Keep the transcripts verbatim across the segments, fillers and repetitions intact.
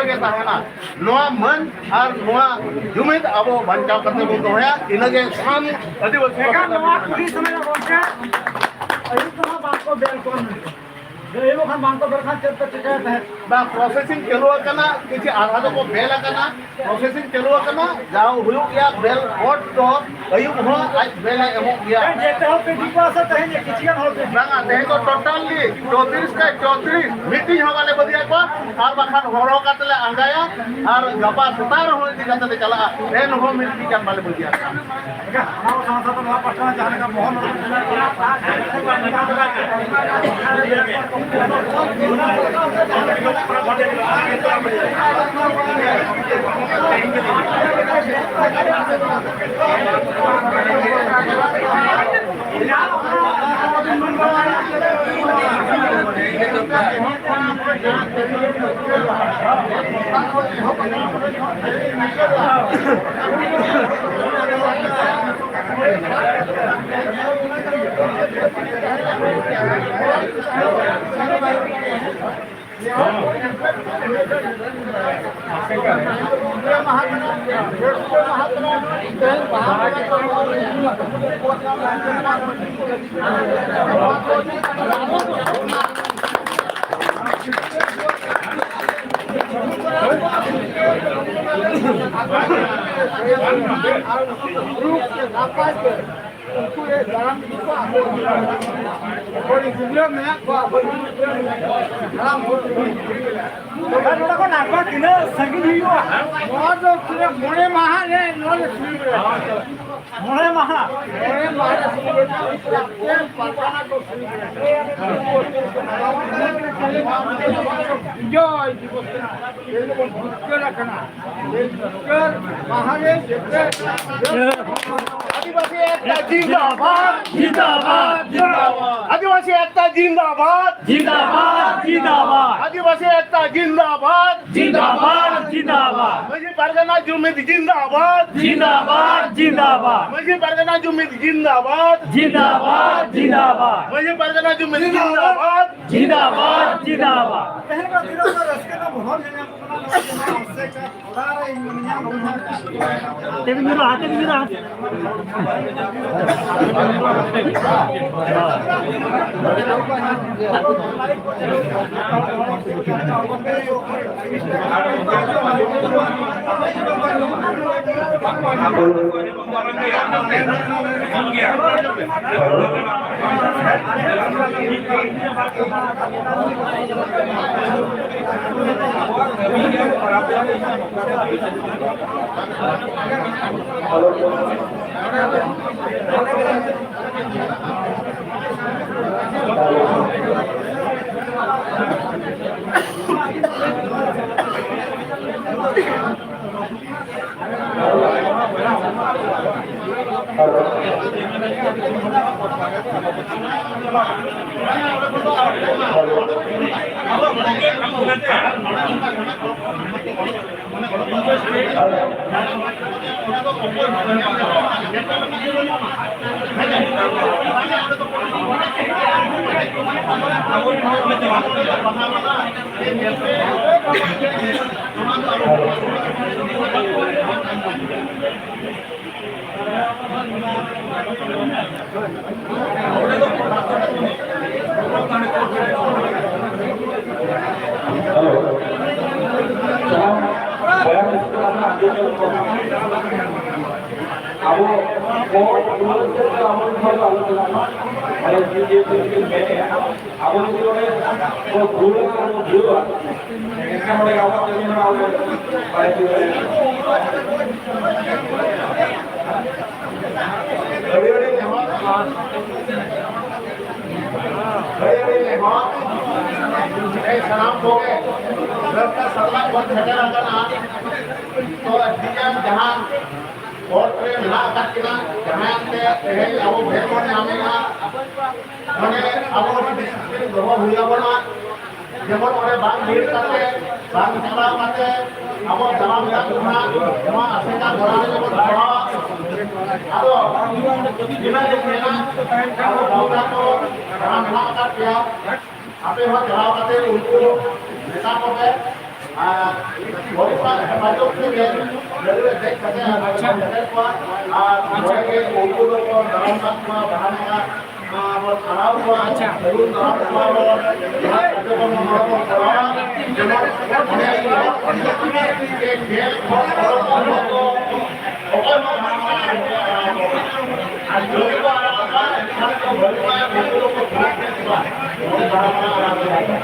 ᱜᱮ ᱛᱟᱦᱮᱱᱟ᱾ ᱱᱚᱣᱟ ᱢᱟᱹᱱ ᱟᱨ ᱱᱚᱣᱟ ᱡᱩᱢᱤᱫ ᱟᱵᱚ ᱵᱟᱧᱪᱟᱣ ᱠᱟᱛᱮ ᱵᱚᱱ ᱫᱚᱦᱚᱭᱟ, ᱤᱱᱟᱹᱜᱮ ᱥᱟᱱᱟᱢ ᱟᱹᱫᱤᱵᱟᱹᱥᱤ ᱮᱱᱠᱷᱟᱱ ᱱᱚᱣᱟ ᱠᱩᱞᱦᱤ ᱥᱚᱢᱚᱭ ᱜᱚᱢᱠᱮ ᱟᱹᱭᱩᱵ ᱫᱚ ᱦᱟᱸᱜ ᱵᱟᱝᱠᱚ ᱵᱮᱞ ᱠᱚᱣᱟ ᱢᱮᱱᱛᱮ᱾ ᱟᱹᱭᱩᱵ ᱠᱷᱟᱱ ᱵᱟᱝᱠᱚ ᱵᱮᱞ ᱠᱷᱟᱱ ᱪᱮᱫ ᱠᱚ ᱪᱤᱠᱟᱹᱭᱟ ᱛᱟᱦᱮᱸᱫ? ᱵᱟᱝ, ᱯᱨᱚᱥᱮᱥᱤᱝ ᱪᱟᱹᱞᱩ ᱟᱠᱟᱱᱟ, ᱠᱤᱪᱷᱩ ᱟᱫᱷᱟ ᱫᱚᱠᱚ ᱵᱮᱞ ᱟᱠᱟᱱᱟ, ᱯᱨᱚᱥᱮᱥᱤᱝ ᱪᱟᱹᱞᱩ ᱟᱠᱟᱱᱟ, ᱡᱟᱣ ᱦᱩᱭᱩᱜ ᱜᱮᱭᱟ, ᱵᱮᱞ ᱠᱚᱴ ᱫᱚ ᱟᱹᱭᱩᱵ ᱦᱚᱸ ᱟᱡ ᱵᱮᱞᱮ ᱮᱢᱚᱜ ᱜᱮᱭᱟ᱾ ᱡᱮᱛᱮ ᱦᱚᱲ ᱯᱮ ᱤᱫᱤ ᱠᱚᱣᱟ ᱥᱮ ᱛᱮᱦᱮᱧ ᱠᱤᱪᱷᱩ ᱜᱟᱱ ᱦᱚᱲ ᱯᱮ ᱤᱫᱤ ᱵᱟᱝᱟ, ᱛᱮᱦᱮᱧ ᱫᱚ ᱴᱳᱴᱟᱞᱤ ᱪᱳᱛᱨᱤᱥ ᱠᱷᱟᱡ ᱪᱳᱛᱨᱤᱥ ᱢᱤᱫᱴᱤᱡ ᱦᱚᱸ ᱵᱟᱞᱮ ᱵᱟᱹᱜᱤᱭᱟᱜ ᱠᱚᱣᱟ, ᱟᱨ ᱵᱟᱠᱷᱟᱱ ᱦᱚᱨᱦᱚ ᱠᱟᱛᱮ ᱞᱮ ᱟᱸᱜᱟᱭᱟ, ᱟᱨ ᱜᱟᱯᱟ ᱥᱮᱛᱟᱜ ᱨᱮᱦᱚᱸ ᱤᱫᱤ ᱠᱟᱛᱮ ᱞᱮ ᱪᱟᱞᱟᱜᱼᱟ, ᱮᱱᱦᱚᱸ ᱢᱤᱫᱴᱤᱡ ᱜᱟᱱ ᱵᱟᱞᱮ ᱵᱟᱹᱜᱤᱭᱟᱜ ᱠᱚᱣᱟ᱾ ᱮᱱᱠᱷᱟᱱ ᱚᱱᱟ ᱥᱟᱶ ᱥᱟᱶᱛᱮ ᱱᱚᱣᱟ ᱯᱟᱥᱴᱟ ᱡᱟᱦᱟᱸ ᱞᱮᱠᱟ ᱢᱚᱦᱚᱱ ᱱᱟᱯᱟᱭ ᱛᱮ ᱩᱱᱠᱩ ᱞᱮ ᱫᱟᱨᱟᱢ ᱤᱫᱤ ᱠᱚᱣᱟ, ᱟᱵᱚ ᱚᱠᱚᱭ ᱜᱤᱫᱽᱨᱟᱹ ᱢᱮᱱᱟᱜ ᱠᱚᱣᱟ, ᱟᱵᱚ ᱜᱤᱫᱽᱨᱟᱹ ᱢᱮᱱᱟᱜ ᱠᱚᱣᱟ, ᱦᱟᱲᱟᱢ ᱦᱚᱲ ᱠᱚ ᱜᱤᱫᱽᱨᱟᱹ ᱢᱮᱱᱟᱜ ᱠᱚᱣᱟ᱾ ᱟᱨ ᱱᱚᱰᱮ ᱠᱷᱚᱱ ᱱᱟᱜᱽᱯᱟᱲ ᱛᱤᱱᱟᱹᱜ ᱥᱟᱺᱜᱤᱧ ᱦᱩᱭᱩᱜᱼᱟ? ᱱᱚᱣᱟ ᱫᱚ ᱯᱩᱨᱟᱹ ᱢᱚᱬᱮ ᱢᱟᱦᱟ ᱨᱮ ᱱᱚᱣᱟ ᱫᱚ ᱥᱩᱨᱩᱜᱼᱟ᱾ ᱢᱚᱬᱮ ᱢᱟᱦᱟ? ᱢᱚᱬᱮ ᱢᱟᱦᱟ ᱨᱮ ᱥᱩᱨᱩᱜᱼᱟ᱾ ᱯᱟᱨᱜᱟᱱᱟ ᱠᱚ ᱥᱩᱨᱩᱜᱼᱟ᱾ ᱵᱤᱡᱚᱭ ᱫᱤᱵᱚᱥ ᱠᱟᱱᱟ᱾ ᱛᱮᱦᱮᱧ ᱫᱚᱵᱚᱱ ᱡᱤᱛᱠᱟᱹᱨ ᱟᱠᱟᱱᱟ᱾ ᱛᱮᱦᱮᱧ ᱡᱤᱛᱠᱟᱹᱨ ᱢᱟᱦᱟ ᱨᱮ ᱡᱮᱛᱮ ᱟᱹᱫᱤᱵᱟᱹᱥᱤ ᱮᱠᱛᱟ ᱡᱤᱱᱫᱟᱵᱟᱫ, ᱡᱤᱱᱫᱟᱵᱟᱫ, ᱡᱤᱱᱫᱟᱵᱟᱫ᱾ ᱟᱹᱫᱤᱵᱟᱹᱥᱤ ᱮᱠᱛᱟ ᱡᱤᱱᱫᱟᱵᱟᱫ, ᱡᱤᱱᱫᱟᱵᱟᱫ, ᱡᱤᱱᱫᱟᱵᱟᱫ᱾ ᱟᱹᱫᱤᱵᱟᱹᱥᱤ ᱮᱠᱛᱟ ᱡᱤᱱᱫᱟᱵᱟᱫ, ᱡᱤᱱᱫᱟᱵᱟᱫ, ᱡᱤᱱᱫᱟᱵᱟᱫ᱾ ᱢᱟᱹᱡᱷᱤ ᱯᱟᱨᱜᱟᱱᱟ ᱡᱩᱢᱤᱫ ᱡᱤᱱᱫᱟᱵᱟᱫ, ᱡᱤᱱᱫᱟᱵᱟᱫ, ᱡᱤᱱᱫᱟᱵᱟᱫ᱾ ᱢᱟᱹᱡᱷᱤ ᱯᱟᱨᱜᱟᱱᱟ ᱡᱩᱢᱤᱫ ᱡᱤᱱᱫᱟᱵᱟᱫ, ᱡᱤᱱᱫᱟᱵᱟᱫ, ᱡᱤᱱᱫᱟᱵᱟᱫ᱾ ᱢᱟᱹᱡᱷᱤ ᱯᱟᱨᱜᱟᱱᱟ ᱡᱩᱢᱤᱫ ᱡᱤᱱᱫᱟᱵᱟᱫ, ᱡᱤᱱᱫᱟᱵᱟᱫ, ᱡᱤᱱᱫᱟᱵᱟᱫ᱾ ᱛᱮᱦᱮᱧ ᱫᱚ ᱛᱤᱱᱟᱹᱜ ᱨᱟᱹᱥᱠᱟᱹ ᱨᱮᱱᱟᱜ ᱢᱟᱦᱚᱞ ᱧᱮᱞ ᱧᱟᱢᱚᱜ ᱠᱟᱱᱟ᱾ ᱦᱟᱛᱮ ᱵᱤᱱ ᱧᱩᱨᱟ, ᱦᱟᱛᱮ ᱵᱤᱱ ᱧᱩᱨᱟ, ᱦᱟᱛᱮ᱾ ᱟᱵᱚ ᱠᱚ ᱟᱵᱚ ᱦᱚᱲ ᱫᱚ ᱟᱞᱚ ᱪᱟᱞᱟᱜ ᱢᱟ᱾ ᱟᱨ ᱡᱩᱫᱤ ᱢᱮᱱᱮᱫᱼᱟ, ᱟᱵᱚ ᱡᱩᱫᱤ ᱚᱸᱰᱮ ᱵᱚ ᱵᱷᱩᱞᱟ ᱟᱨ ᱵᱚ ᱵᱷᱩᱞᱟ, ᱮᱱᱠᱷᱟᱱ ᱚᱸᱰᱮ ᱟᱵᱚᱣᱟᱜ ᱠᱟᱹᱢᱤ ᱦᱚᱨᱟ ᱚᱸᱰᱮ ᱵᱟᱭ ᱦᱩᱭ ᱫᱟᱲᱮᱭᱟᱜᱼᱟ᱾ ᱟᱹᱰᱤ ᱟᱹᱰᱤ ᱱᱮᱦᱚᱨ, ᱟᱹᱰᱤ ᱟᱹᱰᱤ ᱱᱮᱦᱚᱨ, ᱛᱮᱦᱮᱧ ᱥᱟᱱᱟᱢ ᱠᱚᱜᱮ ᱰᱟᱠᱛᱟᱨ ᱥᱟᱞᱟᱜ ᱵᱚᱱ ᱥᱮᱴᱮᱨ ᱟᱠᱟᱱᱟ᱾ ᱛᱚ, ᱰᱤ ᱮᱢ ᱡᱟᱦᱟᱸ ᱠᱳᱨᱴ ᱨᱮ ᱢᱮᱱᱟᱜ ᱟᱠᱟᱫ ᱠᱤᱱᱟ, ᱡᱟᱦᱟᱸᱭ ᱛᱮ ᱛᱮᱦᱮᱧ ᱟᱵᱚ ᱵᱷᱮᱫ ᱵᱚᱱ ᱧᱟᱢᱮᱫᱼᱟ, ᱢᱟᱱᱮ ᱟᱵᱚ ᱰᱤᱥᱤᱯᱞᱤᱱ ᱫᱚᱦᱚ ᱦᱩᱭ ᱟᱵᱚᱱᱟ᱾ ᱡᱮᱢᱚᱱ ᱚᱸᱰᱮ ᱵᱟᱝ ᱵᱷᱤᱲ ᱠᱟᱛᱮ, ᱵᱟᱝ ᱪᱟᱞᱟᱣ ᱠᱟᱛᱮ, ᱟᱵᱚ ᱡᱟᱱᱟᱢ ᱜᱟᱲ ᱠᱷᱚᱱᱟᱜ ᱱᱚᱣᱟ ᱟᱥᱮᱠᱟ ᱜᱚᱲᱟ ᱨᱮ ᱡᱮᱢᱚᱱ ᱪᱟᱞᱟᱣᱟ᱾ ᱟᱫᱚ ᱱᱤᱱᱟᱹᱜ ᱜᱮ ᱢᱮᱱᱟ, ᱟᱵᱚ ᱵᱚᱸᱜᱟ ᱠᱚ ᱡᱟᱦᱟᱸ ᱢᱮᱱᱟᱜ ᱟᱠᱟᱫ ᱯᱮᱭᱟ, ᱟᱯᱮ ᱦᱚᱸ ᱪᱟᱞᱟᱣ ᱠᱟᱛᱮ ᱩᱱᱠᱩ ᱢᱮᱛᱟ ᱠᱚᱯᱮ, ᱟᱨ ᱵᱚᱞ ᱥᱟᱵ ᱦᱮᱯᱟᱡᱚᱛ ᱥᱮᱫ ᱨᱮ ᱜᱟᱹᱰᱤ ᱨᱮ ᱫᱮᱡ ᱠᱟᱛᱮ ᱟᱨ ᱟᱪᱪᱷᱟ᱾ ᱥᱮᱴᱮᱨ ᱠᱚᱣᱟ᱾ ᱟᱨ ᱟᱪᱪᱷᱟ᱾ ᱱᱚᱰᱮ ᱜᱮ ᱩᱱᱠᱩ ᱫᱚᱠᱚ ᱫᱟᱨᱟᱢ ᱠᱟᱜ ᱠᱚᱣᱟ, ᱵᱟᱦᱟ ᱢᱟᱞᱟ, ᱟᱨ ᱵᱚᱱ ᱟᱲᱟᱣ ᱠᱚᱣᱟ, ᱟᱪᱪᱷᱟ᱾ ᱥᱟᱹᱜᱩᱱ ᱫᱟᱨᱟᱢ ᱠᱚᱣᱟ ᱵᱚᱱ᱾ ᱡᱟᱦᱟᱸ ᱠᱟᱛᱮ ᱵᱚᱱ ᱱᱚᱰᱮ ᱵᱚᱱ ᱠᱚᱨᱟᱣᱟ, ᱡᱮᱢᱚᱱ ᱚᱱᱮ ᱡᱮ ᱡᱮᱞ ᱠᱷᱚᱱ ᱚᱰᱚᱠ ᱚᱠᱛᱚ ᱚᱠᱚᱭ ᱦᱚᱸ ᱵᱟᱝ ᱟᱲᱟᱜ ᱠᱚᱣᱟ᱾ ᱟᱨ ᱡᱩᱫᱤ ᱠᱚ ᱟᱲᱟᱜ ᱠᱚᱣᱟ, ᱮᱱᱠᱷᱟᱱ ᱫᱚ ᱵᱷᱟᱹᱜᱤ ᱵᱟᱭ ᱵᱩᱡᱷᱟᱹᱣ ᱠᱚ ᱠᱷᱟᱨᱟᱯ ᱠᱮᱫ ᱠᱚᱣᱟ᱾ ᱩᱱᱤ ᱵᱟᱝ ᱟᱲᱟᱜ ᱠᱚᱣᱟ᱾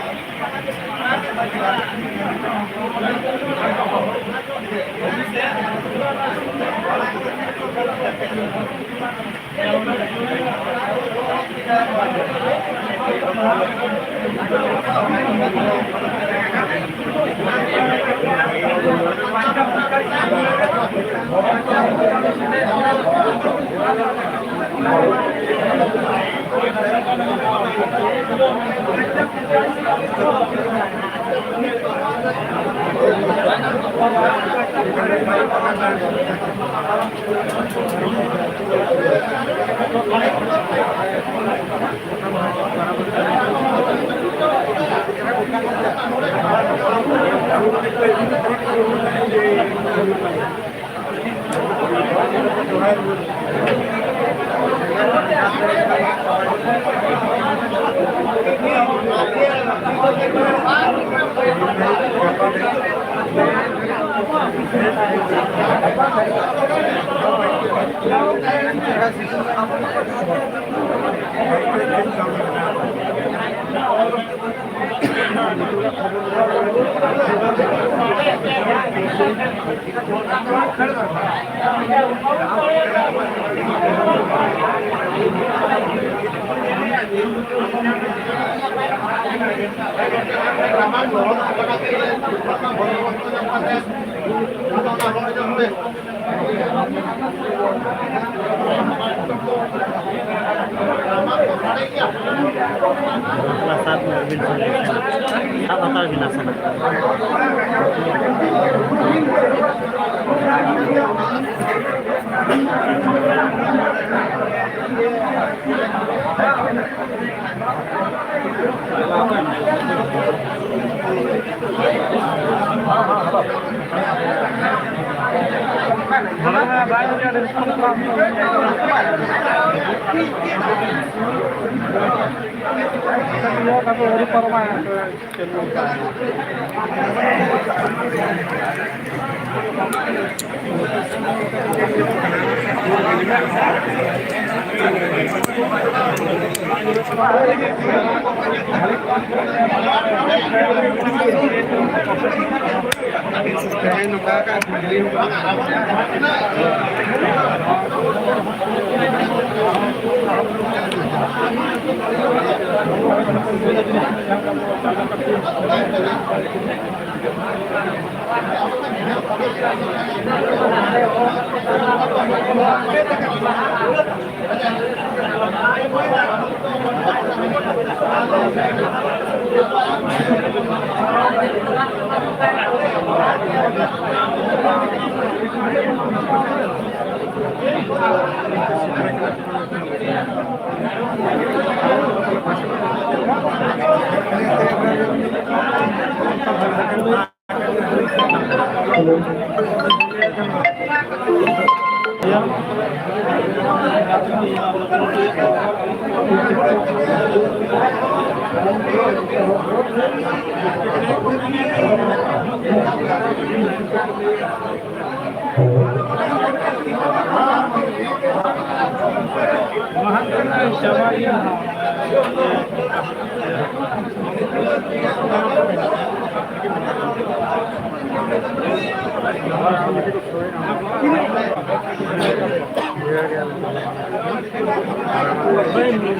ᱚᱱᱟ ᱥᱟᱵ ᱵᱤᱱ ᱥᱮ, ᱥᱟᱵ ᱦᱟᱛᱟᱲ ᱵᱤᱱ ᱱᱟᱥᱮᱱᱟᱜ᱾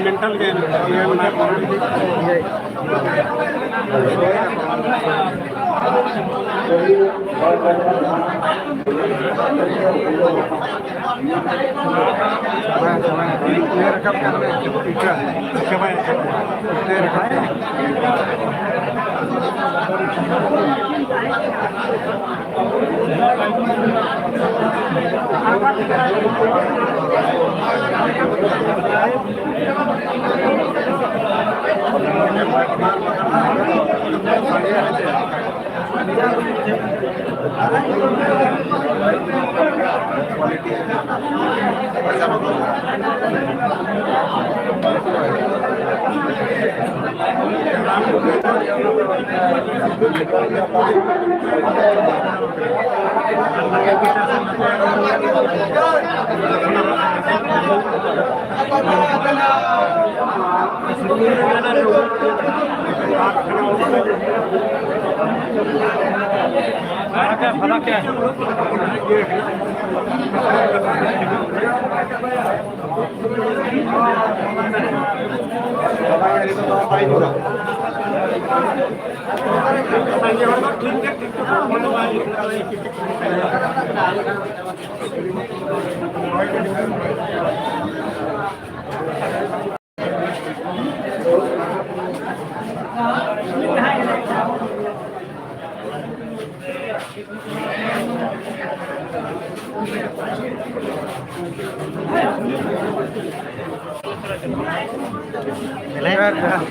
ᱢᱮᱱᱴᱟᱞ ᱜᱮ ᱨᱟᱠᱟᱵ ᱠᱟᱱ ᱢᱮ, ᱤᱠᱟᱹ, ᱤᱠᱟᱹ ᱵᱟᱭ ᱨᱟᱠᱟᱵ ᱠᱟᱱᱟ᱾ ᱤᱠᱟᱹ ᱨᱟᱠᱟᱵ ᱠᱟᱱᱟ᱾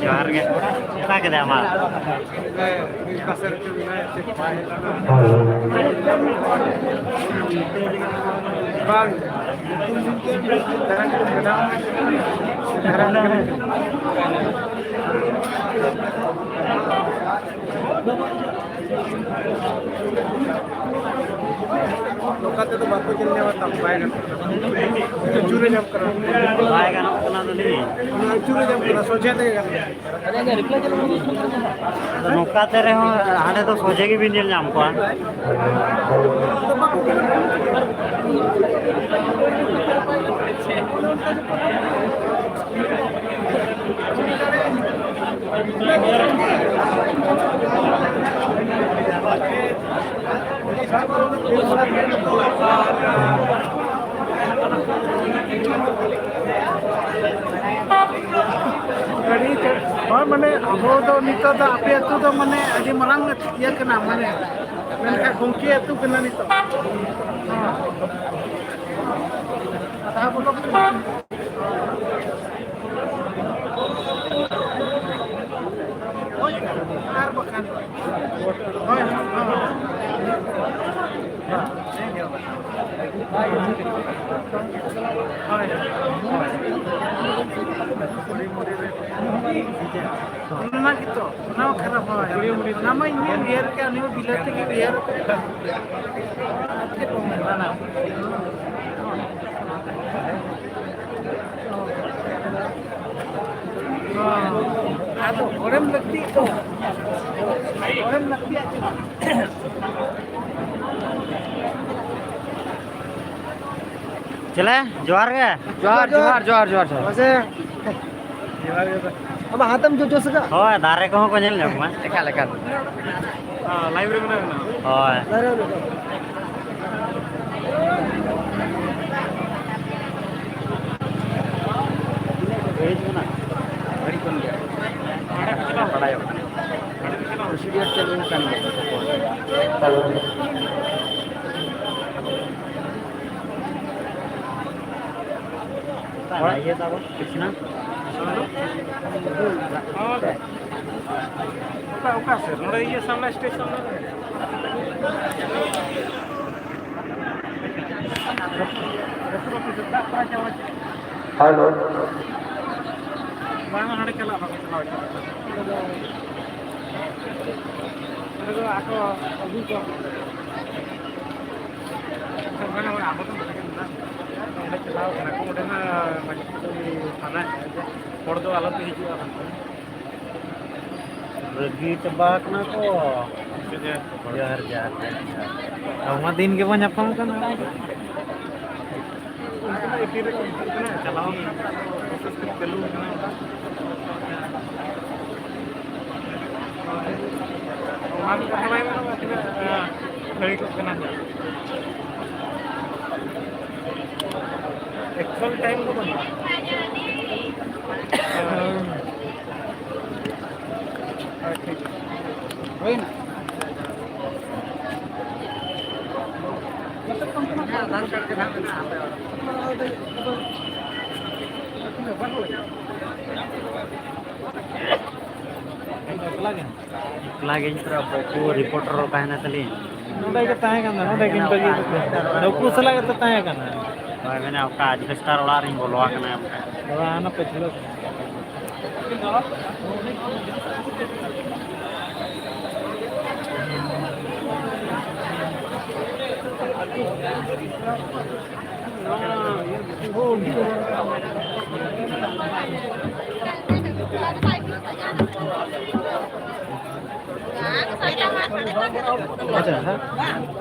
ᱡᱚᱦᱟᱨ ᱜᱮ᱾ ᱚᱠᱟ ᱠᱮᱫᱟ ᱟᱢᱟᱜ? ᱵᱟᱝ᱾ ᱱᱚᱝᱠᱟ ᱛᱮᱫᱚ ᱵᱟᱠᱚ ᱧᱮᱞ ᱧᱟᱢᱟ, ᱛᱟᱢ ᱵᱟᱭ ᱜᱟᱱᱚᱜ ᱠᱟᱱᱟ᱾ ᱟᱹᱪᱩᱨᱮ ᱧᱟᱢ ᱠᱟᱱᱟ᱾ ᱵᱟᱭ ᱜᱟᱱᱚᱜ ᱠᱟᱱᱟ ᱫᱚ ᱞᱟᱹᱭ᱾ ᱚᱱᱟ ᱟᱹᱪᱩᱨᱮ ᱧᱟᱢ ᱠᱟᱱᱟ, ᱥᱚᱡᱷᱮ ᱛᱮᱜᱮ ᱜᱟᱱᱚᱜ ᱠᱟᱱᱟ᱾ ᱟᱫᱚ ᱱᱚᱝᱠᱟ ᱛᱮ ᱨᱮᱦᱚᱸ ᱦᱟᱸᱰᱮ ᱫᱚ ᱥᱚᱡᱷᱮ ᱜᱮᱵᱤᱱ ᱧᱮᱞ ᱧᱟᱢ ᱠᱚᱣᱟ᱾ ᱟᱹᱰᱤ ᱪᱮ-, ᱦᱳᱭ, ᱢᱟᱱᱮ, ᱟᱵᱚ ᱫᱚ ᱱᱤᱛᱚᱜ ᱫᱚ ᱟᱯᱮ ᱟᱹᱛᱩ ᱫᱚ, ᱢᱟᱱᱮ, ᱟᱹᱰᱤ ᱢᱟᱨᱟᱝ ᱤᱭᱟᱹ ᱠᱟᱱᱟ, ᱢᱟᱱᱮ, ᱢᱮᱱᱠᱷᱟᱱ ᱜᱚᱢᱠᱮ ᱟᱹᱛᱩ ᱠᱟᱱᱟ ᱱᱤᱛᱚᱜ᱾ ᱦᱮᱸ᱾ ᱟᱫᱷᱟ ᱵᱚᱞᱚᱠ ᱠᱟᱱᱟ᱾ ᱟᱨ ᱵᱟᱠᱷᱟᱱ, ᱦᱳᱭ, ᱦᱳᱭ, ᱦᱳᱭ᱾ ᱚᱱᱟ ᱜᱮᱛᱚ, ᱚᱱᱟ ᱦᱚᱸ ᱠᱷᱟᱨᱟᱯ ᱦᱚᱸ᱾ ᱚᱱᱟ ᱢᱟ ᱤᱧ ᱦᱚᱸᱧ ᱩᱭᱦᱟᱹᱨ ᱠᱮᱜᱼᱟ, ᱩᱱᱤ ᱢᱟ ᱵᱤᱞᱟᱹᱛᱤ ᱜᱮ ᱩᱭᱦᱟᱹᱨ ᱠᱮᱜᱼᱟ᱾ ᱟᱨ ᱪᱮᱫ ᱠᱚ ᱢᱮᱱᱟ? ᱟᱫᱚ ᱦᱚᱲᱮᱢ ᱞᱟᱹᱠᱛᱤᱜ ᱫᱚ, ᱦᱚᱲᱮᱢ ᱞᱟᱹᱠᱛᱤᱭᱟ ᱪᱮᱫᱟᱜ? ᱪᱮᱞᱮ, ᱡᱚᱦᱟᱨ ᱜᱮ᱾ ᱡᱚᱦᱟᱨ, ᱡᱚᱦᱟᱨ, ᱡᱚᱦᱟᱨ, ᱡᱚᱦᱟᱨ, ᱡᱚᱦᱟᱨ᱾ ᱢᱟᱥᱮ᱾ ᱟᱢᱟᱜ ᱦᱟᱛᱮᱢ ᱡᱚᱡᱚ ᱥᱟᱠᱟ? ᱦᱳᱭ, ᱫᱟᱨᱮ ᱠᱚᱦᱚᱸ ᱠᱚ ᱧᱮᱞ ᱧᱟᱢᱚᱜᱼᱟ᱾ ᱮᱠᱟᱞ, ᱮᱠᱟᱞ᱾ ᱞᱟᱭᱤᱵᱷ ᱨᱮ ᱢᱮᱱᱟᱜ ᱵᱮᱱᱟ? ᱦᱳᱭ᱾ ᱫᱟᱨᱮ ᱨᱮ᱾ ᱜᱷᱟᱹᱲᱤᱡ ᱠᱷᱚᱱ ᱜᱮ ᱵᱟᱲᱟᱭᱚᱜ ᱠᱟᱱᱟ᱾ ᱯᱨᱚᱥᱤᱰᱤᱭᱟᱨ ᱪᱟᱹᱞᱩ ᱟᱠᱟᱱ ᱜᱮᱭᱟ᱾ ᱚᱠᱟ ᱤᱭᱟᱹ ᱛᱟᱵᱚ ᱠᱨᱤᱥᱱᱟ? ᱚᱠᱟ, ᱚᱠᱟ ᱥᱮᱫ? ᱱᱚᱰᱮ ᱤᱭᱟᱹ ᱥᱟᱢᱱᱟ ᱥᱴᱮᱡ ᱥᱟᱢᱱᱟ ᱨᱮ᱾ ᱦᱮᱞᱳ᱾ ᱵᱟᱝ, ᱦᱟᱸᱰᱮ ᱪᱟᱞᱟᱜ ᱵᱟᱠᱚ ᱪᱟᱞᱟᱣ ᱦᱚᱪᱚ ᱠᱟᱫᱟ᱾ ᱚᱸᱰᱮ ᱫᱚ ᱟᱠᱚ ᱟᱹᱜᱩ ᱠᱚ᱾ ᱵᱟᱝ, ᱵᱟᱝ, ᱟᱵᱚ ᱫᱚ ᱱᱚᱰᱮ ᱜᱮ ᱢᱮᱱᱟᱜ ᱠᱚᱣᱟ᱾ ᱚᱸᱰᱮ ᱪᱟᱞᱟᱣ ᱠᱟᱱᱟ ᱠᱚ, ᱚᱸᱰᱮ ᱢᱟ ᱢᱟᱹᱡᱷᱤ ᱠᱚ ᱛᱷᱟᱱᱟ ᱦᱮᱱᱟᱜᱼᱟ, ᱡᱮ ᱦᱚᱲ ᱫᱚ ᱟᱞᱚᱯᱮ ᱦᱤᱡᱩᱜᱼᱟ ᱢᱮᱱᱛᱮ᱾ ᱨᱟᱹᱜᱤ ᱪᱟᱵᱟ ᱠᱟᱱᱟ ᱠᱚ᱾ ᱡᱚᱦᱟᱨ, ᱡᱚᱦᱟᱨ, ᱡᱚᱦᱟᱨ, ᱡᱚᱦᱟᱨ᱾ ᱟᱵᱚ ᱢᱟ ᱫᱤᱱ ᱜᱮᱵᱚᱱ ᱧᱟᱯᱟᱢ ᱠᱟᱱᱟ᱾ ᱩᱱᱠᱩ ᱢᱟ ᱮᱯᱤ ᱨᱮᱠᱚ ᱦᱤᱡᱩᱜ ᱠᱟᱱᱟ, ᱪᱟᱞᱟᱣ ᱠᱟᱱᱟ, ᱯᱨᱚᱥᱮᱥ ᱠᱚ ᱪᱟᱹᱞᱩ ᱠᱟᱱᱟ᱾ ᱚᱱᱟ ᱠᱚ ᱠᱟᱛᱷᱟ ᱵᱟᱭ ᱢᱮᱱᱚᱜᱼᱟ, ᱛᱤᱱᱟᱹᱜ, ᱟᱸ, ᱜᱷᱟᱹᱲᱤᱠᱚᱜ ᱠᱟᱱᱟ᱾ ᱮᱠᱪᱩᱭᱟᱞ ᱴᱟᱭᱤᱢ ᱫᱚ ᱵᱟᱹᱱᱩᱜᱼᱟ᱾ ᱦᱳᱭ, ᱴᱷᱤᱠ᱾ ᱦᱩᱭᱱᱟ? ᱟᱫᱷᱟᱨ ᱠᱟᱨᱰ ᱜᱮ ᱱᱟᱦᱟᱜ ᱢᱮᱱᱟᱜᱼᱟ ᱦᱟᱯᱮ ᱚᱲᱟᱜ᱾ ᱮᱠᱞᱟ ᱜᱮ? ᱮᱠᱞᱟ ᱜᱮᱧ ᱯᱩᱨᱟᱹ ᱵᱚᱠᱚ ᱨᱤᱯᱳᱨᱴᱟᱨ ᱛᱟᱦᱮᱱᱟ ᱠᱷᱟᱹᱞᱤ᱾ ᱱᱚᱰᱮ ᱜᱮ ᱛᱟᱦᱮᱸ ᱠᱟᱱᱟ, ᱱᱚᱰᱮ ᱠᱤᱱ ᱵᱟᱹᱜᱤ ᱠᱟᱛᱮ᱾ ᱱᱩᱠᱩ ᱥᱟᱞᱟᱜ ᱜᱮᱛᱚ ᱛᱟᱦᱮᱸ ᱠᱟᱱᱟ᱾ ᱦᱳᱭ, ᱢᱮᱱᱟ ᱚᱠᱟ ᱟᱡᱵᱮᱥᱴᱟᱨ ᱚᱲᱟᱜ ᱨᱤᱧ ᱵᱚᱞᱚ ᱟᱠᱟᱱᱟ ᱚᱱᱠᱟ᱾ ᱵᱟᱵᱟ, ᱦᱟᱱᱟ ᱯᱟᱹᱪᱷᱞᱟᱹ᱾ ᱟᱪᱪᱷᱟ, ᱦᱮᱸ᱾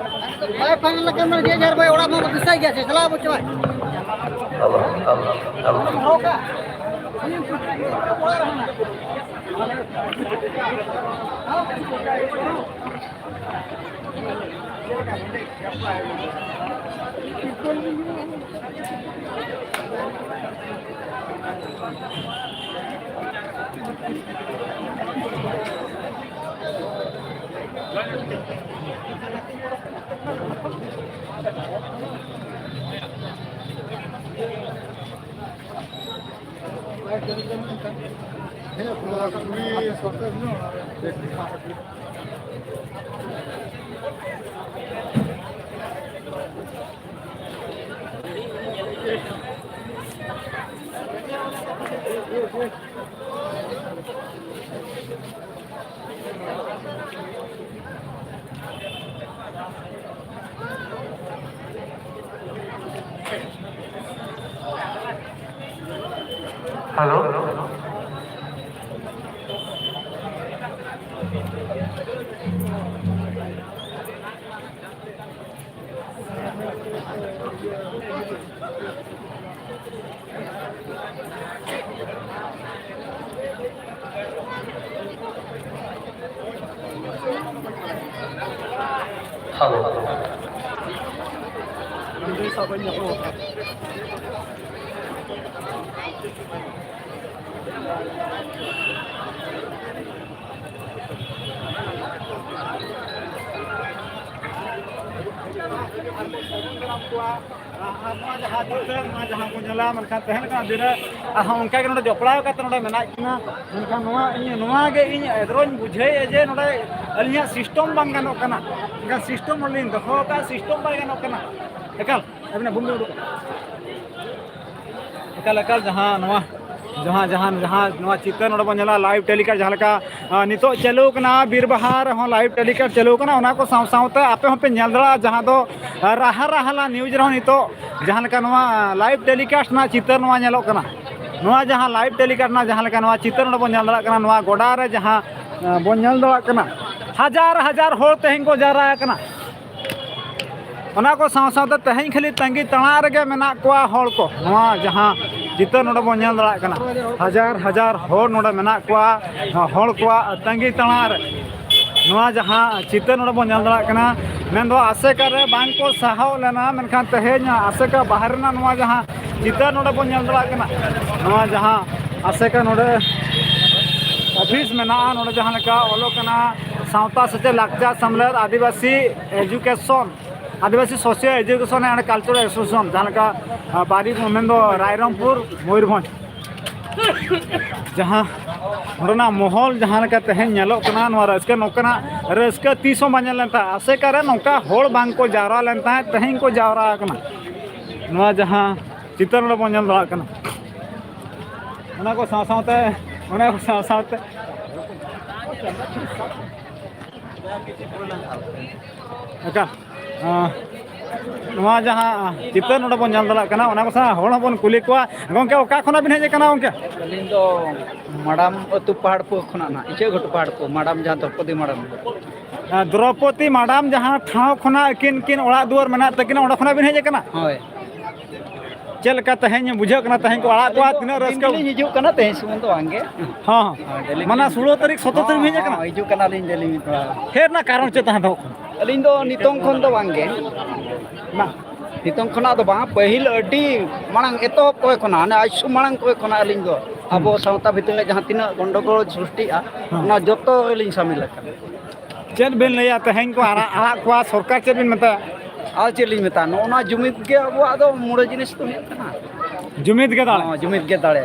ᱵᱟᱭ ᱯᱷᱟᱭᱱᱟᱞ ᱞᱮᱠᱷᱟᱱ ᱢᱟ ᱡᱮ ᱡᱟᱦᱟᱸ ᱵᱟᱭ ᱚᱲᱟᱜ ᱢᱟ ᱫᱤᱥᱟᱹᱭ ᱜᱮᱭᱟ ᱥᱮ, ᱪᱟᱞᱟᱣ ᱵᱚ ᱪᱟᱞᱟᱜ᱾ ᱦᱮᱞᱳ᱾ ᱦᱮᱞᱳ᱾ ᱟᱨ ᱱᱚᱣᱟ ᱡᱟᱦᱟᱸ ᱪᱤᱛᱟᱹᱨ, ᱱᱚᱣᱟ ᱡᱟᱦᱟᱸ ᱠᱚ ᱧᱮᱞᱟ, ᱢᱮᱱᱠᱷᱟᱱ ᱛᱟᱦᱮᱱ ᱠᱟᱱᱟ ᱫᱤᱱᱨᱮ ᱟᱨᱦᱚᱸ ᱚᱱᱠᱟ ᱜᱮ ᱱᱚᱰᱮ ᱡᱚᱯᱲᱟᱣ ᱠᱟᱛᱮ ᱱᱚᱰᱮ ᱢᱮᱱᱟᱜ ᱠᱤᱱᱟ᱾ ᱢᱮᱱᱠᱷᱟᱱ ᱱᱚᱣᱟ ᱤᱧ, ᱱᱚᱣᱟ ᱜᱮ ᱤᱧ ᱮᱫᱽᱨᱚᱧ ᱵᱩᱡᱷᱟᱹᱣᱮᱫᱼᱟ ᱡᱮ ᱱᱚᱰᱮ ᱟᱹᱞᱤᱧᱟᱜ system ᱵᱟᱝ ᱜᱟᱱᱚᱜ ᱠᱟᱱᱟ᱾ ᱥᱤᱥᱴᱮᱢ ᱚᱸᱰᱮᱞᱤᱧ ᱫᱚᱦᱚ ᱟᱠᱟᱫ, ᱥᱤᱥᱴᱮᱢ ᱵᱟᱭ ᱜᱟᱱᱚᱜ ᱠᱟᱱᱟ᱾ ᱮᱠᱟᱞ ᱟᱹᱵᱤᱱᱟᱜ ᱵᱚᱱᱫᱚ ᱩᱰᱩᱠ᱾ ᱮᱠᱟᱞ ᱮᱠᱟᱞ ᱡᱟᱦᱟᱸ ᱱᱚᱣᱟ ᱡᱟᱦᱟᱸ ᱡᱟᱦᱟᱸ ᱡᱟᱦᱟᱸ ᱱᱚᱣᱟ ᱪᱤᱛᱟᱹᱨ ᱱᱚᱰᱮ ᱵᱚᱱ ᱧᱮᱞᱟ, ᱞᱟᱭᱤᱵᱷ ᱴᱮᱞᱤᱠᱟᱥᱴ ᱡᱟᱦᱟᱸ ᱞᱮᱠᱟ ᱱᱤᱛᱚᱜ ᱪᱟᱹᱞᱩ ᱠᱟᱱᱟ, ᱵᱤᱨᱵᱟᱦᱟ ᱨᱮᱦᱚᱸ ᱞᱟᱭᱤᱵᱷ ᱴᱮᱞᱤᱠᱟᱥᱴ ᱪᱟᱹᱞᱩ ᱠᱟᱱᱟ᱾ ᱚᱱᱟ ᱠᱚ ᱥᱟᱶ ᱥᱟᱶᱛᱮ ᱟᱯᱮ ᱦᱚᱸᱯᱮ ᱧᱮᱞ ᱫᱟᱲᱮᱭᱟᱜᱼᱟ, ᱡᱟᱦᱟᱸ ᱫᱚ ᱨᱟᱦᱟ ᱨᱟᱦᱟᱞᱟ ᱱᱤᱭᱩᱡᱽ ᱨᱮᱦᱚᱸ ᱱᱤᱛᱚᱜ ᱡᱟᱦᱟᱸ ᱞᱮᱠᱟ ᱱᱚᱣᱟ ᱞᱟᱭᱤᱵᱷ ᱴᱮᱞᱤᱠᱟᱥᱴ ᱨᱮᱱᱟᱜ ᱪᱤᱛᱟᱹᱨ ᱱᱚᱣᱟ ᱧᱮᱞᱚᱜ ᱠᱟᱱᱟ᱾ ᱱᱚᱣᱟ ᱡᱟᱦᱟᱸ ᱞᱟᱭᱤᱵᱷ ᱴᱮᱞᱤᱠᱟᱥᱴ ᱨᱮᱱᱟᱜ ᱡᱟᱦᱟᱸ ᱞᱮᱠᱟ ᱱᱚᱣᱟ ᱪᱤᱛᱟᱹᱨ ᱱᱚᱰᱮ ᱵᱚᱱ ᱧᱮᱞ ᱫᱟᱲᱮᱭᱟᱜ ᱠᱟᱱᱟ, ᱱᱚᱣᱟ ᱜᱚᱰᱟ ᱨᱮ ᱡᱟᱦᱟᱸ ᱵᱚᱱ ᱧᱮᱞ ᱫᱟᱲᱮᱭᱟᱜ ᱠᱟᱱᱟ, ᱦᱟᱡᱟᱨ ᱦᱟᱡᱟᱨ ᱦᱚᱲ ᱛᱮᱦᱮᱧ ᱠᱚ ᱡᱟᱣᱨᱟ ᱟᱠᱟᱱᱟ᱾ ᱚᱱᱟ ᱠᱚ ᱥᱟᱶ ᱥᱟᱶᱛᱮ ᱛᱮᱦᱮᱧ ᱠᱷᱟᱹᱞᱤ ᱛᱟᱺᱜᱤ ᱛᱟᱲᱟᱜ ᱨᱮᱜᱮ ᱢᱮᱱᱟᱜ ᱠᱚᱣᱟ ᱦᱚᱲ ᱠᱚ᱾ ᱱᱚᱣᱟ ᱡᱟᱦᱟᱸ ᱪᱤᱛᱟᱹᱨ ᱱᱚᱰᱮ ᱵᱚᱱ ᱧᱮᱞ ᱫᱟᱲᱮᱭᱟᱜ ᱠᱟᱱᱟ, ᱦᱟᱡᱟᱨ ᱦᱟᱡᱟᱨ ᱦᱚᱲ ᱱᱚᱰᱮ ᱢᱮᱱᱟᱜ ᱠᱚᱣᱟ, ᱦᱚᱲ ᱠᱚᱣᱟᱜ ᱛᱟᱺᱜᱤ ᱛᱟᱲᱟᱜ ᱨᱮ᱾ ᱱᱚᱣᱟ ᱡᱟᱦᱟᱸ ᱪᱤᱛᱟᱹᱨ ᱱᱚᱰᱮ ᱵᱚᱱ ᱧᱮᱞ ᱫᱟᱲᱮᱭᱟᱜ ᱠᱟᱱᱟ, ᱢᱮᱱᱫᱚ ᱟᱥᱮᱠᱟ ᱨᱮ ᱵᱟᱝ ᱠᱚ ᱥᱟᱦᱟᱣ ᱞᱮᱱᱟ, ᱢᱮᱱᱠᱷᱟᱱ ᱛᱮᱦᱮᱧ ᱟᱥᱮᱠᱟ ᱵᱟᱦᱨᱮ ᱨᱮᱱᱟᱜ ᱱᱚᱣᱟ ᱡᱟᱦᱟᱸ ᱪᱤᱛᱟᱹᱨ ᱱᱚᱰᱮ ᱵᱚᱱ ᱧᱮᱞ ᱫᱟᱲᱮᱭᱟᱜ ᱠᱟᱱᱟ, ᱱᱚᱣᱟ ᱡᱟᱦᱟᱸ ᱟᱥᱮᱠᱟ ᱱᱚᱰᱮ ᱚᱯᱷᱤᱥ ᱢᱮᱱᱟᱜᱼᱟ, ᱱᱚᱰᱮ ᱡᱟᱦᱟᱸ ᱞᱮᱠᱟ ᱚᱞᱚᱜ ᱠᱟᱱᱟ ᱥᱟᱶᱛᱟ ᱥᱮᱪᱮᱫ ᱞᱟᱠᱪᱟᱨ ᱥᱮᱢᱞᱮᱫ Adivasi education, Adivasi social education and cultural association, ᱡᱟᱦᱟᱸ ᱞᱮᱠᱟ ᱵᱟᱨᱤ ᱢᱮᱱᱫᱚ ᱨᱟᱭᱨᱚᱝᱯᱩᱨ ᱢᱚᱭᱩᱨᱵᱷᱚᱸᱡᱽ, ᱡᱟᱦᱟᱸ ᱱᱚᱰᱮᱱᱟᱜ ᱢᱚᱦᱚᱞ ᱡᱟᱦᱟᱸ ᱞᱮᱠᱟ ᱛᱮᱦᱮᱧ ᱧᱮᱞᱚᱜ ᱠᱟᱱᱟ, ᱱᱚᱣᱟ ᱨᱟᱹᱥᱠᱟᱹ ᱱᱚᱝᱠᱟᱱᱟᱜ ᱨᱟᱹᱥᱠᱟᱹ ᱛᱤᱥ ᱦᱚᱸ ᱵᱟᱝ ᱧᱮᱞ ᱞᱮᱱ ᱛᱟᱦᱮᱸᱫ᱾ ᱟᱥᱮᱠᱟ ᱨᱮ ᱱᱚᱝᱠᱟ ᱦᱚᱲ ᱵᱟᱝ ᱠᱚ ᱡᱟᱣᱨᱟ ᱞᱮᱱ ᱛᱟᱦᱮᱸᱫ, ᱛᱮᱦᱮᱧ ᱠᱚ ᱡᱟᱣᱨᱟ ᱟᱠᱟᱱᱟ᱾ ᱱᱚᱣᱟ ᱡᱟᱦᱟᱸ ᱪᱤᱛᱟᱹᱨ ᱱᱚᱰᱮ ᱵᱚᱱ ᱧᱮᱞ ᱫᱟᱲᱮᱭᱟᱜ ᱠᱟᱱᱟ, ᱚᱱᱟ ᱠᱚ ᱥᱟᱶ ᱥᱟᱶᱛᱮ ᱚᱱᱟ ᱠᱚ ᱥᱟᱶ ᱥᱟᱶᱛᱮ ᱮᱠᱟᱞ, ᱟᱸ, ᱱᱚᱣᱟ ᱡᱟᱦᱟᱸ ᱪᱤᱛᱟᱹᱨ ᱱᱚᱰᱮ ᱵᱚᱱ ᱧᱮᱞ ᱫᱟᱲᱮᱭᱟᱜ ᱠᱟᱱᱟ, ᱚᱱᱟ ᱠᱚ ᱥᱟᱶ ᱦᱚᱲ ᱦᱚᱸᱵᱚᱱ ᱠᱩᱞᱤ ᱠᱚᱣᱟ᱾ ᱜᱚᱢᱠᱮ, ᱚᱠᱟ ᱠᱷᱚᱱᱟᱜ ᱵᱤᱱ ᱦᱮᱡ ᱟᱠᱟᱱᱟ ᱜᱚᱢᱠᱮ? ᱟᱹᱞᱤᱧ ᱫᱚ ᱢᱟᱰᱟᱢ ᱟᱹᱛᱩ ᱯᱟᱦᱟᱲᱯᱩ ᱠᱷᱚᱱᱟᱜ ᱱᱟᱦᱟᱜ, ᱤᱪᱟᱹᱜ ᱜᱷᱩᱴᱩ ᱯᱟᱦᱟᱲᱯᱩ, ᱢᱟᱰᱟᱢ ᱡᱟᱦᱟᱸ ᱫᱨᱚᱯᱚᱫᱤ ᱢᱟᱰᱟᱢ᱾ ᱟᱸ, ᱫᱨᱚᱯᱚᱫᱤ ᱢᱟᱰᱟᱢ ᱡᱟᱦᱟᱸ ᱴᱷᱟᱶ ᱠᱷᱚᱱᱟᱜ ᱟᱹᱠᱤᱱ ᱠᱤᱱ ᱚᱲᱟᱜ ᱫᱩᱣᱟᱹᱨ ᱢᱮᱱᱟᱜ ᱛᱟᱹᱠᱤᱱᱟ, ᱚᱸᱰᱮ ᱠᱷᱚᱱᱟᱜ ᱵᱤᱱ ᱦᱮᱡ ᱟᱠᱟᱱᱟ? ᱦᱳᱭ᱾ ᱪᱮᱫ ᱞᱮᱠᱟ ᱛᱮᱦᱮᱧ ᱵᱩᱡᱷᱟᱹᱜ ᱠᱟᱱᱟ, ᱛᱮᱦᱮᱧ ᱠᱚ ᱟᱲᱟᱜ ᱠᱚᱣᱟ, ᱛᱤᱱᱟᱹᱜ ᱫᱤᱱ ᱨᱟᱹᱥᱠᱟᱹ? ᱜᱮᱞᱤᱧ ᱦᱤᱡᱩᱜ ᱠᱟᱱᱟ, ᱛᱮᱦᱮᱧ ᱥᱩᱢᱩᱝ ᱫᱚ ᱵᱟᱝ ᱜᱮ᱾ ᱦᱚᱸ, ᱦᱳᱭ, ᱰᱮᱞᱤ ᱢᱟᱱᱮ ᱜᱮᱞᱤᱧ ᱥᱳᱞᱳ ᱦᱤᱡᱩᱜᱼᱟ᱾ ᱛᱟᱹᱨᱤᱠᱷ, ᱥᱚᱛᱨᱚ ᱛᱟᱹᱨᱤᱠᱷ ᱵᱤᱱ ᱦᱮᱡ ᱟᱠᱟᱱᱟ? ᱦᱚᱸ, ᱦᱤᱡᱩᱜ ᱠᱟᱱᱟᱞᱤᱧ ᱰᱮᱞᱤ ᱛᱷᱚᱲᱟ᱾ ᱦᱮᱡ ᱨᱮᱱᱟᱜ ᱠᱟᱨᱚᱱ ᱪᱮᱫ ᱛᱟᱦᱮᱸ ᱫᱚ? ᱟᱹᱞᱤᱧ ᱫᱚ ᱱᱤᱛᱚᱝ ᱠᱷᱚᱱ ᱫᱚ ᱵᱟᱝ ᱜᱮ᱾ ᱵᱟᱝ, ᱱᱤᱛᱚᱝ ᱠᱷᱚᱱᱟᱜ ᱫᱚ ᱵᱟᱝ, ᱯᱟᱹᱦᱤᱞ ᱟᱹᱰᱤ ᱢᱟᱲᱟᱝ ᱮᱛᱚᱦᱚᱵ ᱠᱚᱨᱮ ᱠᱷᱚᱱᱟᱜ, ᱦᱟᱱᱮ ᱟᱭᱥᱩ ᱢᱟᱲᱟᱝ ᱠᱚᱨᱮ ᱠᱷᱚᱱᱟᱜ ᱟᱹᱞᱤᱧ ᱫᱚ ᱟᱵᱚ ᱥᱟᱶᱛᱟ ᱵᱷᱤᱛᱤᱨ ᱨᱮ ᱡᱟᱦᱟᱸ ᱛᱤᱱᱟᱹᱜ ᱜᱚᱱᱰᱚᱜᱳᱞ ᱥᱨᱤᱥᱴᱤᱜᱼᱟ, ᱦᱮᱸ᱾ ᱚᱱᱟ ᱡᱚᱛᱚ ᱨᱮᱞᱤᱧ ᱥᱟᱹᱢᱤᱞ ᱟᱠᱟᱱᱟ᱾ ᱪᱮᱫ ᱵᱤᱱ ᱞᱟᱹᱭᱟ, ᱛᱮᱦᱮᱧ ᱠᱚ ᱟᱲᱟᱜ, ᱟᱲᱟᱜ ᱠᱚᱣᱟ, ᱥᱚᱨᱠᱟᱨ ᱪᱮᱫ ᱵᱤᱱ ᱢᱮᱛᱟᱭᱟ? ᱟᱨ ᱪᱮᱫ ᱞᱤᱧ ᱢᱮᱛᱟ, ᱱᱚᱜᱼᱚ ᱱᱚᱣᱟ ᱡᱩᱢᱤᱫ ᱜᱮ ᱟᱵᱚᱣᱟᱜ ᱫᱚ ᱢᱩᱲᱟᱹ ᱡᱤᱱᱤᱥ ᱫᱚ ᱦᱩᱭᱩᱜ ᱠᱟᱱᱟ᱾ ᱡᱩᱢᱤᱫ ᱜᱮ ᱫᱟᱲᱮ᱾ ᱦᱚᱸ, ᱡᱩᱢᱤᱫ ᱜᱮ ᱫᱟᱲᱮ᱾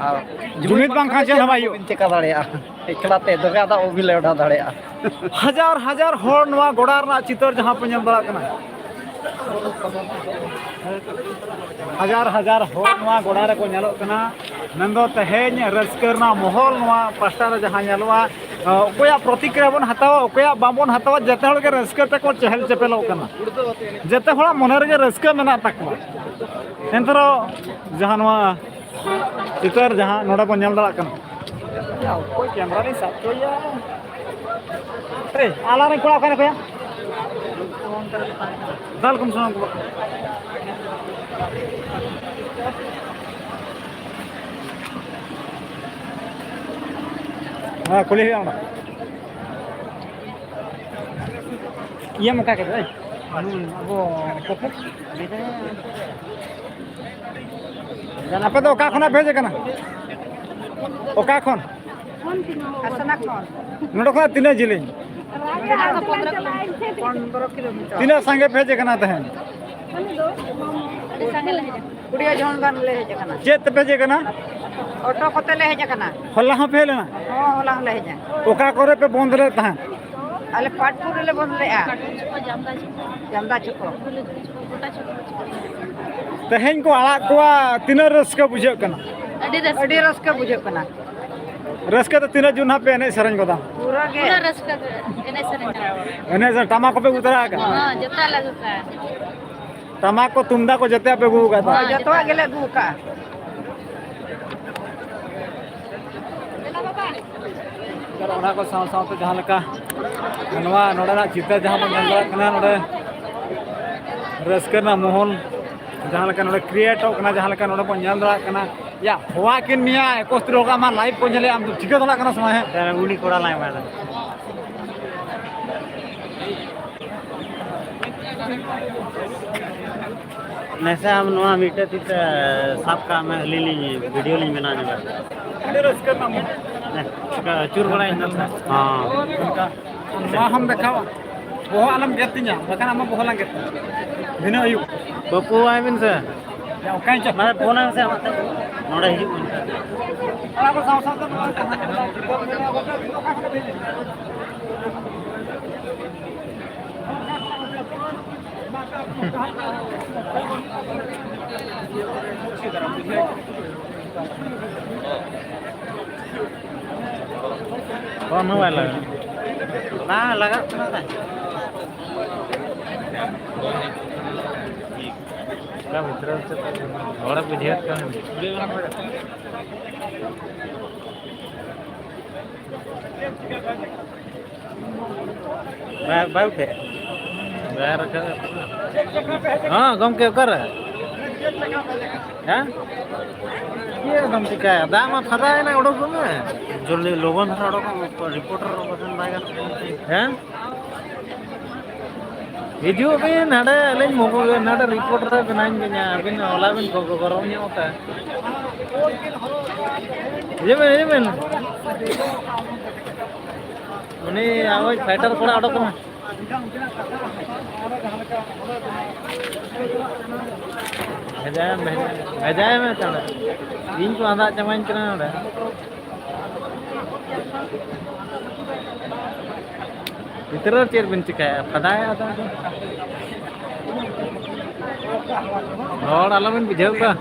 ᱟᱨ ᱡᱩᱢᱤᱫ ᱵᱟᱝᱠᱷᱟᱱ ᱪᱮᱫ ᱦᱚᱸ ᱵᱟᱭ ᱦᱩᱭᱩᱜᱼᱟ᱾ ᱵᱟᱵᱤᱱ ᱪᱮᱠᱟ ᱫᱟᱲᱮᱭᱟᱜᱼᱟ, ᱮᱠᱞᱟ ᱛᱮ ᱫᱚᱢᱮ ᱟᱫᱚ ᱩᱵᱤᱱ ᱞᱮᱣᱰᱷᱟ ᱫᱟᱲᱮᱭᱟᱜᱼᱟ᱾ ᱦᱟᱡᱟᱨ ᱦᱟᱡᱟᱨ ᱦᱚᱲ ᱱᱚᱣᱟ ᱜᱚᱰᱟ ᱨᱮᱱᱟᱜ ᱪᱤᱛᱟᱹᱨ ᱡᱟᱦᱟᱸ ᱯᱮ ᱧᱮᱞ ᱫᱟᱲᱮᱭᱟᱜ ᱠᱟᱱᱟ, ᱦᱟᱡᱟᱨ ᱦᱟᱡᱟᱨ ᱦᱚᱲ ᱱᱚᱣᱟ ᱜᱚᱰᱟ ᱨᱮᱠᱚ ᱧᱮᱞᱚᱜ ᱠᱟᱱᱟ᱾ ᱢᱮᱱᱫᱚ ᱛᱮᱦᱮᱧ ᱨᱟᱹᱥᱠᱟᱹ ᱨᱮᱱᱟᱜ ᱢᱚᱦᱚᱞ ᱱᱚᱣᱟ ᱯᱟᱥᱴᱟ ᱨᱮ ᱡᱟᱦᱟᱸ ᱧᱮᱞᱚᱜᱼᱟ, ᱚᱠᱚᱭᱟᱜ ᱯᱨᱚᱛᱤᱠᱨᱤᱭᱟ ᱵᱚᱱ ᱦᱟᱛᱟᱣᱟ, ᱚᱠᱚᱭᱟᱜ ᱵᱟᱵᱚᱱ ᱦᱟᱛᱟᱣᱟ, ᱡᱮᱛᱮ ᱦᱚᱲ ᱜᱮ ᱨᱟᱹᱥᱠᱟᱹ ᱛᱮᱠᱚ ᱪᱮᱦᱮᱞ ᱪᱮᱯᱮᱞᱚᱜ ᱠᱟᱱᱟ, ᱡᱮᱛᱮ ᱦᱚᱲᱟᱜ ᱢᱚᱱᱮ ᱨᱮᱜᱮ ᱨᱟᱹᱥᱠᱟᱹ ᱢᱮᱱᱟᱜ ᱛᱟᱠᱚᱣᱟ᱾ ᱮᱱᱛᱮ ᱨᱮᱦᱚᱸ ᱡᱟᱦᱟᱸ ᱱᱚᱣᱟ ᱪᱤᱛᱟᱹᱨ ᱡᱟᱦᱟᱸ ᱱᱚᱰᱮ ᱵᱚᱱ ᱧᱮᱞ ᱫᱟᱲᱮᱭᱟᱜ ᱠᱟᱱᱟ, ᱚᱠᱚᱭ ᱠᱮᱢᱨᱟ ᱨᱮᱧ ᱥᱟᱵ ᱦᱚᱪᱚᱭᱟ? ᱮᱭ, ᱟᱞᱟᱝ ᱨᱮᱱ ᱠᱚᱲᱟ ᱚᱠᱟᱨᱮ ᱠᱚᱭᱟ? ᱫᱟᱞ ᱠᱚᱢ ᱥᱟᱱᱟᱢ ᱠᱚ᱾ ᱦᱮᱸ, ᱠᱩᱞᱤ ᱦᱩᱭᱩᱜᱼᱟ ᱚᱸᱰᱮ᱾ ᱤᱭᱟᱹ ᱢᱚᱠᱟ ᱠᱮᱫᱟ, ᱮᱭ᱾ ᱦᱩᱸ, ᱟᱵᱚ ᱯᱚᱠᱮᱴ᱾ ᱟᱯᱮ ᱫᱚ ᱚᱠᱟ ᱠᱷᱚᱱᱟᱜ ᱯᱮ ᱦᱮᱡ ᱟᱠᱟᱱᱟ? ᱚᱠᱟ ᱠᱷᱚᱱ? ᱦᱟᱥᱟᱱᱟ ᱠᱷᱚᱱ᱾ ᱱᱚᱰᱮ ᱠᱷᱚᱱᱟᱜ ᱛᱤᱱᱟᱹᱜ ᱡᱤᱞᱤᱧ? ᱯᱚᱱᱫᱽᱨᱚ ᱠᱤᱞᱳᱢᱤᱴᱟᱨ᱾ ᱛᱤᱱᱟᱹᱜ ᱥᱟᱸᱜᱮ ᱯᱮ ᱦᱮᱡ ᱟᱠᱟᱱᱟ ᱛᱮᱦᱮᱧ? ᱟᱹᱰᱤ ᱥᱟᱸᱜᱮ ᱞᱮ ᱦᱮᱡ ᱟᱠᱟᱱᱟ᱾ ᱠᱩᱲᱤ ᱡᱚᱱ ᱜᱟᱱ ᱞᱮ ᱦᱮᱡ ᱟᱠᱟᱱᱟ᱾ ᱪᱮᱫ ᱛᱮᱯᱮ ᱦᱮᱡ ᱟᱠᱟᱱᱟ? ᱚᱴᱳ ᱠᱚᱛᱮ ᱞᱮ ᱦᱮᱡ ᱟᱠᱟᱱᱟ᱾ ᱦᱚᱞᱟ ᱦᱚᱸᱯᱮ ᱦᱮᱡ ᱞᱮᱱᱟ? ᱦᱚᱸ, ᱦᱚᱞᱟ ᱦᱚᱸᱞᱮ ᱦᱮᱡ ᱮᱱᱟ᱾ ᱚᱠᱟ ᱠᱚᱨᱮ ᱯᱮ ᱵᱚᱱᱫ ᱞᱮᱫ ᱛᱟᱦᱮᱸᱫ? ᱟᱞᱮ ᱯᱟᱴᱯᱩᱨ ᱨᱮᱞᱮ ᱵᱚᱱᱫ ᱞᱮᱫᱼᱟ᱾ ᱡᱟᱢᱫᱟ ᱪᱷᱚᱠᱚ᱾ ᱛᱮᱦᱮᱧ ᱠᱚ ᱟᱲᱟᱜ ᱠᱚᱣᱟ, ᱛᱤᱱᱟᱹᱜ ᱨᱟᱹᱥᱠᱟᱹ ᱵᱩᱡᱷᱟᱹᱜ ᱠᱟᱱᱟ? ᱟᱹᱰᱤ ᱨᱟᱹᱥᱠᱟᱹ᱾ ᱟᱹᱰᱤ ᱨᱟᱹᱥᱠᱟᱹ ᱵᱩᱡᱷᱟᱹᱜ ᱠᱟᱱᱟ᱾ ᱨᱟᱹᱥᱠᱟᱹ ᱫᱚ ᱛᱤᱱᱟᱹᱜ ᱡᱳᱨ ᱱᱟᱦᱟᱜ ᱯᱮ ᱮᱱᱮᱡ ᱥᱮᱨᱮᱧ ᱜᱚᱫᱟ? ᱯᱩᱨᱟᱹ ᱜᱮ᱾ ᱯᱩᱨᱟᱹ ᱨᱟᱹᱥᱠᱟᱹ ᱜᱮ, ᱮᱱᱮᱡ ᱥᱮᱨᱮᱧ ᱜᱮ᱾ ᱮᱱᱮᱡ ᱥᱮᱨᱮᱧ, ᱴᱟᱢᱟᱠ ᱠᱚᱯᱮ ᱟᱹᱜᱩ ᱛᱚᱨᱟ ᱟᱠᱟᱫᱼᱟ? ᱦᱚᱸ, ᱡᱚᱛᱚ ᱞᱮ ᱟᱹᱜᱩ ᱠᱟᱜᱼᱟ᱾ ᱴᱟᱢᱟᱠ ᱠᱚ, ᱛᱩᱢᱫᱟᱜ ᱠᱚ ᱡᱚᱛᱚᱣᱟᱜ ᱯᱮ ᱟᱹᱜᱩ ᱟᱠᱟᱫ ᱛᱟᱦᱮᱸᱫ? ᱦᱚᱸ, ᱡᱚᱛᱚᱣᱟᱜ ᱜᱮᱞᱮ ᱟᱹᱜᱩ ᱟᱠᱟᱫᱼᱟ᱾ ᱟᱨ ᱚᱱᱟ ᱠᱚ ᱥᱟᱶ ᱥᱟᱶᱛᱮ ᱡᱟᱦᱟᱸ ᱞᱮᱠᱟ ᱱᱚᱣᱟ ᱱᱚᱰᱮᱱᱟᱜ ᱪᱤᱛᱟᱹᱨ ᱡᱟᱦᱟᱸ ᱵᱚᱱ ᱧᱮᱞ ᱫᱟᱲᱮᱭᱟᱜ ᱠᱟᱱᱟ, ᱱᱚᱰᱮ ᱨᱟᱹᱥᱠᱟᱹ ᱨᱮᱱᱟᱜ ᱢᱚᱦᱚᱞ ᱡᱟᱦᱟᱸ ᱞᱮᱠᱟ ᱱᱚᱰᱮ ᱠᱨᱤᱭᱮᱴᱚᱜ ᱠᱟᱱᱟ, ᱡᱟᱦᱟᱸ ᱞᱮᱠᱟ ᱱᱚᱰᱮ ᱵᱚᱱ ᱧᱮᱞ ᱫᱟᱲᱮᱭᱟᱜ ᱠᱟᱱᱟ, ᱭᱟ, ᱦᱚᱣᱟ ᱠᱤᱱ ᱢᱮᱭᱟ ᱮᱠᱚᱥᱛᱨᱤ ᱦᱚᱲ ᱟᱢᱟᱜ ᱞᱟᱭᱤᱵᱷ ᱠᱚ ᱧᱮᱞᱮᱫᱼᱟ, ᱟᱢ ᱫᱚ ᱴᱷᱤᱠᱟᱹ ᱫᱟᱲᱮᱭᱟᱜ ᱠᱟᱱᱟ ᱥᱮ ᱵᱟᱝ? ᱦᱮᱸ, ᱩᱱᱤ ᱠᱚᱲᱟ ᱞᱟᱭ ᱢᱮ᱾ ᱱᱮᱥᱮ ᱟᱢ ᱱᱚᱣᱟ ᱢᱤᱫᱴᱮᱡ ᱛᱤ ᱛᱮ ᱥᱟᱵ ᱠᱟᱜ ᱢᱮ, ᱟᱹᱞᱤᱧ ᱞᱤᱧ ᱵᱷᱤᱰᱤᱭᱳ ᱞᱤᱧ ᱵᱮᱱᱟᱣ ᱧᱚᱜᱟ᱾ ᱟᱹᱰᱤ ᱨᱟᱹᱥᱠᱟᱹ ᱨᱮᱱᱟᱜ ᱢᱚᱦᱚᱛ᱾ ᱦᱮᱸ, ᱪᱤᱠᱟ ᱟᱹᱪᱩᱨ ᱵᱟᱲᱟᱭ ᱧᱮᱞ ᱢᱮ᱾ ᱦᱚᱸ᱾ ᱚᱱᱠᱟ ᱱᱚᱣᱟ ᱦᱚᱸᱢ ᱫᱮᱠᱷᱟᱣᱟ, ᱵᱚᱦᱚᱜ ᱟᱞᱚᱢ ᱜᱮᱫ ᱛᱤᱧᱟ, ᱵᱟᱠᱷᱟᱱ ᱟᱢᱟᱜ ᱵᱚᱦᱚᱜ ᱞᱟᱝ ᱜᱮᱫ ᱛᱟᱢᱟ᱾ ᱫᱷᱤᱱᱟᱹ ᱟᱹᱭᱩᱵ᱾ ᱯᱟᱹᱯᱩ ᱟᱭ ᱵᱤᱱ ᱥᱮ᱾ ᱭᱟ, ᱚᱠᱟᱧ ᱪᱚ᱾ ᱢᱟᱱᱮ ᱯᱷᱳᱱ ᱟᱭ ᱢᱮᱥᱮ ᱟᱢᱟᱜ ᱛᱮ᱾ ᱱᱚᱰᱮ ᱦᱤᱡᱩᱜ ᱠᱟᱱᱟ᱾ ᱯᱷᱳᱱ ᱦᱚᱸ ᱵᱟᱭ ᱞᱟᱜᱟᱜ᱾ ᱵᱟᱝ ᱞᱟᱜᱟᱜ ᱠᱟᱱᱟ ᱛᱟᱭ᱾ ᱚᱠᱟ ᱵᱷᱤᱛᱨᱤ ᱨᱮ ᱪᱮᱫ ᱦᱚᱲᱮ ᱵᱩᱡᱷᱟᱹᱣᱮᱫ ᱠᱟᱱᱟ᱾ ᱵᱟᱭ, ᱵᱟᱭ ᱩᱴᱷᱟᱹᱜᱼᱟ᱾ ᱵᱟᱭ ᱨᱟᱠᱟᱵ᱾ ᱦᱮᱸ, ᱜᱚᱢᱠᱮ, ᱚᱠᱟᱨᱮ? ᱦᱮᱸ? ᱪᱮᱫ ᱫᱚᱢ ᱪᱤᱠᱟᱹᱭᱟ? ᱫᱟᱜ ᱢᱟ ᱯᱷᱟᱫᱟᱭᱮᱱᱟ, ᱚᱰᱚᱠᱚᱜ ᱢᱮ᱾ ᱡᱚᱞᱫᱤ, ᱞᱚᱜᱚᱱ ᱫᱷᱟᱨᱟ ᱚᱰᱚᱠᱚᱜ ᱢᱮ, ᱨᱤᱯᱳᱨᱴᱟᱨ ᱵᱟᱠᱷᱟᱱ ᱵᱟᱭ ᱜᱟᱱᱚᱜ ᱠᱟᱱᱟ᱾ ᱦᱮᱸ? ᱦᱤᱡᱩᱜ ᱵᱤᱱ ᱦᱟᱸᱰᱮ, ᱟᱹᱞᱤᱧ ᱢᱚᱜᱚ-, ᱱᱟᱰᱮ ᱨᱤᱯᱳᱨᱴ ᱨᱮ ᱵᱮᱱᱟᱧ ᱵᱮᱱᱟ, ᱟᱹᱵᱤᱱ ᱦᱚᱞᱟ ᱵᱤᱱ ᱜᱚ-, ᱜᱚᱨᱚᱢ ᱧᱚᱜ ᱠᱟᱜᱼᱟ᱾ ᱦᱤᱡᱩᱜ ᱵᱤᱱ, ᱦᱤᱡᱩᱜ ᱵᱤᱱ᱾ ᱩᱱᱤ ᱟᱵᱚᱭᱤᱡ ᱯᱷᱟᱭᱴᱟᱨ ᱠᱚᱲᱟ ᱚᱰᱚᱠ ᱠᱟᱱᱟ᱾ ᱵᱷᱮᱡᱟᱭ ᱢᱮ, ᱵᱷᱮᱡᱟᱭ ᱢᱮ ᱛᱟᱦᱞᱮ᱾ ᱤᱧ ᱠᱚ ᱟᱸᱫᱟᱜ ᱪᱟᱵᱟᱧ ᱠᱟᱱᱟ ᱱᱚᱰᱮ᱾ ᱵᱷᱤᱛᱨᱤ ᱨᱮ ᱪᱮᱫ ᱵᱤᱱ ᱪᱤᱠᱟᱹᱭᱟ? ᱯᱷᱟᱫᱟᱭᱟ ᱟᱫᱚ᱾ ᱦᱚᱲ ᱟᱞᱚᱵᱤᱱ ᱵᱩᱡᱷᱟᱹᱣ ᱠᱚᱣᱟ᱾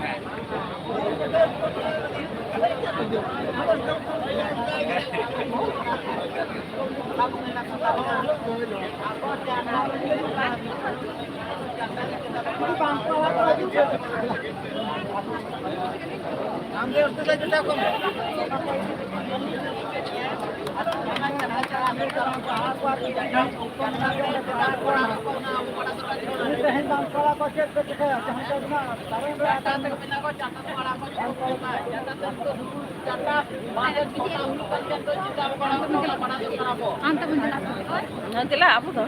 ᱦᱮᱸ, ᱪᱟᱞᱟᱜ ᱟᱵᱚ ᱫᱚ᱾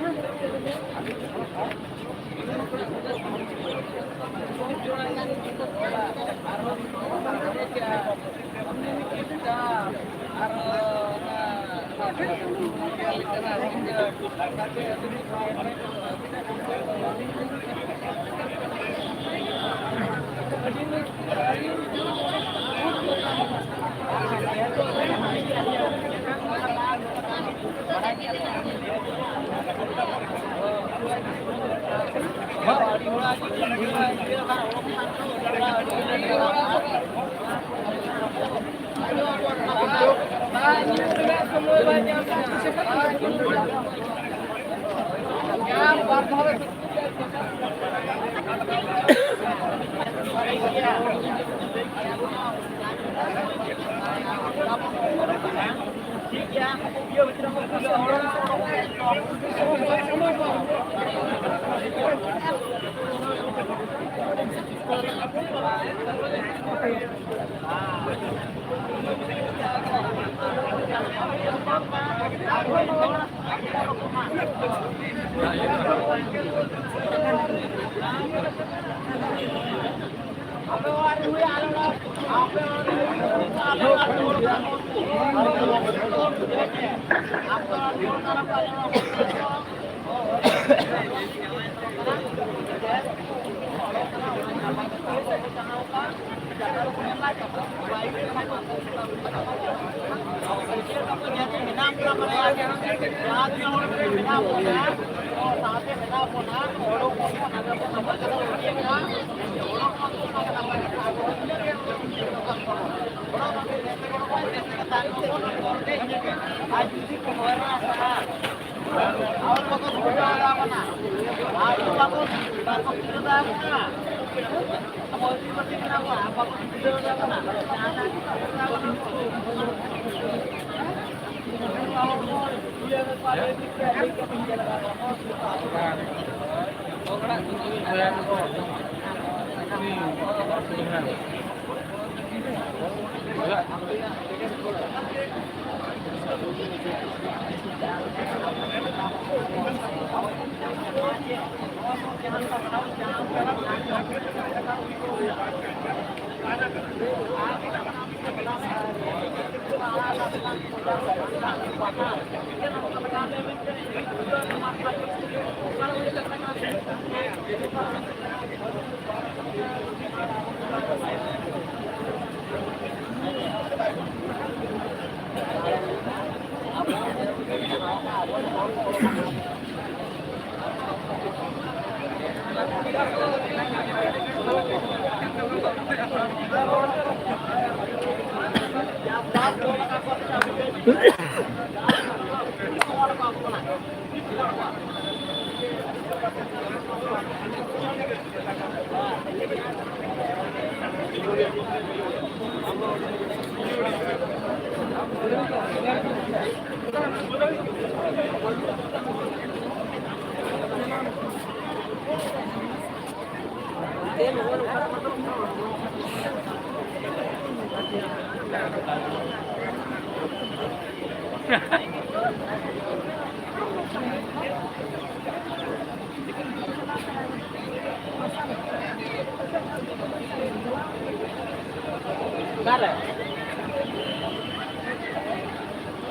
ᱚᱠᱟᱨᱮ?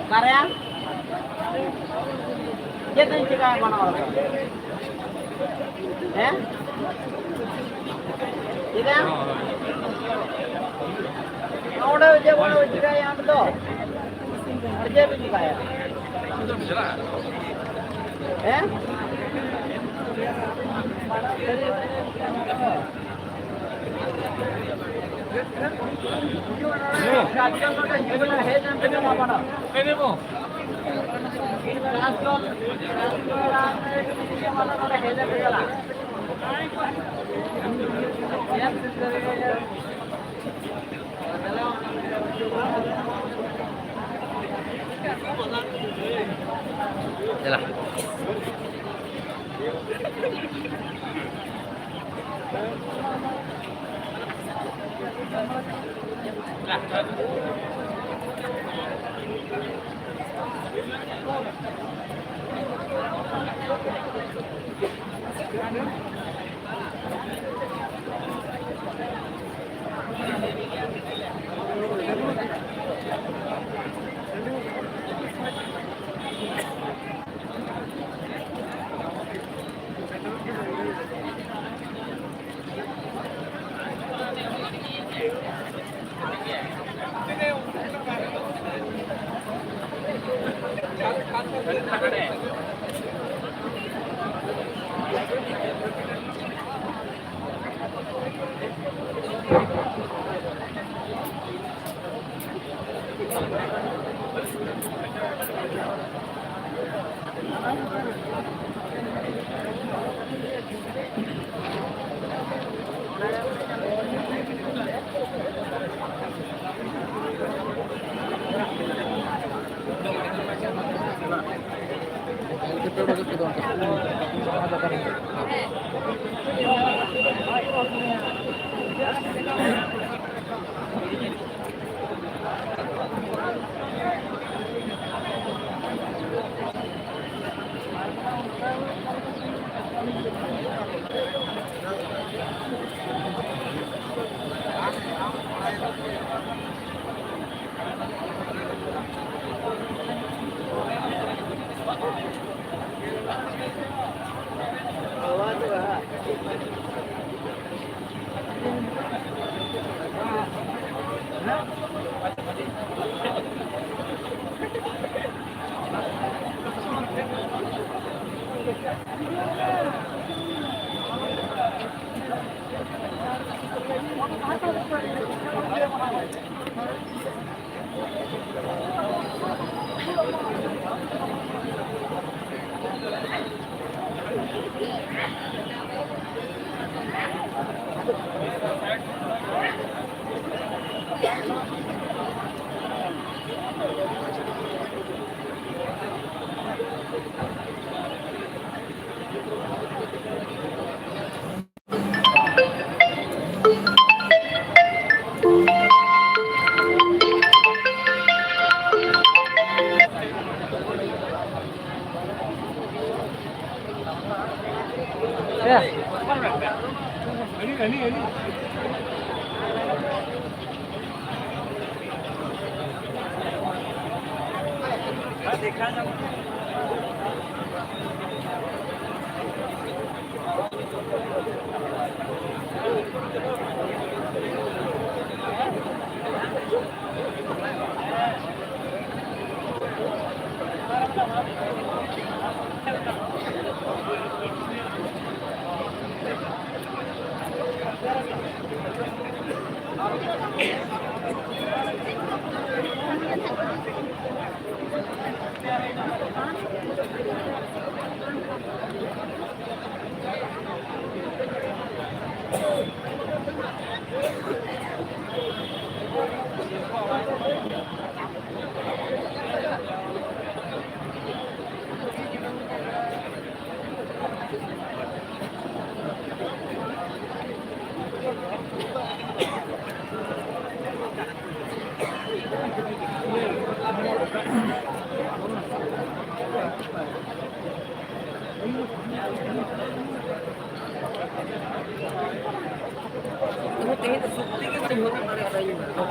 ᱚᱠᱟᱨᱮ? ᱪᱮᱫ ᱤᱧ ᱪᱤᱠᱟᱹᱭᱟ ᱢᱟᱱᱟ ᱦᱚᱲ ᱫᱚ? ᱦᱮᱸ? ᱪᱮᱫᱟᱜ? ᱚᱸᱰᱮ ᱡᱮ ᱵᱟᱝ ᱪᱤᱠᱟᱹᱭᱟ ᱟᱢ ᱫᱚ? ᱟᱨ ᱪᱮᱫ ᱯᱮ ᱪᱤᱠᱟᱹᱭᱟ? ᱦᱮᱸ? ᱫᱮᱞᱟ᱾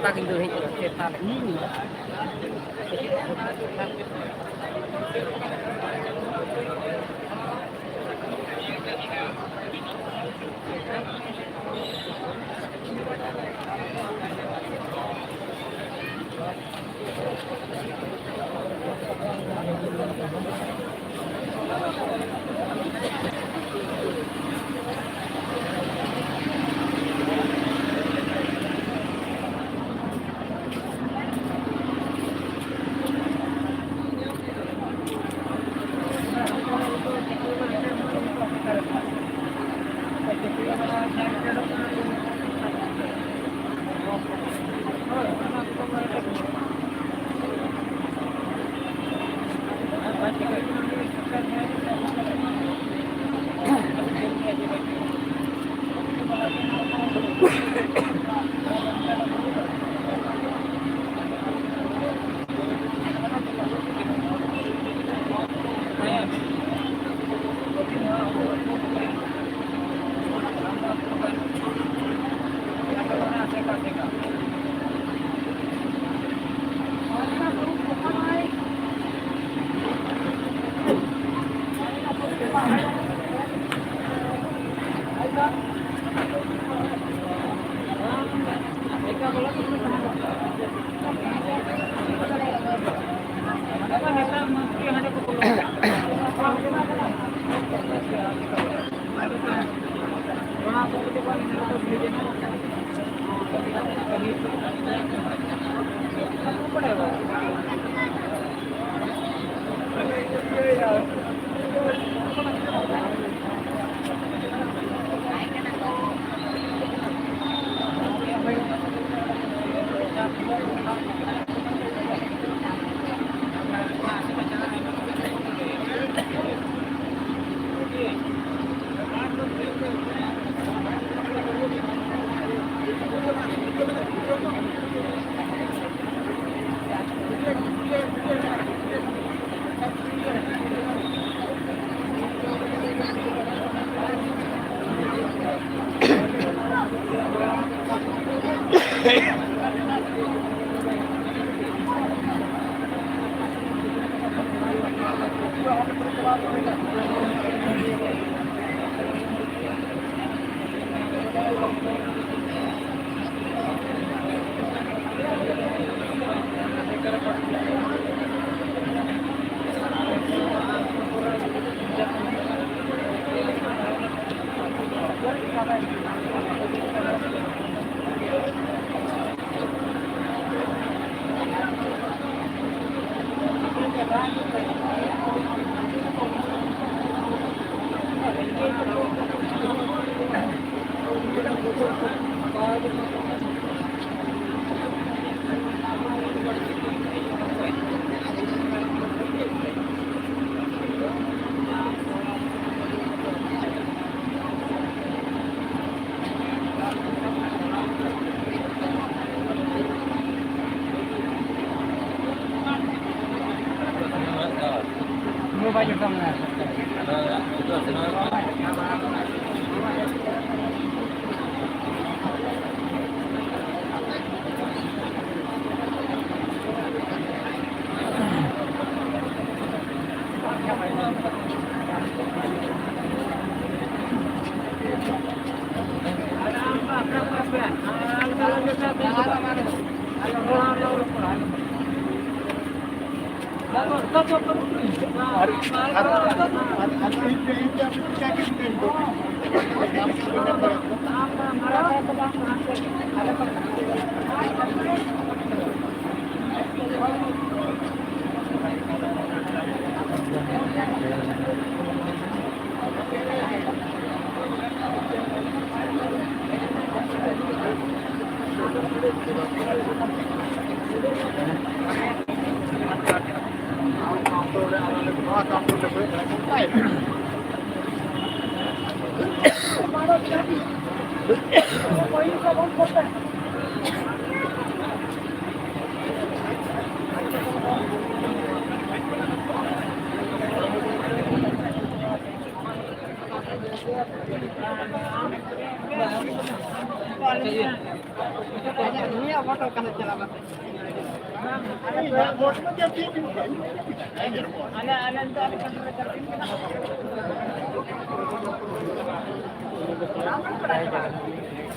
ᱛᱟᱜᱤᱧ ᱫᱚ ᱦᱮᱡ ᱮᱱᱟ, ᱪᱮᱫ ᱛᱟᱞᱮ?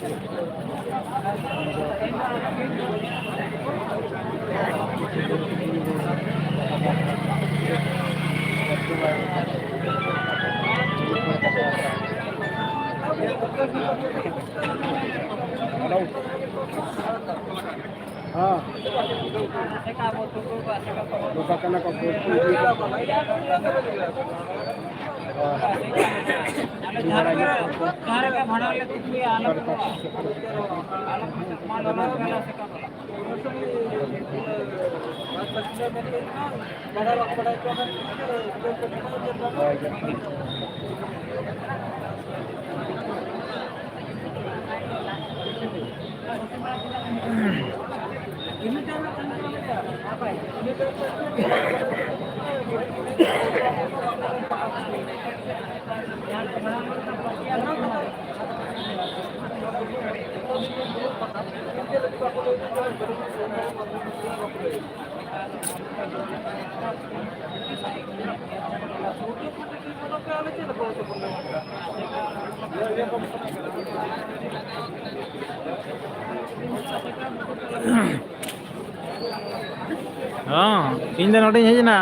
ᱦᱮᱸ᱾ ᱵᱟᱵᱟ ᱠᱟᱱᱟ ᱠᱚ, ᱵᱷᱳᱴ ᱠᱚ ᱤᱫᱤᱭᱮᱫᱟ᱾ ᱦᱮᱸ᱾ ᱦᱚᱸ, ᱤᱧ ᱫᱚ ᱱᱚᱰᱮᱧ ᱦᱮᱡ ᱮᱱᱟ᱾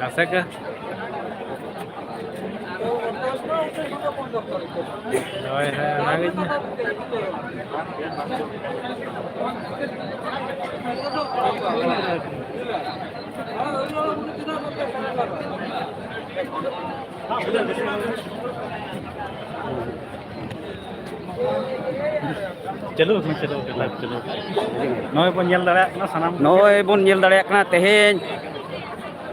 ᱟᱥᱮᱠᱟ᱾ ᱦᱳᱭ, ᱦᱳᱭ, ᱚᱱᱟᱜᱤᱧ᱾ ᱪᱟᱹᱞᱩ ᱟᱠᱟᱱᱟ, ᱪᱟᱹᱞᱩ ᱟᱠᱟᱱᱟ, live ᱪᱟᱹᱞᱩ ᱟᱠᱟᱱᱟ᱾ ᱱᱚᱜᱼᱚᱭ ᱵᱚᱱ ᱧᱮᱞ ᱫᱟᱲᱮᱭᱟᱜ ᱠᱟᱱᱟ, ᱥᱟᱱᱟᱢ ᱱᱚᱜᱼᱚᱭ ᱵᱚᱱ ᱧᱮᱞ ᱫᱟᱲᱮᱭᱟᱜ ᱠᱟᱱᱟ ᱛᱮᱦᱮᱧ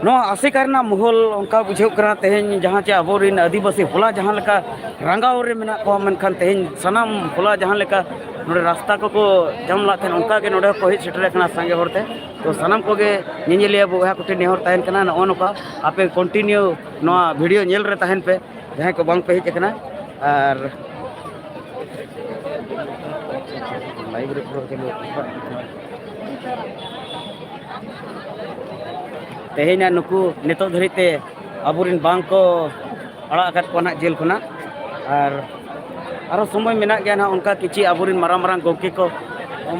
ᱱᱚᱣᱟ ᱟᱥᱮᱠᱟ ᱨᱮᱱᱟᱜ ᱢᱚᱦᱚᱞ ᱚᱱᱠᱟ ᱵᱩᱡᱷᱟᱹᱜ ᱠᱟᱱᱟ᱾ ᱛᱮᱦᱮᱧ ᱡᱟᱦᱟᱸ ᱪᱮ ᱟᱵᱚᱨᱮᱱ ᱟᱹᱫᱤᱵᱟᱹᱥᱤ ᱦᱚᱞᱟ ᱡᱟᱦᱟᱸ ᱞᱮᱠᱟ ᱨᱟᱸᱜᱟᱣ ᱨᱮ ᱢᱮᱱᱟᱜ ᱠᱚᱣᱟ, ᱢᱮᱱᱠᱷᱟᱱ ᱛᱮᱦᱮᱧ ᱥᱟᱱᱟᱢ ᱦᱚᱞᱟ ᱡᱟᱦᱟᱸ ᱞᱮᱠᱟ ᱱᱚᱰᱮ ᱨᱟᱥᱛᱟ ᱠᱚᱠᱚ ᱡᱟᱢ ᱞᱟᱜ ᱛᱟᱦᱮᱸᱱ, ᱚᱱᱠᱟ ᱜᱮ ᱱᱚᱰᱮ ᱦᱚᱸᱠᱚ ᱦᱮᱡ ᱥᱮᱴᱮᱨ ᱟᱠᱟᱱᱟ ᱥᱟᱸᱜᱮ ᱦᱚᱲᱛᱮ᱾ ᱛᱚ ᱥᱟᱱᱟᱢ ᱠᱚᱜᱮ ᱧᱮᱧᱮᱞᱤᱭᱟᱹ ᱵᱚᱭᱦᱟ ᱠᱚᱴᱷᱮᱱ ᱱᱮᱦᱚᱨ ᱛᱟᱦᱮᱱ ᱠᱟᱱᱟ, ᱱᱚᱜᱼᱚ ᱱᱚᱝᱠᱟ ᱟᱯᱮ continue ᱱᱚᱣᱟ video ᱧᱮᱞ ᱨᱮ ᱛᱟᱦᱮᱱ ᱯᱮ, ᱡᱟᱦᱟᱸᱭ ᱠᱚ ᱵᱟᱝ ᱯᱮ ᱦᱮᱡ ᱟᱠᱟᱱᱟ᱾ ᱟᱨ live ᱨᱮ ᱯᱩᱨᱟᱹ ᱪᱟᱹᱞᱩ ᱟᱠᱟᱱᱟ᱾ ᱛᱮᱦᱮᱧᱟᱜ ᱱᱩᱠᱩ ᱱᱤᱛᱚᱜ ᱫᱷᱟᱹᱨᱤᱡ ᱛᱮ ᱟᱵᱚᱨᱮᱱ ᱵᱟᱝ ᱠᱚ ᱟᱲᱟᱜ ᱟᱠᱟᱫ ᱠᱚᱣᱟ ᱱᱟᱦᱟᱜ ᱡᱮᱞ ᱠᱷᱚᱱᱟᱜ᱾ ᱟᱨ ᱟᱨᱚ ᱥᱚᱢᱚᱭ ᱢᱮᱱᱟᱜ ᱜᱮᱭᱟ ᱱᱟᱦᱟᱜ, ᱚᱱᱠᱟ ᱠᱤᱪᱷᱤ ᱟᱵᱚᱨᱮᱱ ᱢᱟᱨᱟᱝ ᱢᱟᱨᱟᱝ ᱜᱚᱢᱠᱮ ᱠᱚ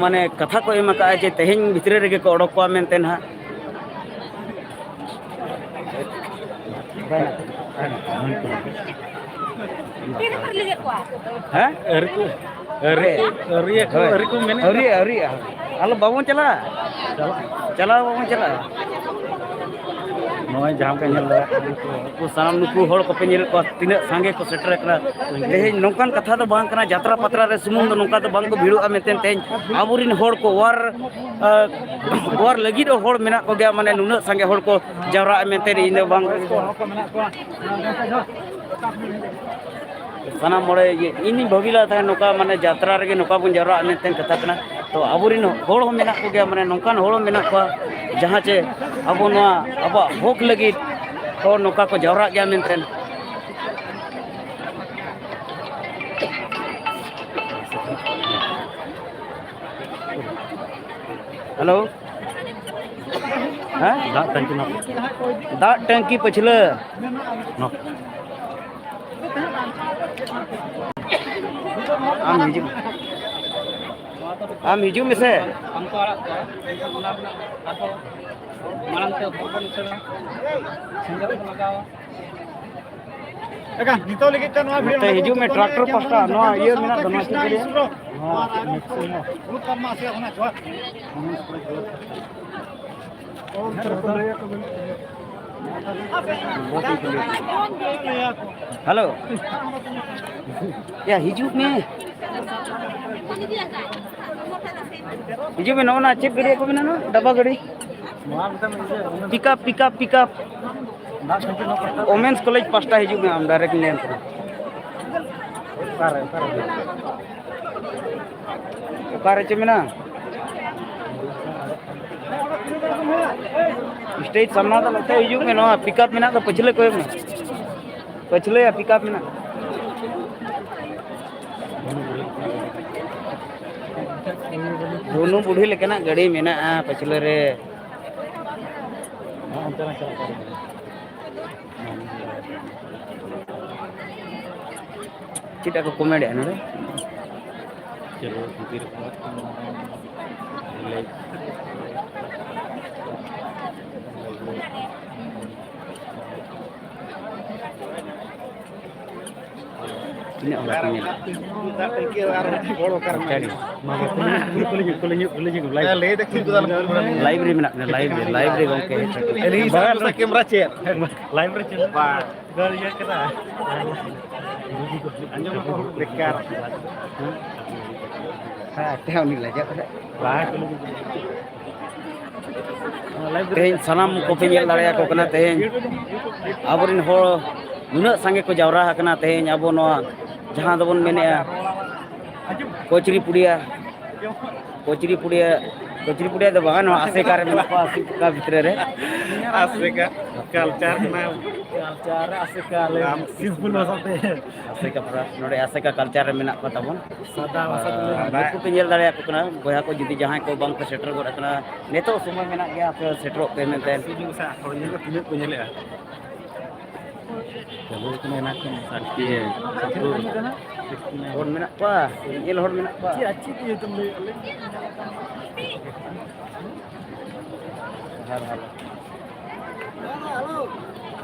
ᱢᱟᱱᱮ ᱠᱟᱛᱷᱟ ᱠᱚ ᱮᱢ ᱟᱠᱟᱫᱼᱟ ᱡᱮ ᱛᱮᱦᱮᱧ ᱵᱷᱤᱛᱨᱤ ᱨᱮᱜᱮ ᱠᱚ ᱚᱰᱚᱠ ᱠᱚᱣᱟ ᱢᱮᱱᱛᱮ ᱱᱟᱦᱟᱜ᱾ ᱦᱮᱸ? ᱟᱹᱣᱨᱤ ᱠᱚ, ᱟᱹᱣᱨᱤ ᱠᱚ, ᱟᱹᱣᱨᱤ ᱠᱚ ᱢᱮᱱᱮᱫ ᱟᱹᱣᱨᱤ, ᱟᱹᱣᱨᱤ, ᱟᱞᱚ ᱵᱟᱵᱚᱱ ᱪᱟᱞᱟᱜᱼᱟ᱾ ᱪᱟᱞᱟᱜ᱾ ᱪᱟᱞᱟᱣ ᱵᱟᱵᱚᱱ ᱪᱟᱞᱟᱜᱼᱟ᱾ ᱱᱚᱜᱼᱚᱭ ᱡᱟᱦᱟᱸ ᱞᱮᱠᱟ ᱧᱮᱞ ᱫᱟᱲᱮᱭᱟᱜ ᱠᱟᱱᱟ᱾ ᱩᱱᱠᱩ ᱥᱟᱱᱟᱢ ᱱᱩᱠᱩ ᱦᱚᱲ ᱠᱚᱯᱮ ᱧᱮᱞᱮᱫ ᱠᱚᱣᱟ, ᱛᱤᱱᱟᱹᱜ ᱥᱟᱸᱜᱮ ᱠᱚ ᱥᱮᱴᱮᱨ ᱟᱠᱟᱱᱟ᱾ ᱛᱮᱦᱮᱧ ᱱᱚᱝᱠᱟᱱ ᱠᱟᱛᱷᱟ ᱫᱚ ᱵᱟᱝ ᱠᱟᱱᱟ, ᱡᱟᱛᱨᱟ ᱯᱟᱛᱨᱟ ᱨᱮ ᱥᱩᱢᱩᱝ ᱫᱚ ᱱᱚᱝᱠᱟ ᱫᱚ ᱵᱟᱝ ᱠᱚ ᱵᱷᱤᱲᱚᱜᱼᱟ ᱢᱮᱱᱛᱮ ᱛᱮᱦᱮᱧ ᱟᱵᱚᱨᱮᱱ ᱦᱚᱲ ᱠᱚ ᱚᱣᱟᱨ, ᱟᱸ, ᱚᱣᱟᱨ ᱞᱟᱹᱜᱤᱫ ᱦᱚᱸ ᱦᱚᱲ ᱢᱮᱱᱟᱜ ᱠᱚᱜᱮᱭᱟ, ᱢᱟᱱᱮ ᱱᱩᱱᱟᱹᱜ ᱥᱟᱸᱜᱮ ᱦᱚᱲ ᱠᱚ ᱡᱟᱣᱨᱟᱜᱼᱟ ᱢᱮᱱᱛᱮ ᱤᱧ ᱫᱚ ᱵᱟᱝ᱾ ᱥᱟᱱᱟᱢ ᱢᱚᱬᱮ ᱤᱭᱟᱹ, ᱤᱧ ᱫᱩᱧ ᱵᱷᱟᱹᱵᱤ ᱞᱮᱫ ᱛᱟᱦᱮᱸᱫ ᱱᱚᱝᱠᱟ ᱢᱟᱱᱮ ᱡᱟᱛᱨᱟ ᱨᱮᱜᱮ ᱱᱚᱝᱠᱟ ᱵᱚᱱ ᱡᱟᱣᱨᱟᱜᱼᱟ ᱢᱮᱱᱛᱮ ᱠᱟᱛᱷᱟ ᱠᱟᱱᱟ᱾ ᱛᱚ ᱟᱵᱚᱨᱮᱱ ᱦᱚᱲ ᱦᱚᱸ ᱢᱮᱱᱟᱜ ᱠᱚᱜᱮᱭᱟ, ᱢᱟᱱᱮ ᱱᱚᱝᱠᱟᱱ ᱦᱚᱲ ᱦᱚᱸ ᱢᱮᱱᱟᱜ ᱠᱚᱣᱟ ᱡᱟᱦᱟᱸ ᱪᱮ ᱟᱵᱚ ᱱᱚᱣᱟ ᱟᱵᱚᱣᱟᱜ ᱦᱚᱠ ᱞᱟᱹᱜᱤᱫ ᱦᱚᱲ ᱱᱚᱝᱠᱟ ᱠᱚ ᱡᱟᱣᱨᱟᱜ ᱜᱮᱭᱟ ᱢᱮᱱᱛᱮ᱾ ᱦᱮᱞᱳ᱾ ᱦᱮᱸ? ᱫᱟᱜ ᱴᱟᱝᱠᱤ ᱱᱚ᱾ ᱫᱟᱜ ᱴᱟᱝᱠᱤ ᱯᱟᱹᱪᱷᱞᱟᱹ᱾ ᱱᱚ᱾ ᱟᱢ ᱦᱤᱡᱩᱜ, ᱟᱢ ᱦᱤᱡᱩᱜ ᱢᱮᱥᱮ᱾ ᱵᱟᱝ ᱠᱚ ᱟᱲᱟᱜ ᱠᱚᱣᱟ, ᱮᱱᱠᱷᱟᱱ ᱚᱱᱟ ᱨᱮᱱᱟᱜ ᱟᱨᱦᱚᱸ ᱢᱟᱲᱟᱝ ᱛᱮ ᱦᱚᱯᱚᱱ ᱩᱛᱟᱹᱨᱟ, ᱥᱮᱸᱜᱮᱞ ᱠᱚ ᱞᱟᱜᱟᱣᱟ᱾ ᱮᱠᱟ, ᱱᱤᱛᱚᱜ ᱞᱟᱹᱜᱤᱫ ᱛᱮ ᱱᱚᱣᱟ ᱱᱚᱛᱮ ᱵᱷᱤᱰᱤᱭᱳ ᱦᱤᱡᱩᱜ ᱢᱮ, ᱴᱨᱟᱠᱴᱚᱨ ᱯᱟᱥᱴᱟ, ᱱᱚᱣᱟ ᱤᱭᱟᱹ ᱢᱮᱱᱟᱜ ᱫᱚ, ᱱᱚᱣᱟ ᱪᱮᱫ ᱠᱚ ᱞᱟᱹᱭᱟ? ᱱᱚᱣᱟ ᱢᱤᱠᱥᱤᱝ ᱨᱮ᱾ ᱦᱮᱞᱳ᱾ ᱭᱟ, ᱦᱤᱡᱩᱜ ᱢᱮ᱾ ᱦᱤᱡᱩᱜ ᱢᱮ, ᱱᱚᱜᱼᱚ ᱱᱟ ᱪᱮᱫ ᱜᱟᱹᱰᱤ ᱠᱚ ᱢᱮᱱᱟ ᱱᱚᱣᱟ? ᱰᱟᱵᱟ ᱜᱟᱹᱰᱤ? Pickup, pickup, pickup. Women's college ᱯᱟᱥᱴᱟ ᱦᱤᱡᱩᱜ ᱢᱮ, ᱟᱢ ᱰᱟᱭᱨᱮᱠᱴ ᱞᱟᱹᱭᱟᱢ ᱠᱟᱱᱟ᱾ ᱚᱠᱟᱨᱮ ᱪᱚ ᱢᱮᱱᱟᱜᱼᱟ? ᱥᱴᱮᱡᱽ ᱥᱟᱢᱱᱟ ᱫᱚ ᱱᱚᱛᱮ ᱦᱤᱡᱩᱜ ᱢᱮ, ᱱᱚᱣᱟ ᱯᱤᱠᱟᱯ ᱢᱮᱱᱟᱜ ᱫᱚ ᱯᱟᱹᱪᱷᱞᱟᱹ ᱠᱚᱭᱚᱜ ᱢᱮ᱾ ᱯᱟᱹᱪᱷᱞᱟᱹᱭᱟ, ᱯᱤᱠᱟᱯ ᱢᱮᱱᱟᱜ᱾ ᱫᱷᱩᱱᱩ ᱵᱩᱰᱷᱤ ᱞᱮᱠᱟᱱᱟᱜ ᱜᱟᱹᱰᱤ ᱢᱮᱱᱟᱜᱼᱟ ᱯᱟᱹᱪᱷᱞᱟᱹ ᱨᱮ᱾ ᱪᱮᱫ ᱠᱚ ᱠᱚᱢᱮᱰᱤᱭᱟ ᱱᱚᱰᱮ? ᱛᱤᱱᱟᱹᱜ ᱦᱚᱲ ᱠᱚ ᱧᱮᱞ? ᱠᱩᱞᱤ ᱧᱚᱜ, ᱠᱩᱞᱤ ᱧᱚᱜ, ᱠᱩᱞᱤ ᱧᱚᱜ, ᱞᱟᱭᱤᱵᱷ᱾ ᱞᱟᱹᱭ ᱫᱟᱠᱚ ᱩᱱᱠᱩ ᱫᱚ ᱟᱞᱚ ᱠᱚ ᱞᱟᱭᱤᱵᱷ ᱨᱮ ᱢᱮᱱᱟᱜ ᱵᱮᱱᱟ, ᱞᱟᱭᱤᱵᱷ ᱨᱮ, ᱞᱟᱭᱤᱵᱷ ᱨᱮ ᱜᱚᱢᱠᱮ ᱦᱮᱡ ᱠᱟᱛᱮ᱾ ᱮᱞᱤ ᱥᱟᱵ ᱠᱮᱢᱨᱟ ᱪᱮᱫ? ᱞᱟᱭᱤᱵᱷ ᱨᱮ ᱪᱮᱫ? ᱵᱟᱝ᱾ ᱟᱸᱡᱚᱢ ᱵᱮᱠᱟᱨ᱾ ᱦᱮᱸ, ᱛᱮ ᱩᱱᱤ ᱞᱟᱡᱟᱜ ᱠᱟᱱᱟ᱾ ᱛᱮᱦᱮᱧ ᱥᱟᱱᱟᱢ ᱠᱚᱯᱮ ᱧᱮᱞ ᱫᱟᱲᱮᱭᱟᱠᱚ ᱠᱟᱱᱟ ᱛᱮᱦᱮᱧ ᱟᱵᱚᱨᱮᱱ ᱦᱚᱲ ᱱᱩᱱᱟᱹᱜ ᱥᱟᱸᱜᱮ ᱠᱚ ᱡᱟᱣᱨᱟ ᱟᱠᱟᱱᱟ ᱛᱮᱦᱮᱧ ᱟᱵᱚ ᱱᱚᱣᱟ ᱡᱟᱦᱟᱸ ᱫᱚᱵᱚᱱ ᱢᱮᱱᱮᱫᱼᱟ ᱠᱚᱪᱨᱤᱯᱩᱲᱤᱭᱟ, ᱠᱚᱪᱨᱤᱯᱩᱲᱤᱭᱟ, ᱠᱚᱪᱨᱤᱯᱩᱲᱤᱭᱟ ᱫᱚ ᱵᱟᱝᱟ, ᱱᱚᱣᱟ ᱟᱥᱮᱠᱟ ᱨᱮ ᱢᱮᱱᱟᱜ ᱠᱚᱣᱟ, ᱟᱥᱮᱠᱟ ᱵᱷᱤᱛᱨᱤ ᱨᱮ᱾ ᱟᱥᱮᱠᱟ, ᱠᱟᱞᱪᱟᱨ ᱠᱟᱱᱟ᱾ ᱠᱟᱞᱪᱟᱨ ᱟᱥᱮᱠᱟ, ᱞᱟᱹᱭ ᱢᱮ, ᱥᱤᱢᱯᱩᱞ ᱵᱷᱟᱥᱟᱛᱮ᱾ ᱟᱥᱮᱠᱟ ᱯᱟᱨᱟ, ᱱᱚᱰᱮ ᱟᱥᱮᱠᱟ ᱠᱟᱞᱪᱟᱨ ᱨᱮ ᱢᱮᱱᱟᱜ ᱠᱚ ᱛᱟᱵᱚᱱ᱾ ᱥᱟᱫᱟ ᱵᱷᱟᱥᱟ ᱛᱮ ᱞᱟᱹᱭ ᱢᱮ᱾ ᱟᱨ ᱱᱩᱠᱩ ᱯᱮ ᱧᱮᱞ ᱫᱟᱲᱮᱭᱟᱠᱚ ᱠᱟᱱᱟ, ᱵᱚᱭᱦᱟ ᱠᱚ, ᱡᱩᱫᱤ ᱡᱟᱦᱟᱸᱭ ᱠᱚ ᱵᱟᱝ ᱯᱮ ᱥᱮᱴᱮᱨ ᱜᱚᱫ ᱟᱠᱟᱱᱟ, ᱱᱤᱛᱚᱜ ᱥᱚᱢᱚᱭ ᱢᱮᱱᱟᱜ ᱜᱮᱭᱟ, ᱟᱯᱮ ᱥᱮᱴᱮᱨᱚᱜ ᱯᱮ ᱢᱮᱱᱛᱮ᱾ ᱦᱚᱲ ᱧᱮᱞ ᱠᱚ ᱛᱤᱱᱟᱹᱜ ᱠᱚ ᱧᱮᱞᱮᱜᱼᱟ? ᱪᱟᱹᱞᱩ ᱠᱟᱱᱟ ᱮᱱᱟᱝ ᱠᱷᱚᱱ᱾ ᱥᱟᱴᱴᱤ, ᱥᱚᱛᱛᱚᱨ᱾ ᱦᱚᱲ ᱢᱮᱱᱟᱜ ᱠᱚᱣᱟ, ᱧᱮᱧᱮᱞ ᱦᱚᱲ ᱢᱮᱱᱟᱜ ᱠᱚᱣᱟ᱾ ᱪᱮᱫ, ᱪᱮᱫ ᱤᱭᱟᱹ ᱛᱮᱢ ᱞᱟᱹᱭ ᱮᱫ ᱞᱮ? ᱦᱮᱸ, ᱦᱮᱞᱳ᱾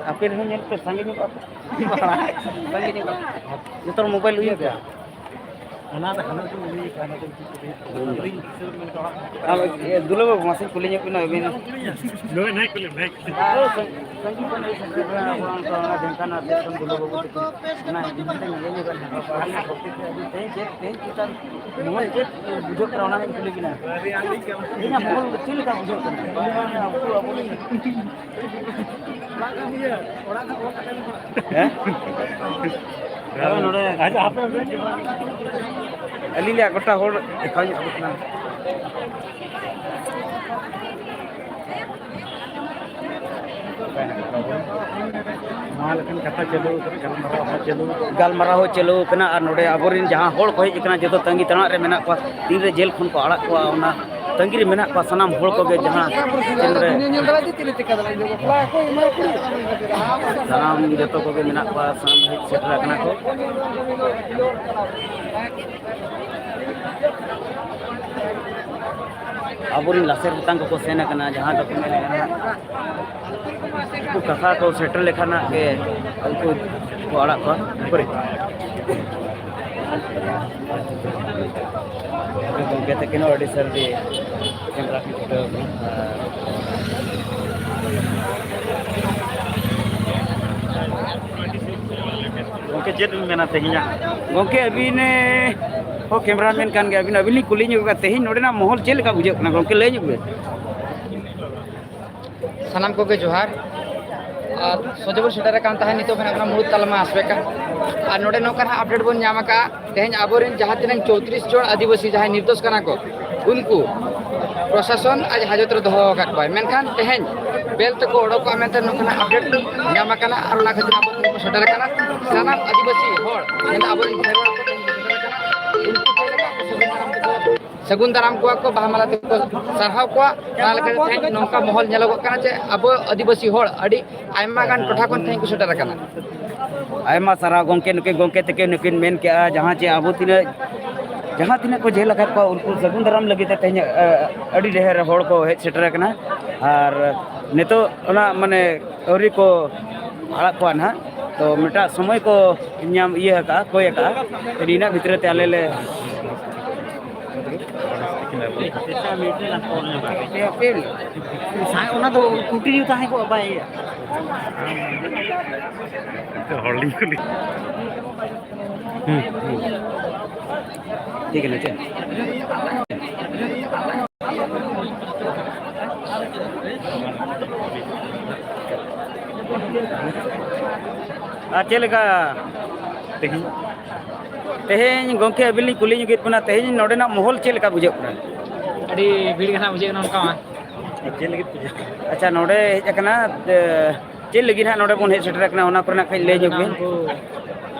ᱟᱯᱮ ᱨᱮᱦᱚᱸ ᱧᱮᱞ ᱯᱮ, ᱥᱟᱸᱜᱮ ᱧᱚᱜᱚᱜ ᱟᱯᱮ᱾ ᱥᱟᱸᱜᱮ ᱧᱚᱜᱚᱜ ᱟᱯᱮ᱾ ᱡᱚᱛᱚ ᱦᱚᱲ ᱢᱳᱵᱟᱭᱤᱞ ᱦᱩᱭᱩᱜ ᱜᱮᱭᱟ᱾ ᱦᱟᱱᱟ ᱫᱚ, ᱦᱟᱱᱟ ᱫᱚ ᱩᱱᱤ, ᱦᱟᱱᱟ ᱫᱚ ᱩᱱᱤ᱾ ᱟᱨ, ᱤᱭᱟᱹ, ᱫᱩᱞᱟᱹ ᱵᱟᱹᱵᱩ, ᱢᱟᱥᱮ ᱠᱩᱞᱤ ᱧᱚᱜ ᱵᱤᱱᱟ ᱟᱹᱵᱤᱱ᱾ ᱱᱩᱭ, ᱱᱩᱭ ᱠᱩᱞᱤ ᱢᱮ᱾ ᱟᱨ ᱥᱟᱺᱜᱤᱧ, ᱥᱟᱺᱜᱤᱧ ᱠᱷᱚᱱ ᱦᱮᱡ ᱥᱮᱴᱮᱨ ᱟᱠᱟᱱᱟ ᱟᱵᱚ ᱚᱱᱠᱟ ᱚᱱᱟ ᱰᱷᱮᱝᱠᱟᱱᱟ ᱟᱹᱛᱩ ᱠᱷᱚᱱ ᱫᱩᱞᱟᱹ ᱵᱟᱹᱵᱩ ᱛᱟᱠᱚ᱾ ᱚᱱᱟ ᱤᱫᱤ ᱠᱟᱛᱮ ᱧᱮᱞ ᱧᱚᱜ ᱟᱠᱟᱱᱟ᱾ ᱛᱮᱦᱮᱧ ᱪᱮᱫ, ᱛᱮᱦᱮᱧ ᱪᱮᱫ ᱞᱮᱠᱟ ᱢᱚᱦᱚᱞ ᱪᱮᱫ ᱵᱩᱡᱷᱟᱹᱜ ᱠᱟᱱᱟ, ᱚᱱᱟ ᱜᱤᱧ ᱠᱩᱞᱤ ᱵᱤᱱᱟ᱾ ᱛᱮᱦᱮᱧᱟᱜ ᱢᱚᱦᱚᱞ ᱪᱮᱫ ᱞᱮᱠᱟ ᱵᱩᱡᱷᱟᱹᱜ ᱠᱟᱱᱟ? ᱟᱵᱚ, ᱟᱵᱚ ᱦᱮᱸ? ᱟᱫᱚ ᱱᱚᱰᱮ ᱟᱪᱪᱷᱟ, ᱟᱯᱮ ᱟᱹᱞᱤᱧ ᱞᱮᱭᱟ ᱜᱚᱴᱟ ᱦᱚᱲ ᱫᱮᱠᱷᱟᱣ ᱧᱚᱜ ᱟᱠᱚ ᱠᱟᱱᱟ᱾ ᱱᱚᱣᱟ ᱞᱮᱠᱟᱱ ᱠᱟᱛᱷᱟ ᱪᱟᱹᱞᱩ ᱠᱟᱱᱟ, ᱜᱟᱞᱢᱟᱨᱟᱣ ᱦᱚᱸ ᱪᱟᱹᱞᱩ ᱠᱟᱱᱟ᱾ ᱜᱟᱞᱢᱟᱨᱟᱣ ᱦᱚᱸ ᱪᱟᱹᱞᱩ ᱠᱟᱱᱟ ᱟᱨ ᱱᱚᱰᱮ ᱟᱵᱚᱨᱮᱱ ᱡᱟᱦᱟᱸ ᱦᱚᱲ ᱠᱚ ᱦᱮᱡ ᱟᱠᱟᱱᱟ, ᱡᱚᱛᱚ ᱛᱟᱺᱜᱤ ᱛᱟᱲᱟᱜ ᱨᱮ ᱢᱮᱱᱟᱜ ᱠᱚᱣᱟ, ᱛᱤᱱᱨᱮ ᱡᱮᱞ ᱠᱷᱚᱱ ᱠᱚ ᱟᱲᱟᱜ ᱠᱚᱣᱟ, ᱚᱱᱟ ᱛᱟᱺᱜᱤ ᱨᱮ ᱢᱮᱱᱟᱜ ᱠᱚᱣᱟ ᱥᱟᱱᱟᱢ ᱦᱚᱲ ᱠᱚᱜᱮ, ᱡᱟᱦᱟᱸ ᱪᱮ ᱱᱚᱰᱮ ᱥᱟᱱᱟᱢ ᱡᱚᱛᱚ ᱠᱚᱜᱮ ᱢᱮᱱᱟᱜ ᱠᱚᱣᱟ, ᱥᱟᱱᱟᱢ ᱦᱮᱡ ᱥᱮᱴᱮᱨ ᱟᱠᱟᱱᱟ ᱠᱚ᱾ ᱟᱵᱚᱨᱮᱱ ᱞᱟᱥᱮᱨ ᱦᱟᱛᱟᱝ ᱠᱚᱠᱚ ᱥᱮᱱ ᱟᱠᱟᱱᱟ, ᱡᱟᱦᱟᱸ ᱫᱚᱠᱚ ᱢᱮᱱᱮᱫ ᱠᱟᱱᱟ ᱩᱱᱠᱩ ᱠᱟᱛᱷᱟ ᱠᱚ ᱥᱮᱴᱮᱨ ᱞᱮᱠᱷᱟᱱ ᱦᱟᱸᱜ ᱜᱮ ᱩᱱᱠᱩ ᱠᱚ ᱟᱲᱟᱜ ᱠᱚᱣᱟ᱾ ᱜᱚᱢᱠᱮ ᱛᱟᱹᱠᱤᱱ ᱦᱚᱸ ᱟᱹᱰᱤ ᱥᱟᱹᱨᱫᱤ ᱥᱮᱸᱫᱽᱨᱟ ᱠᱚ ᱪᱷᱩᱴᱟᱹᱣ ᱟᱠᱟᱱᱟ᱾ ᱟᱨ ᱜᱚᱢᱠᱮ, ᱪᱮᱫ ᱵᱤᱱ ᱢᱮᱱᱟ ᱛᱮᱦᱮᱧᱟᱜ? ᱜᱚᱢᱠᱮ, ᱟᱹᱵᱤᱱ ᱦᱚᱸ ᱠᱮᱢᱨᱟᱢᱮᱱ ᱠᱟᱱ ᱜᱮᱭᱟ ᱵᱤᱱ, ᱟᱹᱵᱤᱱ ᱞᱤᱧ ᱠᱩᱞᱤ ᱧᱚᱜ ᱠᱟᱱᱟ, ᱛᱮᱦᱮᱧ ᱱᱚᱰᱮᱱᱟᱜ ᱢᱚᱦᱚᱞ ᱪᱮᱫ ᱞᱮᱠᱟ ᱵᱩᱡᱷᱟᱹᱜ ᱠᱟᱱᱟ? ᱜᱚᱢᱠᱮ, ᱞᱟᱹᱭ ᱧᱚᱜ ᱵᱤᱱ᱾ ᱥᱟᱱᱟᱢ ᱠᱚᱜᱮ ᱡᱚᱦᱟᱨ᱾ ᱟᱨ ᱥᱚᱡᱷᱮ ᱵᱚᱱ ᱥᱮᱴᱮᱨ ᱟᱠᱟᱱ ᱛᱟᱦᱮᱸᱫ, ᱱᱤᱛᱚᱜ ᱢᱮᱱᱟᱜ ᱵᱚᱱᱟ ᱢᱩᱲᱩᱫ ᱛᱟᱞᱢᱟ ᱟᱥᱵᱮᱠᱟ᱾ ᱟᱨ ᱱᱚᱰᱮ ᱱᱚᱝᱠᱟᱱᱟᱜ ᱟᱯᱰᱮᱴ ᱵᱚᱱ ᱧᱟᱢ ᱟᱠᱟᱫᱼᱟ, ᱛᱮᱦᱮᱧ ᱟᱵᱚᱨᱮᱱ ᱡᱟᱦᱟᱸ ᱛᱤᱱᱟᱹᱜ ᱪᱳᱭᱛᱨᱤᱥ ᱡᱚᱱ ᱟᱹᱫᱤᱵᱟᱹᱥᱤ ᱡᱟᱦᱟᱸᱭ ᱱᱤᱨᱫᱳᱥ ᱠᱟᱱᱟ ᱠᱚ, ᱩᱱᱠᱩ ᱯᱨᱚᱥᱟᱥᱚᱱ ᱟᱡ ᱦᱟᱡᱚᱛ ᱨᱮ ᱫᱚᱦᱚ ᱟᱠᱟᱫ ᱠᱚᱣᱟᱭ, ᱢᱮᱱᱠᱷᱟᱱ ᱛᱮᱦᱮᱧ ᱵᱮᱞ ᱛᱮᱠᱚ ᱚᱰᱚᱠᱚᱜᱼᱟ ᱢᱮᱱᱛᱮ ᱱᱚᱝᱠᱟᱱᱟᱜ ᱟᱯᱰᱮᱴ ᱧᱟᱢ ᱟᱠᱟᱱᱟ᱾ ᱟᱨ ᱚᱱᱟ ᱠᱷᱟᱹᱛᱤᱨ ᱟᱵᱚ ᱛᱮᱦᱮᱧ ᱵᱚᱱ ᱥᱮᱴᱮᱨ ᱟᱠᱟᱱᱟ᱾ ᱥᱟᱱᱟᱢ ᱟᱹᱫᱤᱵᱟᱹᱥᱤ ᱦᱚᱲ, ᱢᱮᱱᱫᱚ ᱟᱵᱚᱨᱮᱱ ᱠᱷᱮᱨᱣᱟᱲ ᱠᱚ ᱛᱮᱦᱮᱧ ᱵᱚᱱ ᱥᱮᱴᱮᱨ ᱟᱠᱟᱱᱟ, ᱩᱱᱠᱩ ᱛᱮᱦᱮᱧ ᱟᱵᱚ ᱥᱟᱹᱜᱩᱱ ᱫᱟᱨᱟᱢ ᱛᱮᱠᱚ ᱥᱟᱹᱜᱩᱱ ᱫᱟᱨᱟᱢ ᱠᱚᱣᱟ ᱠᱚ, ᱵᱟᱦᱟ ᱢᱟᱞᱟ ᱛᱮᱠᱚ ᱥᱟᱨᱦᱟᱣ ᱠᱚᱣᱟ᱾ ᱚᱱᱟ ᱞᱮᱠᱟᱛᱮ ᱛᱮᱦᱮᱧ ᱱᱚᱝᱠᱟ ᱢᱚᱦᱚᱞ ᱧᱮᱞᱚᱜᱚᱜ ᱠᱟᱱᱟ ᱡᱮ ᱟᱵᱚ ᱟᱹᱫᱤᱵᱟᱹᱥᱤ ᱦᱚᱲ ᱟᱹᱰᱤ ᱟᱭᱢᱟ ᱜᱟᱱ ᱴᱚᱴᱷᱟ ᱠᱷᱚᱱ ᱛᱮᱦᱮᱧ ᱠᱚ ᱥᱮᱴᱮᱨ ᱟᱠᱟᱱᱟ᱾ ᱟᱭᱢᱟ ᱥᱟᱨᱦᱟᱣ ᱜᱚᱢᱠᱮ, ᱱᱩᱠᱤᱱ ᱜᱚᱢᱠᱮ ᱛᱟᱹᱠᱤᱱ ᱱᱩᱠᱤᱱ ᱢᱮᱱ ᱠᱮᱜᱼᱟ, ᱡᱟᱦᱟᱸ ᱪᱮ ᱟᱵᱚ ᱛᱤᱱᱟᱹᱜ, ᱡᱟᱦᱟᱸ ᱛᱤᱱᱟᱹᱜ ᱠᱚ ᱡᱮᱞ ᱟᱠᱟᱫ ᱠᱚᱣᱟ, ᱩᱱᱠᱩ ᱥᱟᱹᱜᱩᱱ ᱫᱟᱨᱟᱢ ᱞᱟᱹᱜᱤᱫ ᱛᱮ ᱛᱮᱦᱮᱧ, ᱮ, ᱟᱹᱰᱤ ᱰᱷᱮᱨ ᱦᱚᱲ ᱠᱚ ᱦᱮᱡ ᱥᱮᱴᱮᱨ ᱟᱠᱟᱱᱟ᱾ ᱟᱨ ᱱᱤᱛᱚᱜ ᱚᱱᱟ, ᱢᱟᱱᱮ, ᱟᱹᱣᱨᱤ ᱠᱚ ᱟᱲᱟᱜ ᱠᱚᱣᱟ ᱱᱟᱦᱟᱜ, ᱛᱚ ᱢᱤᱫᱴᱟᱜ ᱥᱚᱢᱚᱭ ᱠᱚ ᱧᱟᱢ ᱤᱭᱟᱹ ᱟᱠᱟᱫᱼᱟ, ᱠᱚᱭ ᱟᱠᱟᱫᱼᱟ᱾ ᱛᱚ ᱱᱤᱱᱟᱹᱜ ᱵᱷᱤᱛᱨᱤ ᱛᱮ ᱟᱞᱮ ᱞᱮ ᱚᱱᱟ ᱫᱚ ᱠᱚᱱᱴᱤᱱᱤᱭᱩ ᱛᱟᱦᱮᱸ ᱠᱚᱜᱼᱟ, ᱵᱟᱭ ᱤᱭᱟᱹᱜᱼᱟ᱾ ᱦᱚᱲ ᱞᱤᱧ ᱠᱩᱞᱤ᱾ ᱦᱩᱸ, ᱦᱩᱸ᱾ ᱴᱷᱤᱠ ᱟᱪᱷᱮ᱾ ᱟᱨ ᱪᱮᱫ ᱞᱮᱠᱟ ᱛᱮᱦᱮᱧ? ᱛᱮᱦᱮᱧ ᱜᱚᱢᱠᱮ, ᱟᱹᱵᱤᱱ ᱞᱤᱧ ᱠᱩᱞᱤ ᱧᱚᱜᱮᱫ ᱵᱮᱱᱟ, ᱛᱮᱦᱮᱧ ᱱᱚᱰᱮᱱᱟᱜ ᱢᱚᱦᱚᱞ ᱪᱮᱫ ᱞᱮᱠᱟ ᱵᱩᱡᱷᱟᱹᱜ ᱠᱟᱱᱟ? ᱟᱹᱰᱤ ᱵᱷᱤᱲ ᱜᱮ ᱱᱟᱦᱟᱜ ᱵᱩᱡᱷᱟᱹᱜ ᱠᱟᱱᱟ ᱚᱱᱠᱟ ᱢᱟ᱾ ᱪᱮᱫ ᱞᱟᱹᱜᱤᱫ ᱯᱩᱡᱟᱹ? ᱟᱪᱪᱷᱟ, ᱱᱚᱰᱮ ᱦᱮᱡ ᱟᱠᱟᱱᱟ, ᱮ, ᱪᱮᱫ ᱞᱟᱹᱜᱤᱫ ᱦᱟᱸᱜ ᱱᱚᱰᱮ ᱵᱚᱱ ᱦᱮᱡ ᱥᱮᱴᱮᱨ ᱟᱠᱟᱱᱟ, ᱚᱱᱟ ᱠᱚᱨᱮᱱᱟᱜ ᱠᱟᱹᱡ ᱞᱟᱹᱭ ᱧᱚᱜ ᱵᱤᱱ᱾ ᱩᱱᱠᱩ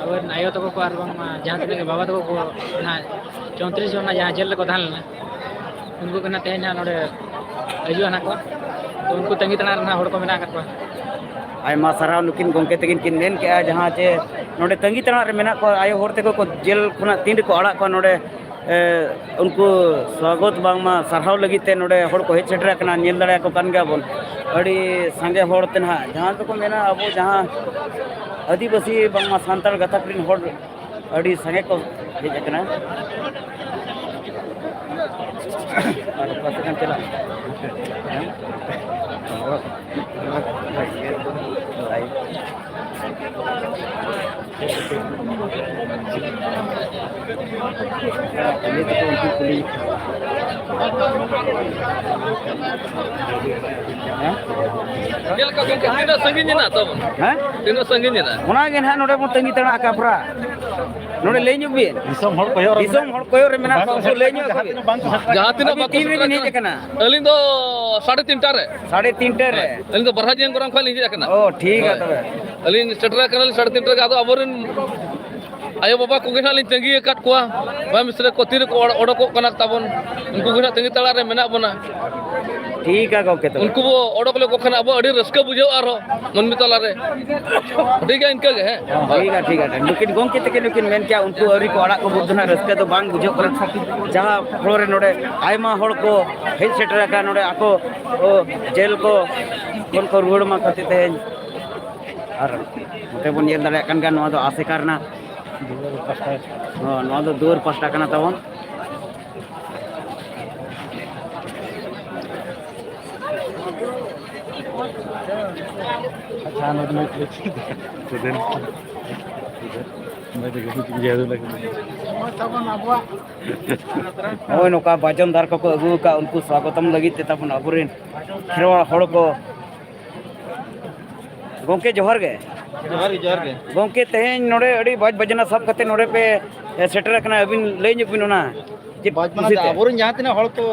ᱟᱵᱚᱨᱮᱱ ᱟᱭᱳ ᱛᱟᱠᱚ ᱠᱚ ᱟᱨ ᱵᱟᱝᱢᱟ ᱡᱟᱦᱟᱸ ᱛᱤᱱᱟᱹᱜ ᱜᱮ ᱵᱟᱵᱟ ᱛᱟᱠᱚ ᱠᱚ ᱚᱱᱟ ᱪᱳᱭᱛᱨᱤᱥ ᱡᱚᱱ ᱡᱟᱦᱟᱸ ᱡᱮᱞ ᱨᱮᱠᱚ ᱛᱟᱦᱮᱸ ᱞᱮᱱᱟ, ᱩᱱᱠᱩ ᱠᱚ ᱱᱟᱜ ᱛᱮᱦᱮᱧ ᱦᱟᱸᱜ ᱱᱚᱰᱮ ᱦᱤᱡᱩᱜᱼᱟ ᱱᱟᱜ ᱠᱚ᱾ ᱛᱚ, ᱩᱱᱠᱩ ᱛᱟᱺᱜᱤ ᱛᱟᱲᱟᱜ ᱨᱮ ᱱᱟᱜ ᱦᱚᱲ ᱠᱚ ᱢᱮᱱᱟᱜ ᱟᱠᱟᱫ ᱠᱚᱣᱟ᱾ ᱟᱭᱢᱟ ᱥᱟᱨᱦᱟᱣ, ᱱᱩᱠᱤᱱ ᱜᱚᱢᱠᱮ ᱛᱟᱹᱠᱤᱱ ᱠᱤᱱ ᱢᱮᱱ ᱠᱮᱜᱼᱟ, ᱡᱟᱦᱟᱸ ᱪᱮ ᱱᱚᱰᱮ ᱛᱟᱺᱜᱤ ᱛᱟᱲᱟᱜ ᱨᱮ ᱢᱮᱱᱟᱜ ᱠᱚᱣᱟ ᱟᱭᱳ ᱦᱚᱲ ᱛᱟᱠᱚ ᱠᱚ, ᱡᱮᱞ ᱠᱷᱚᱱᱟᱜ ᱛᱤᱱ ᱨᱮᱠᱚ ᱟᱲᱟᱜ ᱠᱚᱣᱟ ᱱᱚᱰᱮ, ᱮ, ᱩᱱᱠᱩ ᱥᱣᱟᱜᱚᱛ ᱵᱟᱝᱢᱟ ᱥᱟᱨᱦᱟᱣ ᱞᱟᱹᱜᱤᱫ ᱛᱮ ᱱᱚᱰᱮ ᱦᱚᱲ ᱠᱚ ᱦᱮᱡ ᱥᱮᱴᱮᱨ ᱟᱠᱟᱱᱟ᱾ ᱧᱮᱞ ᱫᱟᱲᱮᱭᱟᱠᱚ ᱠᱟᱱ ᱜᱮᱭᱟ ᱵᱚᱱ, ᱟᱹᱰᱤ ᱥᱟᱸᱜᱮ ᱦᱚᱲ ᱛᱮ ᱱᱟᱦᱟᱜ, ᱡᱟᱦᱟᱸ ᱫᱚᱠᱚ ᱢᱮᱱᱟ ᱟᱵᱚ ᱡᱟᱦᱟᱸ ᱟᱹᱫᱤᱵᱟᱹᱥᱤ ᱵᱟᱝᱢᱟ ᱥᱟᱱᱛᱟᱲ ᱜᱟᱛᱟᱠ ᱨᱮᱱ ᱦᱚᱲ ᱟᱹᱰᱤ ᱥᱟᱸᱜᱮ ᱠᱚ ᱦᱮᱡ ᱟᱠᱟᱱᱟ᱾ ᱟᱨ ᱚᱠᱟ ᱥᱮᱫ ᱮᱢ ᱪᱟᱞᱟᱜᱼᱟ? ᱦᱮᱸ? ᱦᱮᱸ? ᱪᱮᱫ ᱞᱮᱠᱟ ᱜᱚᱢᱠᱮ, ᱛᱤᱱᱟᱹᱜ ᱥᱟᱺᱜᱤᱧ ᱮᱱᱟ ᱛᱟᱵᱚᱱ? ᱦᱮᱸ? ᱛᱤᱱᱟᱹᱜ ᱥᱟᱺᱜᱤᱧ ᱮᱱᱟ? ᱚᱱᱟ ᱜᱮ ᱱᱟᱦᱟᱜ ᱱᱚᱰᱮ ᱵᱚᱱ ᱛᱟᱺᱜᱤ ᱛᱟᱲᱟᱜ ᱟᱠᱟᱫ ᱯᱩᱨᱟ᱾ ᱱᱚᱰᱮ ᱞᱟᱹᱭ ᱧᱚᱜ ᱵᱤᱱ᱾ ᱫᱤᱥᱚᱢ ᱦᱚᱲ ᱠᱚᱭᱚᱜ ᱨᱮ ᱫᱤᱥᱚᱢ ᱢᱮᱱᱟᱜ ᱦᱚᱲ ᱠᱚᱭᱚᱜ ᱨᱮ ᱢᱮᱱᱟᱜ ᱠᱚᱣᱟ, ᱩᱱᱠᱩ ᱞᱟᱹᱭ ᱧᱚᱜ ᱟᱠᱚ ᱵᱤᱱ᱾ ᱡᱟᱦᱟᱸ ᱛᱤᱱᱟᱹᱜ ᱟᱹᱵᱤᱱ ᱵᱟᱠᱚ ᱛᱤᱱ ᱨᱮᱵᱤᱱ ᱥᱮᱴᱮᱨ ᱦᱮᱡ ᱟᱠᱟᱱᱟ? ᱟᱠᱟᱱᱟ? ᱟᱹᱞᱤᱧ ᱫᱚ ᱥᱟᱲᱮ ᱛᱤᱱᱴᱟ ᱨᱮ᱾ ᱥᱟᱲᱮ ᱛᱤᱱᱴᱟ ᱨᱮ? ᱦᱳᱭ᱾ ᱟᱹᱞᱤᱧ ᱫᱚ ᱵᱟᱨᱦᱟᱡᱤᱭᱟᱹᱝ ᱜᱚᱨᱟᱢ ᱠᱷᱚᱱ ᱞᱤᱧ ᱦᱮᱡ ᱟᱠᱟᱱᱟ᱾ ᱚ, ᱴᱷᱤᱠ ᱜᱮᱭᱟ ᱦᱳᱭ᱾ ᱛᱚᱵᱮ᱾ ᱟᱹᱞᱤᱧ ᱥᱮᱴᱮᱨ ᱟᱠᱟᱱᱟᱞᱤᱧ ᱥᱟᱲᱮ ᱛᱤᱱᱴᱟ ᱨᱮ᱾ ᱟᱫᱚ ᱟᱵᱚᱨᱮᱱ ᱟᱭᱳ ᱵᱟᱵᱟ ᱠᱚᱜᱮ ᱱᱟᱜ ᱞᱤᱧ ᱛᱟᱺᱜᱤ ᱟᱠᱟᱫ ᱠᱚᱣᱟ᱾ ᱵᱟᱭ ᱢᱤᱥᱨᱟ ᱠᱚ ᱛᱤ ᱨᱮᱠᱚ ᱚᱰ-, ᱚᱰᱚᱠᱚᱜ ᱠᱟᱱᱟ ᱛᱟᱵᱚᱱ᱾ ᱩᱱᱠᱩ ᱜᱮ ᱱᱟᱜ ᱛᱟᱺᱜᱤ ᱛᱟᱲᱟᱜ ᱨᱮ ᱢᱮᱱᱟᱜ ᱵᱚᱱᱟ᱾ ᱴᱷᱤᱠ ᱜᱮᱭᱟ ᱜᱚᱢᱠᱮ ᱛᱚᱵᱮ᱾ ᱩᱱᱠᱩ ᱵᱚ ᱚᱰᱚᱠ ᱞᱮᱠᱚ ᱠᱷᱟᱱ ᱟᱵᱚ ᱟᱹᱰᱤ ᱨᱟᱹᱥᱠᱟᱹ ᱵᱩᱡᱷᱟᱹᱜᱼᱟ ᱟᱨᱦᱚᱸ ᱢᱟᱹᱱᱢᱤ ᱛᱟᱞᱟᱨᱮ᱾ ᱴᱷᱤᱠ ᱜᱮᱭᱟ, ᱤᱱᱠᱟᱹ ᱜᱮ, ᱦᱮᱸ᱾ ᱦᱚᱸ, ᱴᱷᱤᱠ ᱜᱮᱭᱟ, ᱴᱷᱤᱠ ᱜᱮᱭᱟ᱾ ᱱᱩᱠᱤᱱ ᱜᱚᱢᱠᱮ ᱛᱟᱹᱠᱤᱱ ᱱᱩᱠᱤᱱ ᱢᱮᱱ ᱠᱮᱭᱟ, ᱩᱱᱠᱩ ᱟᱹᱣᱨᱤ ᱠᱚ ᱟᱲᱟᱜ ᱠᱚ ᱵᱚᱦᱩᱛ ᱫᱚ ᱱᱟᱜ ᱨᱟᱹᱥᱠᱟᱹ ᱫᱚ ᱵᱟᱝ ᱵᱩᱡᱷᱟᱹᱜ ᱠᱟᱱᱟ᱾ ᱡᱟᱦᱟᱸ ᱯᱷᱚᱞᱚ ᱨᱮ ᱱᱚᱰᱮ ᱟᱭᱢᱟ ᱦᱚᱲ ᱠᱚ ᱦᱮᱡ ᱥᱮᱴᱮᱨ ᱟᱠᱟᱱ, ᱱᱚᱰᱮ ᱟᱠᱚ, ᱚ, ᱡᱮᱞ ᱠᱚ ᱠᱷᱚᱱ ᱠᱚ ᱨᱩᱣᱟᱹᱲ ᱢᱟ ᱠᱷᱟᱹᱛᱤᱨ ᱛᱮᱦᱮᱧ᱾ ᱟᱨ ᱱᱚᱛᱮ ᱵᱚᱱ ᱧᱮᱞ ᱫᱟᱲᱮᱭᱟᱜ ᱠᱟᱱ ᱜᱮᱭᱟ, ᱱᱚᱣᱟ ᱫᱚ ᱟᱥᱮᱠᱟ ᱨᱮᱱᱟᱜ ᱫᱩᱣᱟᱹᱨ ᱯᱟᱥᱴᱟ᱾ ᱦᱚᱸ, ᱱᱚᱣᱟ ᱫᱚ ᱫᱩᱣᱟᱹᱨ ᱯᱟᱥᱴᱟ ᱠᱟᱱᱟ ᱛᱟᱵᱚᱱ᱾ ᱟᱪᱪᱷᱟ, ᱱᱚᱰᱮ ᱱᱚᱜᱼᱚᱭ ᱛᱟᱵᱚᱱ ᱟᱵᱚᱣᱟᱜ ᱱᱚᱜᱼᱚᱭ ᱱᱚᱝᱠᱟ ᱵᱟᱡᱚᱱ ᱫᱷᱟᱨ ᱠᱚᱠᱚ ᱟᱹᱜᱩ ᱟᱠᱟᱫ, ᱩᱱᱠᱩ ᱥᱣᱟᱜᱚᱛᱚᱢ ᱞᱟᱹᱜᱤᱫ ᱛᱮ ᱛᱟᱵᱚᱱ ᱟᱵᱚᱨᱮᱱ ᱠᱷᱮᱨᱣᱟᱲ ᱦᱚᱲ ᱠᱚ᱾ ᱜᱚᱢᱠᱮ, ᱡᱚᱦᱟᱨ ᱜᱮ᱾ ᱡᱚᱦᱟᱨ ᱜᱮ, ᱡᱚᱦᱟᱨ ᱜᱮ᱾ ᱜᱚᱢᱠᱮ, ᱛᱮᱦᱮᱧ ᱱᱚᱰᱮ ᱟᱹᱰᱤ ᱵᱟᱡᱽ ᱵᱟᱡᱽᱱᱟ ᱥᱟᱵ ᱠᱟᱛᱮ ᱱᱚᱰᱮ ᱯᱮ, ᱮ, ᱥᱮᱴᱮᱨ ᱟᱠᱟᱱᱟ, ᱟᱹᱵᱤᱱ ᱞᱟᱹᱭ ᱧᱚᱜ ᱵᱤᱱ ᱚᱱᱟ᱾ ᱪᱮᱫ ᱵᱟᱡᱽ ᱢᱟᱱᱟ ᱠᱩᱥᱤᱛᱮ? ᱟᱵᱚᱨᱮᱱ ᱡᱟᱦᱟᱸ ᱛᱤᱱᱟᱹᱜ ᱦᱚᱲ ᱠᱚ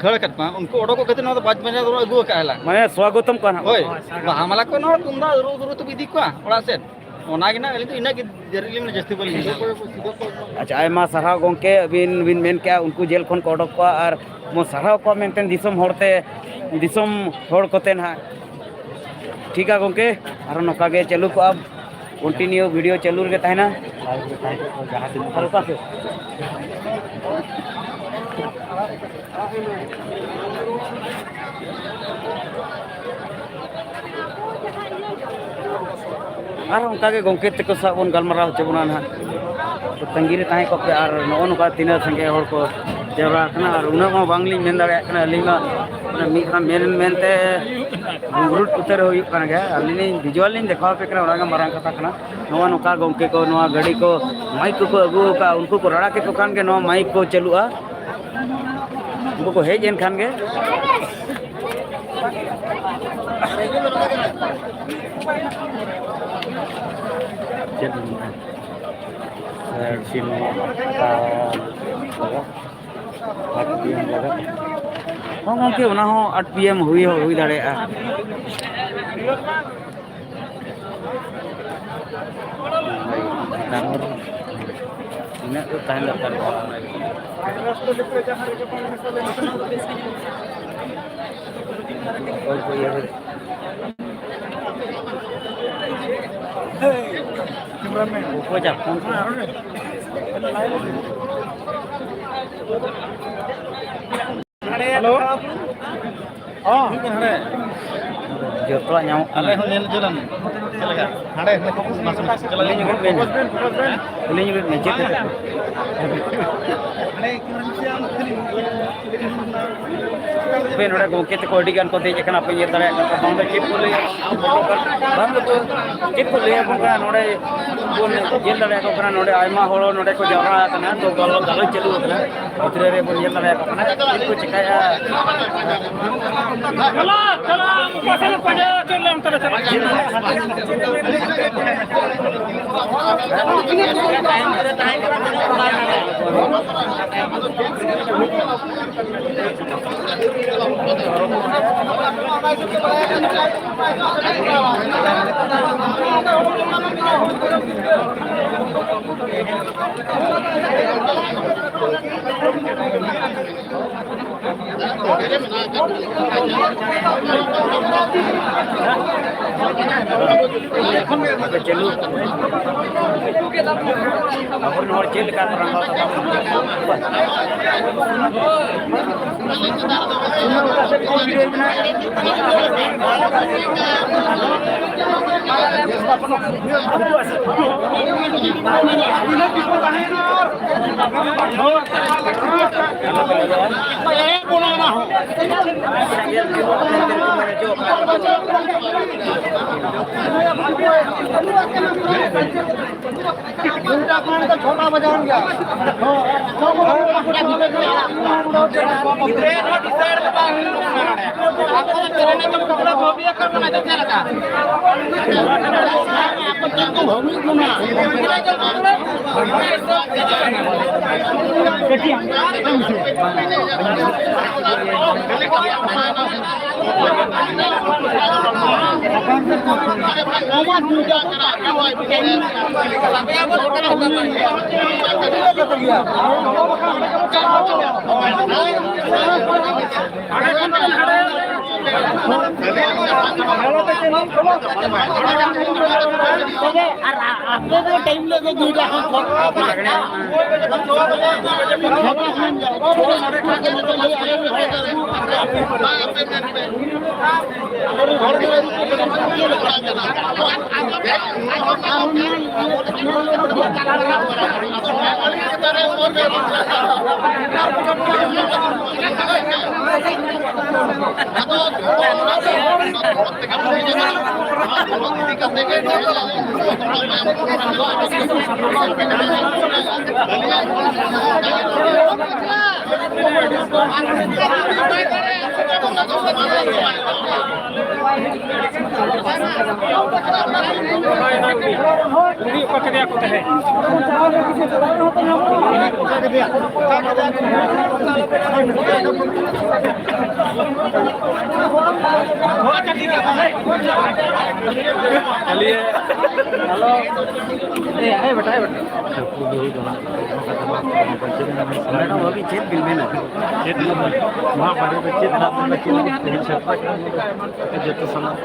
ᱜᱷᱟᱹᱲ ᱟᱠᱟᱫ ᱠᱚᱣᱟ, ᱩᱱᱠᱩ ᱚᱰᱚᱠᱚᱜ ᱠᱷᱟᱹᱛᱤᱨ ᱱᱚᱣᱟ ᱫᱚ ᱵᱟᱡᱽ ᱵᱟᱡᱽᱱᱟ ᱫᱚᱵᱚᱱ ᱟᱹᱜᱩ ᱟᱠᱟᱫᱼᱟ ᱦᱮᱞᱟ᱾ ᱢᱟᱱᱮ ᱥᱣᱟᱜᱚᱛᱚᱢ ᱠᱚ ᱱᱟᱦᱟᱜ ᱦᱳᱭ, ᱵᱚᱱ᱾ ᱵᱟᱦᱟ ᱢᱟᱞᱟ ᱠᱚ, ᱱᱚᱣᱟ ᱛᱩᱢᱫᱟᱜ ᱨᱩ ᱨᱩ ᱛᱮᱵᱚ ᱤᱫᱤ ᱠᱚᱣᱟ ᱚᱲᱟᱜ ᱥᱮᱫ᱾ ᱚᱱᱟᱜᱮ ᱱᱟᱜ ᱟᱹᱞᱤᱧ ᱫᱚ ᱤᱱᱟᱹᱜ ᱜᱮ ᱡᱟᱹᱨᱤ ᱞᱤᱧ ᱡᱟᱹᱥᱛᱤ ᱵᱟᱹᱞᱤᱧ ᱢᱮᱱᱟ᱾ ᱟᱪᱪᱷᱟ, ᱟᱭᱢᱟ ᱥᱟᱨᱦᱟᱣ ᱜᱚᱢᱠᱮ, ᱟᱹᱵᱤᱱ ᱵᱤᱱ ᱢᱮᱱ ᱠᱮᱜᱼᱟ ᱩᱱᱠᱩ ᱡᱮᱞ ᱠᱷᱚᱱ ᱠᱚ ᱚᱰᱚᱠ ᱠᱚᱣᱟ ᱟᱨ ᱵᱚᱱ ᱥᱟᱨᱦᱟᱣ ᱠᱚᱣᱟ ᱢᱮᱱᱛᱮ ᱫᱤᱥᱚᱢ ᱦᱚᱲᱛᱮ, ᱫᱤᱥᱚᱢ ᱦᱚᱲ ᱠᱚᱛᱮ ᱱᱟᱦᱟᱜ᱾ ᱴᱷᱤᱠᱟ ᱜᱚᱢᱠᱮ, ᱟᱨᱚ ᱱᱚᱝᱠᱟ ᱜᱮ ᱪᱟᱹᱞᱩ ᱠᱚᱜᱼᱟ, continue video ᱪᱟᱹᱞᱩ ᱨᱮᱜᱮ ᱛᱟᱦᱮᱱᱟ᱾ ᱟᱨ ᱚᱠᱟ ᱥᱮᱫ? ᱟᱨ ᱚᱱᱠᱟ ᱜᱮ ᱜᱚᱢᱠᱮ ᱛᱟᱠᱚ ᱥᱟᱶ ᱵᱚᱱ ᱜᱟᱞᱢᱟᱨᱟᱣ ᱦᱚᱪᱚ ᱵᱚᱱᱟ ᱱᱟᱦᱟᱜ᱾ ᱛᱟᱺᱜᱤ ᱨᱮ ᱛᱟᱦᱮᱸ ᱠᱚᱜ ᱯᱮ᱾ ᱟᱨ ᱱᱚᱜᱼᱚ ᱱᱚᱝᱠᱟ ᱛᱤᱱᱟᱹᱜ ᱥᱟᱸᱜᱮ ᱦᱚᱲ ᱠᱚ ᱡᱟᱣᱨᱟ ᱟᱠᱟᱱᱟ, ᱟᱨ ᱩᱱᱟᱹᱜ ᱢᱟ ᱵᱟᱝᱞᱤᱧ ᱢᱮᱱ ᱫᱟᱲᱮᱭᱟᱜ ᱠᱟᱱᱟ ᱟᱹᱞᱤᱧ ᱢᱟ᱾ ᱢᱤᱫ ᱫᱷᱟᱣ ᱢᱮᱱ ᱢᱮᱱᱛᱮ ᱜᱩᱢᱨᱩᱴ ᱩᱛᱟᱹᱨ ᱦᱩᱭᱩᱜ ᱠᱟᱱ ᱜᱮᱭᱟ᱾ ᱟᱹᱞᱤᱧ ᱞᱤᱧ visual ᱞᱤᱧ ᱫᱮᱠᱷᱟᱣ ᱟᱯᱮ ᱠᱟᱱᱟ, ᱚᱱᱟᱜᱮ ᱢᱟᱨᱟᱝ ᱠᱟᱛᱷᱟ ᱠᱟᱱᱟ᱾ ᱱᱚᱜᱼᱚ ᱱᱚᱝᱠᱟ ᱜᱚᱢᱠᱮ ᱠᱚ ᱱᱚᱣᱟ ᱜᱟᱹᱰᱤ ᱠᱚ ᱢᱟᱭᱤᱠ ᱠᱚᱠᱚ ᱟᱹᱜᱩ ᱟᱠᱟᱫᱼᱟ, ᱩᱱᱠᱩ ᱠᱚ ᱨᱟᱲᱟ ᱠᱮᱫ ᱠᱚ ᱠᱷᱟᱱ ᱜᱮ ᱱᱚᱣᱟ ᱢᱟᱭᱤᱠ ᱠᱚ ᱪᱟᱹᱞᱩᱜᱼᱟ᱾ ᱩᱱᱠᱩ ᱠᱚ ᱦᱮᱡ ᱮᱱ ᱠᱷᱟᱱ ᱜᱮ᱾ ᱪᱮᱫ ᱢᱮᱱᱟᱜᱼᱟ? ᱥᱟᱹᱨ ᱥᱤᱢ ᱟᱨ ᱟᱴ ᱯᱤ ᱮᱢ ᱞᱟᱜᱟᱜ᱾ ᱦᱚᱸ ᱜᱚᱢᱠᱮ, ᱚᱱᱟ ᱦᱚᱸ ᱟᱴ ᱯᱤ ᱮᱢ ᱦᱩᱭ ᱦᱚᱸ ᱦᱩᱭ ᱫᱟᱲᱮᱭᱟᱜᱼᱟ᱾ ᱤᱱᱟᱹᱜ ᱫᱚ ᱛᱟᱦᱮᱸ ᱫᱚᱨᱠᱟᱨ᱾ ᱚᱠᱚᱭ ᱠᱚ ᱤᱭᱟᱹ ᱚᱠᱚᱭ ᱪᱟ ᱯᱷᱳᱱ ᱠᱚ? ᱦᱮᱞᱳ᱾ ᱦᱚᱸ, ᱦᱤᱡᱩᱜ ᱠᱟᱱᱟ ᱦᱟᱸᱰᱮ᱾ ᱡᱚᱛᱚᱣᱟᱜ ᱧᱟᱢᱚᱜ ᱠᱟᱱᱟ᱾ ᱟᱞᱮ ᱦᱚᱸ ᱧᱮᱞ ᱦᱚᱪᱚ ᱞᱮᱢ ᱪᱮᱫ ᱞᱮᱠᱟ᱾ ᱦᱟᱸᱰᱮ, ᱦᱟᱸᱰᱮ focus ᱢᱟᱥᱮ, ᱪᱮᱫ ᱞᱮᱠᱟ ᱠᱩᱞᱤ ᱧᱚᱜᱚᱜ ᱵᱮᱱ᱾ Focus ᱵᱮᱱ, focus ᱵᱮᱱ᱾ ᱠᱩᱞᱤ ᱧᱚᱜᱚᱜ ᱵᱮᱱ, ᱪᱮᱫ ᱞᱮᱠᱟ? ᱦᱟᱯᱮ, ᱱᱚᱰᱮ ᱜᱚᱢᱠᱮ ᱛᱟᱠᱚ ᱟᱹᱰᱤ ᱜᱟᱱ ᱠᱚ ᱫᱮᱡ ᱟᱠᱟᱱᱟ, ᱯᱮ ᱧᱮᱞ ᱫᱟᱲᱮᱭᱟᱜ ᱠᱟᱱᱟ᱾ ᱵᱟᱝ ᱫᱚ ᱪᱮᱫ ᱠᱚ ᱞᱟᱹᱭᱟ, ᱵᱟᱝ ᱫᱚ ᱪᱮᱫ ᱠᱚ ᱞᱟᱹᱭᱟᱵᱚᱱ ᱠᱟᱱᱟ ᱱᱚᱰᱮ᱾ ᱵᱚᱱ ᱧᱮᱞ ᱫᱟᱲᱮᱭᱟᱠᱚ ᱠᱟᱱᱟ, ᱱᱚᱰᱮ ᱟᱭᱢᱟ ᱦᱚᱲ ᱱᱚᱰᱮ ᱠᱚ ᱡᱟᱣᱨᱟ ᱟᱠᱟᱱᱟ, ᱛᱚ ᱜᱟᱞᱚᱪ ᱪᱟᱹᱞᱩ ᱟᱠᱟᱱᱟ᱾ ᱵᱷᱤᱛᱨᱤ ᱨᱮᱵᱚᱱ ᱧᱮᱞ ᱫᱟᱲᱮᱭᱟᱠᱚ ᱠᱟᱱᱟ ᱪᱮᱫ ᱠᱚ ᱪᱮᱠᱟᱭᱟ᱾ ᱪᱟᱹᱞᱩ ᱟᱵᱚᱨᱮᱱ ᱦᱚᱲ ᱪᱮᱫ ᱞᱮᱠᱟ ᱠᱚ ᱨᱟᱸᱜᱟᱣ ᱛᱟᱵᱚᱱᱟ᱾ छोटा बजाओ क्या? ᱟᱨ ᱟᱯᱮ ᱫᱚ ᱴᱟᱭᱤᱢ ᱞᱮ ᱫᱚ ᱫᱩᱭᱴᱟ ᱠᱷᱚᱱ ᱯᱷᱳᱱ ᱠᱟᱜ ᱯᱮ᱾ ᱩᱱᱤ ᱚᱠᱟ ᱠᱮᱫᱮᱭᱟ ᱠᱚ ᱛᱟᱦᱮᱸᱫ? चलिए। हेलो। ए, ए बेटा, ए बेटा। मैडम, अभी चेत बिल में ना। चेत बिल में। वहाँ पर तो चेत रात में चेत बिल छपा। जब तो सामान।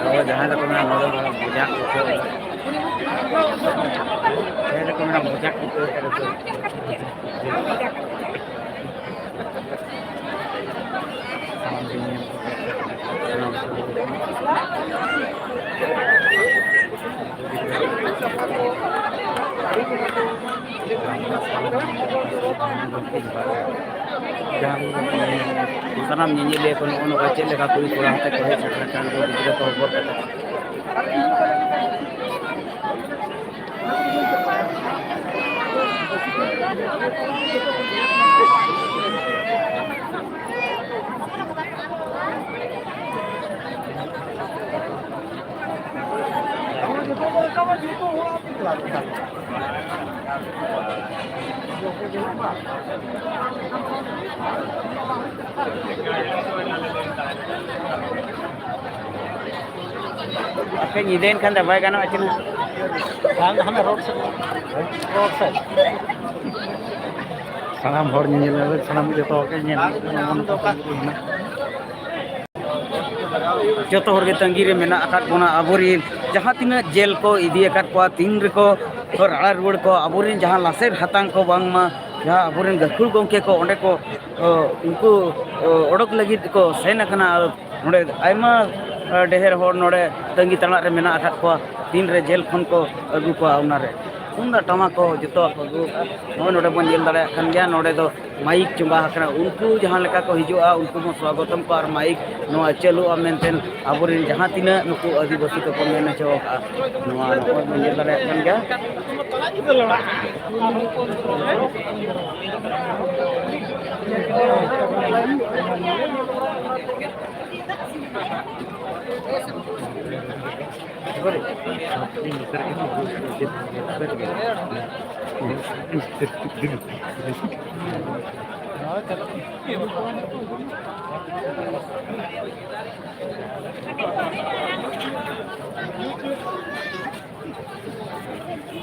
ᱱᱚᱣᱟ ᱡᱟᱦᱟᱸ ᱫᱚᱠᱚ ᱢᱮᱱᱟ, ᱱᱚᱰᱮ ᱫᱚ ᱵᱚᱡᱷᱟ ᱠᱚ ᱩᱴᱷᱟᱹᱣ ᱠᱟᱫᱟ᱾ ᱡᱟᱦᱟᱸ ᱫᱚᱠᱚ ᱢᱮᱱᱟ, ᱵᱚᱡᱷᱟ ᱠᱚ ᱩᱴᱷᱟᱹᱣ ᱠᱟᱫᱟ᱾ ᱡᱟᱦᱟᱸ ᱥᱟᱱᱟᱢ ᱧᱮᱧᱮᱞᱤᱭᱟᱹ ᱠᱚ ᱱᱚᱜᱼᱚ ᱱᱚᱝᱠᱟ ᱪᱮᱫ ᱞᱮᱠᱟ ᱠᱩᱲᱤ ᱠᱚᱲᱟ ᱦᱚᱛᱮ ᱠᱚ ᱦᱮᱡ ᱥᱮᱴᱮᱨ ᱟᱠᱟᱱ ᱫᱚ ᱜᱤᱫᱽᱨᱟᱹ ᱠᱚ ᱦᱚᱵᱚᱨ ᱠᱟᱛᱮ᱾ ᱟᱯᱮ ᱧᱤᱫᱟᱹᱭᱮᱱ ᱠᱷᱟᱱ ᱫᱚ ᱵᱟᱭ ᱜᱟᱱᱚᱜᱼᱟ ᱪᱮ ᱱᱟ? ᱵᱟᱝ, ᱦᱟᱱᱮ ᱨᱳᱰ ᱥᱮᱫ, ᱨᱳᱰ ᱥᱮᱫ᱾ ᱥᱟᱱᱟᱢ ᱦᱚᱲ ᱧᱮᱧᱮᱞ ᱧᱟᱢ ᱞᱟᱹᱜᱤᱫ ᱥᱟᱱᱟᱢ ᱡᱚᱛᱚ ᱦᱚᱲ ᱠᱚ ᱧᱮᱞ ᱞᱟᱹᱜᱤᱫ ᱟᱢ ᱫᱚ ᱚᱠᱟ ᱠᱷᱚᱱ ᱦᱮᱱᱟᱜ? ᱡᱚᱛᱚ ᱦᱚᱲ ᱜᱮ ᱛᱟᱺᱜᱤ ᱨᱮ ᱢᱮᱱᱟᱜ ᱟᱠᱟᱫ ᱵᱚᱱᱟ᱾ ᱟᱵᱚᱨᱮᱱ ᱡᱟᱦᱟᱸ ᱛᱤᱱᱟᱹᱜ ᱡᱮᱞ ᱠᱚ ᱤᱫᱤ ᱟᱠᱟᱫ ᱠᱚᱣᱟ, ᱛᱤᱱ ᱨᱮᱠᱚ ᱨᱟᱲᱟ ᱨᱩᱣᱟᱹᱲ ᱠᱚᱣᱟ, ᱟᱵᱚᱨᱮᱱ ᱡᱟᱦᱟᱸ ᱞᱟᱥᱮᱨ ᱦᱟᱛᱟᱝ ᱠᱚ, ᱵᱟᱝᱢᱟ ᱡᱟᱦᱟᱸ ᱟᱵᱚᱨᱮᱱ ᱜᱟᱹᱠᱷᱩᱲ ᱜᱚᱢᱠᱮ ᱠᱚ ᱚᱸᱰᱮ ᱠᱚ, ᱚ, ᱩᱱᱠᱩ, ᱚ, ᱚᱰᱚᱠ ᱞᱟᱹᱜᱤᱫ ᱠᱚ ᱥᱮᱱ ᱟᱠᱟᱱᱟ᱾ ᱟᱨ ᱱᱚᱰᱮ ᱟᱭᱢᱟ ᱰᱷᱮᱨ ᱦᱚᱲ ᱱᱚᱰᱮ ᱛᱟᱺᱜᱤ ᱛᱟᱲᱟᱜ ᱨᱮ ᱢᱮᱱᱟᱜ ᱟᱠᱟᱫ ᱠᱚᱣᱟ, ᱛᱤᱱᱨᱮ ᱡᱮᱞ ᱠᱷᱚᱱ ᱠᱚ ᱟᱹᱜᱩ ᱠᱚᱣᱟ᱾ ᱚᱱᱟᱨᱮ ᱛᱩᱢᱫᱟᱜ ᱴᱟᱢᱟᱠ ᱠᱚ ᱡᱚᱛᱚᱣᱟᱜ ᱠᱚ ᱟᱹᱜᱩ ᱟᱠᱟᱫᱼᱟ᱾ ᱱᱚᱜᱼᱚᱭ ᱱᱚᱰᱮ ᱵᱚᱱ ᱧᱮᱞ ᱫᱟᱲᱮᱭᱟᱜ ᱠᱟᱱ ᱜᱮᱭᱟ, ᱱᱚᱰᱮ ᱫᱚ ᱢᱟᱭᱤᱠ ᱪᱚᱸᱜᱟ ᱟᱠᱟᱱᱟ᱾ ᱩᱱᱠᱩ ᱡᱟᱦᱟᱸ ᱞᱮᱠᱟ ᱠᱚ ᱦᱤᱡᱩᱜᱼᱟ, ᱩᱱᱠᱩ ᱵᱚᱱ ᱥᱣᱟᱜᱚᱛᱚᱢ ᱠᱚᱣᱟ ᱟᱨ ᱢᱟᱭᱤᱠ ᱱᱚᱣᱟ ᱪᱟᱹᱞᱩᱜᱼᱟ ᱢᱮᱱᱛᱮ ᱟᱵᱚᱨᱮᱱ ᱡᱟᱦᱟᱸ ᱛᱤᱱᱟᱹᱜ ᱱᱩᱠᱩ ᱟᱹᱫᱤᱵᱟᱹᱥᱤ ᱠᱚᱠᱚ ᱢᱮᱱ ᱦᱚᱪᱚ ᱟᱠᱟᱫᱼᱟ, ᱱᱚᱣᱟ ᱱᱚᱜᱼᱚᱭ ᱵᱚᱱ ᱧᱮᱞ ᱫᱟᱲᱮᱭᱟᱜ ᱠᱟᱱ ᱜᱮᱭᱟ᱾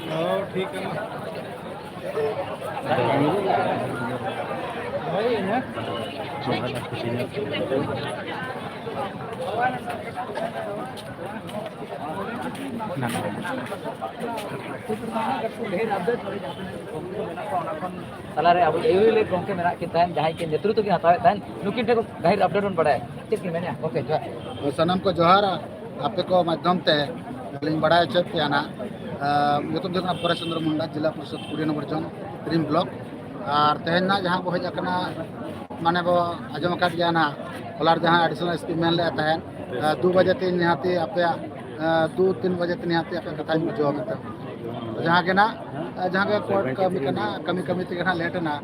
ᱦᱚᱸ, ᱴᱷᱤᱠ ᱜᱮᱭᱟ᱾ ᱦᱳᱭ, ᱤᱱᱟᱹ᱾ ᱰᱷᱮᱨ update ᱛᱟᱞᱟᱨᱮ ᱟᱵᱚ ᱟᱹᱭᱩᱨᱤᱭᱟᱹ ᱜᱚᱢᱠᱮ ᱢᱮᱱᱟᱜ ᱠᱤᱱ ᱛᱟᱦᱮᱸᱫ, ᱡᱟᱦᱟᱸᱭ ᱠᱤᱱ ᱱᱮᱛᱨᱤᱛᱵ ᱠᱤᱱ ᱦᱟᱛᱟᱣᱮᱫ ᱛᱟᱦᱮᱸᱫ, ᱱᱩᱠᱤᱱ ᱴᱷᱮᱱ ᱠᱷᱚᱱ ᱜᱟᱹᱦᱤᱨ update ᱵᱚᱱ ᱵᱟᱲᱟᱭᱟ᱾ ᱪᱮᱫ ᱠᱤᱱ ᱢᱮᱱᱮᱫᱼᱟ? ᱜᱚᱢᱠᱮ, ᱡᱚᱦᱟᱨ᱾ ᱥᱟᱱᱟᱢ ᱠᱚ ᱡᱚᱦᱟᱨ᱾ ᱟᱯᱮ ᱠᱚ ᱢᱟᱫᱽᱫᱷᱚᱢ ᱛᱮ ᱞᱤᱧ ᱵᱟᱲᱟᱭ ᱦᱚᱪᱚᱭᱮᱫ ᱯᱮᱭᱟ ᱱᱟᱜ, ᱟᱸ, ᱧᱩᱛᱩᱢ ᱫᱚ ᱦᱩᱭᱩᱜ ᱠᱟᱱᱟ ᱯᱚᱨᱮᱥ ᱪᱚᱱᱫᱨᱚ ᱢᱩᱱᱰᱟ, ᱡᱮᱞᱟ ᱯᱚᱨᱤᱥᱚᱫ ᱠᱩᱲᱤ ᱱᱚᱢᱵᱚᱨ ᱡᱳᱱ, ᱛᱤᱨᱤᱢ ᱵᱞᱚᱠ᱾ ᱟᱨ ᱛᱮᱦᱮᱧ ᱱᱟᱜ ᱡᱟᱦᱟᱸ ᱵᱚ ᱦᱮᱡ ᱟᱠᱟᱱᱟ, ᱢᱟᱱᱮ ᱵᱚ ᱟᱸᱡᱚᱢ ᱟᱠᱟᱫ ᱜᱮᱭᱟ ᱱᱟᱜ, ᱦᱚᱞᱟ ᱨᱮ ᱡᱟᱦᱟᱸ additional SP ᱢᱮᱱ ᱞᱮᱫ ᱛᱟᱦᱮᱸᱫ, ᱟᱸ, ᱫᱩ ᱵᱟᱡᱮ ᱛᱮ ᱱᱤᱦᱟᱹᱛᱤ ᱟᱯᱮᱭᱟᱜ, ᱟᱸ, ᱫᱩ ᱛᱤᱱ ᱵᱟᱡᱮ ᱛᱮ ᱱᱤᱦᱟᱹᱛᱤ ᱟᱯᱮᱭᱟᱜ ᱠᱟᱛᱷᱟᱧ ᱵᱩᱡᱷᱟᱹᱣᱟ ᱢᱮᱱᱛᱮ᱾ ᱡᱟᱦᱟᱸ ᱜᱮ ᱱᱟᱜ, ᱟᱸ, ᱡᱟᱦᱟᱸ ᱜᱮ ᱠᱳᱨᱴ ᱠᱟᱹᱢᱤ ᱠᱟᱱᱟ, ᱠᱟᱹᱢᱤ ᱠᱟᱹᱢᱤ ᱛᱮᱜᱮ ᱱᱟᱜ ᱞᱮᱴ ᱮᱱᱟ᱾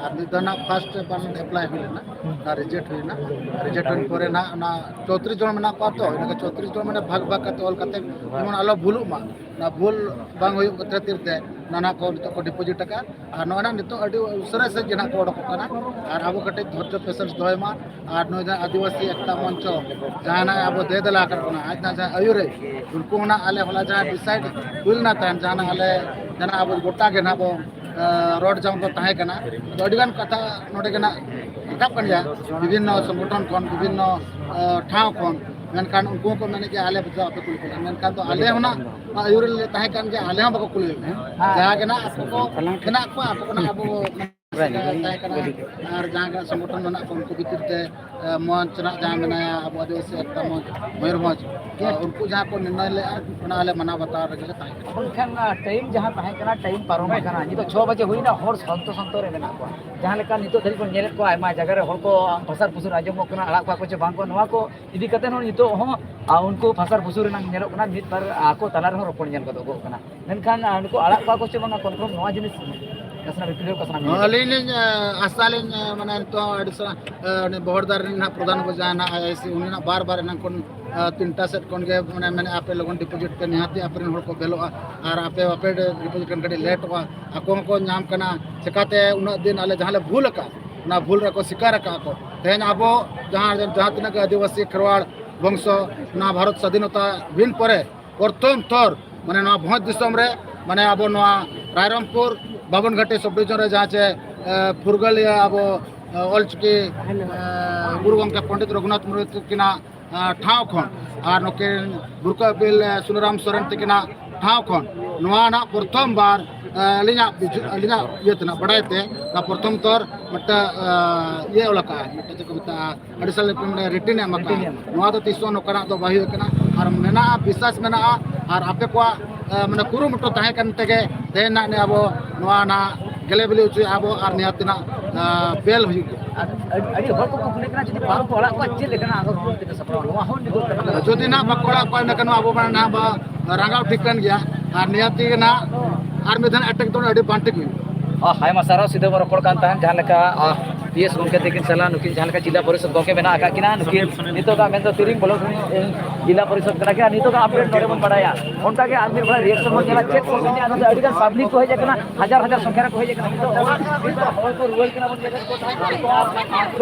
ᱟᱨ ᱱᱤᱛ ᱫᱚ ᱱᱟᱜ first ᱵᱟᱨ ᱱᱟᱜ apply ᱦᱩᱭ ᱞᱮᱱᱟ, ᱚᱱᱟ reject ᱦᱩᱭ ᱮᱱᱟ᱾ Reject ᱦᱩᱭ ᱯᱚᱨᱮ ᱱᱟᱜ ᱚᱱᱟ ᱪᱳᱛᱨᱤᱥ ᱡᱚᱱ ᱢᱮᱱᱟᱜ ᱠᱚᱣᱟ ᱛᱚ, ᱤᱱᱟᱹ ᱠᱚ ᱪᱳᱛᱨᱤᱥ ᱡᱚᱱ ᱢᱟᱱᱮ ᱵᱷᱟᱜᱽ ᱵᱷᱟᱜᱽ ᱠᱟᱛᱮ ᱚᱞ ᱠᱟᱛᱮ ᱡᱮᱢᱚᱱ ᱟᱞᱚ ᱵᱷᱩᱞᱩᱜ ᱢᱟ, ᱚᱱᱟ ᱵᱷᱩᱞ ᱵᱟᱝ ᱦᱩᱭᱩᱜ ᱠᱷᱟᱹᱛᱤᱨ ᱛᱮ ᱚᱱᱟ ᱱᱟᱜ ᱠᱚ ᱱᱤᱛᱚᱜ ᱠᱚ deposit ᱟᱠᱟᱫᱼᱟ᱾ ᱟᱨ ᱱᱚᱜᱼᱚᱭ ᱱᱟᱜ ᱱᱤᱛᱚᱜ ᱟᱹᱰᱤ ᱩᱥᱟᱹᱨᱟ ᱥᱮᱫ ᱜᱮ ᱱᱟᱜ ᱠᱚ ᱚᱰᱚᱠᱚᱜ ᱠᱟᱱᱟ᱾ ᱟᱨ ᱟᱵᱚ ᱠᱟᱹᱴᱤᱡ ᱫᱷᱳᱨᱡᱚ patience ᱫᱚᱦᱚᱭ ᱢᱟ᱾ ᱟᱨ ᱱᱩᱭ ᱫᱚ ᱟᱹᱫᱤᱵᱟᱹᱥᱤ ᱮᱠᱛᱟ ᱢᱚᱧᱪᱚ ᱡᱟᱦᱟᱸ ᱱᱟᱜ ᱟᱵᱚ ᱫᱮ ᱫᱮᱞᱟ ᱟᱠᱟᱫ ᱵᱚᱱᱟ, ᱟᱡ ᱱᱟᱜ ᱡᱟᱦᱟᱸ ᱟᱹᱭᱩᱨ ᱨᱮ, ᱩᱱᱠᱩ ᱦᱚᱸ ᱱᱟᱜ ᱟᱞᱮ ᱦᱚᱞᱟ ᱡᱟᱦᱟᱸ decide ᱦᱩᱭ ᱞᱮᱱᱟ ᱛᱟᱦᱮᱸᱫ, ᱡᱟᱦᱟᱸ ᱱᱟᱜ ᱟᱞᱮ ᱡᱟᱦᱟᱸ ᱱᱟᱜ ᱟᱵᱚ ᱜᱚᱴᱟ ᱜᱮ ᱱᱟᱜ ᱵᱚ, ᱟᱸ, ᱨᱚᱲ ᱡᱚᱝ ᱫᱚ ᱛᱟᱦᱮᱸ ᱠᱟᱱᱟ᱾ ᱟᱫᱚ ᱟᱹᱰᱤ ᱜᱟᱱ ᱠᱟᱛᱷᱟ ᱱᱚᱰᱮ ᱜᱮ ᱱᱟᱜ ᱨᱟᱠᱟᱵ ᱠᱟᱱ ᱜᱮᱭᱟ, ᱵᱤᱵᱷᱤᱱᱱᱚ ᱥᱚᱝᱜᱚᱴᱷᱚᱱ ᱠᱷᱚᱱ, ᱵᱤᱵᱷᱤᱱᱱᱚ, ᱟᱸ, ᱴᱷᱟᱶ ᱠᱷᱚᱱ᱾ ᱢᱮᱱᱠᱷᱟᱱ ᱩᱱᱠᱩ ᱦᱚᱸᱠᱚ ᱢᱮᱱᱮᱫ ᱜᱮᱭᱟ, ᱟᱞᱮ ᱵᱚᱫᱚᱞ ᱟᱯᱮ ᱠᱩᱞ ᱠᱟᱱᱟ᱾ ᱢᱮᱱᱠᱷᱟᱱ ᱫᱚ ᱟᱞᱮ ᱦᱚᱸ ᱱᱟᱜ ᱟᱹᱭᱩᱨ ᱨᱮᱞᱮ ᱛᱟᱦᱮᱸ ᱠᱟᱱ ᱜᱮᱭᱟ, ᱟᱞᱮ ᱦᱚᱸ ᱵᱟᱠᱚ ᱠᱩᱞ ᱞᱮᱫ ᱞᱮᱭᱟ᱾ ᱡᱟᱦᱟᱸ ᱜᱮ ᱱᱟᱜ ᱟᱠᱚ ᱠᱚ ᱢᱮᱱᱟᱜ ᱠᱚᱣᱟ, ᱟᱠᱚ ᱠᱚ ᱱᱟᱜ ᱟᱵᱚ ᱛᱟᱦᱮᱸ ᱠᱟᱱᱟ᱾ ᱟᱨ ᱡᱟᱦᱟᱸ ᱜᱮ ᱥᱚᱝᱜᱚᱴᱷᱚᱱ ᱢᱮᱱᱟᱜ ᱠᱚ, ᱩᱱᱠᱩ ᱵᱷᱤᱛᱤᱨ ᱛᱮ, ᱮ, ᱢᱚᱧᱪ ᱨᱮᱱᱟᱜ ᱡᱟᱦᱟᱸ ᱢᱮᱱᱟᱭᱟ, ᱟᱵᱚ ᱟᱹᱫᱤᱵᱟᱹᱥᱤ ᱮᱠᱛᱟ ᱢᱚᱧᱪ ᱢᱚᱭᱩᱨᱵᱷᱚᱸᱡᱽ, ᱮ, ᱩᱱᱠᱩ ᱡᱟᱦᱟᱸ ᱠᱚ ᱱᱤᱨᱬᱚᱭ ᱞᱮᱫᱼᱟ, ᱚᱱᱟ ᱟᱞᱮ ᱢᱟᱱᱟᱣ ᱵᱟᱛᱟᱣ ᱨᱮᱜᱮ ᱞᱮ ᱛᱟᱦᱮᱸ ᱠᱟᱱᱟ᱾ ᱢᱮᱱᱠᱷᱟᱱ, ᱟ, ᱴᱟᱭᱤᱢ ᱡᱟᱦᱟᱸ ᱛᱟᱦᱮᱸ ᱠᱟᱱᱟ, ᱴᱟᱭᱤᱢ ᱯᱟᱨᱚᱢ ᱟᱠᱟᱱᱟ᱾ ᱱᱤᱛᱚᱜ ᱪᱷᱚ ᱵᱟᱡᱮ ᱦᱩᱭᱱᱟ, ᱦᱚᱲ ᱥᱚᱱᱛᱚ ᱥᱚᱱᱛᱚ ᱨᱮ ᱢᱮᱱᱟᱜ ᱠᱚᱣᱟ᱾ ᱡᱟᱦᱟᱸ ᱞᱮᱠᱟ ᱱᱤᱛᱚᱜ ᱫᱷᱟᱹᱵᱤᱡ ᱵᱚᱱ ᱧᱮᱞᱮᱫ ᱠᱚᱣᱟ, ᱟᱭᱢᱟ ᱡᱟᱭᱜᱟ ᱨᱮ ᱦᱚᱲ ᱠᱚ ᱯᱷᱟᱥᱟᱨ ᱯᱷᱩᱥᱩᱨ ᱟᱸᱡᱚᱢᱚᱜ ᱠᱟᱱᱟ, ᱟᱲᱟᱜ ᱠᱚᱣᱟ ᱠᱚ ᱪᱮ ᱵᱟᱝ ᱠᱚ, ᱱᱚᱣᱟ ᱠᱚ ᱤᱫᱤ ᱠᱟᱛᱮ ᱦᱚᱸ ᱱᱤᱛᱚᱜ ᱦᱚᱸ, ᱟ, ᱩᱱᱠᱩ ᱯᱷᱟᱥᱟᱨ ᱯᱷᱩᱥᱩᱨ ᱨᱮᱱᱟᱜ ᱧᱮᱞᱚᱜ ᱠᱟᱱᱟ᱾ ᱢᱤᱫ ᱵᱟᱨ ᱟᱠᱚ ᱛᱟᱞᱟ ᱨᱮᱦᱚᱸ ᱨᱚᱯᱚᱲ ᱧᱮᱞ ᱜᱚᱫᱚᱜᱚᱜ ᱠᱟᱱᱟ᱾ ᱢᱮᱱᱠᱷᱟᱱ, ᱟ, ᱱᱩᱠᱩ ᱟᱲᱟᱜ ᱠᱚᱣᱟ ᱠᱚ ᱪᱮ ᱵᱟᱝᱟ, ᱠᱚᱱᱯᱷᱟᱨᱢ ᱱᱚᱣᱟ ᱡᱤᱱᱤᱥ ᱱᱟᱥᱮᱱᱟᱜ ᱵᱤᱯᱞᱚᱵ ᱠᱚ ᱥᱟᱱᱟᱢ ᱧᱮᱞ ᱟᱹᱞᱤᱧ ᱞᱤᱧ, ᱟ, ᱟᱥᱟ ᱞᱤᱧ, ᱟ, ᱢᱟᱱᱮ ᱱᱤᱛᱚᱜ ᱟᱹᱰᱤ ᱥᱟ-, ᱟ, ᱩᱱᱤ ᱵᱚᱦᱚᱲᱫᱟ ᱨᱮᱱ ᱱᱟᱦᱟᱜ ᱯᱨᱚᱫᱷᱟᱱ ᱠᱚ ᱡᱟᱦᱟᱸ ᱱᱟᱦᱟᱜ ᱟᱭ ᱟᱭ ᱥᱤ, ᱩᱱᱤ ᱱᱟᱦᱟᱜ ᱵᱟᱨ ᱵᱟᱨ ᱮᱱᱟᱝ ᱠᱷᱚᱱ, ᱟ, ᱛᱤᱱᱴᱟ ᱥᱮᱫ ᱠᱷᱚᱱ ᱜᱮ ᱢᱟᱱᱮ ᱢᱮᱱᱮᱫᱼᱟ, "ᱟᱯᱮ ᱞᱚᱜᱚᱱ ᱰᱤᱯᱚᱡᱤᱴ ᱯᱮ, ᱱᱤᱦᱟᱹᱛᱤ ᱟᱯᱮ ᱨᱮᱱ ᱦᱚᱲ ᱠᱚ ᱵᱮᱞᱚᱜᱼᱟ, ᱟᱨ ᱟᱯᱮ ᱵᱟᱯᱮ ᱰᱤᱯᱚᱡᱤᱴ ᱠᱷᱟᱱ ᱠᱟᱹᱴᱤᱡ ᱞᱮᱴᱚᱜᱼᱟ, ᱟᱠᱚ ᱦᱚᱸᱠᱚ ᱧᱟᱢ ᱠᱟᱱᱟ, ᱪᱮᱠᱟᱛᱮ ᱩᱱᱟᱹᱜ ᱫᱤᱱ ᱟᱞᱮ ᱡᱟᱦᱟᱸ ᱞᱮ ᱵᱷᱩᱞ ᱟᱠᱟᱫ, ᱚᱱᱟ ᱵᱷᱩᱞ ᱨᱮᱠᱚ ᱥᱤᱠᱟᱨ ᱟᱠᱟᱫ ᱠᱚ?" ᱛᱮᱦᱮᱧ ᱟᱵᱚ ᱡᱟᱦᱟᱸ, ᱡᱟᱦᱟᱸ ᱛᱤᱱᱟᱹᱜ ᱜᱮ ᱟᱹᱫᱤᱵᱟᱹᱥᱤ ᱠᱷᱮᱨᱣᱟᱲ ᱵᱚᱝᱥᱚ ᱱᱚᱣᱟ ᱵᱷᱟᱨᱚᱛ ᱥᱟᱫᱷᱤᱱᱚᱛᱟ ᱦᱩᱭᱮᱱ ᱯᱚᱨᱮ ᱯᱨᱚᱛᱷᱚᱢ ᱛᱚᱨ, ᱢᱟᱱᱮ, ᱱᱚᱣᱟ ᱵᱷᱚᱸᱡᱽ ᱫᱤᱥᱚᱢ ᱨᱮ, ᱢᱟᱱᱮ, ᱟᱵᱚ ᱱᱚᱣᱟ ᱨᱟᱭᱨᱚᱝᱯᱩᱨ ᱵᱟᱵᱚᱱ ᱜᱷᱟᱴᱤ ᱥᱚᱵ ᱰᱤᱵᱤᱡᱚᱱ ᱨᱮ ᱡᱟᱦᱟᱸ ᱪᱮ, ᱮ, ᱯᱷᱩᱨᱜᱟᱹᱞᱤᱭᱟᱹ ᱟᱵᱚ, ᱮ, ᱚᱞᱪᱤᱠᱤ, ᱮ, ᱜᱩᱨᱩ ᱜᱚᱢᱠᱮ ᱯᱚᱱᱰᱤᱛ ᱨᱚᱜᱷᱩᱱᱟᱛᱷ ᱢᱩᱨᱢᱩ ᱛᱟᱹᱠᱤᱱᱟᱜ, ᱮ, ᱴᱷᱟᱶ ᱠᱷᱚᱱ ᱟᱨ ᱱᱩᱠᱤᱱ ᱵᱩᱨᱠᱟᱹ ᱤᱯᱤᱞ, ᱮ, ᱥᱩᱱᱟᱹᱨᱟᱢ ᱥᱚᱨᱮᱱ ᱛᱟᱹᱠᱤᱱᱟᱜ ᱴᱷᱟᱶ ᱠᱷᱚᱱ ᱱᱚᱣᱟ ᱱᱟᱜ ᱯᱨᱚᱛᱷᱚᱢ ᱵᱟᱨ, ᱮ, ᱟᱹᱞᱤᱧᱟᱜ ᱵᱩᱡᱷᱟᱹ-, ᱟᱹᱞᱤᱧᱟᱜ ᱤᱭᱟᱹ ᱛᱮᱱᱟᱜ ᱵᱟᱰᱟᱭ ᱛᱮ ᱱᱚᱣᱟ ᱯᱨᱚᱛᱷᱚᱢ ᱛᱚᱨ ᱢᱤᱫᱴᱟᱝ, ᱮ, ᱤᱭᱟᱹ ᱚᱞ ᱟᱠᱟᱫᱼᱟ, ᱢᱤᱫᱴᱟᱝ ᱪᱮᱫ ᱠᱚ ᱢᱮᱛᱟᱜᱼᱟ, ᱟᱹᱰᱤ ᱥᱟᱞ ᱢᱟᱱᱮ ᱨᱤᱴᱤᱱ ᱮ ᱮᱢ ᱟᱠᱟᱫᱼᱟ᱾ ᱨᱤᱴᱤᱱ ᱮ ᱮᱢ ᱟᱠᱟᱫᱼᱟ᱾ ᱱᱚᱣᱟ ᱫᱚ ᱛᱤᱥ ᱦᱚᱸ ᱱᱚᱝᱠᱟᱱᱟᱜ ᱫᱚ ᱵᱟᱭ ᱦᱩᱭ ᱟᱠᱟᱱᱟ᱾ ᱟᱨ ᱢᱮᱱᱟᱜᱼᱟ, ᱵᱤᱥᱥᱟᱥ ᱢᱮᱱᱟᱜᱼᱟ, ᱟᱨ ᱟᱯᱮ ᱠᱚᱣᱟᱜ, ᱮ, ᱢᱟᱱᱮ ᱠᱩᱨᱩᱢᱩᱴᱩ ᱛᱟᱦᱮᱸ ᱠᱟᱱ ᱛᱮᱜᱮ ᱛᱮᱦᱮᱧ ᱱᱟᱜ ᱱᱤᱭᱟᱹ ᱟᱵᱚ ᱱᱚᱣᱟ ᱱᱟᱜ ᱜᱮᱞᱮ ᱵᱤᱞᱤ ᱦᱚᱪᱚᱭᱟ ᱟᱵᱚ, ᱟᱨ ᱱᱤᱭᱟᱹ ᱛᱤᱱᱟᱹᱜ, ᱮ, ᱵᱮᱞ ᱦᱩᱭᱩᱜ ᱜᱮᱭᱟ᱾ ᱟᱨ ᱟᱹᱰᱤ, ᱟᱹᱰᱤ ᱦᱚᱲ ᱠᱚ ᱠᱩᱠᱞᱤ ᱠᱟᱱᱟ, ᱡᱩᱫᱤ ᱵᱟᱝ ᱠᱚ ᱟᱲᱟᱜ ᱠᱚᱣᱟ, ᱪᱮᱫ ᱞᱮᱠᱟᱱᱟᱜ ᱟᱨᱦᱚᱸ ᱥᱟᱯᱲᱟᱣ? ᱱᱚᱣᱟ ᱦᱚᱸ ᱱᱤᱛᱚᱜ ᱡᱩᱫᱤ ᱱᱟᱜ ᱵᱟᱠᱚ ᱟᱲᱟᱜ ᱠᱚᱣᱟ, ᱤᱱᱟᱹᱠᱷᱟᱱ ᱢᱟ ᱟᱵᱚ ᱢᱟ ᱱᱟᱜ ᱵᱟ ᱨᱟᱸᱜᱟᱣ ᱴᱷᱤᱠ ᱠᱟᱱ ᱜᱮᱭᱟ᱾ ᱟᱨ ᱱᱤᱭᱟᱹ ᱛᱮᱜᱮ ᱱᱟᱜ ᱟᱨ ᱢᱤᱫ ᱫᱷᱟᱣ ᱮᱴᱮᱠ ᱫᱚ ᱟᱹᱰᱤ ᱵᱟᱝ ᱴᱷᱤᱠ ᱦᱩᱭᱩᱜᱼᱟ᱾ ᱚ, ᱟᱭᱢᱟ ᱥᱟᱨᱦᱟᱣ᱾ ᱥᱤᱫᱷᱟᱹ ᱵᱚᱱ ᱨᱚᱯᱚᱲ ᱠᱟᱱ ᱛᱟᱦᱮᱸᱫ, ᱡᱟᱦᱟᱸ ᱞᱮᱠᱟ, ᱟ, ᱯᱤ ᱮᱥ ᱜᱚᱢᱠᱮ ᱛᱟᱹᱠᱤᱱ ᱥᱟᱞᱟᱜ ᱱᱩᱠᱤᱱ ᱡᱟᱦᱟᱸ ᱞᱮᱠᱟ ᱡᱤᱞᱟ ᱯᱚᱨᱤᱥᱚᱫ ᱜᱚᱢᱠᱮ ᱢᱮᱱᱟᱜ ᱟᱠᱟᱫ ᱠᱤᱱᱟ, ᱱᱩᱠᱤᱱ ᱱᱤᱛᱚᱜᱟᱜ ᱢᱮᱱᱫᱚ ᱛᱤᱨᱤᱝ ᱵᱞᱚᱠ ᱨᱤᱱ ᱡᱤᱞᱟ ᱯᱚᱨᱤᱥᱚᱫ ᱠᱟᱱᱟ ᱠᱤᱱ᱾ ᱟᱨ ᱱᱤᱛᱚᱜᱟᱜ ᱟᱯᱰᱮᱴ ᱱᱚᱰᱮ ᱵᱚᱱ ᱵᱟᱲᱟᱭᱟ᱾ ᱚᱱᱠᱟᱜᱮ ᱟᱨ ᱢᱤᱫ ᱦᱚᱲᱟᱜ ᱨᱤᱭᱮᱠᱥᱚᱱ ᱵᱚᱱ ᱧᱮᱞᱟ, ᱪᱮᱫ ᱠᱚ ᱢᱮᱱᱟ᱾ ᱱᱚᱰᱮ ᱟᱹᱰᱤᱜᱟᱱ ᱯᱟᱵᱽᱞᱤᱠ ᱠᱚ ᱦᱮᱡ ᱟᱠᱟᱱᱟ, ᱦᱟᱡᱟᱨ ᱦᱟᱡᱟᱨ ᱥᱚᱝᱠᱷᱟ ᱨᱮᱠᱚ ᱦᱮᱡ ᱟᱠᱟᱱᱟ᱾ ᱱᱤᱛᱚᱜ ᱦᱚᱲ ᱠᱚ ᱨᱩᱣᱟᱹᱲ ᱠᱟᱱᱟ ᱵᱚᱱ ᱧᱮᱞᱮᱫ ᱠᱚ ᱛᱟᱦᱮᱸᱫ᱾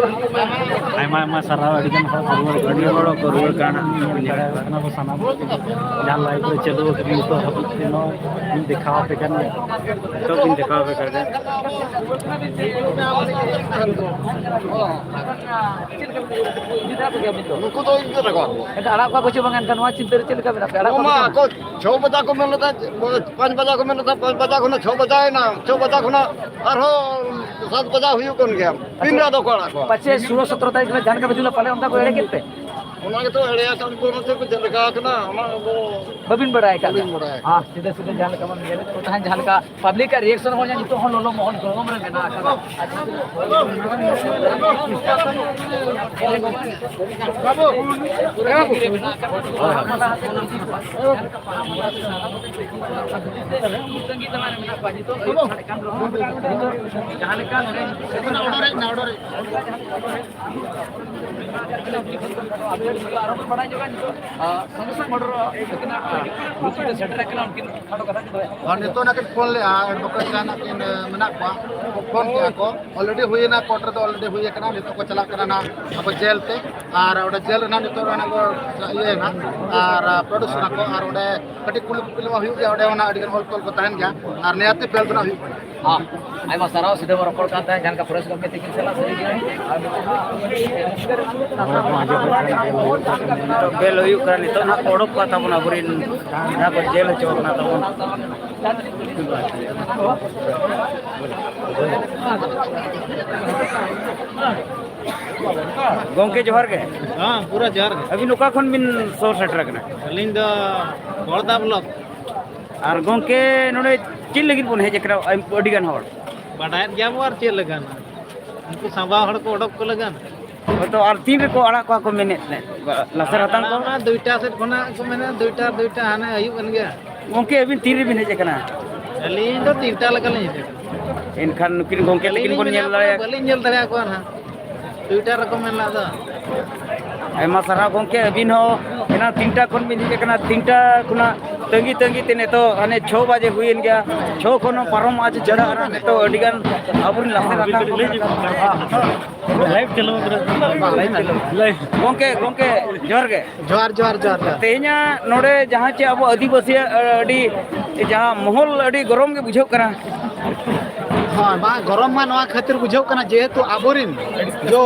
ᱟᱭᱢᱟ ᱟᱭᱢᱟ ᱥᱟᱨᱦᱟᱣ, ᱟᱹᱰᱤ ᱜᱟᱱ ᱦᱚᱲ ᱠᱚ ᱨᱩᱣᱟᱹᱲ ᱠᱟᱱᱟ᱾ ᱟᱹᱰᱤ ᱦᱚᱲ ᱠᱚ ᱨᱩᱣᱟᱹᱲ ᱠᱟᱱᱟ᱾ ᱧᱮᱞ ᱫᱟᱲᱮᱭᱟᱜ ᱠᱟᱱᱟ ᱵᱚ ᱥᱟᱱᱟᱢ, ᱡᱟᱦᱟᱸ ᱞᱟᱭᱤᱵᱷ ᱨᱮ ᱪᱟᱹᱞᱩ ᱟᱠᱟᱱᱟ ᱱᱤᱛᱚᱜ ᱦᱟᱹᱵᱤᱡ ᱛᱮ ᱱᱚᱣᱟ ᱤᱧ ᱫᱮᱠᱷᱟᱣ ᱟᱯᱮ ᱠᱟᱱ ᱜᱮᱭᱟ᱾ ᱱᱤᱛᱚᱜ ᱤᱧ ᱫᱮᱠᱷᱟᱣ ᱟᱯᱮ ᱠᱟᱱ ᱜᱮᱭᱟ᱾ ᱪᱮᱫ ᱞᱮᱠᱟ ᱵᱤᱱ ᱤᱫᱤ ᱫᱟᱲᱮ ᱠᱚ ᱜᱮᱭᱟ ᱟᱹᱵᱤᱱ ᱫᱚ? ᱱᱩᱠᱩ ᱫᱚ ᱤᱧ ᱫᱚ ᱨᱟᱠᱟᱵ ᱠᱚᱣᱟ᱾ ᱮᱱᱠᱷᱟᱱ ᱟᱲᱟᱜ ᱠᱚᱣᱟ ᱠᱚ ᱪᱮ ᱵᱟᱝ? ᱮᱱᱠᱷᱟᱱ ᱱᱚᱣᱟ ᱪᱤᱱᱛᱟᱹ ᱨᱮ ᱪᱮᱫ ᱞᱮᱠᱟ ᱢᱮᱱᱟᱜ ᱯᱮᱭᱟ? ᱟᱲᱟᱜ ᱱᱚᱣᱟ ᱠᱚᱣᱟ ᱢᱟ ᱯᱮ ᱥᱮ ᱟᱠᱚ ᱪᱷᱚ ᱵᱟᱡᱟ ᱠᱚ ᱢᱮᱱ ᱞᱮᱫᱟ, ᱯᱟᱸᱪ ᱵᱟᱡᱟ ᱠᱚ ᱢᱮᱱ ᱞᱮᱫᱟ, ᱯᱟᱸᱪ ᱵᱟᱡᱟ ᱠᱷᱚᱱᱟᱜ ᱪᱷᱚ ᱵᱟᱡᱟᱭᱮᱱᱟ, ᱪᱷᱚ ᱵᱟᱡᱟ ᱠᱷᱚᱱᱟᱜ ᱟᱨᱦᱚᱸ ᱥᱟᱛ ᱵᱟᱡᱟ ᱦᱩᱭᱩᱜ ᱠᱟᱱ ᱜᱮᱭᱟ᱾ ᱛᱤᱱ ᱨᱮ ᱟᱫᱚ ᱠᱚ ᱟᱲᱟᱜ ᱠᱚᱣᱟ? ᱯᱟᱪᱮ ᱥᱳᱞᱳ ᱥᱚᱛᱨᱚ ᱛᱟᱹᱨᱤᱠᱷ ᱨᱮ ᱡᱟᱦᱟᱸ ᱞᱮᱠᱟ ᱵᱤᱡᱩᱞᱟ ᱯᱟᱞᱮ ᱚᱱᱠᱟ ᱠᱚ ᱮᱲᱮ ᱠᱮᱫ ᱯᱮ? ᱚᱱᱟ ᱜᱮᱛᱚ ᱮᱲᱮᱭᱟ ᱠᱟᱱ ᱠᱚ, ᱱᱚᱛᱮ ᱠᱚ ᱪᱮᱫ ᱞᱮᱠᱟ ᱟᱠᱟᱱᱟ, ᱚᱱᱟ ᱫᱚ ᱵᱟᱹᱵᱤᱱ ᱵᱟᱲᱟᱭ ᱟᱠᱟᱫ? ᱵᱟᱹᱞᱤᱧ ᱵᱟᱲᱟᱭ ᱟᱠᱟᱫᱟ᱾ ᱦᱮᱸ, ᱥᱤᱫᱷᱟᱹ ᱥᱤᱫᱷᱟᱹ ᱡᱟᱦᱟᱸ ᱞᱮᱠᱟ ᱵᱚᱱ ᱧᱮᱞᱮᱫ ᱠᱚ ᱛᱟᱦᱮᱸᱫ, ᱡᱟᱦᱟᱸ ᱞᱮᱠᱟ ᱯᱟᱵᱽᱞᱤᱠ ᱟᱜ ᱨᱤᱭᱮᱠᱥᱚᱱ ᱦᱚᱸ ᱱᱤᱛᱚᱜ ᱦᱚᱸ ᱞᱚᱞᱚ ᱢᱚᱦᱚᱞ ᱜᱚᱨᱚᱢ ᱨᱮ ᱢᱮᱱᱟᱜ ᱟᱠᱟᱫᱟ᱾ ᱡᱟᱦᱟᱸ ᱞᱮᱠᱟ ᱱᱚᱰᱮ ᱟᱨᱚ ᱵᱚᱱ ᱵᱟᱲᱟᱭ ᱧᱚᱜᱟ ᱱᱤᱛᱚᱜ, ᱟᱨ ᱥᱚᱸᱜᱮ ᱥᱚᱸᱜᱮ ᱢᱚᱨᱰᱟᱨ ᱟᱹᱠᱤᱱᱟᱜ ᱱᱩᱠᱤᱱ ᱫᱚ ᱥᱮᱴᱮᱨ ᱟᱠᱟᱱᱟ, ᱩᱱᱠᱤᱱ ᱠᱷᱟᱴᱚ ᱠᱟᱛᱷᱟ ᱠᱤᱱ ᱫᱚᱦᱚᱭᱟ᱾ ᱟᱨ ᱱᱤᱛᱚᱜ ᱚᱱᱟ ᱠᱤᱱ ᱯᱷᱳᱱ ᱞᱮᱜᱼᱟ, ᱮᱰᱵᱷᱳᱠᱮᱴ ᱡᱟᱦᱟᱱᱟᱜ ᱠᱤᱱ, ᱮ, ᱢᱮᱱᱟᱜ ᱠᱚᱣᱟ, ᱯᱷᱳᱱ ᱠᱮᱜᱼᱟ ᱠᱚ᱾ ᱚᱞᱨᱮᱰᱤ ᱦᱩᱭᱮᱱᱟ, ᱠᱳᱨᱴ ᱨᱮᱫᱚ ᱚᱞᱨᱮᱰᱤ ᱦᱩᱭ ᱟᱠᱟᱱᱟ᱾ ᱱᱤᱛᱚᱜ ᱠᱚ ᱪᱟᱞᱟᱜ ᱠᱟᱱᱟ ᱱᱟᱦᱟᱜ ᱟᱵᱚ ᱡᱮᱞ ᱛᱮ, ᱟᱨ ᱚᱸᱰᱮ ᱡᱮᱞ ᱨᱮᱱᱟᱜ ᱱᱤᱛᱚᱜ ᱚᱱᱟ ᱠᱚ ᱤᱭᱟᱹᱭᱟ ᱱᱟᱦᱟᱜ, ᱟᱨ, ᱟ, ᱯᱨᱚᱰᱩᱥᱚᱱ ᱟᱠᱚ, ᱟᱨ ᱚᱸᱰᱮ ᱠᱟᱹᱴᱤᱡ ᱠᱩᱞᱤ ᱠᱩᱯᱞᱤ ᱢᱟ ᱦᱩᱭᱩᱜ ᱜᱮᱭᱟ, ᱚᱸᱰᱮ ᱚᱱᱟ ᱟᱹᱰᱤᱜᱟᱱ ᱚᱞ ᱛᱚᱞ ᱠᱚ ᱛᱟᱦᱮᱱ ᱜᱮᱭᱟ, ᱟᱨ ᱱᱤᱭᱟᱹᱛᱮ ᱵᱮᱞ ᱫᱚ ᱱᱟᱦᱟᱜ ᱦᱩᱭᱩᱜ ᱠᱟᱱᱟ᱾ ᱦᱮᱸ, ᱟᱭᱢᱟ ᱥᱟᱨᱦᱟᱣ᱾ ᱥᱤᱫᱷᱟᱹ ᱵᱚᱱ ᱨᱚᱯᱚᱲ ᱠᱟᱱ ᱛᱟᱦᱮᱸᱫ, ᱡᱟᱦᱟᱸ ᱞᱮᱠᱟ ᱯᱷᱚᱨᱮᱥᱴ ᱜᱚᱢᱠᱮ ᱛᱤᱠᱤᱱ ᱥᱟᱞᱟᱜ ᱥᱟᱹᱨᱤ ᱜᱮ᱾ ᱛᱚ, ᱵᱮᱞ ᱦᱩᱭᱩᱜ ᱠᱟᱱᱟ, ᱱᱤᱛᱚᱜ ᱱᱟᱦᱟᱜ ᱠᱚ ᱚᱰᱚᱠ ᱠᱚᱣᱟ ᱛᱟᱵᱚᱱ ᱟᱵᱚᱨᱮᱱ ᱡᱟᱦᱟᱸ ᱠᱚ ᱡᱮᱞ ᱦᱚᱪᱚ ᱠᱟᱱᱟ ᱛᱟᱵᱚᱱ᱾ ᱜᱚᱢᱠᱮ, ᱡᱚᱦᱟᱨ ᱜᱮ᱾ ᱦᱮᱸ, ᱯᱩᱨᱟᱹ ᱡᱚᱦᱟᱨ ᱜᱮ᱾ ᱟᱹᱵᱤᱱ ᱚᱠᱟ ᱠᱷᱚᱱ ᱵᱤᱱ ᱥᱚᱦᱚᱨ ᱥᱮᱴᱮᱨ ᱟᱠᱟᱱᱟ? ᱟᱹᱞᱤᱧ ᱫᱚ ᱵᱚᱲᱫᱟ ᱵᱞᱚᱠ᱾ ᱟᱨ ᱜᱚᱢᱠᱮ, ᱱᱚᱰᱮ ᱪᱮᱫ ᱞᱟᱹᱜᱤᱫ ᱵᱚᱱ ᱦᱮᱡ ᱟᱠᱟᱱᱟ ᱟᱹᱰᱤ ᱜᱟᱱ ᱦᱚᱲ? ᱵᱟᱰᱟᱭᱮᱫ ᱜᱮᱭᱟ ᱵᱚ, ᱟᱨ ᱪᱮᱫ ᱞᱟᱹᱜᱤᱫ? ᱩᱱᱠᱩ ᱥᱟᱸᱵᱟ ᱦᱚᱲ ᱠᱚ ᱚᱰᱚᱠ ᱠᱚ ᱞᱟᱹᱜᱤᱫ᱾ ᱦᱳᱭ ᱛᱚ, ᱟᱨ ᱛᱤᱱ ᱨᱮᱠᱚ ᱟᱲᱟᱜ ᱠᱚᱣᱟ ᱠᱚ ᱢᱮᱱᱮᱫ ᱛᱟᱦᱮᱸᱫ? ᱞᱟᱥᱮᱨ ᱦᱟᱛᱟᱝ ᱠᱚ? ᱟᱲᱟᱜ ᱢᱟ ᱫᱩᱭᱴᱟ ᱥᱮᱫ ᱠᱷᱚᱱᱟᱜ ᱠᱚ ᱢᱮᱱᱟ, ᱫᱩᱭᱴᱟ, ᱫᱩᱭᱴᱟ ᱦᱟᱱᱮ ᱟᱹᱭᱩᱵ ᱮᱱ ᱜᱮ᱾ ᱜᱚᱢᱠᱮ, ᱟᱹᱵᱤᱱ ᱛᱤᱱ ᱨᱮᱵᱤᱱ ᱦᱮᱡ ᱟᱠᱟᱱᱟ? ᱟᱹᱞᱤᱧ ᱫᱚ ᱛᱤᱱᱴᱟ ᱞᱮᱠᱟ ᱞᱤᱧ ᱦᱮᱡ ᱟᱠᱟᱱᱟ᱾ ᱮᱱᱠᱷᱟᱱ ᱱᱩᱠᱤᱱ ᱜᱚᱢᱠᱮ ᱟᱹᱞᱤᱧ ᱛᱟᱹᱠᱤᱱ ᱞᱤᱧ ᱵᱚᱱ ᱧᱮᱞ ᱢᱮᱱᱟ, ᱫᱟᱲᱮᱭᱟᱜ ᱵᱟᱹᱞᱤᱧ ᱧᱮᱞ ᱫᱟᱲᱮᱭᱟᱠᱚᱣᱟ ᱱᱟᱦᱟᱜ᱾ ᱫᱩᱭᱴᱟ ᱨᱮᱠᱚ ᱢᱮᱱ ᱞᱮᱫᱟ᱾ ᱟᱭᱢᱟ ᱥᱟᱨᱦᱟᱣ ᱜᱚᱢᱠᱮ, ᱟᱹᱵᱤᱱ ᱦᱚᱸ ᱮᱱᱟᱝ ᱛᱤᱱᱴᱟ ᱠᱷᱚᱱ ᱵᱤᱱ ᱦᱮᱡ ᱟᱠᱟᱱᱟ, ᱛᱤᱱᱴᱟ ᱠᱷᱚᱱᱟᱜ ᱛᱟᱺᱜᱤ ᱛᱟᱺᱜᱤ ᱛᱮ ᱱᱤᱛᱚᱜ ᱦᱟᱱᱮ ᱪᱷᱚ ᱵᱟᱡᱮ ᱦᱩᱭᱮᱱ ᱜᱮᱭᱟ, ᱪᱷᱚ ᱠᱷᱚᱱ ᱦᱚᱸ ᱯᱟᱨᱚᱢ ᱟᱡ ᱪᱟᱞᱟᱜ ᱠᱟᱱᱟ᱾ ᱱᱤᱛᱚᱜ ᱟᱹᱰᱤ ᱜᱟᱱ ᱟᱵᱚᱨᱮᱱ ᱞᱟᱥᱮᱨ ᱦᱟᱛᱟᱝ ᱠᱚ ᱢᱮᱱᱟᱜ ᱠᱚᱣᱟ᱾ ᱞᱟᱭᱤᱵᱷ ᱪᱟᱹᱞᱩ ᱟᱠᱟᱱᱟ᱾ ᱞᱟᱭᱤᱵᱷ ᱪᱟᱹᱞᱩ᱾ ᱞᱟᱭᱤᱵᱷ᱾ ᱜᱚᱢᱠᱮ, ᱜᱚᱢᱠᱮ, ᱡᱚᱦᱟᱨ ᱜᱮ᱾ ᱡᱚᱦᱟᱨ, ᱡᱚᱦᱟᱨ, ᱡᱚᱦᱟᱨ, ᱡᱚᱦᱟᱨ᱾ ᱛᱮᱦᱮᱧᱟᱜ ᱱᱚᱰᱮ ᱡᱟᱦᱟᱸ ᱪᱮ ᱟᱵᱚ ᱟᱹᱫᱤᱵᱟᱹᱥᱤᱭᱟᱜ, ᱟᱹᱰᱤ ᱡᱟᱦᱟᱸ ᱢᱚᱦᱚᱞ ᱟᱹᱰᱤ ᱜᱚᱨᱚᱢ ᱜᱮ ᱵᱩᱡᱷᱟᱹᱜ ᱠᱟᱱᱟ᱾ ᱦᱳᱭ, ᱵᱟᱝ, ᱜᱚᱨᱚᱢ ᱢᱟ ᱱᱚᱣᱟ ᱠᱷᱟᱹᱛᱤᱨ ᱵᱩᱡᱷᱟᱹᱜ ᱠᱟᱱᱟ, ᱡᱮᱦᱮᱛᱩ ᱟᱵᱚᱨᱤᱱ ᱡᱚ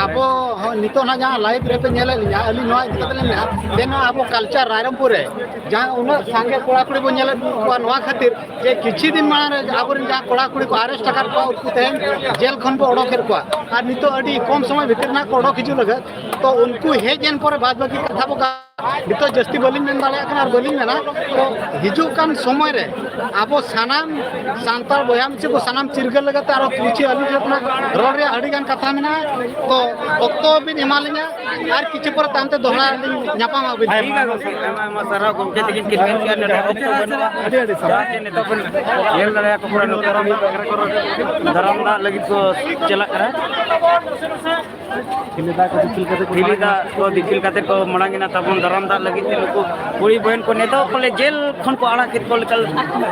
ᱟᱵᱚ ᱦᱚᱸ ᱱᱤᱛᱚᱜ ᱱᱟᱜ ᱡᱟᱦᱟᱸ ᱞᱟᱭᱤᱵᱷ ᱨᱮᱯᱮ ᱧᱮᱞᱮᱫ ᱞᱤᱧᱟ, ᱟᱹᱞᱤᱧ ᱱᱚᱣᱟ ᱤᱫᱤ ᱠᱟᱛᱮ ᱞᱤᱧ ᱢᱮᱱᱟ, ᱛᱮᱦᱮᱧ ᱱᱚᱣᱟ ᱟᱵᱚ ᱠᱟᱞᱪᱟᱨ ᱨᱟᱭᱨᱚᱝᱯᱩᱨ ᱨᱮ ᱡᱟᱦᱟᱸ ᱩᱱᱟᱹᱜ ᱥᱟᱸᱜᱮ ᱠᱚᱲᱟ ᱠᱩᱲᱤ ᱵᱚᱱ ᱧᱮᱞᱮᱫ ᱠᱚᱣᱟ, ᱱᱚᱣᱟ ᱠᱷᱟᱹᱛᱤᱨ ᱡᱮ ᱠᱤᱪᱷᱩ ᱫᱤᱱ ᱢᱟᱲᱟᱝ ᱨᱮ ᱟᱵᱚᱨᱮᱱ ᱡᱟᱦᱟᱸ ᱠᱚᱲᱟ ᱠᱩᱲᱤ ᱠᱚ ᱟᱨᱮᱥᱴ ᱟᱠᱟᱫ ᱠᱚᱣᱟ, ᱩᱱᱠᱩ ᱛᱮᱦᱮᱧ ᱡᱮᱞ ᱠᱷᱚᱱ ᱵᱚ ᱚᱰᱚᱠᱮᱫ ᱠᱚᱣᱟ᱾ ᱟᱨ ᱱᱤᱛᱚᱜ ᱟᱹᱰᱤ ᱠᱚᱢ ᱥᱚᱢᱚᱭ ᱵᱷᱤᱛᱤᱨ ᱱᱟᱜ ᱠᱚ ᱚᱰᱚᱠ ᱦᱤᱡᱩᱜ ᱞᱟᱹᱜᱤᱫ, ᱛᱚ ᱩᱱᱠᱩ ᱦᱮᱡ ᱮᱱ ᱯᱚᱨᱮ ᱵᱟᱫ ᱵᱟᱹᱠᱤ ᱠᱟᱛᱷᱟ ᱵᱚ ᱱᱤᱛᱚᱜ ᱡᱟᱹᱥᱛᱤ ᱵᱟᱹᱞᱤᱧ ᱢᱮᱱ ᱫᱟᱲᱮᱭᱟᱜ ᱠᱟᱱᱟ ᱟᱨ ᱵᱟᱹᱞᱤᱧ ᱢᱮᱱᱟ᱾ ᱛᱚ ᱦᱤᱡᱩᱜ ᱠᱟᱱ ᱥᱚᱢᱚᱭ ᱨᱮ ᱟᱵᱚ ᱥᱟᱱᱟᱢ ᱥᱟᱱᱛᱟᱲ ᱵᱚᱭᱦᱟ ᱢᱤᱥᱤ ᱠᱚ ᱥᱟᱱᱟᱢ ᱪᱤᱨᱜᱟᱹᱞ ᱞᱟᱹᱜᱤᱫ ᱛᱮ ᱟᱨᱚ ᱠᱤᱪᱷᱩ ᱟᱹᱞᱤᱧ ᱴᱷᱮᱱ ᱠᱷᱚᱱᱟᱜ ᱨᱚᱲ ᱨᱮᱭᱟᱜ ᱟᱹᱰᱤ ᱜᱟᱱ ᱠᱟᱛᱷᱟ ᱢᱮᱱᱟᱜᱼᱟ᱾ ᱛᱚ ᱚᱠᱛᱚ ᱵᱤᱱ ᱮᱢᱟ ᱞᱤᱧᱟ, ᱟᱨ ᱠᱤᱪᱷᱩ ᱯᱚᱨᱮ ᱛᱟᱭᱚᱢ ᱛᱮ ᱫᱚᱦᱲᱟ ᱞᱤᱧ ᱧᱟᱯᱟᱢᱟ ᱟᱹᱵᱤᱱ ᱴᱷᱮᱱ᱾ ᱟᱭᱢᱟ ᱟᱭᱢᱟ ᱥᱟᱨᱦᱟᱣ ᱜᱚᱢᱠᱮ ᱛᱟᱹᱠᱤᱱ ᱠᱤᱱ ᱢᱮᱱ ᱠᱮᱜᱼᱟ, ᱱᱚᱰᱮ ᱚᱠᱛᱚ ᱵᱟᱹᱱᱩᱜᱼᱟ᱾ ᱟᱹᱰᱤ ᱟᱹᱰᱤ ᱥᱟᱨᱦᱟᱣ᱾ ᱡᱟᱦᱟᱸ ᱪᱮ ᱱᱤᱛᱚᱜ ᱵᱚᱱ ᱧᱮᱞ ᱫᱟᱲᱮᱭᱟᱠᱚ ᱠᱟᱱᱟ, ᱱᱚᱛᱮ ᱨᱮ ᱫᱟᱨᱟᱢ ᱫᱟᱜ ᱞᱟᱹᱜᱤᱫ ᱠᱚ ᱪᱟᱞᱟᱜ ᱠᱟᱱᱟ᱾ ᱴᱷᱤᱞᱤ ᱫᱟᱜ ᱠᱚ ᱫᱤᱯᱤᱞ ᱠᱟᱛᱮ ᱠᱚ ᱴᱷᱤᱞᱤ ᱢᱟᱲᱟᱝ ᱫᱟᱜ ᱠᱚ ᱫᱤᱯᱤᱞ ᱠᱟᱛᱮ ᱠᱚ ᱢᱟᱲᱟᱝ ᱮᱱᱟ ᱛᱟᱵᱚᱱ ᱫᱟᱨᱟᱢ ᱫᱟᱜ ᱞᱟᱹᱜᱤᱫ ᱛᱮ᱾ ᱱᱩᱠᱩ ᱠᱩᱲᱤ ᱵᱚᱦᱤᱱ ᱠᱚ ᱱᱤᱛᱚᱜ ᱠᱚᱞᱮ ᱡᱮᱞ ᱠᱷᱚᱱ ᱠᱚ ᱟᱲᱟᱜ ᱠᱮᱫ ᱠᱚ ᱞᱮᱠᱟ,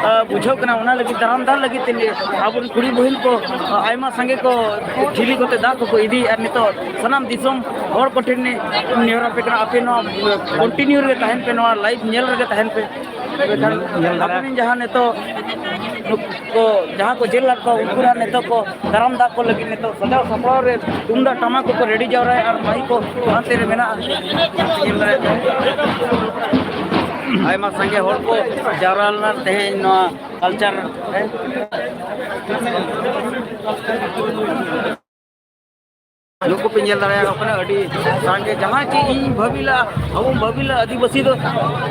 ᱟ, ᱵᱩᱡᱷᱟᱹᱜ ᱠᱟᱱᱟ᱾ ᱚᱱᱟ ᱞᱟᱹᱜᱤᱫ ᱫᱟᱨᱟᱢ ᱫᱟᱜ ᱞᱟᱹᱜᱤᱫ ᱛᱮ ᱟᱵᱚᱨᱮᱱ ᱠᱩᱲᱤ ᱵᱚᱦᱤᱱ ᱠᱚ, ᱟ, ᱟᱭᱢᱟ ᱥᱟᱸᱜᱮ ᱠᱚ ᱴᱷᱤᱞᱤ ᱠᱚᱛᱮ ᱫᱟᱜ ᱠᱚᱠᱚ ᱤᱫᱤᱭᱮᱫᱼᱟ᱾ ᱱᱤᱛᱚᱜ ᱥᱟᱱᱟᱢ ᱫᱤᱥᱚᱢ ᱦᱚᱲ ᱠᱚᱴᱷᱮᱱ ᱱᱮᱦᱚᱨ ᱟᱯᱮ ᱠᱟᱱᱟ, ᱟᱯᱮ ᱱᱚᱣᱟ ᱠᱚᱱᱴᱤᱱᱤᱭᱩ ᱨᱮᱜᱮ ᱛᱟᱦᱮᱱ ᱯᱮ, ᱱᱚᱣᱟ ᱞᱟᱭᱤᱵᱷ ᱧᱮᱞ ᱨᱮᱜᱮ ᱛᱟᱦᱮᱱ ᱯᱮ᱾ ᱧᱮᱞ ᱫᱟᱲᱮᱭᱟᱜ ᱟᱵᱚᱨᱮᱱ ᱡᱟᱦᱟᱸ ᱱᱤᱛᱚᱜ ᱱᱩᱠᱩ ᱠᱚ, ᱡᱟᱦᱟᱸ ᱠᱚ ᱡᱮᱞ ᱞᱮᱫ ᱠᱚᱣᱟ, ᱩᱱᱠᱩ ᱱᱟᱜ ᱱᱤᱛᱚᱜ ᱠᱚ ᱫᱟᱨᱟᱢ ᱫᱟᱜ ᱠᱚ ᱞᱟᱹᱜᱤᱫ ᱱᱤᱛᱚᱜ ᱥᱟᱡᱟᱣ ᱥᱟᱯᱲᱟᱣ ᱨᱮ ᱛᱩᱢᱫᱟᱜ ᱴᱟᱢᱟᱠ ᱠᱚᱠᱚ ᱨᱮᱰᱤ ᱡᱟᱣᱨᱟᱭᱟ ᱟᱨ ᱢᱟᱭᱤᱠ ᱠᱚ ᱦᱟᱱᱛᱮ ᱨᱮ ᱢᱮᱱᱟᱜᱼᱟ᱾ ᱟᱭᱢᱟ ᱥᱟᱸᱜᱮ ᱦᱚᱲ ᱠᱚ ᱡᱟᱣᱨᱟ ᱞᱮᱱᱟ ᱛᱮᱦᱮᱧ ᱱᱚᱣᱟ ᱠᱟᱞᱪᱟᱨ ᱨᱮ᱾ ᱱᱩᱠᱩ ᱯᱮ ᱧᱮᱞ ᱫᱟᱲᱮᱭᱟᱠᱚ ᱠᱟᱱᱟ, ᱟᱹᱰᱤ ᱥᱟᱸᱜᱮ᱾ ᱡᱟᱦᱟᱸ ᱪᱮ ᱤᱧ ᱵᱷᱟᱹᱵᱤ ᱞᱟᱜᱼᱟ, ᱟᱵᱚ ᱵᱷᱟᱹᱵᱤ ᱞᱟᱜᱼᱟ, ᱟᱹᱫᱤᱵᱟᱹᱥᱤ ᱫᱚ,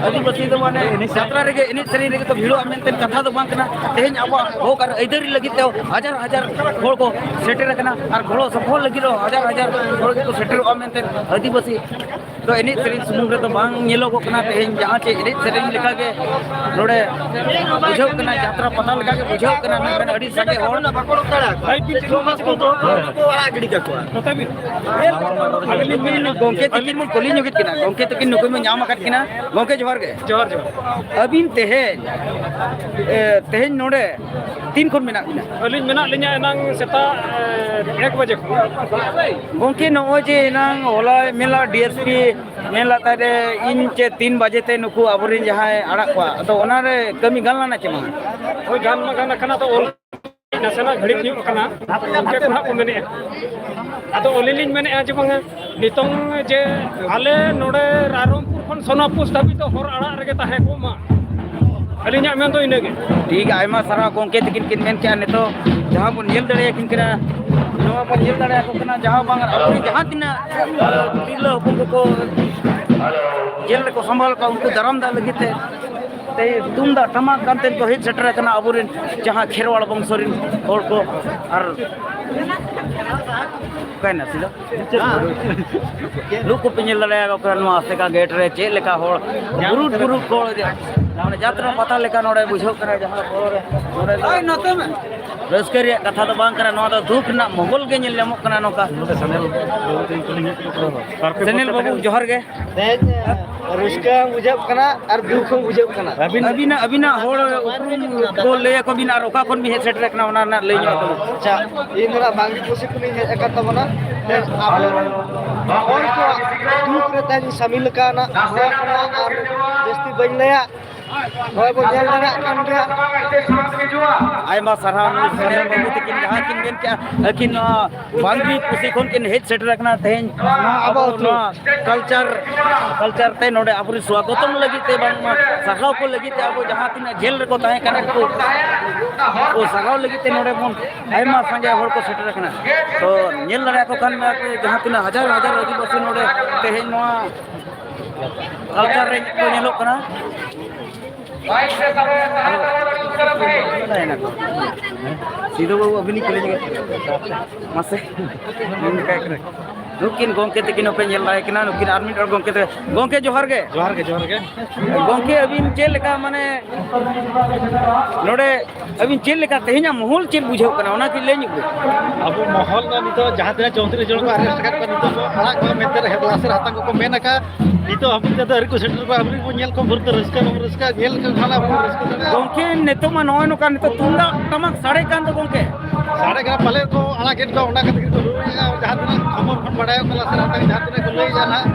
ᱟᱹᱫᱤᱵᱟᱹᱥᱤ ᱫᱚ ᱢᱟᱱᱮ ᱡᱟᱛᱨᱟ ᱨᱮᱜᱮ, ᱮᱱᱮᱡ ᱥᱮᱨᱮᱧ ᱨᱮᱜᱮ ᱛᱚ ᱵᱷᱤᱲᱚᱜᱼᱟ ᱢᱮᱱᱛᱮ ᱠᱟᱛᱷᱟ ᱫᱚ ᱵᱟᱝ ᱠᱟᱱᱟ᱾ ᱛᱮᱦᱮᱧ ᱟᱵᱚᱣᱟᱜ ᱦᱚᱠ ᱟᱨ ᱟᱹᱭᱫᱟᱹᱨᱤ ᱞᱟᱹᱜᱤᱫ ᱛᱮ ᱦᱟᱡᱟᱨ ᱦᱟᱡᱟᱨ ᱦᱚᱲ ᱠᱚ ᱥᱮᱴᱮᱨ ᱟᱠᱟᱱᱟ ᱟᱨ ᱜᱚᱲᱚ ᱥᱚᱯᱚᱦᱚᱫ ᱞᱟᱹᱜᱤᱫ ᱦᱚᱸ ᱦᱟᱡᱟᱨ ᱦᱟᱡᱟᱨ ᱦᱚᱲ ᱜᱮᱠᱚ ᱥᱮᱴᱮᱨᱚᱜᱼᱟ ᱢᱮᱱᱛᱮ ᱟᱹᱫᱤᱵᱟᱹᱥᱤ ᱫᱚ ᱮᱱᱮᱡ ᱥᱮᱨᱮᱧ ᱥᱩᱢᱩᱝ ᱨᱮᱫᱚ ᱵᱟᱝ ᱧᱮᱞᱚᱜᱚᱜ ᱠᱟᱱᱟ᱾ ᱛᱮᱦᱮᱧ ᱡᱟᱦᱟᱸ ᱪᱮ ᱮᱱᱮᱡ ᱥᱮᱨᱮᱧ ᱞᱮᱠᱟᱜᱮ ᱱᱚᱰᱮ ᱵᱩᱡᱷᱟᱹᱜ ᱠᱟᱱᱟ, ᱡᱟᱛᱨᱟ ᱯᱟᱛᱟ ᱞᱮᱠᱟᱜᱮ ᱵᱩᱡᱷᱟᱹᱜ ᱠᱟᱱᱟ, ᱢᱮᱱᱠᱷᱟᱱ ᱟᱹᱰᱤ ᱥᱟᱸᱜᱮ ᱦᱚᱲ᱾ ᱟᱹᱵᱤᱱ ᱜᱚᱢᱠᱮ ᱛᱤᱠᱤᱱ ᱵᱚᱱ ᱠᱩᱞᱤ ᱧᱚᱜᱮᱫ ᱠᱤᱱᱟ, ᱜᱚᱢᱠᱮ ᱛᱤᱠᱤᱱ ᱱᱩᱠᱩ ᱵᱚᱱ ᱧᱟᱢ ᱟᱠᱟᱫ ᱠᱤᱱᱟ᱾ ᱜᱚᱢᱠᱮ ᱡᱚᱦᱟᱨ ᱜᱮ᱾ ᱡᱚᱦᱟᱨ ᱡᱚᱦᱟᱨ᱾ ᱟᱹᱵᱤᱱ ᱛᱮᱦᱮᱧ, ᱮ, ᱛᱮᱦᱮᱧ ᱱᱚᱰᱮ ᱛᱤᱱ ᱠᱷᱚᱱ ᱢᱮᱱᱟᱜ ᱵᱤᱱᱟ? ᱟᱹᱞᱤᱧ ᱢᱮᱱᱟᱜ ᱞᱤᱧᱟ ᱮᱱᱟᱝ ᱥᱮᱛᱟᱜ, ᱮ, ᱮᱠ ᱵᱟᱡᱮ ᱠᱷᱚᱱ᱾ ᱜᱚᱢᱠᱮ, ᱱᱚᱜᱼᱚᱭ ᱡᱮ ᱮᱱᱟᱝ ᱦᱚᱞᱟ ᱢᱮᱞᱟ ᱰᱤ ᱮᱥ ᱯᱤ ᱢᱮᱱ ᱞᱮᱫ ᱛᱟᱦᱮᱸᱫ ᱤᱧ ᱪᱮ ᱛᱤᱱ ᱵᱟᱡᱮ ᱛᱮ ᱱᱩᱠᱩ ᱟᱵᱚᱨᱮᱱ ᱡᱟᱦᱟᱸᱭ ᱟᱲᱟᱜ ᱠᱚᱣᱟ, ᱟᱫᱚ ᱚᱱᱟᱨᱮ ᱠᱟᱹᱢᱤ ᱜᱟᱱ ᱞᱮᱱᱟ ᱪᱮ ᱵᱟᱝ? ᱦᱳᱭ, ᱜᱟᱱ ᱢᱟ ᱜᱟᱱ ᱟᱠᱟᱱᱟ, ᱟᱫᱚ ᱚᱞ ᱱᱟᱥᱮᱱᱟᱜ ᱜᱷᱟᱹᱲᱤᱡ ᱦᱩᱭᱩᱜ ᱠᱟᱱᱟ, ᱜᱚᱢᱠᱮ ᱠᱚ ᱱᱟᱦᱟᱜ ᱠᱚ ᱢᱮᱱᱮᱫᱼᱟ᱾ ᱟᱫᱚ ᱟᱹᱞᱤᱧ ᱞᱤᱧ ᱢᱮᱱᱮᱫᱼᱟ ᱡᱮ ᱵᱟᱝᱟ, ᱱᱤᱛᱚᱝ ᱡᱮ ᱟᱞᱮ ᱱᱚᱰᱮ ᱨᱟᱭᱨᱚᱝᱯᱩᱨ ᱠᱷᱚᱱ ᱥᱳᱱᱟᱯᱩᱥ ᱫᱷᱟᱹᱵᱤᱡ ᱫᱚ ᱦᱚᱨ ᱟᱲᱟᱜ ᱨᱮᱜᱮ ᱛᱟᱦᱮᱸ ᱠᱚᱜ ᱢᱟ, ᱟᱹᱞᱤᱧᱟᱜ ᱢᱮᱱ ᱫᱚ ᱤᱱᱟᱹᱜᱮ᱾ ᱴᱷᱤᱠ, ᱟᱭᱢᱟ ᱥᱟᱨᱦᱟᱣ ᱜᱚᱢᱠᱮ ᱛᱟᱹᱠᱤᱱ ᱠᱤᱱ ᱢᱮᱱ ᱠᱮᱜᱼᱟ, ᱱᱤᱛᱚᱜ ᱡᱟᱦᱟᱸ ᱵᱚᱱ ᱧᱮᱞ ᱫᱟᱲᱮᱭᱟᱠᱤᱱ ᱠᱟᱱᱟ, ᱱᱚᱣᱟ ᱵᱚᱱ ᱧᱮᱞ ᱫᱟᱲᱮᱭᱟᱠᱚ ᱠᱟᱱᱟ, ᱡᱟᱦᱟᱸ ᱵᱟᱝ ᱟᱵᱚᱨᱮᱱ ᱡᱟᱦᱟᱸ ᱛᱤᱱᱟᱹᱜ ᱛᱤᱨᱞᱟᱹ ᱦᱚᱯᱚᱱ ᱠᱚᱠᱚ ᱡᱮᱞ ᱨᱮᱠᱚ ᱥᱟᱢᱵᱟᱣ ᱠᱚᱣᱟ, ᱩᱱᱠᱩ ᱫᱟᱨᱟᱢ ᱫᱟᱜ ᱞᱟᱹᱜᱤᱫ ᱛᱮ ᱛᱮᱦᱮᱧ ᱛᱩᱢᱫᱟᱜ ᱴᱟᱢᱟᱠ ᱠᱟᱱ ᱛᱮ ᱠᱚ ᱦᱮᱡ ᱥᱮᱴᱮᱨ ᱟᱠᱟᱱᱟ ᱟᱵᱚᱨᱮᱱ ᱡᱟᱦᱟᱸ ᱠᱷᱮᱨᱣᱟᱲ ᱵᱚᱝᱥᱚ ᱨᱮᱱ ᱦᱚᱲ ᱠᱚ᱾ ᱟᱨ ᱚᱠᱟᱭᱮᱱᱟ ᱥᱤᱫᱷᱟᱹ? ᱱᱩᱠᱩ ᱯᱮ ᱧᱮᱞ ᱫᱟᱲᱮᱭᱟᱠᱚ ᱠᱟᱱᱟ ᱱᱚᱣᱟ ᱟᱥᱮᱠᱟ ᱜᱮᱴ ᱨᱮ ᱪᱮᱫ ᱞᱮᱠᱟ ᱦᱚᱲ, ᱵᱩᱨᱩᱴ ᱵᱩᱨᱩᱴ ᱦᱚᱲ, ᱢᱟᱱᱮ ᱡᱟᱛᱨᱟ ᱯᱟᱛᱟ ᱞᱮᱠᱟ ᱱᱚᱰᱮ ᱵᱩᱡᱷᱟᱹᱜ ᱠᱟᱱᱟ᱾ ᱡᱟᱦᱟᱸ ᱯᱚᱨᱚᱵᱽ ᱨᱮ ᱱᱚᱰᱮ ᱫᱚ ᱨᱟᱹᱥᱠᱟᱹ ᱨᱮᱭᱟᱜ ᱠᱟᱛᱷᱟ ᱫᱚ ᱵᱟᱝ ᱠᱟᱱᱟ, ᱱᱚᱣᱟ ᱫᱚ ᱫᱩᱠ ᱨᱮᱱᱟᱜ ᱢᱚᱦᱚᱞ ᱜᱮ ᱧᱮᱞ ᱧᱟᱢᱚᱜ ᱠᱟᱱᱟ ᱱᱚᱝᱠᱟ᱾ ᱥᱮᱱᱮᱞ ᱵᱟᱹᱵᱩ ᱛᱟᱹᱠᱤᱱ ᱠᱩᱞᱤ ᱧᱚᱜ ᱠᱚ᱾ ᱥᱮᱱᱮᱞ ᱵᱟᱹᱵᱩ, ᱡᱚᱦᱟᱨ ᱜᱮ᱾ ᱛᱮᱦᱮᱧ ᱨᱟᱹᱥᱠᱟᱹ ᱦᱚᱸ ᱵᱩᱡᱷᱟᱹᱜ ᱠᱟᱱᱟ ᱟᱨ ᱫᱩᱠ ᱦᱚᱸ ᱵᱩᱡᱷᱟᱹᱜ ᱠᱟᱱᱟ᱾ ᱟᱹᱵᱤᱱᱟᱜ, ᱟᱹᱵᱤᱱᱟᱜ ᱦᱚᱲ ᱩᱯᱨᱩᱢ ᱠᱚ ᱞᱟᱹᱭ ᱟᱠᱚ ᱵᱤᱱ ᱟᱨ ᱚᱠᱟ ᱠᱷᱚᱱ ᱵᱤᱱ ᱦᱮᱡ ᱥᱮᱴᱮᱨ ᱟᱠᱟᱱᱟ, ᱚᱱᱟ ᱨᱮᱱᱟᱜ ᱞᱟᱹᱭ ᱧᱚᱜ ᱟᱠᱚ ᱵᱤᱱ᱾ ᱟᱪᱪᱷᱟ, ᱤᱧ ᱫᱚ ᱱᱟᱜ ᱵᱟᱝᱜᱤ ᱠᱩᱥᱤ ᱠᱷᱚᱱᱤᱧ ᱦᱮᱡ ᱟᱠᱟᱱ ᱛᱟᱵᱚᱱᱟ᱾ ᱛᱮᱦᱮᱧ ᱟᱵᱚ ᱦᱚᱲ ᱠᱚᱣᱟᱜ ᱫᱩᱠ ᱨᱮ ᱛᱮᱦᱮᱧ ᱥᱟᱹᱢᱤᱞ ᱟᱠᱟᱱᱟ᱾ ᱱᱚᱣᱟ ᱠᱷᱚᱱᱟᱜ ᱟᱨ ᱡᱟᱹᱥᱛᱤ ᱵᱟᱹᱧ ᱞᱟᱹᱭᱟ᱾ ᱱᱚᱜᱼᱚᱭ ᱵᱚᱱ ᱧᱮᱞ ᱫᱟᱲᱮᱭᱟᱜ ᱠᱟᱱ ᱜᱮᱭᱟ᱾ ᱟᱭᱢᱟ ᱥᱟᱨᱦᱟᱣ ᱱᱩᱭ ᱥᱮᱱᱮᱞ ᱵᱟᱹᱵᱩ ᱛᱟᱹᱠᱤᱱ ᱡᱟᱦᱟᱸ ᱠᱤᱱ ᱢᱮᱱ ᱠᱮᱜᱼᱟ, ᱟᱹᱠᱤᱱ ᱱᱚᱣᱟ ᱵᱟᱝᱜᱤ ᱠᱩᱥᱤ ᱠᱷᱚᱱ ᱠᱤᱱ ᱦᱮᱡ ᱥᱮᱴᱮᱨ ᱟᱠᱟᱱᱟ ᱛᱮᱦᱮᱧ᱾ ᱱᱚᱣᱟ ᱟᱵᱚ ᱟᱵᱚ ᱟᱹᱛᱩ᱾ ᱱᱚᱣᱟ ᱠᱟᱞᱪᱟᱨ, ᱠᱟᱞᱪᱟᱨ ᱛᱮ ᱱᱚᱰᱮ ᱟᱵᱚᱨᱮᱱ ᱥᱣᱟᱜᱚᱛᱚᱢ ᱞᱟᱹᱜᱤᱫ ᱛᱮ ᱵᱟᱝᱢᱟ ᱥᱟᱨᱦᱟᱣ ᱠᱚ ᱞᱟᱹᱜᱤᱫ ᱛᱮ ᱟᱵᱚ ᱡᱟᱦᱟᱸ ᱛᱤᱱᱟᱹᱜ ᱡᱮᱞ ᱨᱮᱠᱚ ᱛᱟᱦᱮᱸ ᱠᱟᱱᱟ ᱩᱱᱠᱩ ᱠᱚ ᱥᱟᱨᱦᱟᱣ ᱞᱟᱹᱜᱤᱫ ᱛᱮ ᱱᱚᱰᱮ ᱵᱚᱱ ᱟᱭᱢᱟ ᱥᱟᱸᱜᱮ ᱦᱚᱲ ᱠᱚ ᱥᱮᱴᱮᱨ ᱟᱠᱟᱱᱟ᱾ ᱛᱚ ᱧᱮᱞ ᱫᱟᱲᱮᱭᱟᱠᱚ ᱠᱟᱱ ᱜᱮᱭᱟ ᱯᱮ ᱡᱟᱦᱟᱸ ᱛᱤᱱᱟᱹᱜ ᱦᱟᱡᱟᱨ ᱦᱟᱡᱟᱨ ᱟᱹᱫᱤᱵᱟᱹᱥᱤ ᱱᱚᱰᱮ ᱛᱮᱦᱮᱧ ᱱᱚᱣᱟ ᱠᱟᱞᱪᱟᱨ ᱨᱮ ᱠᱚ ᱧᱮᱞᱚᱜ ᱠᱟᱱᱟ᱾ ᱟᱫᱚ ᱥᱤᱫᱩ ᱵᱟᱹᱵᱩ ᱟᱹᱵᱤᱱ ᱞᱤᱧ ᱠᱩᱞᱤ ᱧᱚᱜ ᱠᱟᱱᱟ᱾ ᱢᱟᱥᱮ, ᱢᱮᱱ ᱞᱮᱠᱟ ᱠᱟᱱᱟ᱾ ᱱᱩᱠᱤᱱ ᱜᱚᱢᱠᱮ ᱛᱟᱹᱠᱤᱱ ᱦᱚᱸᱯᱮ ᱧᱮᱞ ᱫᱟᱲᱮ ᱠᱤᱱᱟ, ᱱᱩᱠᱤᱱ ᱟᱨ ᱢᱤᱫ ᱦᱚᱲ ᱜᱚᱢᱠᱮ ᱛᱮ-, ᱜᱚᱢᱠᱮ ᱡᱚᱦᱟᱨ ᱜᱮ᱾ ᱡᱚᱦᱟᱨ ᱜᱮ, ᱡᱚᱦᱟᱨ ᱜᱮ᱾ ᱜᱚᱢᱠᱮ ᱟᱹᱵᱤᱱ ᱪᱮᱫ ᱞᱮᱠᱟ ᱢᱟᱱᱮ ᱱᱚᱰᱮ ᱟᱹᱵᱤᱱ ᱪᱮᱫ ᱞᱮᱠᱟ ᱛᱮᱦᱮᱧᱟᱜ ᱢᱚᱦᱚᱞ ᱪᱮᱫ ᱵᱩᱡᱷᱟᱹᱜ ᱠᱟᱱᱟ, ᱚᱱᱟ ᱠᱟᱹᱡ ᱞᱟᱹᱭ ᱧᱚᱜ ᱵᱤᱱ᱾ ᱟᱵᱚ ᱢᱚᱦᱚᱞ ᱫᱚ ᱱᱤᱛᱚᱜ ᱡᱟᱦᱟᱸ ᱛᱤᱱᱟᱹᱜ ᱪᱳᱭᱛᱨᱤᱥ ᱡᱚᱱ ᱠᱚ ᱟᱨᱮᱥᱴ ᱟᱠᱟᱫ ᱠᱚᱣᱟ, ᱱᱤᱛᱚᱜ ᱠᱚ ᱟᱲᱟᱜ ᱠᱚᱣᱟ ᱢᱮᱱᱛᱮ ᱞᱟᱥᱮᱨ ᱦᱟᱛᱟᱝ ᱠᱚᱠᱚ ᱢᱮᱱ ᱟᱠᱟᱫ᱾ ᱱᱤᱛᱚᱜ ᱦᱟᱹᱵᱤᱡ ᱛᱮᱫᱚ ᱟᱹᱣᱨᱤ ᱠᱚ ᱥᱮᱴᱮᱨ ᱠᱚᱣᱟ᱾ ᱟᱵᱚ ᱵᱚᱱ ᱧᱮᱞ ᱠᱚ ᱵᱷᱩᱨᱛᱟᱹ ᱨᱟᱹᱥᱠᱟᱹ ᱵᱟᱵᱚᱱ ᱨᱟᱹᱥᱠᱟᱹ, ᱧᱮᱞ ᱞᱮᱠᱷᱟᱱ ᱟᱵᱚ ᱵᱚᱱ ᱨᱟᱹᱥᱠᱟᱹ ᱫᱟᱲᱮᱭᱟᱜᱼᱟ᱾ ᱜᱚᱢᱠᱮ, ᱱᱤᱛᱚᱜ ᱢᱟ ᱱᱚᱜᱼᱚᱭ ᱱᱚᱝᱠᱟ, ᱱᱤᱛᱚᱜ ᱛᱩᱢᱫᱟᱜ ᱴᱟᱢᱟᱠ ᱥᱟᱰᱮ ᱠᱟᱱ ᱫᱚ ᱜᱚᱢᱠᱮ᱾ ᱥᱟᱰᱮ ᱠᱟᱱᱟ, ᱯᱟᱞᱮ ᱠᱚ ᱟᱲᱟᱜ ᱠᱮᱫ ᱠᱚᱣᱟ, ᱚᱱᱟ ᱠᱷᱟᱹᱛᱤᱨ ᱠᱚ ᱨᱩᱣᱟᱹᱲᱮᱫᱼᱟ᱾ ᱡᱟᱦᱟᱸ ᱛᱤᱱᱟᱹᱜ ᱠᱷᱚᱵᱚᱨ ᱠᱷᱚᱱ ᱵᱟᱰᱟᱭᱚᱜ ᱠᱟᱱᱟ, ᱞᱟᱥᱮᱨ ᱦᱟᱛᱟᱝ ᱡᱟᱦᱟᱸ ᱛᱤᱱᱟᱹᱜ ᱠᱚ ᱞᱟᱹᱭᱮᱫᱼᱟ ᱱᱟᱦᱟᱜ,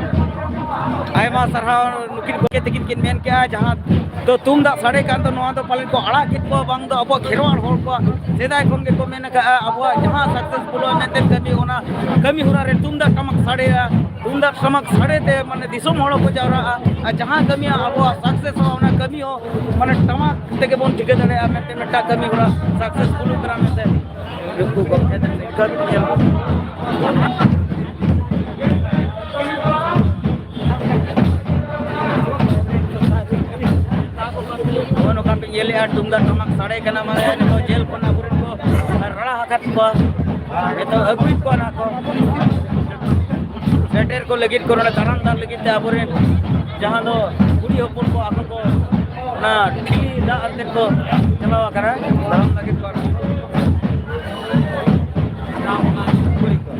ᱟᱭᱢᱟ ᱥᱟᱨᱦᱟᱣ᱾ ᱱᱩᱠᱤᱱ ᱜᱚᱢᱠᱮ ᱛᱟᱹᱠᱤᱱ ᱠᱤᱱ ᱢᱮᱱ ᱠᱮᱜᱼᱟ, ᱡᱟᱦᱟᱸ ᱫᱚ ᱛᱩᱢᱫᱟᱜ ᱥᱟᱰᱮ ᱠᱟᱱ ᱫᱚ, ᱱᱚᱣᱟ ᱫᱚ ᱯᱟᱞᱮᱱ ᱠᱚ ᱟᱲᱟᱜ ᱠᱮᱫ ᱠᱚᱣᱟ, ᱵᱟᱝ ᱫᱚ ᱟᱵᱚᱣᱟᱜ ᱠᱷᱮᱨᱣᱟᱲ ᱦᱚᱲ ᱠᱚᱣᱟᱜ ᱥᱮᱫᱟᱭ ᱠᱷᱚᱱ ᱜᱮᱠᱚ ᱢᱮᱱ ᱟᱠᱟᱫᱼᱟ, ᱟᱵᱚᱣᱟᱜ ᱡᱟᱦᱟᱸ ᱥᱟᱠᱥᱮᱥ ᱯᱷᱩᱞᱚᱜᱼᱟ ᱢᱮᱱᱛᱮ ᱠᱟᱹᱢᱤ, ᱚᱱᱟ ᱠᱟᱹᱢᱤ ᱦᱚᱨᱟ ᱨᱮ ᱛᱩᱢᱫᱟᱜ ᱴᱟᱢᱟᱠ ᱥᱟᱰᱮᱭᱟ, ᱛᱩᱢᱫᱟᱜ ᱴᱟᱢᱟᱠ ᱥᱟᱰᱮ ᱛᱮ ᱢᱟᱱᱮ ᱫᱤᱥᱚᱢ ᱦᱚᱲ ᱠᱚ ᱡᱟᱣᱨᱟᱜᱼᱟ᱾ ᱟᱨ ᱡᱟᱦᱟᱸ ᱠᱟᱹᱢᱤᱭᱟ ᱟᱵᱚᱣᱟᱜ ᱥᱟᱠᱥᱮᱥᱚᱜᱼᱟ, ᱚᱱᱟ ᱠᱟᱹᱢᱤ ᱦᱚᱸ ᱢᱟᱱᱮ ᱴᱟᱢᱟᱠ ᱛᱮᱜᱮ ᱵᱚᱱ ᱴᱷᱤᱠᱟᱹ ᱫᱟᱲᱮᱭᱟᱜᱼᱟ ᱢᱮᱱᱛᱮ ᱢᱤᱫᱴᱟᱝ ᱠᱟᱹᱢᱤ ᱦᱚᱨᱟ ᱥᱟᱠᱥᱮᱥᱯᱷᱩᱞ ᱠᱟᱱᱟ ᱢᱮᱱᱛᱮ᱾ ᱱᱩᱠᱩ ᱜᱚᱢᱠᱮ ᱛᱟᱠᱚ ᱥᱤᱠᱷᱟᱹ ᱧᱮᱞ᱾ ᱱᱚᱜᱼᱚ ᱱᱚᱝᱠᱟ ᱯᱮ ᱧᱮᱞᱮᱜᱼᱟ, ᱛᱩᱢᱫᱟᱜ ᱴᱟᱢᱟᱠ ᱥᱟᱰᱮ ᱠᱟᱱᱟ, ᱢᱟᱱᱮ ᱱᱤᱛᱚᱜ ᱡᱮᱞ ᱠᱷᱚᱱ ᱟᱵᱚᱨᱮᱱ ᱠᱚ ᱨᱟᱲᱟ ᱟᱠᱟᱫ ᱠᱚᱣᱟ᱾ ᱱᱤᱛᱚᱜ ᱟᱹᱜᱩᱭᱮᱫ ᱠᱚᱣᱟ ᱱᱟᱦᱟᱜ ᱠᱚ᱾ ᱥᱮᱴᱮᱨ ᱠᱚ ᱞᱟᱹᱜᱤᱫ ᱠᱚ, ᱱᱚᱰᱮ ᱫᱟᱨᱟᱢ ᱫᱟᱜ ᱞᱟᱹᱜᱤᱫ ᱛᱮ ᱟᱵᱚᱨᱮᱱ ᱡᱟᱦᱟᱸ ᱫᱚ ᱠᱩᱲᱤ ᱦᱚᱯᱚᱱ ᱠᱚ, ᱟᱠᱚ ᱠᱚ ᱚᱱᱟ ᱴᱷᱤᱞᱤ ᱫᱟᱜ ᱟᱛᱮᱫ ᱠᱚ ᱪᱟᱞᱟᱣ ᱟᱠᱟᱱᱟ ᱫᱟᱨᱟᱢ ᱞᱟᱹᱜᱤᱫ ᱠᱚ᱾ ᱠᱩᱲᱤ ᱠᱚ᱾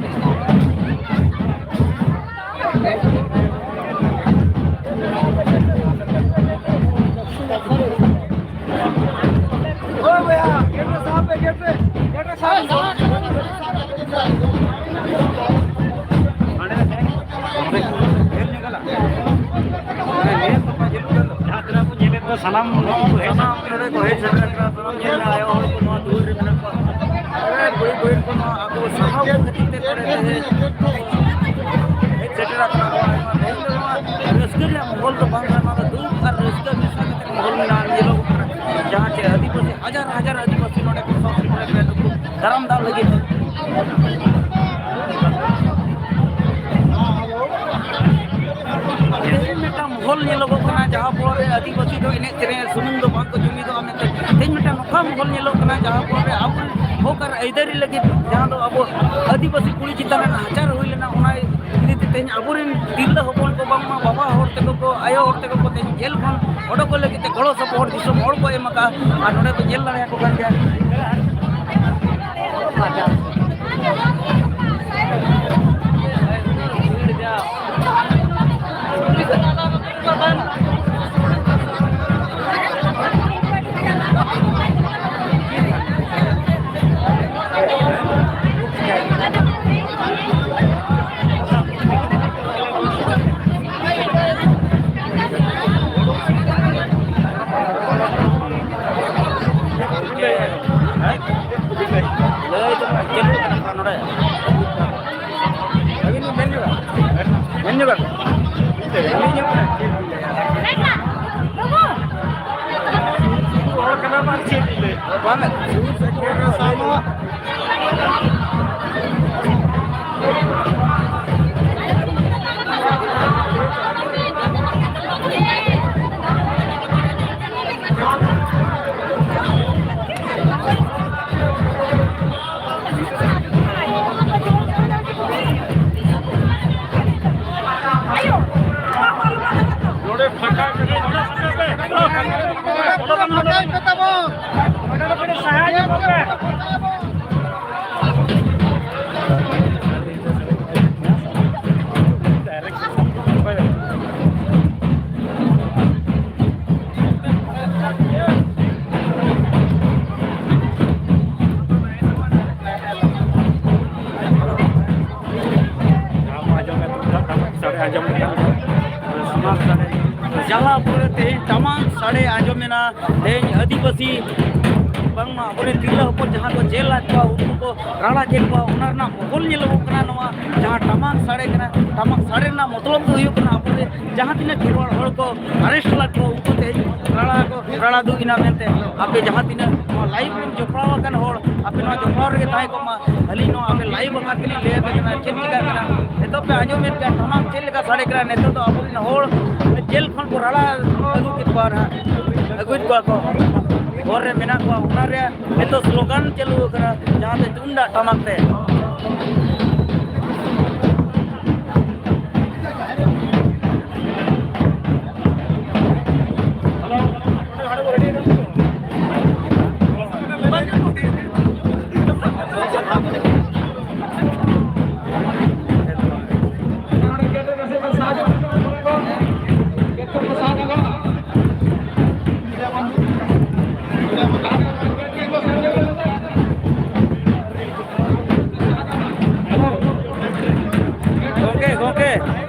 ᱡᱟᱦᱟᱸ ᱛᱤᱱᱟᱹᱜ ᱠᱚ ᱧᱮᱞᱮᱫ ᱠᱚ ᱥᱟᱱᱟᱢ ᱱᱩᱠᱩ ᱠᱚ ᱦᱮᱡ ᱥᱟᱱᱟᱢ ᱱᱚᱰᱮ ᱠᱚ ᱦᱮᱡ ᱥᱮᱴᱮᱨ ᱟᱠᱟᱱᱟ, ᱥᱟᱱᱟᱢ ᱧᱮᱞ ᱢᱮ, ᱟᱭᱳ ᱦᱚᱲ ᱠᱚ ᱱᱚᱣᱟ ᱫᱩᱣᱟᱹᱨ ᱨᱮ ᱢᱮᱱᱟᱜ ᱠᱚᱣᱟ᱾ ᱟᱨ ᱵᱟᱹᱭ ᱵᱟᱹᱭ ᱠᱚ ᱱᱚᱣᱟ ᱟᱵᱚ ᱥᱟᱱᱟᱢ ᱠᱚ ᱠᱷᱟᱹᱛᱤᱨ ᱛᱮ ᱱᱚᱰᱮ ᱛᱮ ᱦᱮᱡ ᱥᱮᱴᱮᱨ ᱟᱠᱟᱱᱟ ᱠᱚ᱾ ᱟᱭᱢᱟ ᱛᱮᱦᱮᱧ ᱫᱚ ᱱᱚᱣᱟ ᱨᱟᱹᱥᱠᱟᱹ ᱨᱮᱭᱟᱜ ᱢᱟᱦᱚᱞ ᱫᱚ ᱵᱟᱝ ᱠᱟᱱᱟ, ᱱᱚᱣᱟ ᱫᱚ ᱫᱩᱠ ᱟᱨ ᱨᱟᱹᱥᱠᱟᱹ ᱢᱮᱥᱟ ᱠᱟᱛᱮ ᱢᱟᱦᱚᱞ ᱢᱮᱱᱟᱜᱼᱟ, ᱧᱮᱞᱚᱜᱚᱜ ᱠᱟᱱᱟ᱾ ᱡᱟᱦᱟᱸ ᱪᱮ ᱟᱹᱫᱤᱵᱟᱹᱥᱤ, ᱦᱟᱡᱟᱨ ᱦᱟᱡᱟᱨ ᱟᱹᱫᱤᱵᱟᱹᱥᱤ ᱱᱚᱰᱮ ᱠᱚ ᱥᱚᱦᱚᱨ ᱥᱮᱴᱮᱨ ᱟᱠᱟᱱᱟ ᱱᱩᱠᱩ ᱫᱟᱨᱟᱢ ᱫᱟᱜ ᱞᱟᱹᱜᱤᱫ᱾ ᱛᱮᱦᱮᱧ ᱢᱤᱫᱴᱟᱝ ᱢᱚᱦᱚᱞ ᱧᱮᱞᱚᱜᱚᱜ ᱠᱟᱱᱟ, ᱡᱟᱦᱟᱸ ᱯᱚᱨᱮ ᱟᱹᱫᱤᱵᱟᱹᱥᱤ ᱫᱚ ᱮᱱᱮᱡ ᱥᱮᱨᱮᱧ ᱨᱮ ᱥᱩᱢᱩᱝ ᱫᱚ ᱵᱟᱝ ᱠᱚ ᱡᱩᱢᱤᱫᱚᱜᱼᱟ ᱢᱮᱱᱛᱮ ᱛᱮᱦᱮᱧ ᱢᱤᱫᱴᱟᱝ ᱱᱚᱝᱠᱟ ᱢᱚᱦᱚᱞ ᱧᱮᱞᱚᱜ ᱠᱟᱱᱟ, ᱡᱟᱦᱟᱸ ᱯᱚᱨᱮ ᱟᱵᱚ ᱦᱚᱠ ᱟᱨ ᱟᱹᱭᱫᱟᱹᱨᱤ ᱞᱟᱹᱜᱤᱫ ᱡᱟᱦᱟᱸ ᱫᱚ ᱟᱵᱚ ᱟᱹᱫᱤᱵᱟᱹᱥᱤ ᱠᱩᱲᱤ ᱪᱮᱛᱟᱱ ᱨᱮ ᱱᱟᱦᱟᱪᱟᱨ ᱦᱩᱭ ᱞᱮᱱᱟ, ᱚᱱᱟ ᱤᱫᱤ ᱛᱮ ᱛᱮᱦᱮᱧ ᱟᱵᱚᱨᱮᱱ ᱛᱤᱨᱞᱟᱹ ᱦᱚᱯᱚᱱ ᱠᱚ, ᱵᱟᱝᱢᱟ ᱵᱟᱵᱟ ᱦᱚᱲ ᱛᱮᱠᱚ ᱠᱚ, ᱟᱭᱳ ᱦᱚᱲ ᱛᱮᱠᱚ ᱠᱚ ᱛᱮᱦᱮᱧ ᱡᱮᱞ ᱠᱷᱚᱱ ᱚᱰᱚᱠᱚᱜ ᱞᱟᱹᱜᱤᱫ ᱛᱮ ᱜᱚᱲᱚ ᱥᱚᱯᱚᱦᱚᱫ ᱫᱤᱥᱚᱢ ᱦᱚᱲ ᱠᱚ ᱮᱢ ᱟᱠᱟᱫᱼᱟ᱾ ᱟᱨ ᱱᱚᱰᱮ ᱵᱚᱱ ᱧᱮᱞ ᱫᱟᱲᱮᱭᱟᱠᱚ ᱠᱟᱱ ᱜᱮᱭᱟ᱾ ᱥᱟᱰᱮ ᱟᱸᱡᱚᱢ ᱞᱮᱠᱷᱟᱱ ᱥᱟᱢᱟᱝ ᱥᱟᱰᱮ, ᱡᱟᱦᱟᱸ ᱯᱚᱨᱮ ᱛᱮᱦᱮᱧ ᱴᱟᱢᱟᱠ ᱥᱟᱰᱮ ᱟᱸᱡᱚᱢᱮᱱᱟ, ᱛᱮᱦᱮᱧ ᱟᱹᱫᱤᱵᱟᱹᱥᱤ ᱵᱟᱝᱢᱟ ᱟᱵᱚᱨᱮᱱ ᱛᱤᱨᱞᱟᱹ ᱦᱚᱯᱚᱱ ᱡᱟᱦᱟᱸ ᱠᱚ ᱡᱮᱞ ᱞᱮᱫ ᱠᱚᱣᱟ, ᱩᱱᱠᱩ ᱠᱚ ᱨᱟᱲᱟ ᱠᱮᱫ ᱠᱚᱣᱟ, ᱚᱱᱟ ᱨᱮᱱᱟᱜ ᱢᱚᱦᱚᱞ ᱧᱮᱞᱚᱜᱚᱜ ᱠᱟᱱᱟ᱾ ᱱᱚᱣᱟ ᱡᱟᱦᱟᱸ ᱴᱟᱢᱟᱠ ᱥᱟᱰᱮ ᱠᱟᱱᱟ, ᱴᱟᱢᱟᱠ ᱥᱟᱰᱮ ᱨᱮᱱᱟᱜ ᱢᱚᱛᱞᱚᱵ ᱫᱚ ᱦᱩᱭᱩᱜ ᱠᱟᱱᱟ ᱟᱵᱚᱨᱮᱱ ᱡᱟᱦᱟᱸ ᱛᱤᱱᱟᱹᱜ ᱠᱷᱮᱨᱣᱟᱲ ᱦᱚᱲ ᱠᱚ ᱟᱨᱮᱥᱴ ᱞᱮᱫ ᱠᱚᱣᱟ, ᱩᱱᱠᱩ ᱛᱮᱦᱮᱧ ᱨᱟᱲᱟ ᱠᱚ ᱨᱟᱲᱟ ᱫᱩᱜ ᱮᱱᱟ ᱢᱮᱱᱛᱮ ᱟᱯᱮ ᱡᱟᱦᱟᱸ ᱛᱤᱱᱟᱹᱜ ᱱᱚᱣᱟ ᱞᱟᱭᱤᱵᱷ ᱨᱮᱱ ᱡᱚᱯᱲᱟᱣ ᱟᱠᱟᱱ ᱦᱚᱲ, ᱟᱯᱮ ᱱᱚᱣᱟ ᱡᱚᱯᱲᱟᱣ ᱨᱮᱜᱮ ᱛᱟᱦᱮᱸ ᱠᱚᱜ ᱢᱟ᱾ ᱟᱹᱞᱤᱧ ᱱᱚᱣᱟ ᱟᱯᱮ ᱞᱟᱭᱤᱵᱷ ᱟᱠᱟᱱ ᱛᱮᱞᱤᱧ ᱞᱟᱹᱭ ᱟᱯᱮ ᱠᱟᱱᱟ ᱪᱮᱫ ᱪᱤᱠᱟᱹᱜ ᱠᱟᱱᱟ᱾ ᱱᱤᱛᱚᱜ ᱯᱮ ᱟᱸᱡᱚᱢᱮᱫ ᱠᱟᱱ ᱴᱟᱢᱟᱠ ᱪᱮᱫ ᱞᱮᱠᱟ ᱥᱟᱰᱮ ᱠᱟᱱᱟ᱾ ᱱᱤᱛᱚᱜ ᱫᱚ ᱟᱵᱚᱨᱮᱱ ᱦᱚᱲ ᱡᱮᱞ ᱠᱷᱚᱱ ᱠᱚ ᱨᱟᱲᱟ ᱟᱹᱜᱩ ᱠᱮᱫ ᱠᱚᱣᱟ ᱱᱟᱦᱟᱜ, ᱟᱹᱜᱩᱭᱮᱫ ᱠᱚᱣᱟ ᱠᱚ, ᱦᱚᱨ ᱨᱮ ᱢᱮᱱᱟᱜ ᱠᱚᱣᱟ᱾ ᱚᱱᱟ ᱨᱮᱭᱟᱜ ᱱᱤᱛᱚᱜ ᱥᱞᱳᱜᱟᱱ ᱪᱟᱹᱞᱩ ᱟᱠᱟᱱᱟ, ᱡᱟᱦᱟᱸ ᱫᱚ ᱛᱩᱢᱫᱟᱜ ᱴᱟᱢᱟᱠ ᱛᱮ᱾ ᱜᱚᱢᱠᱮ, ᱜᱚᱢᱠᱮ,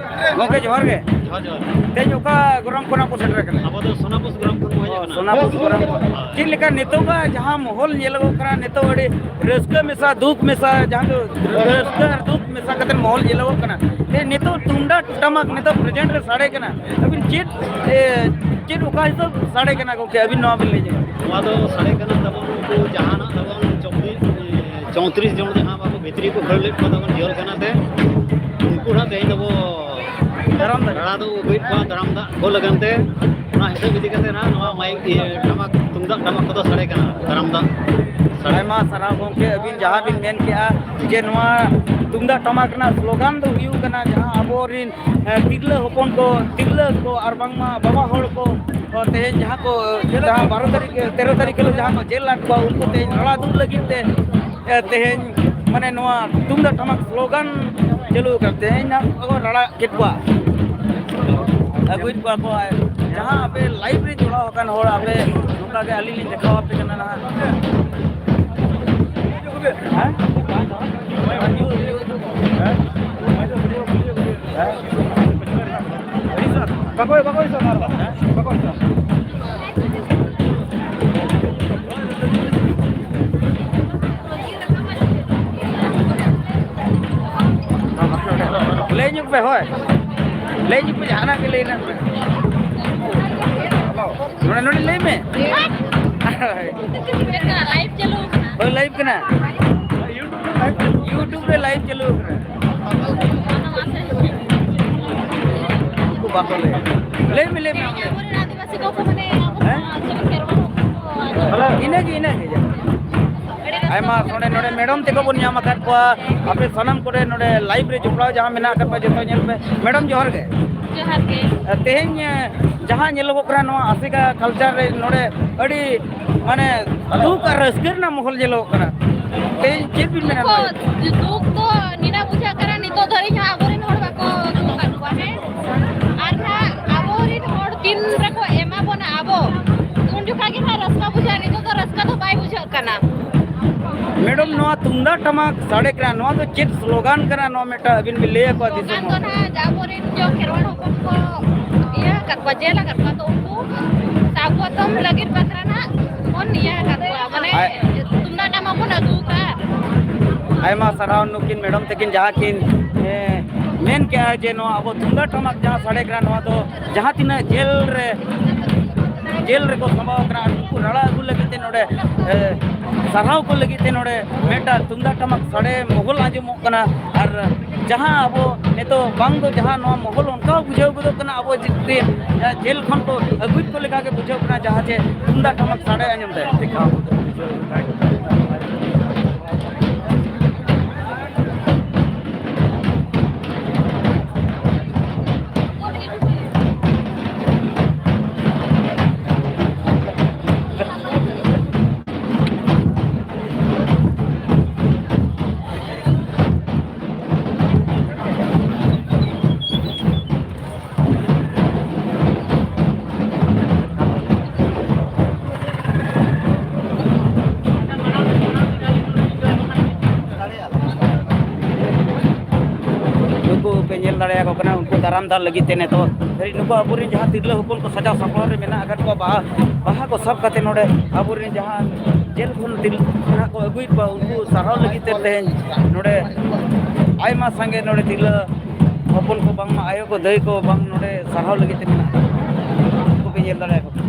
ᱜᱚᱢᱠᱮ, ᱡᱚᱦᱟᱨ ᱜᱮ᱾ ᱡᱚᱦᱟᱨ, ᱡᱚᱦᱟᱨ᱾ ᱛᱮᱦᱮᱧ ᱚᱠᱟ ᱜᱨᱟᱢ ᱠᱷᱚᱱᱟᱜ ᱵᱚ ᱥᱮᱴᱮᱨ ᱟᱠᱟᱱᱟ? ᱟᱵᱚ ᱫᱚ ᱥᱳᱱᱟᱯᱩᱥ ᱜᱨᱟᱢ ᱠᱷᱚᱱ ᱵᱚ ᱥᱳᱱᱟᱯᱩᱨ ᱠᱚᱨᱮ ᱪᱮᱫ ᱞᱮᱠᱟ ᱱᱤᱛᱚᱜᱟᱜ ᱡᱟᱦᱟᱸ ᱢᱚᱦᱚᱞ ᱧᱮᱞᱚᱜᱚᱜ ᱠᱟᱱᱟ, ᱱᱤᱛᱚᱜ ᱟᱹᱰᱤ ᱨᱟᱹᱥᱠᱟᱹ ᱢᱮᱥᱟ ᱫᱩᱠ ᱢᱮᱥᱟ, ᱡᱟᱦᱟᱸ ᱫᱚ ᱨᱟᱹᱥᱠᱟᱹ ᱟᱨ ᱫᱩᱠ ᱢᱮᱥᱟ ᱠᱟᱛᱮ ᱢᱚᱦᱚᱞ ᱧᱮᱞᱚᱜᱚᱜ ᱠᱟᱱᱟ, ᱛᱮ ᱱᱤᱛᱚᱜ ᱛᱩᱢᱫᱟᱜ ᱴᱟᱢᱟᱠ ᱱᱤᱛᱚᱜ ᱯᱨᱮᱡᱮᱱᱴ ᱨᱮ ᱥᱟᱰᱮ ᱠᱟᱱᱟ, ᱟᱹᱵᱤᱱ ᱪᱮᱫ ᱮ, ᱪᱮᱫ ᱚᱠᱟ ᱦᱤᱥᱟᱹᱵ ᱥᱟᱰᱮ ᱠᱟᱱᱟ ᱜᱚᱢᱠᱮ, ᱟᱹᱵᱤᱱ ᱱᱚᱣᱟ ᱵᱤᱱ ᱞᱟᱹᱭ ᱧᱚᱜᱟ? ᱱᱚᱣᱟ ᱫᱚ ᱥᱟᱰᱮ ᱠᱟᱱᱟ ᱛᱟᱵᱚᱱ ᱩᱱᱠᱩ ᱡᱟᱦᱟᱱᱟᱜ ᱛᱟᱵᱚᱱ ᱪᱚᱵᱵᱤᱥ, ᱪᱳᱭᱛᱨᱤᱥ ᱡᱚᱱ ᱡᱟᱦᱟᱸ ᱵᱟᱵᱚ ᱵᱷᱤᱛᱨᱤ ᱠᱚ ᱠᱷᱟᱹᱲ ᱞᱮᱫ ᱠᱚᱣᱟ ᱛᱟᱵᱚᱱ ᱡᱮᱞ ᱠᱟᱱᱟ ᱛᱮ, ᱩᱱᱠᱩ ᱱᱟᱜ ᱛᱮᱦᱮᱧ ᱫᱚᱵᱚ ᱫᱟᱨᱟᱢ ᱫᱟᱲᱮ᱾ ᱨᱟᱲᱟ ᱫᱚ ᱟᱹᱜᱩᱭᱮᱫ ᱠᱚᱣᱟ ᱫᱟᱨᱟᱢ ᱫᱟᱜ ᱠᱚ ᱞᱟᱹᱜᱤᱫ ᱛᱮ᱾ ᱚᱱᱟ ᱦᱤᱥᱟᱹᱵ ᱤᱫᱤ ᱠᱟᱛᱮ ᱱᱟᱜ ᱱᱚᱣᱟ ᱢᱟᱭᱤᱠ, ᱤᱭᱟᱹ, ᱴᱟᱢᱟᱠ, ᱛᱩᱢᱫᱟᱜ ᱴᱟᱢᱟᱠ ᱠᱚᱫᱚ ᱥᱟᱰᱮ ᱠᱟᱱᱟ, ᱫᱟᱨᱟᱢ ᱫᱟᱜ ᱥᱟᱰᱮ᱾ ᱟᱭᱢᱟ ᱥᱟᱨᱦᱟᱣ ᱜᱚᱢᱠᱮ, ᱟᱹᱵᱤᱱ ᱡᱟᱦᱟᱸ ᱵᱤᱱ ᱢᱮᱱ ᱠᱮᱜᱼᱟ ᱡᱮ ᱱᱚᱣᱟ ᱛᱩᱢᱫᱟᱜ ᱴᱟᱢᱟᱠ ᱨᱮᱱᱟᱜ ᱥᱞᱳᱜᱟᱱ ᱫᱚ ᱦᱩᱭᱩᱜ ᱠᱟᱱᱟ, ᱡᱟᱦᱟᱸ ᱟᱵᱚᱨᱤᱱ, ᱮ, ᱛᱤᱨᱞᱟᱹ ᱦᱚᱯᱚᱱ ᱠᱚ, ᱛᱤᱨᱞᱟᱹ ᱠᱚ ᱟᱨ ᱵᱟᱝᱢᱟ ᱵᱟᱵᱟ ᱦᱚᱲ ᱠᱚ, ᱠᱚ ᱛᱮᱦᱮᱧ ᱡᱟᱦᱟᱸ ᱠᱚ, ᱡᱟᱦᱟᱸ ᱵᱟᱨᱚ ᱛᱟᱹᱨᱤᱠᱷ, ᱛᱮᱨᱚ ᱛᱟᱹᱨᱤᱠᱷ ᱦᱤᱞᱳᱜ ᱡᱟᱦᱟᱸ ᱠᱚ ᱡᱮᱞ ᱞᱟᱫ ᱠᱚᱣᱟ, ᱩᱱᱠᱩ ᱛᱮᱦᱮᱧ ᱨᱟᱲᱟ ᱫᱩᱜ ᱞᱟᱹᱜᱤᱫ ᱛᱮ, ᱮ, ᱛᱮᱦᱮᱧ ᱢᱟᱱᱮ ᱱᱚᱣᱟ ᱛᱩᱢᱫᱟᱜ ᱴᱟᱢᱟᱠ ᱥᱞᱳᱜᱟᱱ ᱪᱟᱹᱞᱩ ᱟᱠᱟᱱ, ᱛᱮᱦᱮᱧ ᱱᱟᱜ ᱠᱚ ᱨᱟᱲᱟ ᱠᱮᱫ ᱠᱚᱣᱟ, ᱟᱹᱜᱩᱭᱮᱫ ᱠᱚᱣᱟ ᱠᱚ᱾ ᱡᱟᱦᱟᱸ ᱟᱯᱮ ᱞᱟᱭᱤᱵᱷ ᱨᱮ ᱡᱚᱲᱟᱣ ᱟᱠᱟᱱ ᱦᱚᱲ, ᱟᱯᱮ ᱱᱚᱝᱠᱟ ᱜᱮ ᱟᱹᱞᱤᱧ ᱞᱤᱧ ᱫᱮᱠᱷᱟᱣ ᱟᱯᱮ ᱠᱟᱱᱟ ᱱᱟᱦᱟᱜ᱾ ᱦᱮᱸ? ᱦᱮᱸ? ᱵᱟᱠᱚ, ᱵᱟᱠᱚ ᱤᱥᱤᱱᱟ ᱟᱨ ᱵᱟᱠᱚ ᱤᱥᱤᱱᱟ᱾ ᱞᱟᱹᱭ ᱧᱚᱜ ᱯᱮ, ᱦᱳᱭ᱾ ᱞᱟᱹᱭ ᱧᱚᱜ ᱯᱮ, ᱡᱟᱦᱟᱱᱟᱜ ᱜᱮ ᱞᱟᱹᱭ ᱨᱮᱱᱟᱜ ᱯᱮ᱾ ᱱᱚᱰᱮ, ᱱᱚᱰᱮ ᱞᱟᱹᱭ ᱢᱮ᱾ ᱦᱳᱭ᱾ ᱞᱟᱭᱤᱵᱷ ᱪᱟᱹᱞᱩ ᱟᱠᱟᱱᱟ᱾ ᱦᱳᱭ, ᱞᱟᱭᱤᱵᱷ ᱠᱟᱱᱟ᱾ YouTube ᱨᱮ ᱞᱟᱭᱤᱵᱷ ᱪᱟᱹᱞᱩ ᱟᱠᱟᱱᱟ᱾ ᱩᱱᱠᱩ ᱵᱟᱠᱚ ᱞᱟᱹᱭᱟ᱾ ᱞᱟᱹᱭ ᱢᱮ, ᱞᱟᱹᱭ ᱢᱮ᱾ ᱟᱵᱚᱨᱮᱱ ᱟᱹᱫᱤᱵᱟᱹᱥᱤ ᱠᱚ ᱢᱟᱱᱮ ᱟᱵᱚ ᱦᱮᱸ? ᱥᱟᱶᱛᱟ ᱠᱷᱮᱨᱣᱟᱲ ᱦᱚᱯᱚᱱ ᱠᱚ ᱟᱹᱰᱤ ᱨᱟᱹᱥᱠᱟᱹ ᱤᱱᱟᱹᱜᱮ, ᱤᱱᱟᱹᱜᱮ᱾ ᱟᱹᱰᱤ ᱨᱟᱹᱥᱠᱟᱹ ᱟᱭᱢᱟ ᱵᱩᱡᱷᱟᱹᱜ ᱱᱚᱰᱮ, ᱠᱟᱱᱟ᱾ ᱱᱚᱰᱮ ᱢᱮᱰᱟᱢ ᱛᱮᱠᱚ ᱵᱚᱱ ᱧᱟᱢ ᱟᱠᱟᱫ ᱠᱚᱣᱟ᱾ ᱟᱯᱮ ᱥᱟᱱᱟᱢ ᱠᱚᱨᱮ ᱱᱚᱰᱮ ᱞᱟᱭᱤᱵᱷ ᱨᱮ ᱡᱚᱯᱲᱟᱣ ᱡᱟᱦᱟᱸ ᱢᱮᱱᱟᱜ ᱟᱠᱟᱫ ᱠᱚᱣᱟ, ᱡᱚᱛᱚ ᱧᱮᱞ ᱯᱮ᱾ ᱢᱮᱰᱟᱢ, ᱡᱚᱦᱟᱨ ᱜᱮ᱾ ᱡᱚᱦᱟᱨ ᱜᱮ᱾ ᱛᱮᱦᱮᱧ, ᱮ, ᱡᱟᱦᱟᱸ ᱧᱮᱞᱚᱜᱚᱜ ᱠᱟᱱᱟ ᱱᱚᱣᱟ ᱟᱥᱮᱠᱟ ᱠᱟᱞᱪᱟᱨ ᱨᱮ ᱱᱚᱰᱮ ᱟᱹᱰᱤ ᱢᱟᱱᱮ ᱫᱩᱠ ᱟᱨ ᱨᱟᱹᱥᱠᱟᱹ ᱨᱮᱱᱟᱜ ᱢᱚᱦᱚᱞ ᱧᱮᱞᱚᱜᱚᱜ ᱠᱟᱱᱟ᱾ ᱛᱮᱦᱮᱧ ᱪᱮᱫ ᱵᱤᱱ ᱢᱮᱱᱟ ᱱᱚᱣᱟ? ᱫᱩᱠ ᱫᱚ ᱱᱤᱱᱟᱹᱜ ᱵᱩᱡᱷᱟᱹᱜ ᱠᱟᱱᱟ, ᱱᱤᱛᱚᱜ ᱫᱷᱟᱹᱨᱤᱡ ᱦᱚᱸ ᱟᱵᱚᱨᱮᱱ ᱦᱚᱲ ᱵᱟᱠᱚ ᱫᱩᱠ ᱟᱠᱟᱫ ᱠᱚᱣᱟ, ᱦᱮᱸ? ᱟᱨ ᱱᱟᱦᱟᱜ ᱟᱵᱚᱨᱮᱱ ᱦᱚᱲ ᱛᱤᱱ ᱨᱮᱠᱚ ᱮᱢᱟ ᱵᱚᱱᱟ ᱟᱵᱚ, ᱩᱱ ᱡᱚᱠᱷᱟ ᱜᱮ ᱱᱟᱦᱟᱜ ᱨᱟᱹᱥᱠᱟᱹ ᱵᱩᱡᱷᱟᱹᱜᱼᱟ᱾ ᱱᱤᱛᱚᱜ ᱫᱚ ᱨᱟᱹᱥᱠᱟᱹ ᱫᱚ ᱵᱟᱭ ᱵᱩᱡᱷᱟᱹᱜ ᱠᱟᱱᱟ᱾ ᱢᱮᱰᱟᱢ, ᱱᱚᱣᱟ ᱛᱩᱢᱫᱟᱜ ᱴᱟᱢᱟᱠ ᱥᱟᱰᱮ ᱠᱟᱱᱟ, ᱱᱚᱣᱟ ᱫᱚ ᱪᱮᱫ ᱥᱞᱳᱜᱟᱱ ᱠᱟᱱᱟ? ᱱᱚᱣᱟ ᱢᱤᱫᱴᱟᱝ ᱟᱹᱵᱤᱱ ᱵᱤᱱ ᱞᱟᱹᱭ ᱟᱠᱚᱣᱟ ᱫᱤᱥᱚᱢ ᱥᱞᱳᱜᱟᱱ ᱫᱚ ᱦᱚᱲ᱾ ᱱᱟᱦᱟᱜ ᱡᱟ ᱟᱵᱚᱨᱮᱱ ᱡᱚ ᱠᱷᱮᱨᱣᱟᱲ ᱦᱚᱯᱚᱱ ᱠᱚ ᱤᱭᱟᱹ ᱟᱠᱟᱫ ᱠᱚᱣᱟ, ᱡᱮᱞ ᱟᱠᱟᱫ ᱠᱚᱣᱟ, ᱛᱚ ᱩᱱᱠᱩ ᱥᱟᱵ ᱜᱚᱛᱚᱢ ᱞᱟᱹᱜᱤᱫ ᱵᱟᱠᱷᱨᱟ ᱱᱟᱦᱟᱜ ᱵᱚᱱ ᱤᱭᱟᱹ ᱟᱠᱟᱫ ᱠᱚᱣᱟ, ᱢᱟᱱᱮ ᱟᱭ- ᱛᱩᱢᱫᱟᱜ ᱴᱟᱢᱟᱠ ᱵᱚᱱ ᱟᱹᱜᱩ ᱟᱠᱟᱫ᱾ ᱟᱭᱢᱟ ᱥᱟᱨᱦᱟᱣ ᱱᱩᱠᱤᱱ ᱢᱮᱰᱟᱢ ᱛᱟᱹᱠᱤᱱ ᱡᱟᱦᱟᱸ ᱠᱤᱱ, ᱮ, ᱢᱮᱱ ᱠᱮᱜᱼᱟ ᱡᱮ ᱱᱚᱣᱟ ᱟᱵᱚ ᱛᱩᱢᱫᱟᱜ ᱴᱟᱢᱟᱠ ᱡᱟᱦᱟᱸ ᱥᱟᱰᱮ ᱠᱟᱱᱟ, ᱱᱚᱣᱟ ᱫᱚ ᱡᱟᱦᱟᱸ ᱛᱤᱱᱟᱹᱜ ᱡᱮᱞ ᱨᱮ, ᱡᱮᱞ ᱨᱮᱠᱚ ᱥᱟᱢᱵᱟᱣ ᱠᱟᱱᱟ, ᱟᱨ ᱩᱱᱠᱩ ᱨᱟᱲᱟ ᱟᱹᱜᱩ ᱞᱟᱹᱜᱤᱫ ᱛᱮ ᱱᱚᱰᱮ, ᱮ, ᱥᱟᱨᱦᱟᱣ ᱠᱚ ᱞᱟᱹᱜᱤᱫ ᱛᱮ ᱱᱚᱰᱮ ᱢᱤᱫᱴᱟᱝ ᱛᱩᱢᱫᱟᱜ ᱴᱟᱢᱟᱠ ᱥᱟᱰᱮ ᱢᱚᱦᱚᱞ ᱟᱸᱡᱚᱢᱚᱜ ᱠᱟᱱᱟ᱾ ᱟᱨ ᱡᱟᱦᱟᱸ ᱟᱵᱚ ᱱᱤᱛᱚᱜ ᱵᱟᱝ ᱫᱚ ᱡᱟᱦᱟᱸ ᱱᱚᱣᱟ ᱢᱚᱦᱚᱞ ᱚᱱᱠᱟ ᱵᱩᱡᱷᱟᱹᱣ ᱜᱚᱫᱚᱜ ᱠᱟᱱᱟ, ᱟᱵᱚ ᱡᱮ, ᱡᱮᱞ ᱠᱷᱚᱱ ᱠᱚ ᱟᱹᱜᱩᱭᱮᱫ ᱠᱚ ᱞᱮᱠᱟ ᱜᱮ ᱵᱩᱡᱷᱟᱹᱜ ᱠᱟᱱᱟ, ᱡᱟᱦᱟᱸ ᱡᱮ ᱛᱩᱢᱫᱟᱜ ᱴᱟᱢᱟᱠ ᱥᱟᱰᱮ ᱟᱸᱡᱚᱢ ᱛᱮ᱾ ᱱᱩᱠᱩ ᱯᱮ ᱧᱮᱞ ᱫᱟᱲᱮᱭᱟᱠᱚ ᱠᱟᱱᱟ, ᱩᱱᱠᱩ ᱫᱟᱨᱟᱢ ᱫᱟᱞ ᱞᱟᱹᱜᱤᱫ ᱛᱮ ᱱᱤᱛᱚᱜ ᱫᱷᱟᱹᱨᱤᱡ ᱱᱩᱠᱩ ᱟᱵᱚᱨᱮᱱ ᱡᱟᱦᱟᱸ ᱛᱤᱨᱞᱟᱹ ᱦᱚᱯᱚᱱ ᱠᱚ ᱥᱟᱡᱟᱣ ᱥᱟᱯᱲᱟᱣ ᱨᱮ ᱢᱮᱱᱟᱜ ᱟᱠᱟᱫ ᱠᱚᱣᱟ, ᱵᱟᱦᱟ, ᱵᱟᱦᱟ ᱠᱚ ᱥᱟᱵ ᱠᱟᱛᱮ ᱱᱚᱰᱮ ᱟᱵᱚᱨᱮᱱ ᱡᱟᱦᱟᱸ ᱡᱮᱞ ᱠᱷᱚᱱ ᱛᱤᱨᱞᱟᱹ ᱠᱚ ᱟᱹᱜᱩᱭᱮᱫ ᱠᱚᱣᱟ, ᱩᱱᱠᱩ ᱥᱟᱨᱦᱟᱣ ᱞᱟᱹᱜᱤᱫ ᱛᱮ ᱛᱮᱦᱮᱧ ᱱᱚᱰᱮ ᱟᱭᱢᱟ ᱥᱟᱸᱜᱮ ᱱᱚᱰᱮ ᱛᱤᱨᱞᱟᱹ ᱦᱚᱯᱚᱱ ᱠᱚ ᱵᱟᱝᱢᱟ ᱟᱭᱳ ᱠᱚ ᱫᱟᱹᱭ ᱠᱚ ᱵᱟᱝ ᱱᱚᱰᱮ ᱥᱟᱨᱦᱟᱣ ᱞᱟᱹᱜᱤᱫ ᱛᱮ ᱢᱮᱱᱟᱜ ᱠᱚᱣᱟ᱾ ᱩᱱᱠᱩ ᱯᱮ ᱧᱮᱞ ᱫᱟᱲᱮᱭᱟᱠᱚ ᱠᱟᱱᱟ᱾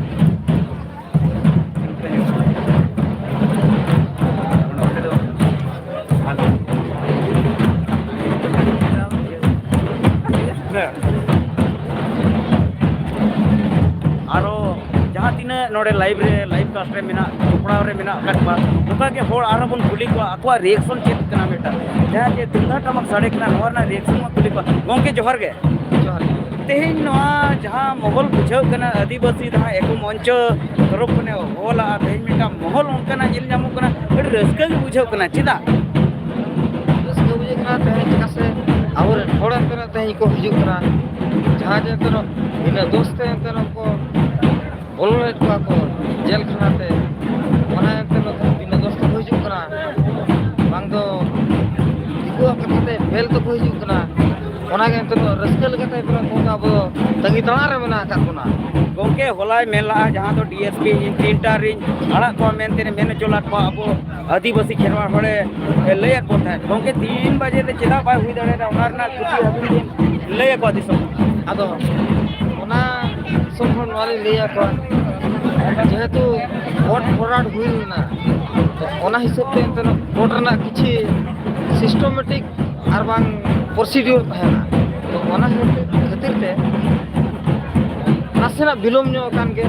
ᱟᱨᱚ ᱡᱟᱦᱟᱸ ᱛᱤᱱᱟᱹᱜ ᱱᱚᱰᱮ live ᱨᱮ, live cast ᱨᱮ ᱢᱮᱱᱟᱜ, ᱡᱚᱯᱲᱟᱣ ᱨᱮ ᱢᱮᱱᱟᱜ ᱟᱠᱟᱫ ᱠᱚᱣᱟ, ᱱᱚᱝᱠᱟ ᱜᱮ ᱦᱚᱲ ᱟᱨᱦᱚᱸ ᱵᱚᱱ ᱠᱩᱞᱤ ᱠᱚᱣᱟ, ᱟᱠᱚᱣᱟᱜ reaction ᱪᱮᱫ ᱠᱟᱱᱟ ᱢᱤᱫᱴᱟᱝ᱾ ᱡᱟᱦᱟᱸ ᱡᱮ ᱛᱩᱢᱫᱟᱜ ᱴᱟᱢᱟᱠ ᱥᱟᱰᱮ ᱠᱟᱱᱟ, ᱱᱚᱣᱟ ᱨᱮᱱᱟᱜ reaction ᱵᱚᱱ ᱠᱩᱞᱤ ᱠᱚᱣᱟ᱾ ᱜᱚᱢᱠᱮ, ᱡᱚᱦᱟᱨ ᱜᱮ᱾ ᱡᱚᱦᱟᱨ ᱜᱮ᱾ ᱛᱮᱦᱮᱧ ᱱᱚᱣᱟ ᱡᱟᱦᱟᱸ ᱢᱚᱦᱚᱞ ᱵᱩᱡᱷᱟᱹᱜ ᱠᱟᱱᱟ, ᱟᱹᱫᱤᱵᱟᱹᱥᱤ ᱡᱟᱦᱟᱸ ᱮᱠᱚ ᱢᱚᱧᱪᱚ ᱛᱚᱨᱚᱯ ᱠᱷᱚᱱᱮ ᱦᱚᱦᱚ ᱞᱟᱜᱼᱟ, ᱛᱮᱦᱮᱧ ᱢᱤᱫᱴᱟᱝ ᱢᱚᱦᱚᱞ ᱚᱱᱠᱟᱱᱟᱜ ᱧᱮᱞ ᱧᱟᱢᱚᱜ ᱠᱟᱱᱟ, ᱟᱹᱰᱤ ᱨᱟᱹᱥᱠᱟᱹ ᱜᱮ ᱵᱩᱡᱷᱟᱹᱜ ᱠᱟᱱᱟ᱾ ᱪᱮᱫᱟᱜ? ᱨᱟᱹᱥᱠᱟᱹ ᱵᱩᱡᱷᱟᱹᱜ ᱠᱟᱱᱟ ᱛᱮᱦᱮᱧ, ᱪᱮᱫᱟᱜ ᱥᱮ ᱟᱵᱚᱨᱮᱱ ᱦᱚᱲ ᱮᱱᱛᱮ ᱨᱮᱦᱚᱸ ᱛᱮᱦᱮᱧ ᱠᱚ ᱦᱤᱡᱩᱜ ᱠᱟᱱᱟ, ᱡᱟᱦᱟᱸ ᱡᱮ ᱮᱱᱛᱮ ᱨᱮᱦᱚᱸ ᱵᱤᱱᱟᱹ ᱫᱳᱥ ᱛᱮ ᱮᱱᱛᱮ ᱨᱮᱦᱚᱸ ᱠᱚ ᱵᱚᱞᱚᱭᱮᱫ ᱠᱚᱣᱟ ᱠᱚ ᱡᱮᱞ ᱠᱷᱟᱱᱟ ᱛᱮ, ᱚᱱᱟ ᱮᱱᱛᱮ ᱨᱮᱦᱚᱸ ᱵᱤᱱᱟᱹ ᱫᱳᱥ ᱛᱮᱠᱚ ᱦᱤᱡᱩᱜ ᱠᱟᱱᱟ᱾ ᱚᱱᱟᱜᱮ ᱱᱤᱛᱚᱜ ᱫᱚ ᱨᱟᱹᱥᱠᱟᱹ ᱞᱮᱠᱟᱛᱮ ᱯᱩᱨᱟᱹ ᱜᱚᱢᱠᱮ ᱟᱵᱚ ᱫᱚ ᱛᱟᱺᱜᱤ ᱛᱟᱲᱟᱜ ᱨᱮ ᱢᱮᱱᱟᱜ ᱟᱠᱟᱫ ᱵᱚᱱᱟ᱾ ᱜᱚᱢᱠᱮ, ᱦᱚᱞᱟᱭ ᱢᱮᱱ ᱞᱟᱜᱼᱟ, ᱡᱟᱦᱟᱸ ᱫᱚ ᱰᱤ ᱮᱥ ᱯᱤ ᱤᱧ ᱛᱤᱱᱴᱟ ᱨᱤᱧ ᱟᱲᱟᱜ ᱠᱚᱣᱟ ᱢᱮᱱᱛᱮ ᱢᱮᱱ ᱦᱚᱪᱚ ᱞᱮᱫ ᱠᱚᱣᱟ ᱟᱵᱚ ᱟᱹᱫᱤᱵᱟᱹᱥᱤ ᱠᱷᱮᱨᱣᱟᱲ ᱦᱚᱲᱮ ᱞᱟᱹᱭ ᱟᱠᱚ ᱛᱟᱦᱮᱸᱫ᱾ ᱜᱚᱢᱠᱮ, ᱛᱤᱱ ᱵᱟᱡᱮ ᱨᱮ ᱪᱮᱫᱟᱜ ᱵᱟᱭ ᱦᱩᱭ ᱫᱟᱲᱮᱭᱟᱫᱟ, ᱚᱱᱟ ᱨᱮᱱᱟᱜ ᱠᱩᱠᱞᱤ ᱟᱹᱵᱤᱱ ᱵᱤᱱ ᱞᱟᱹᱭ ᱟᱠᱚᱣᱟ ᱫᱤᱥᱚᱢ᱾ ᱟᱫᱚ ᱚᱱᱟ ᱫᱤᱥᱚᱢ ᱦᱚᱲ ᱱᱚᱣᱟ ᱞᱤᱧ ᱞᱟᱹᱭ ᱟᱠᱚᱣᱟ, ᱡᱮᱦᱮᱛᱩ ᱠᱳᱨᱴ ᱚᱰᱟᱨ ᱦᱩᱭ ᱞᱮᱱᱟ, ᱚᱱᱟ ᱦᱤᱥᱟᱹᱵ ᱛᱮ ᱮᱱᱛᱮ ᱠᱳᱨᱴ ᱨᱮᱱᱟᱜ ᱠᱤᱪᱷᱤ ᱥᱤᱥᱴᱚᱢᱮᱴᱤᱠ ᱟᱨ ᱵᱟᱝ ᱯᱨᱚᱥᱤᱰᱤᱭᱳᱨ ᱛᱟᱦᱮᱱᱟ᱾ ᱛᱚ ᱚᱱᱟ ᱠᱷᱟᱹᱛᱤᱨ ᱛᱮ ᱱᱟᱥᱮᱱᱟᱜ ᱵᱤᱞᱚᱢ ᱧᱚᱜ ᱟᱠᱟᱱ ᱜᱮ,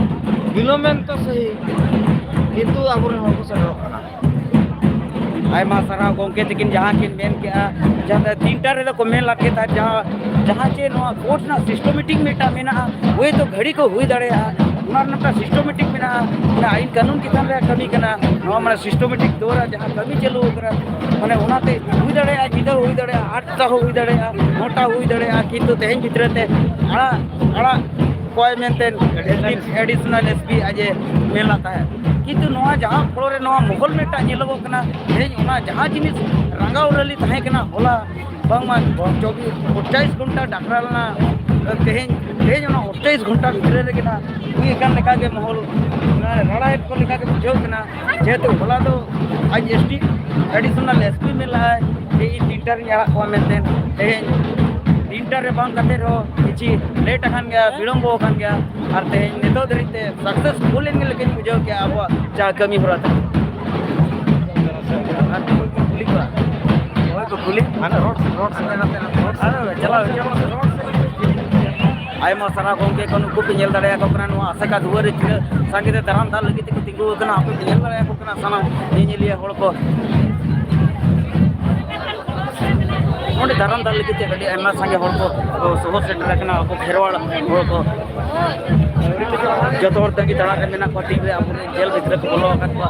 ᱵᱤᱞᱚᱢᱮᱱ ᱛᱚ ᱥᱟᱹᱦᱤ, ᱠᱤᱱᱛᱩ ᱟᱵᱚᱨᱮᱱ ᱦᱚᱲ ᱠᱚ ᱥᱮᱴᱮᱨᱚᱜ ᱠᱟᱱᱟ᱾ ᱟᱭᱢᱟ ᱥᱟᱨᱦᱟᱣ ᱜᱚᱢᱠᱮ ᱛᱟᱹᱠᱤᱱ ᱡᱟᱦᱟᱸ ᱠᱤᱱ ᱢᱮᱱ ᱠᱮᱜᱼᱟ, ᱡᱟᱦᱟᱸ ᱫᱚ ᱛᱤᱱᱴᱟ ᱨᱮᱫᱚ ᱠᱚ ᱢᱮᱱ ᱞᱮᱫ ᱜᱮ ᱛᱟᱦᱮᱸᱫ, ᱡᱟᱦᱟᱸ ᱡᱟᱦᱟᱸ ᱪᱮ ᱱᱚᱣᱟ ᱠᱳᱨᱴ ᱨᱮᱱᱟᱜ ᱥᱤᱥᱴᱚᱢᱮᱴᱤᱠ ᱢᱤᱫᱴᱟᱝ ᱢᱮᱱᱟᱜᱼᱟ, ᱦᱳᱭᱛᱳ ᱜᱷᱟᱹᱲᱤ ᱠᱚ ᱦᱩᱭ ᱫᱟᱲᱮᱭᱟᱜᱼᱟ, ᱚᱱᱟ ᱨᱮᱱᱟᱜ ᱢᱤᱫᱴᱟᱝ ᱥᱤᱥᱴᱚᱢᱮᱴᱤᱠ ᱢᱮᱱᱟᱜᱼᱟ, ᱚᱱᱟ ᱟᱹᱭᱤᱱ ᱠᱟᱹᱱᱩᱱ ᱪᱮᱛᱟᱱ ᱨᱮ ᱠᱟᱹᱢᱤ ᱠᱟᱱᱟ᱾ ᱱᱚᱣᱟ ᱢᱟᱱᱮ ᱥᱤᱥᱴᱚᱢᱮᱴᱤᱠ ᱫᱚᱨ ᱡᱟᱦᱟᱸ ᱠᱟᱹᱢᱤ ᱪᱟᱹᱞᱩ ᱟᱠᱟᱱᱟ, ᱢᱟᱱᱮ ᱚᱱᱟᱛᱮ ᱦᱩᱭ ᱫᱟᱲᱮᱭᱟᱜᱼᱟ, ᱧᱤᱫᱟᱹ ᱦᱚᱸ ᱦᱩᱭ ᱫᱟᱲᱮᱭᱟᱜᱼᱟ, ᱟᱴ ᱥᱮᱛᱟᱜ ᱦᱚᱸ ᱦᱩᱭ ᱫᱟᱲᱮᱭᱟᱜᱼᱟ, ᱱᱚᱴᱟ ᱦᱩᱭ ᱫᱟᱲᱮᱭᱟᱜᱼᱟ, ᱠᱤᱱᱛᱩ ᱛᱮᱦᱮᱧ ᱵᱷᱤᱛᱨᱤ ᱛᱮ ᱟᱲᱟᱜ ᱟᱲᱟᱜ ᱠᱚᱣᱟᱭ ᱢᱮᱱᱛᱮ ᱮᱰᱤᱥᱚᱱᱟᱞ ᱮᱥ ᱯᱤ ᱟᱡ ᱮ ᱢᱮᱱ ᱞᱮᱫ ᱛᱟᱦᱮᱸᱫ᱾ ᱠᱤᱱᱛᱩ ᱱᱚᱣᱟ ᱡᱟᱦᱟᱸ ᱯᱷᱞᱳ ᱨᱮ ᱱᱚᱣᱟ ᱢᱚᱦᱚᱞ ᱢᱤᱫᱴᱟᱝ ᱧᱮᱞᱚᱜᱚᱜ ᱠᱟᱱᱟ, ᱛᱮᱦᱮᱧ ᱚᱱᱟ ᱡᱟᱦᱟᱸ ᱡᱤᱱᱤᱥ ᱨᱟᱸᱜᱟᱣ ᱨᱟᱹᱞᱤ ᱛᱟᱦᱮᱸ ᱠᱟᱱᱟ ᱦᱚᱞᱟ, ᱵᱟᱝᱢᱟ ᱪᱚᱵᱵᱤᱥ ᱟᱴᱷᱟᱭᱤᱥ ᱜᱷᱚᱱᱴᱟ ᱰᱟᱠᱨᱟ ᱞᱮᱱᱟ, ᱛᱮᱦᱮᱧ ᱛᱮᱦᱮᱧ ᱚᱱᱟ ᱟᱴᱷᱟᱭᱤᱥ ᱜᱷᱚᱱᱴᱟ ᱵᱷᱤᱛᱨᱤ ᱨᱮᱜᱮ ᱱᱟᱜ ᱦᱩᱭ ᱟᱠᱟᱱ ᱞᱮᱠᱟᱜᱮ ᱢᱚᱦᱚᱞ ᱨᱟᱲᱟᱭᱮᱫ ᱠᱚ ᱞᱮᱠᱟᱜᱮ ᱵᱩᱡᱷᱟᱹᱜ ᱠᱟᱱᱟ᱾ ᱡᱮᱦᱮᱛᱩ ᱦᱚᱞᱟ ᱫᱚ ᱟᱡ S D additional S P ᱢᱮᱱ ᱞᱟᱦᱟᱭ ᱡᱮ ᱤᱧ ᱛᱤᱱᱴᱟ ᱨᱤᱧ ᱟᱲᱟᱜ ᱠᱚᱣᱟ ᱢᱮᱱᱛᱮ, ᱛᱮᱦᱮᱧ ᱛᱤᱱᱴᱟ ᱨᱮ ᱵᱟᱝ ᱠᱟᱛᱮ ᱨᱮᱦᱚᱸ ᱠᱤᱪᱷᱤ ᱞᱮᱴ ᱟᱠᱟᱱ ᱜᱮᱭᱟ, ᱵᱤᱞᱚᱢᱵᱚ ᱟᱠᱟᱱ ᱜᱮᱭᱟ, ᱟᱨ ᱛᱮᱦᱮᱧ ᱱᱤᱛᱚᱜ ᱫᱷᱟᱹᱨᱤᱡ ᱛᱮ ᱥᱟᱠᱥᱮᱥᱯᱷᱩᱞ ᱮᱱ ᱞᱮᱠᱟᱧ ᱵᱩᱡᱷᱟᱹᱣ ᱠᱮᱜᱼᱟ ᱟᱵᱚᱣᱟᱜ ᱡᱟᱦᱟᱸ ᱠᱟᱹᱢᱤ ᱦᱚᱨᱟ ᱛᱮ᱾ ᱟᱨ ᱠᱩᱞᱤ ᱠᱚᱣᱟ, ᱚᱠᱚᱭ ᱠᱚ ᱠᱩᱞᱤ? ᱦᱟᱱᱟ ᱨᱳᱰ ᱥᱮᱫ, ᱨᱳᱰ ᱥᱮᱫ, ᱦᱟᱱᱟ ᱨᱳᱰ ᱥᱮᱫ᱾ ᱟᱫᱚ ᱪᱟᱞᱟᱣ ᱦᱚᱪᱚ ᱠᱚᱢ ᱥᱮ ᱨᱳᱰ ᱥᱮᱫ᱾ ᱟᱭᱢᱟ ᱥᱟᱨᱦᱟᱣ ᱜᱚᱢᱠᱮ ᱠᱚ, ᱱᱩᱠᱩ ᱯᱮ ᱧᱮᱞ ᱫᱟᱲᱮᱭᱟᱠᱚ ᱠᱟᱱᱟ, ᱱᱚᱣᱟ ᱟᱥᱮᱠᱟ ᱫᱩᱣᱟᱹᱨ ᱨᱮ ᱛᱤᱱᱟᱹᱜ ᱥᱟᱸᱜᱮ ᱛᱮ ᱫᱟᱨᱟᱢ ᱫᱟᱜ ᱞᱟᱹᱜᱤᱫ ᱛᱮᱠᱚ ᱛᱤᱸᱜᱩ ᱟᱠᱟᱱᱟ, ᱟᱯᱮ ᱯᱮ ᱧᱮᱞ ᱫᱟᱲᱮᱭᱟᱠᱚ ᱠᱟᱱᱟ ᱥᱟᱱᱟᱢ ᱧᱮᱧᱮᱞᱤᱭᱟᱹ ᱦᱚᱲ ᱠᱚ᱾ ᱚᱸᱰᱮ ᱫᱟᱨᱟᱢ ᱫᱟᱜ ᱞᱟᱹᱜᱤᱫ ᱛᱮ ᱟᱹᱰᱤ ᱟᱭᱢᱟ ᱥᱟᱸᱜᱮ ᱦᱚᱲ ᱠᱚ, ᱠᱚ ᱥᱚᱦᱚᱨ ᱥᱮᱴᱮᱨ ᱟᱠᱟᱱᱟ, ᱟᱵᱚ ᱠᱷᱮᱨᱣᱟᱲ ᱦᱚᱲ ᱠᱚ᱾ ᱡᱚᱛᱚ ᱦᱚᱲ ᱛᱟᱺᱜᱤ ᱛᱟᱲᱟᱜ ᱨᱮ ᱢᱮᱱᱟᱜ ᱠᱚᱣᱟ, ᱛᱤᱱᱨᱮ ᱟᱵᱚᱨᱮᱱ ᱡᱮᱞ ᱵᱷᱤᱛᱨᱤ ᱠᱚ ᱵᱚᱞᱚ ᱟᱠᱟᱫ ᱠᱚᱣᱟ,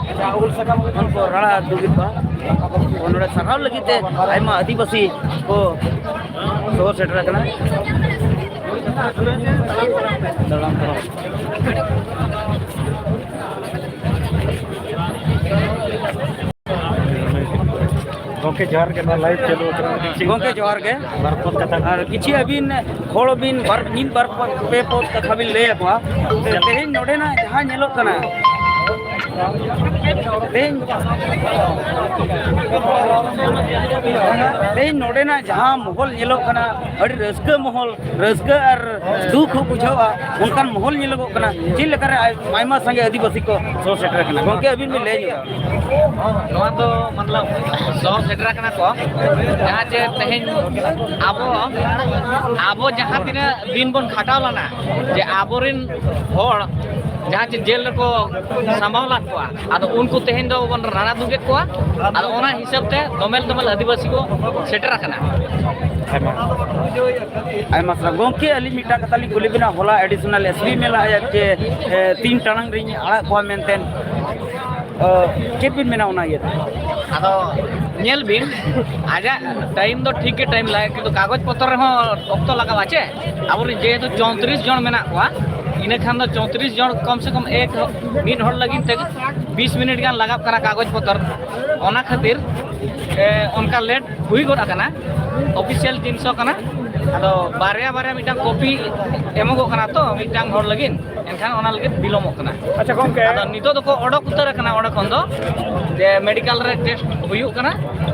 ᱩᱱᱠᱩ ᱨᱟᱲᱟ ᱫᱩᱜᱤ ᱠᱚᱣᱟ᱾ ᱱᱚᱰᱮ ᱥᱟᱨᱦᱟᱣ ᱞᱟᱹᱜᱤᱫ ᱛᱮ ᱟᱭᱢᱟ ᱟᱹᱫᱤᱵᱟᱹᱥᱤ ᱠᱚ ᱥᱚᱦᱚᱨ ᱥᱮᱴᱮᱨ ᱟᱠᱟᱱᱟ᱾ ᱫᱟᱬᱟᱱ ᱛᱚᱨᱟ᱾ ᱜᱚᱢᱠᱮ, ᱡᱚᱦᱟᱨ ᱜᱮ, ᱱᱚᱣᱟ live ᱪᱟᱹᱞᱩ ᱟᱠᱟᱱᱟ᱾ ᱟᱹᱰᱤ ᱪᱮᱦᱨᱟ᱾ ᱜᱚᱢᱠᱮ, ᱡᱚᱦᱟᱨ ᱜᱮ᱾ ᱵᱟᱨ ᱯᱚᱫ ᱠᱟᱛᱷᱟ᱾ ᱟᱨ ᱠᱤᱪᱷᱩ ᱟᱹᱵᱤᱱ ᱦᱚᱲ ᱵᱤᱱ ᱵᱟᱨ, ᱢᱤᱫ ᱵᱟᱨ ᱯᱚᱫ, ᱯᱮ ᱯᱚᱫ ᱠᱟᱛᱷᱟ ᱵᱤᱱ ᱞᱟᱹᱭ ᱟᱠᱚᱣᱟ᱾ ᱛᱮᱦᱮᱧ ᱱᱚᱰᱮᱱᱟᱜ ᱡᱟᱦᱟᱸ ᱧᱮᱞᱚᱜ ᱠᱟᱱᱟ, ᱛᱮᱦᱮᱧ, ᱛᱮᱦᱮᱧ ᱱᱚᱰᱮᱱᱟᱜ ᱡᱟᱦᱟᱸ ᱢᱚᱦᱚᱞ ᱧᱮᱞᱚᱜ ᱠᱟᱱᱟ, ᱟᱹᱰᱤ ᱨᱟᱹᱥᱠᱟᱹ ᱢᱚᱦᱚᱞ, ᱨᱟᱹᱥᱠᱟᱹ ᱟᱨ ᱫᱩᱠ ᱦᱚᱸ ᱵᱩᱡᱷᱟᱹᱜᱼᱟ, ᱚᱱᱠᱟᱱ ᱢᱚᱦᱚᱞ ᱧᱮᱞᱚᱜᱚᱜ ᱠᱟᱱᱟ᱾ ᱪᱮᱫ ᱞᱮᱠᱟᱨᱮ ᱟᱭ-, ᱟᱭᱢᱟ ᱥᱟᱸᱜᱮ ᱟᱹᱫᱤᱵᱟᱹᱥᱤ ᱠᱚ ᱥᱚᱦᱚᱨ ᱥᱮᱴᱮᱨ ᱟᱠᱟᱱᱟ, ᱜᱚᱢᱠᱮ, ᱟᱹᱵᱤᱱ ᱵᱤᱱ ᱞᱟᱹᱭ ᱧᱚᱜᱟ᱾ ᱱᱚᱣᱟ ᱫᱚ ᱢᱚᱛᱞᱚᱵ ᱥᱚᱦᱚᱨ ᱥᱮᱴᱮᱨ ᱟᱠᱟᱱᱟ ᱠᱚ, ᱡᱟᱦᱟᱸ ᱡᱮ ᱛᱮᱦᱮᱧ ᱟᱵᱚ, ᱟᱵᱚ ᱡᱟᱦᱟᱸ ᱛᱤᱱᱟᱹᱜ ᱫᱤᱱ ᱵᱚᱱ ᱠᱷᱟᱴᱟᱣ ᱞᱮᱱᱟ, ᱡᱮ ᱟᱵᱚᱨᱮᱱ ᱦᱚᱲ ᱡᱟᱦᱟᱸ ᱪᱮ ᱡᱮᱞ ᱨᱮᱠᱚ ᱥᱟᱢᱵᱟᱣ ᱞᱮᱫ ᱠᱚᱣᱟ, ᱟᱫᱚ ᱩᱱᱠᱩ ᱛᱮᱦᱮᱧ ᱫᱚ ᱵᱚᱱ ᱨᱟᱲᱟ ᱫᱩᱜᱮᱫ ᱠᱚᱣᱟ᱾ ᱟᱫᱚ ᱚᱱᱟ ᱦᱤᱥᱟᱹᱵ ᱛᱮ ᱫᱚᱢᱮᱞ ᱫᱚᱢᱮᱞ ᱟᱹᱫᱤᱵᱟᱹᱥᱤ ᱠᱚ ᱥᱮᱴᱮᱨ ᱟᱠᱟᱱᱟ᱾ ᱟᱭᱢᱟ, ᱟᱭᱢᱟ ᱥᱟᱨᱦᱟᱣ ᱜᱚᱢᱠᱮ᱾ ᱟᱹᱞᱤᱧ ᱢᱤᱫᱴᱟᱝ ᱠᱟᱛᱷᱟ ᱞᱤᱧ ᱠᱩᱞᱤ ᱵᱤᱱᱟ, ᱦᱚᱞᱟ additional S P ᱢᱮᱱ ᱞᱟᱜᱼᱟ ᱡᱮ, ᱮ, ᱛᱤᱱ ᱴᱟᱲᱟᱝ ᱨᱤᱧ ᱟᱲᱟᱜ ᱠᱚᱣᱟ ᱢᱮᱱᱛᱮ, ᱚ, ᱪᱮᱫ ᱵᱤᱱ ᱢᱮᱱᱟ ᱚᱱᱟ ᱤᱭᱟᱹᱛᱮ? ᱟᱫᱚ ᱧᱮᱞ ᱵᱤᱱ, ᱟᱡᱟᱜ time ᱫᱚ ᱴᱷᱤᱠ ᱜᱮ time ᱞᱟᱜᱟᱜᱼᱟ, ᱠᱤᱱᱛᱩ ᱠᱟᱜᱚᱡᱽ ᱯᱚᱛᱨᱚ ᱨᱮᱦᱚᱸ ᱚᱠᱛᱚ ᱞᱟᱜᱟᱜᱼᱟ ᱪᱮ? ᱟᱵᱚᱨᱮᱱ ᱡᱮᱦᱮᱛᱩ ᱪᱳᱭᱛᱨᱤᱥ ᱡᱚᱱ ᱢᱮᱱᱟᱜ ᱠᱚᱣᱟ, ᱤᱱᱟᱹ ᱠᱷᱟᱱ ᱫᱚ ᱪᱳᱭᱛᱨᱤᱥ ᱡᱚᱱ ᱠᱚᱢ ᱥᱮ ᱠᱚᱢ ᱮᱠ, ᱢᱤᱫ ᱦᱚᱲ ᱞᱟᱹᱜᱤᱫ ᱛᱮ ᱵᱤᱥ ᱢᱤᱱᱤᱴ ᱜᱟᱱ ᱞᱟᱜᱟᱜ ᱠᱟᱱᱟ ᱠᱟᱜᱚᱡᱽ ᱯᱚᱛᱨᱚ᱾ ᱚᱱᱟ ᱠᱷᱟᱹᱛᱤᱨ, ᱮ, ᱚᱱᱠᱟ late ᱦᱩᱭ ᱜᱚᱫ ᱟᱠᱟᱱᱟ᱾ Official ᱡᱤᱱᱤᱥ ᱦᱚᱸ ᱠᱟᱱᱟ, ᱟᱫᱚ ᱵᱟᱨᱭᱟ ᱵᱟᱨᱭᱟ ᱢᱤᱫᱴᱟᱝ copy ᱮᱢᱚᱜᱚᱜ ᱠᱟᱱᱟ ᱛᱚ ᱢᱤᱫᱴᱟᱝ ᱦᱚᱲ ᱞᱟᱹᱜᱤᱫ, ᱮᱱᱠᱷᱟᱱ ᱚᱱᱟ ᱞᱟᱹᱜᱤᱫ ᱵᱤᱞᱚᱢᱚᱜ ᱠᱟᱱᱟ᱾ ᱟᱪᱪᱷᱟ ᱜᱚᱢᱠᱮ᱾ ᱟᱫᱚ ᱱᱤᱛᱚᱜ ᱫᱚᱠᱚ ᱚᱰᱚᱠ ᱩᱛᱟᱹᱨ ᱟᱠᱟᱱᱟ ᱚᱸᱰᱮ ᱠᱷᱚᱱ ᱫᱚ, ᱡᱮ medical ᱨᱮ test ᱦᱩᱭᱩᱜ ᱠᱟᱱᱟ,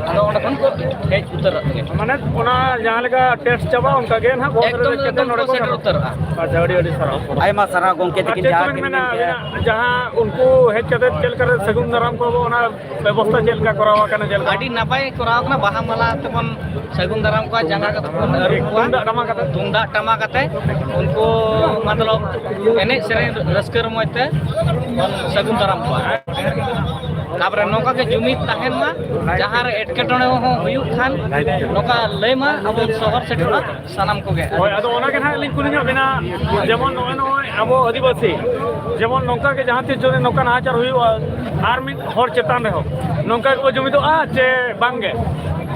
ᱟᱫᱚ ᱚᱸᱰᱮ ᱠᱷᱚᱱ ᱠᱚ ᱦᱮᱡ ᱩᱛᱟᱹᱨᱚᱜ ᱜᱮ᱾ ᱢᱟᱱᱮ ᱚᱱᱟ ᱡᱟᱦᱟᱸ ᱞᱮᱠᱟ test ᱪᱟᱵᱟᱜᱼᱟ ᱚᱱᱠᱟ ᱜᱮ ᱱᱟᱦᱟᱜ ᱵᱚᱥ ᱨᱮ ᱮᱠᱫᱚᱢ, ᱫᱮᱡ ᱠᱟᱛᱮ ᱮᱠᱫᱚᱢ ᱱᱚᱰᱮ ᱠᱚ ᱠᱚ ᱥᱮᱴᱮᱨ ᱥᱮᱱᱚᱜᱼᱟ᱾ ᱩᱛᱟᱹᱨᱚᱜᱼᱟ᱾ ᱟᱪᱪᱷᱟ, ᱟᱹᱰᱤ ᱟᱹᱰᱤ ᱥᱟᱨᱦᱟᱣ᱾ ᱟᱭᱢᱟ ᱥᱟᱨᱦᱟᱣ ᱜᱚᱢᱠᱮ ᱟᱨ ᱛᱤᱠᱤᱱ ᱪᱮᱫ ᱡᱟᱦᱟᱸ ᱠᱚᱵᱤᱱ ᱠᱤᱱ ᱢᱮᱱᱟ ᱢᱮᱱ ᱠᱮᱫᱟ᱾ ᱟᱹᱵᱤᱱᱟᱜ ᱡᱟᱦᱟᱸ ᱩᱱᱠᱩ ᱦᱮᱡ ᱠᱟᱛᱮ ᱪᱮᱫ ᱞᱮᱠᱟ ᱨᱮ ᱥᱟᱹᱜᱩᱱ ᱫᱟᱨᱟᱢ ᱠᱚ ᱟᱵᱚ ᱚᱱᱟ ᱵᱮᱵᱚᱥᱛᱷᱟ ᱪᱮᱫ ᱞᱮᱠᱟ ᱠᱚᱨᱟᱣ ᱟᱠᱟᱱᱟ, ᱪᱮᱫ ᱞᱮᱠᱟ? ᱟᱹᱰᱤ ᱱᱟᱯᱟᱭ ᱠᱚᱨᱟᱣ ᱠᱟᱱᱟ, ᱵᱟᱦᱟ ᱢᱟᱞᱟ ᱛᱮᱵᱚᱱ ᱥᱟᱹᱜᱩᱱ ᱫᱟᱨᱟᱢ ᱠᱚᱣᱟ, ᱡᱟᱸᱜᱟ ᱠᱚ ᱛᱮᱵᱚᱱ ᱟᱹᱨᱩᱵ ᱠᱚᱣᱟ᱾ ᱛᱩᱢᱫᱟᱜ ᱴᱟᱢᱟᱠ ᱟᱛᱮ? ᱛᱩᱢᱫᱟᱜ ᱴᱟᱢᱟᱠ ᱟᱛᱮ ᱩᱱᱠᱩ ᱢᱚᱛᱞᱚᱵ ᱮᱱᱮᱡ ᱥᱮᱨᱮᱧ ᱨᱟᱹᱥᱠᱟᱹ ᱨᱚᱢᱚᱡᱽ ᱛᱮ ᱵᱚᱱ ᱥᱟᱹᱜᱩᱱ ᱫᱟᱨᱟᱢ ᱠᱚᱣᱟ᱾ ᱛᱟᱯᱚᱨᱮ ᱱᱚᱝᱠᱟ ᱜᱮ ᱡᱩᱢᱤᱫ ᱛᱟᱦᱮᱱ ᱢᱟ, ᱡᱟᱦᱟᱸ ᱨᱮ ᱮᱴᱠᱮᱴᱚᱬᱮ ᱦᱚᱸ ᱦᱩᱭᱩᱜ ᱠᱷᱟᱱ ᱱᱚᱝᱠᱟ ᱞᱟᱹᱭ ᱢᱟ, ᱟᱵᱚ ᱥᱚᱦᱚᱨ ᱥᱮᱴᱮᱨᱚᱜᱼᱟ ᱥᱟᱱᱟᱢ ᱠᱚᱜᱮ᱾ ᱦᱳᱭ, ᱟᱫᱚ ᱚᱱᱟ ᱜᱮ ᱱᱟᱦᱟᱜ ᱞᱤᱧ ᱠᱩᱞᱤ ᱧᱚᱜ ᱵᱮᱱᱟ, ᱡᱮᱢᱚᱱ ᱱᱚᱜᱼᱚᱭ, ᱱᱚᱜᱼᱚᱭ ᱟᱵᱚ ᱟᱹᱫᱤᱵᱟᱹᱥᱤ, ᱡᱮᱢᱚᱱ ᱱᱚᱝᱠᱟ ᱜᱮ ᱡᱟᱦᱟᱸ ᱛᱤᱥ ᱡᱩᱫᱤ ᱱᱚᱝᱠᱟ ᱱᱟᱦᱟᱪᱟᱨ ᱦᱩᱭᱩᱜᱼᱟ, ᱟᱨ ᱢᱤᱫ ᱦᱚᱲ ᱪᱮᱛᱟᱱ ᱨᱮᱦᱚᱸ ᱱᱚᱝᱠᱟ ᱜᱮᱵᱚ ᱡᱩᱢᱤᱫᱚᱜᱼᱟ ᱪᱮ ᱵᱟᱝ ᱜᱮ?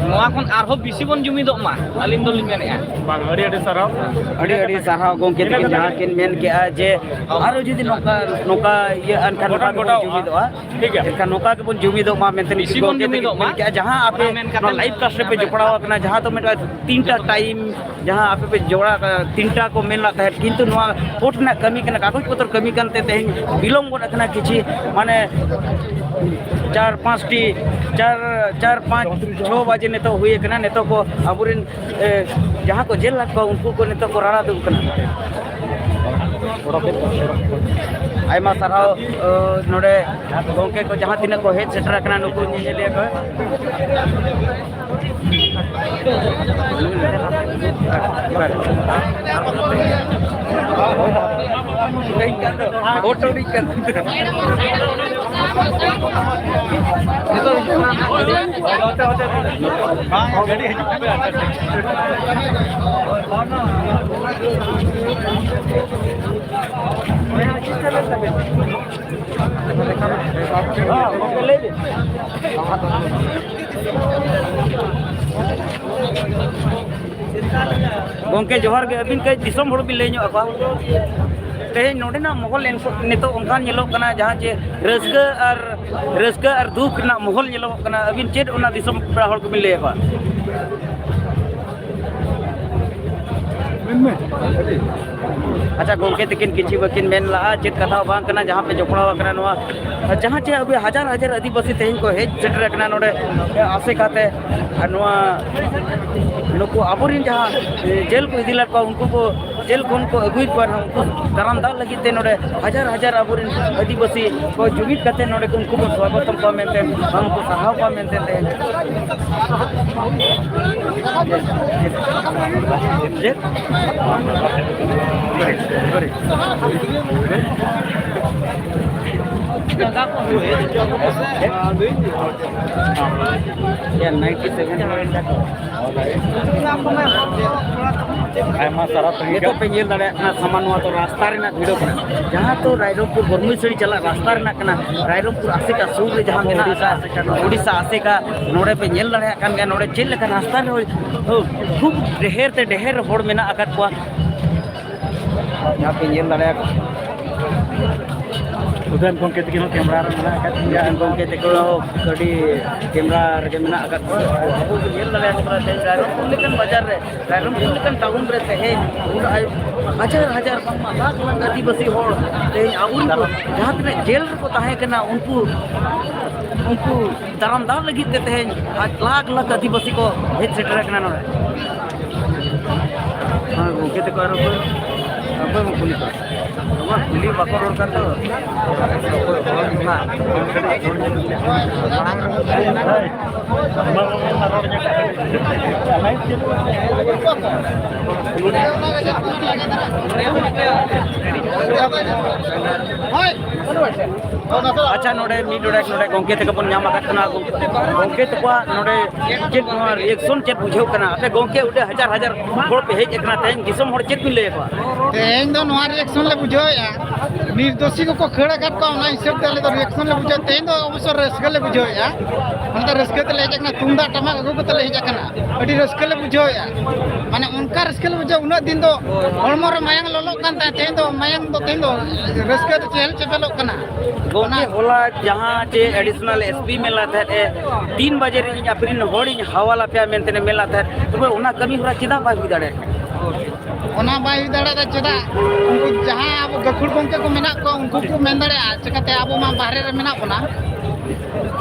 ᱱᱚᱣᱟ ᱠᱷᱚᱱ ᱟᱨᱦᱚᱸ ᱵᱮᱥᱤ ᱵᱚᱱ ᱡᱩᱢᱤᱫᱚᱜ ᱢᱟ, ᱟᱹᱞᱤᱧ ᱫᱚᱞᱤᱧ ᱢᱮᱱᱮᱫᱼᱟ᱾ ᱵᱟᱝ, ᱟᱹᱰᱤ ᱟᱹᱰᱤ ᱥᱟᱨᱦᱟᱣ᱾ ᱟᱹᱰᱤ ᱟᱹᱰᱤ ᱥᱟᱨᱦᱟᱣ ᱜᱚᱢᱠᱮ ᱛᱟᱹᱠᱤᱱ ᱡᱟᱦᱟᱸ ᱠᱤᱱ ᱢᱮᱱ ᱠᱮᱜᱼᱟ ᱡᱮ ᱟᱨᱚ ᱡᱩᱫᱤ ᱱᱚᱝᱠᱟ ᱱᱚᱝᱠᱟ ᱤᱭᱟᱹ ᱮᱱᱠᱷᱟᱱ ᱱᱚᱝᱠᱟ ᱜᱚᱴᱟᱱ ᱜᱮᱵᱚᱱ ᱜᱚᱴᱟᱜᱼᱟ᱾ ᱡᱩᱢᱤᱫᱚᱜᱼᱟ᱾ ᱴᱷᱤᱠ ᱜᱮᱭᱟ᱾ ᱮᱱᱠᱷᱟᱱ ᱱᱚᱝᱠᱟ ᱜᱮᱵᱚᱱ ᱡᱩᱢᱤᱫᱚᱜ ᱢᱟ ᱢᱮᱱᱛᱮ ᱵᱮᱥᱤ ᱵᱚᱱ ᱜᱚᱢᱠᱮ ᱛᱟᱹᱠᱤᱱ ᱡᱩᱢᱤᱫᱚᱜ ᱢᱟ᱾ ᱢᱮᱱ ᱠᱮᱜᱼᱟ, ᱡᱟᱦᱟᱸ ᱟᱯᱮ ᱟᱨ ᱢᱮᱱ ᱠᱟᱛᱷᱟ ᱱᱚᱣᱟ ᱞᱟᱭᱤᱵᱷ ᱠᱟᱥᱴ ᱨᱮᱯᱮ ᱡᱚᱯᱲᱟᱣ ᱟᱠᱟᱱᱟ, ᱡᱟᱦᱟᱸ ᱫᱚ ᱢᱤᱫᱴᱟᱝ ᱛᱤᱱᱴᱟ ᱴᱟᱭᱤᱢ ᱡᱟᱦᱟᱸ ᱟᱯᱮ ᱯᱮ ᱡᱚᱲᱟ, ᱛᱤᱱᱴᱟ ᱠᱚ ᱢᱮᱱ ᱞᱮᱫ ᱛᱟᱦᱮᱸᱫ, ᱠᱤᱱᱛᱩ ᱱᱚᱣᱟ ᱠᱳᱨᱴ ᱨᱮᱱᱟᱜ ᱠᱟᱹᱢᱤ ᱠᱟᱱᱟ, ᱠᱟᱜᱚᱡᱽ ᱯᱚᱛᱨᱚ ᱠᱟᱹᱢᱤ ᱠᱟᱱᱛᱮ ᱛᱮᱦᱮᱧ ᱵᱤᱞᱚᱢ ᱜᱚᱫ ᱟᱠᱟᱱᱟ ᱠᱤᱪᱷᱤ, ᱢᱟᱱᱮ ᱪᱟᱨ ᱯᱟᱸᱪᱴᱤ, ᱪᱟᱨ, ᱪᱟᱨ ᱯᱟᱸᱪ ᱪᱷᱚ ᱵᱟᱡᱮ ᱱᱤᱛᱚᱜ ᱦᱩᱭ ᱟᱠᱟᱱᱟ᱾ ᱱᱤᱛᱚᱜ ᱠᱚ ᱟᱵᱚᱨᱮᱱ, ᱮ, ᱡᱟᱦᱟᱸ ᱠᱚ ᱡᱮᱞ ᱞᱮᱫ ᱠᱚᱣᱟ, ᱩᱱᱠᱩ ᱠᱚ ᱱᱤᱛᱚᱜ ᱠᱚ ᱨᱟᱲᱟ ᱫᱩᱜ ᱠᱟᱱᱟ᱾ ᱟᱭᱢᱟ ᱥᱟᱨᱦᱟᱣ, ᱮ, ᱱᱚᱰᱮ ᱜᱚᱢᱠᱮ ᱠᱚ ᱡᱟᱦᱟᱸ ᱛᱤᱱᱟᱹᱜ ᱠᱚ ᱦᱮᱡ ᱥᱮᱴᱮᱨ ᱟᱠᱟᱱᱟ, ᱱᱩᱠᱩ ᱧᱮᱧᱮᱞᱤᱭᱟᱹ ᱠᱚ᱾ ᱜᱚᱢᱠᱮ ᱡᱚᱦᱟᱨ ᱜᱮ, ᱟᱹᱵᱤᱱ ᱠᱟᱹᱡ ᱫᱤᱥᱚᱢ ᱦᱚᱲ ᱵᱤᱱ ᱞᱟᱹᱭ ᱧᱚᱜ ᱟᱠᱚᱣᱟ᱾ ᱛᱮᱦᱮᱧ ᱱᱚᱰᱮᱱᱟᱜ ᱢᱚᱦᱚᱞ ᱮᱱ-, ᱱᱤᱛᱚᱜ ᱚᱱᱠᱟ ᱧᱮᱞᱚᱜ ᱠᱟᱱᱟ, ᱡᱟᱦᱟᱸ ᱪᱮ ᱨᱟᱹᱥᱠᱟᱹ ᱟᱨ, ᱨᱟᱹᱥᱠᱟᱹ ᱟᱨ ᱫᱩᱠ ᱨᱮᱱᱟᱜ ᱢᱚᱦᱚᱞ ᱧᱮᱞᱚᱜᱚᱜ ᱠᱟᱱᱟ᱾ ᱟᱹᱵᱤᱱ ᱪᱮᱫ ᱚᱱᱟ ᱫᱤᱥᱚᱢ ᱯᱮᱲᱟ ᱦᱚᱲ ᱠᱚᱵᱤᱱ ᱞᱟᱹᱭ ᱟᱠᱚᱣᱟ? ᱢᱮᱱᱢᱮ᱾ ᱟᱪᱪᱷᱟ, ᱜᱚᱢᱠᱮ ᱛᱤᱠᱤᱱ ᱠᱤᱪᱷᱩ ᱵᱟᱹᱠᱤᱱ ᱢᱮᱱ ᱞᱟᱜᱼᱟ, ᱪᱮᱫ ᱠᱟᱛᱷᱟ ᱦᱚᱸ ᱵᱟᱝ ᱠᱟᱱᱟ, ᱡᱟᱦᱟᱸ ᱯᱮ ᱡᱚᱯᱲᱟᱣ ᱟᱠᱟᱱᱟ ᱱᱚᱣᱟ, ᱡᱟᱦᱟᱸ ᱪᱮ ᱟᱵᱚ ᱦᱟᱡᱟᱨ ᱦᱟᱡᱟᱨ ᱟᱹᱫᱤᱵᱟᱹᱥᱤ ᱛᱮᱦᱮᱧ ᱠᱚ ᱦᱮᱡ ᱥᱮᱴᱮᱨ ᱟᱠᱟᱱᱟ ᱱᱚᱰᱮ ᱟᱥᱮᱠᱟ ᱛᱮ, ᱟᱨ ᱱᱚᱣᱟ ᱱᱩᱠᱩ ᱟᱵᱚᱨᱮᱱ ᱡᱟᱦᱟᱸ ᱡᱮᱞ ᱠᱚ ᱤᱫᱤ ᱞᱮᱫ ᱠᱚᱣᱟ, ᱩᱱᱠᱩ ᱠᱚ ᱡᱮᱞ ᱠᱷᱚᱱ ᱠᱚ ᱟᱹᱜᱩᱭᱮᱫ ᱠᱚᱣᱟ, ᱩᱱᱠᱩ ᱫᱟᱨᱟᱢ ᱫᱟᱜ ᱞᱟᱹᱜᱤᱫ ᱛᱮ ᱱᱚᱰᱮ ᱦᱟᱡᱟᱨ ᱦᱟᱡᱟᱨ ᱟᱵᱚᱨᱮᱱ ᱟᱹᱫᱤᱵᱟᱹᱥᱤ ᱠᱚ ᱡᱩᱢᱤᱫ ᱠᱟᱛᱮ ᱱᱚᱰᱮ ᱠᱚ ᱩᱱᱠᱩ ᱠᱚ ᱥᱣᱟᱜᱚᱛᱚᱢ ᱠᱚᱣᱟ ᱢᱮᱱᱛᱮ, ᱵᱟᱝ ᱠᱚ ᱥᱟᱨᱦᱟᱣ ᱠᱚᱣᱟ ᱢᱮᱱᱛᱮ ᱛᱮᱦᱮᱧ᱾ ᱪᱮᱫ? ᱟᱭᱢᱟ ᱥᱟᱨᱦᱟᱣ᱾ ᱱᱤᱛᱚᱜ ᱯᱮ ᱧᱮᱞ ᱫᱟᱲᱮᱭᱟᱜ ᱠᱟᱱᱟ, ᱥᱟᱢᱟᱱ ᱱᱚᱣᱟ ᱫᱚ ᱨᱟᱥᱛᱟ ᱨᱮᱱᱟᱜ ᱵᱷᱤᱰᱤᱭᱳ ᱠᱟᱱᱟ, ᱡᱟᱦᱟᱸ ᱫᱚ ᱨᱟᱭᱨᱚᱝᱯᱩᱨ ᱵᱚᱨᱢᱩᱭᱥᱟᱹᱲᱤ ᱪᱟᱞᱟᱜ ᱨᱟᱥᱛᱟ ᱨᱮᱱᱟᱜ ᱠᱟᱱᱟ᱾ ᱨᱟᱭᱨᱚᱝᱯᱩᱨ ᱟᱥᱮᱠᱟ ᱥᱩᱨ ᱨᱮ ᱡᱟᱦᱟᱸ ᱢᱮᱱᱟᱜ ᱟᱠᱟᱫ ᱳᱰᱤᱥᱟ ᱟᱥᱮᱠᱟ, ᱱᱚᱰᱮ ᱯᱮ ᱧᱮᱞ ᱫᱟᱲᱮᱭᱟᱜ ᱠᱟᱱ ᱜᱮᱭᱟ, ᱱᱚᱰᱮ ᱪᱮᱫ ᱞᱮᱠᱟ ᱨᱟᱥᱛᱟ ᱨᱮ ᱠᱷᱩᱵ ᱰᱷᱮᱨ ᱛᱮ ᱰᱷᱮᱨ ᱦᱚᱲ ᱢᱮᱱᱟᱜ ᱟᱠᱟᱫ ᱠᱚᱣᱟ᱾ ᱡᱟᱦᱟᱸ ᱯᱮ ᱧᱮᱞ ᱫᱟᱲᱮᱭᱟᱜ ᱠᱟᱱᱟ᱾ ᱩᱫᱷᱟᱱ ᱜᱚᱢᱠᱮ ᱛᱟᱹᱠᱤᱱ ᱦᱚᱸ ᱠᱮᱢᱨᱟ ᱨᱮ ᱢᱮᱱᱟᱜ ᱟᱠᱟᱫ ᱠᱤᱱ ᱜᱮᱭᱟ᱾ ᱩᱫᱷᱟᱱ ᱜᱚᱢᱠᱮ ᱛᱟᱠᱚ ᱦᱚᱸ ᱟᱹᱰᱤ ᱠᱮᱢᱨᱟ ᱨᱮᱜᱮ ᱢᱮᱱᱟᱜ ᱟᱠᱟᱫ ᱠᱚᱣᱟ᱾ ᱟᱵᱚ ᱵᱚᱱ ᱧᱮᱞ ᱫᱟᱲᱮᱭᱟᱜ ᱠᱟᱱᱟ, ᱛᱮᱦᱮᱧ ᱨᱟᱭᱨᱚᱝᱯᱩᱨ ᱞᱮᱠᱟᱱ ᱵᱟᱡᱟᱨ ᱨᱮ, ᱨᱟᱭᱨᱚᱝᱯᱩᱨ ᱞᱮᱠᱟᱱ ᱴᱟᱣᱩᱱ ᱨᱮ ᱛᱮᱦᱮᱧ ᱩᱱ ᱟᱭ-, ᱦᱟᱡᱟᱨ ᱦᱟᱡᱟᱨ ᱵᱟᱝᱢᱟ ᱞᱟᱠᱷ ᱞᱟᱠᱷ ᱟᱹᱫᱤᱵᱟᱹᱥᱤ ᱦᱚᱲ ᱛᱮᱦᱮᱧ ᱟᱵᱚᱨᱮᱱ ᱠᱚ ᱡᱟᱦᱟᱸ ᱛᱤᱱᱟᱹᱜ ᱡᱮᱞ ᱨᱮᱠᱚ ᱛᱟᱦᱮᱸ ᱠᱟᱱᱟ, ᱩᱱᱠᱩ, ᱩᱱᱠᱩ ᱫᱟᱨᱟᱢ ᱫᱟᱜ ᱞᱟᱹᱜᱤᱫ ᱛᱮ ᱛᱮᱦᱮᱧ ᱞᱟᱠᱷ ᱞᱟᱠᱷ ᱟᱹᱫᱤᱵᱟᱹᱥᱤ ᱠᱚ ᱦᱮᱡ ᱥᱮᱴᱮᱨ ᱟᱠᱟᱱᱟ ᱱᱚᱰᱮ᱾ ᱦᱮᱸ, ᱜᱚᱢᱠᱮ ᱛᱟᱠᱚ ᱟᱨ ᱚᱠᱚᱭ, ᱚᱠᱚᱭ ᱵᱚᱱ ᱠᱩᱞᱤ ᱠᱚᱣᱟ? ᱱᱚᱣᱟ ᱠᱩᱞᱤ ᱵᱟᱠᱚ ᱨᱚᱲ ᱠᱟᱱ ᱫᱚ᱾ ᱚᱠᱚᱭ ᱦᱚᱲ ᱜᱮ ᱱᱟᱦᱟᱜ ᱢᱟᱲᱟᱝ ᱨᱮ ᱟᱪᱪᱷᱟ, ᱱᱚᱰᱮ ᱢᱤᱫ ᱰᱚᱸᱰᱮᱠ ᱱᱚᱰᱮ ᱜᱚᱢᱠᱮ ᱛᱟᱠᱚ ᱵᱚᱱ ᱧᱟᱢ ᱟᱠᱟᱫ ᱠᱟᱱᱟ᱾ ᱜᱚᱢᱠᱮ ᱛᱟᱠᱚᱣᱟᱜ ᱱᱚᱰᱮ ᱪᱮᱫ ᱱᱚᱣᱟ ᱨᱤᱭᱮᱠᱥᱚᱱ ᱪᱮᱫ ᱵᱩᱡᱷᱟᱹᱜ ᱠᱟᱱᱟ? ᱟᱯᱮ ᱜᱚᱢᱠᱮ ᱚᱸᱰᱮ ᱦᱟᱡᱟᱨ ᱦᱟᱡᱟᱨ ᱦᱚᱲ ᱯᱮ ᱦᱮᱡ ᱟᱠᱟᱱᱟ, ᱛᱮᱦᱮᱧ ᱫᱤᱥᱚᱢ ᱦᱚᱲ ᱪᱮᱫ ᱵᱤᱱ ᱞᱟᱹᱭ ᱟᱠᱚᱣᱟ? ᱛᱮᱦᱮᱧ ᱫᱚ ᱱᱚᱣᱟ ᱨᱤᱭᱮᱠᱥᱚᱱ ᱞᱮ ᱵᱩᱡᱷᱟᱹᱣᱮᱫᱼᱟ, ᱱᱤᱨᱫᱳᱥᱤ ᱠᱚᱠᱚ ᱠᱷᱟᱹᱲ ᱟᱠᱟᱫ ᱠᱚᱣᱟ, ᱚᱱᱟ ᱦᱤᱥᱟᱹᱵ ᱛᱮ ᱟᱞᱮ ᱫᱚ ᱨᱤᱭᱮᱠᱥᱚᱱ ᱞᱮ ᱵᱩᱡᱷᱟᱹᱣᱮᱫᱼᱟ᱾ ᱛᱮᱦᱮᱧ ᱫᱚ ᱚᱵᱚᱥᱥᱚ ᱨᱟᱹᱥᱠᱟᱹ ᱞᱮ ᱵᱩᱡᱷᱟᱹᱣᱮᱫᱼᱟ, ᱚᱱᱟᱛᱮ ᱨᱟᱹᱥᱠᱟᱹ ᱛᱮᱞᱮ ᱦᱮᱡ ᱟᱠᱟᱱᱟ, ᱛᱩᱢᱫᱟᱜ ᱴᱟᱢᱟᱠ ᱟᱹᱜᱩ ᱠᱟᱛᱮ ᱞᱮ ᱦᱮᱡ ᱟᱠᱟᱱᱟ, ᱟᱹᱰᱤ ᱨᱟᱹᱥᱠᱟᱹ ᱞᱮ ᱵᱩᱡᱷᱟᱹᱣᱮᱫᱼᱟ᱾ ᱢᱟᱱᱮ ᱚᱱᱠᱟ ᱨᱟᱹᱥᱠᱟᱹ ᱞᱮ ᱵᱩᱡᱷᱟᱹᱣᱟ, ᱩᱱᱟᱹᱜ ᱫᱤᱱ ᱫᱚ ᱦᱚᱲᱢᱚ ᱨᱮ ᱢᱟᱭᱟᱝ ᱞᱚᱞᱚᱜ ᱠᱟᱱ ᱛᱟᱦᱮᱸᱫ, ᱛᱮᱦᱮᱧ ᱫᱚ ᱢᱟᱭᱟᱝ ᱫᱚ ᱛᱮᱦᱮᱧ ᱫᱚ ᱨᱟᱹᱥᱠᱟᱹ ᱛᱮ ᱪᱮᱦᱮᱞ ᱪᱮᱯᱮᱞᱚᱜ ᱠᱟᱱᱟ᱾ ᱜᱚᱢᱠᱮ, ᱚᱱᱟ ᱦᱚᱞᱟ ᱡᱟᱦᱟᱸ ᱪᱮ ᱮᱰᱤᱥᱚᱱᱟᱞ ᱮᱥ ᱯᱤ ᱢᱮᱱ ᱞᱮᱫ ᱛᱟᱦᱮᱸᱫ ᱮ, ᱛᱤᱱ ᱵᱟᱡᱮ ᱨᱮ ᱤᱧ ᱟᱯᱮ ᱨᱮᱱ ᱦᱚᱲᱤᱧ ᱦᱟᱣᱟᱞ ᱟᱯᱮᱭᱟ ᱢᱮᱱᱛᱮ ᱢᱮᱱ ᱞᱮᱫ ᱛᱟᱦᱮᱸᱫ, ᱛᱚᱵᱮ ᱚᱱᱟ ᱠᱟᱹᱢᱤ ᱦᱚᱨᱟ ᱪᱮᱫᱟᱜ ᱵᱟᱭ ᱦᱩᱭ ᱫᱟᱲᱮᱭᱟᱜ ᱠᱟᱱᱟ? ᱚᱱᱟ ᱵᱟᱭ ᱦᱩᱭ ᱫᱟᱲᱮᱭᱟᱜᱼᱟ᱾ ᱪᱮᱫᱟᱜ? ᱩᱱᱠᱩ ᱡᱟᱦᱟᱸ ᱟᱵᱚ ᱜᱟᱹᱠᱷᱩᱲ ᱜᱚᱢᱠᱮ ᱠᱚ ᱢᱮᱱᱟᱜ ᱠᱚᱣᱟ, ᱩᱱᱠᱩ ᱠᱚ ᱢᱮᱱ ᱫᱟᱲᱮᱭᱟᱜᱼᱟ, ᱪᱤᱠᱟᱹᱛᱮ ᱟᱵᱚ ᱢᱟ ᱵᱟᱦᱨᱮ ᱨᱮ ᱢᱮᱱᱟᱜ ᱵᱚᱱᱟ᱾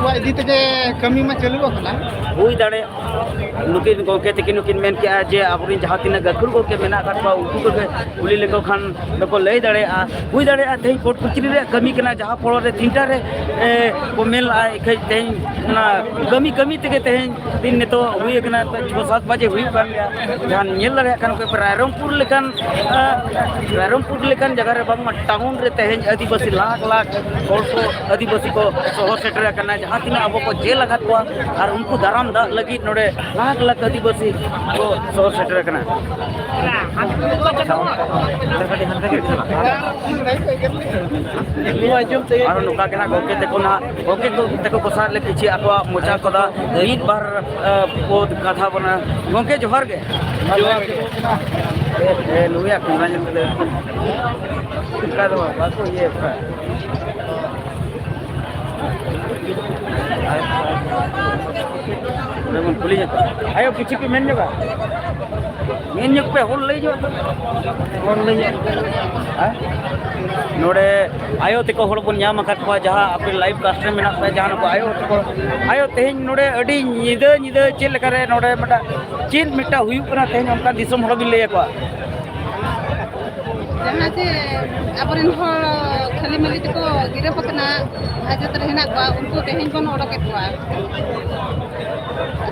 ᱱᱚᱣᱟ ᱤᱫᱤ ᱛᱮᱜᱮ ᱠᱟᱹᱢᱤ ᱢᱟ ᱪᱟᱹᱞᱩ ᱟᱠᱟᱱᱟ᱾ ᱦᱩᱭ ᱫᱟᱲᱮᱭᱟᱜᱼᱟ, ᱱᱩᱠᱤᱱ ᱜᱚᱢᱠᱮ ᱛᱟᱹᱠᱤᱱ ᱦᱚᱸᱠᱤᱱ ᱢᱮᱱ ᱠᱮᱜᱼᱟ ᱡᱮ ᱟᱵᱚᱨᱮᱱ ᱡᱟᱦᱟᱸ ᱛᱤᱱᱟᱹᱜ ᱜᱟᱹᱠᱷᱩᱲ ᱜᱚᱢᱠᱮ ᱢᱮᱱᱟᱜ ᱟᱠᱟᱫ ᱠᱚᱣᱟ, ᱩᱱᱠᱩ ᱠᱚᱜᱮ ᱠᱩᱞᱤ ᱞᱮᱠᱚ ᱠᱷᱟᱱ ᱫᱚᱠᱚ ᱞᱟᱹᱭ ᱫᱟᱲᱮᱭᱟᱜᱼᱟ᱾ ᱦᱩᱭ ᱫᱟᱲᱮᱭᱟᱜᱼᱟ ᱛᱮᱦᱮᱧ ᱠᱳᱨᱴ ᱠᱚᱪᱟᱹᱨᱤ ᱨᱮᱭᱟᱜ ᱠᱟᱹᱢᱤ ᱠᱟᱱᱟ, ᱡᱟᱦᱟᱸ ᱯᱚᱨᱚᱵᱽ ᱨᱮ ᱛᱤᱱᱴᱟ ᱨᱮ, ᱮ, ᱠᱚ ᱢᱮᱱ ᱞᱟᱜᱼᱟ, ᱮᱱᱠᱷᱟᱡ ᱛᱮᱦᱮᱧ ᱚᱱᱟ ᱠᱟᱹᱢᱤ ᱠᱟᱹᱢᱤ ᱛᱮᱜᱮ ᱛᱮᱦᱮᱧ ᱫᱤᱱ ᱱᱤᱛᱚᱜ ᱦᱩᱭ ᱟᱠᱟᱱᱟ, ᱛᱚ ᱪᱷᱚ ᱥᱟᱛ ᱵᱟᱡᱮ ᱦᱩᱭᱩᱜ ᱠᱟᱱ ᱜᱮᱭᱟ᱾ ᱡᱟᱦᱟᱸ ᱧᱮᱞ ᱫᱟᱲᱮᱭᱟᱜ ᱠᱟᱱ ᱯᱮ, ᱨᱟᱭᱨᱚᱝᱯᱩᱨ ᱞᱮᱠᱟᱱ, ᱮ, ᱨᱟᱭᱨᱚᱝᱯᱩᱨ ᱞᱮᱠᱟᱱ ᱡᱟᱭᱜᱟ ᱨᱮ ᱵᱟᱝᱢᱟ ᱴᱟᱣᱩᱱ ᱨᱮ ᱛᱮᱦᱮᱧ ᱟᱹᱫᱤᱵᱟᱹᱥᱤ ᱞᱟᱠᱷ ᱞᱟᱠᱷ ᱦᱚᱲ ᱠᱚ, ᱟᱹᱫᱤᱵᱟᱹᱥᱤ ᱠᱚ ᱥᱚᱦᱚᱨ ᱥᱮᱴᱮᱨ ᱟᱠᱟᱱᱟ᱾ ᱡᱟᱦᱟᱸ ᱛᱤᱱᱟᱹᱜ ᱟᱵᱚ ᱠᱚ ᱡᱮᱞ ᱟᱠᱟᱫ ᱠᱚᱣᱟ ᱟᱨ ᱩᱱᱠᱩ ᱫᱟᱨᱟᱢ ᱫᱟᱜ ᱞᱟᱹᱜᱤᱫ ᱱᱚᱰᱮ ᱞᱟᱠᱷ ᱞᱟᱠᱷ ᱟᱹᱫᱤᱵᱟᱹᱥᱤ ᱠᱚ ᱥᱚᱦᱚᱨ ᱥᱮᱴᱮᱨ ᱟᱠᱟᱱᱟ᱾ ᱟᱨᱚ ᱱᱚᱝᱠᱟ ᱜᱮ ᱱᱟᱜ ᱜᱚᱢᱠᱮ ᱛᱟᱠᱚ ᱱᱟᱜ, ᱜᱚᱢᱠᱮ ᱠᱚ ᱛᱟᱠᱚ ᱠᱚ ᱥᱟᱶ ᱞᱮ ᱠᱤᱪᱷᱤ ᱟᱠᱚᱣᱟᱜ ᱢᱚᱪᱟ ᱠᱚᱫᱟ ᱢᱤᱫ ᱵᱟᱨ, ᱮ, ᱯᱚᱫ ᱠᱟᱛᱷᱟ ᱵᱚᱱ, ᱜᱚᱢᱠᱮ ᱡᱚᱦᱟᱨ ᱜᱮ᱾ ᱡᱚᱦᱟᱨ ᱜᱮ᱾ ᱮ, ᱮ, ᱱᱩᱭᱟᱜ ᱠᱮᱢᱨᱟ ᱧᱮᱞ ᱠᱟᱛᱮ ᱚᱱᱠᱟ ᱫᱚ ᱵᱟᱠᱚ ᱤᱭᱟᱹ ᱠᱚᱣᱟ᱾ ᱚᱸᱰᱮ ᱵᱚᱱ ᱠᱩᱞᱤ ᱧᱚᱜ ᱠᱚᱣᱟ᱾ ᱟᱭᱳ, ᱠᱤᱪᱷᱩ ᱯᱮ ᱢᱮᱱ ᱧᱚᱜᱟ? ᱢᱮᱱ ᱧᱚᱜ ᱯᱮ, ᱦᱚᱲ ᱞᱟᱹᱭ ᱧᱚᱜ ᱯᱮ᱾ ᱦᱚᱲ ᱞᱟᱹᱭ ᱧᱚᱜ ᱯᱮ᱾ ᱦᱮᱸ? ᱱᱚᱰᱮ ᱟᱭᱳ ᱛᱮᱠᱚ ᱦᱚᱲ ᱵᱚᱱ ᱧᱟᱢ ᱟᱠᱟᱫ ᱠᱚᱣᱟ, ᱡᱟᱦᱟᱸ ᱟᱯᱮ live cast ᱨᱮ ᱢᱮᱱᱟᱜ ᱯᱮᱭᱟ, ᱡᱟᱦᱟᱸ ᱱᱩᱠᱩ ᱟᱭᱳ ᱛᱮᱠᱚ, ᱟᱭᱳ, ᱛᱮᱦᱮᱧ ᱱᱚᱰᱮ ᱟᱹᱰᱤ ᱧᱤᱫᱟᱹ, ᱧᱤᱫᱟᱹ ᱪᱮᱫ ᱞᱮᱠᱟᱨᱮ ᱱᱚᱰᱮ ᱢᱤᱫᱴᱟᱝ ᱪᱮᱫ ᱢᱤᱫᱴᱟᱝ ᱦᱩᱭᱩᱜ ᱠᱟᱱᱟ ᱛᱮᱦᱮᱧ, ᱚᱱᱠᱟ ᱫᱤᱥᱚᱢ ᱦᱚᱲ ᱵᱤᱱ ᱞᱟᱹᱭ ᱟᱠᱚᱣᱟ? ᱡᱟᱦᱟᱸ ᱡᱮ ᱟᱵᱚᱨᱮᱱ ᱦᱚᱲ ᱠᱷᱟᱹᱞᱤ ᱢᱟᱹᱞᱤ ᱛᱮᱠᱚ ᱜᱤᱨᱟᱹ ᱯᱟᱛᱱᱟ ᱦᱟᱡᱟᱛ ᱨᱮ ᱦᱮᱱᱟᱜ ᱠᱚᱣᱟ, ᱩᱱᱠᱩ ᱛᱮᱦᱮᱧ ᱵᱚᱱ ᱚᱰᱚᱠᱮᱫ ᱠᱚᱣᱟ᱾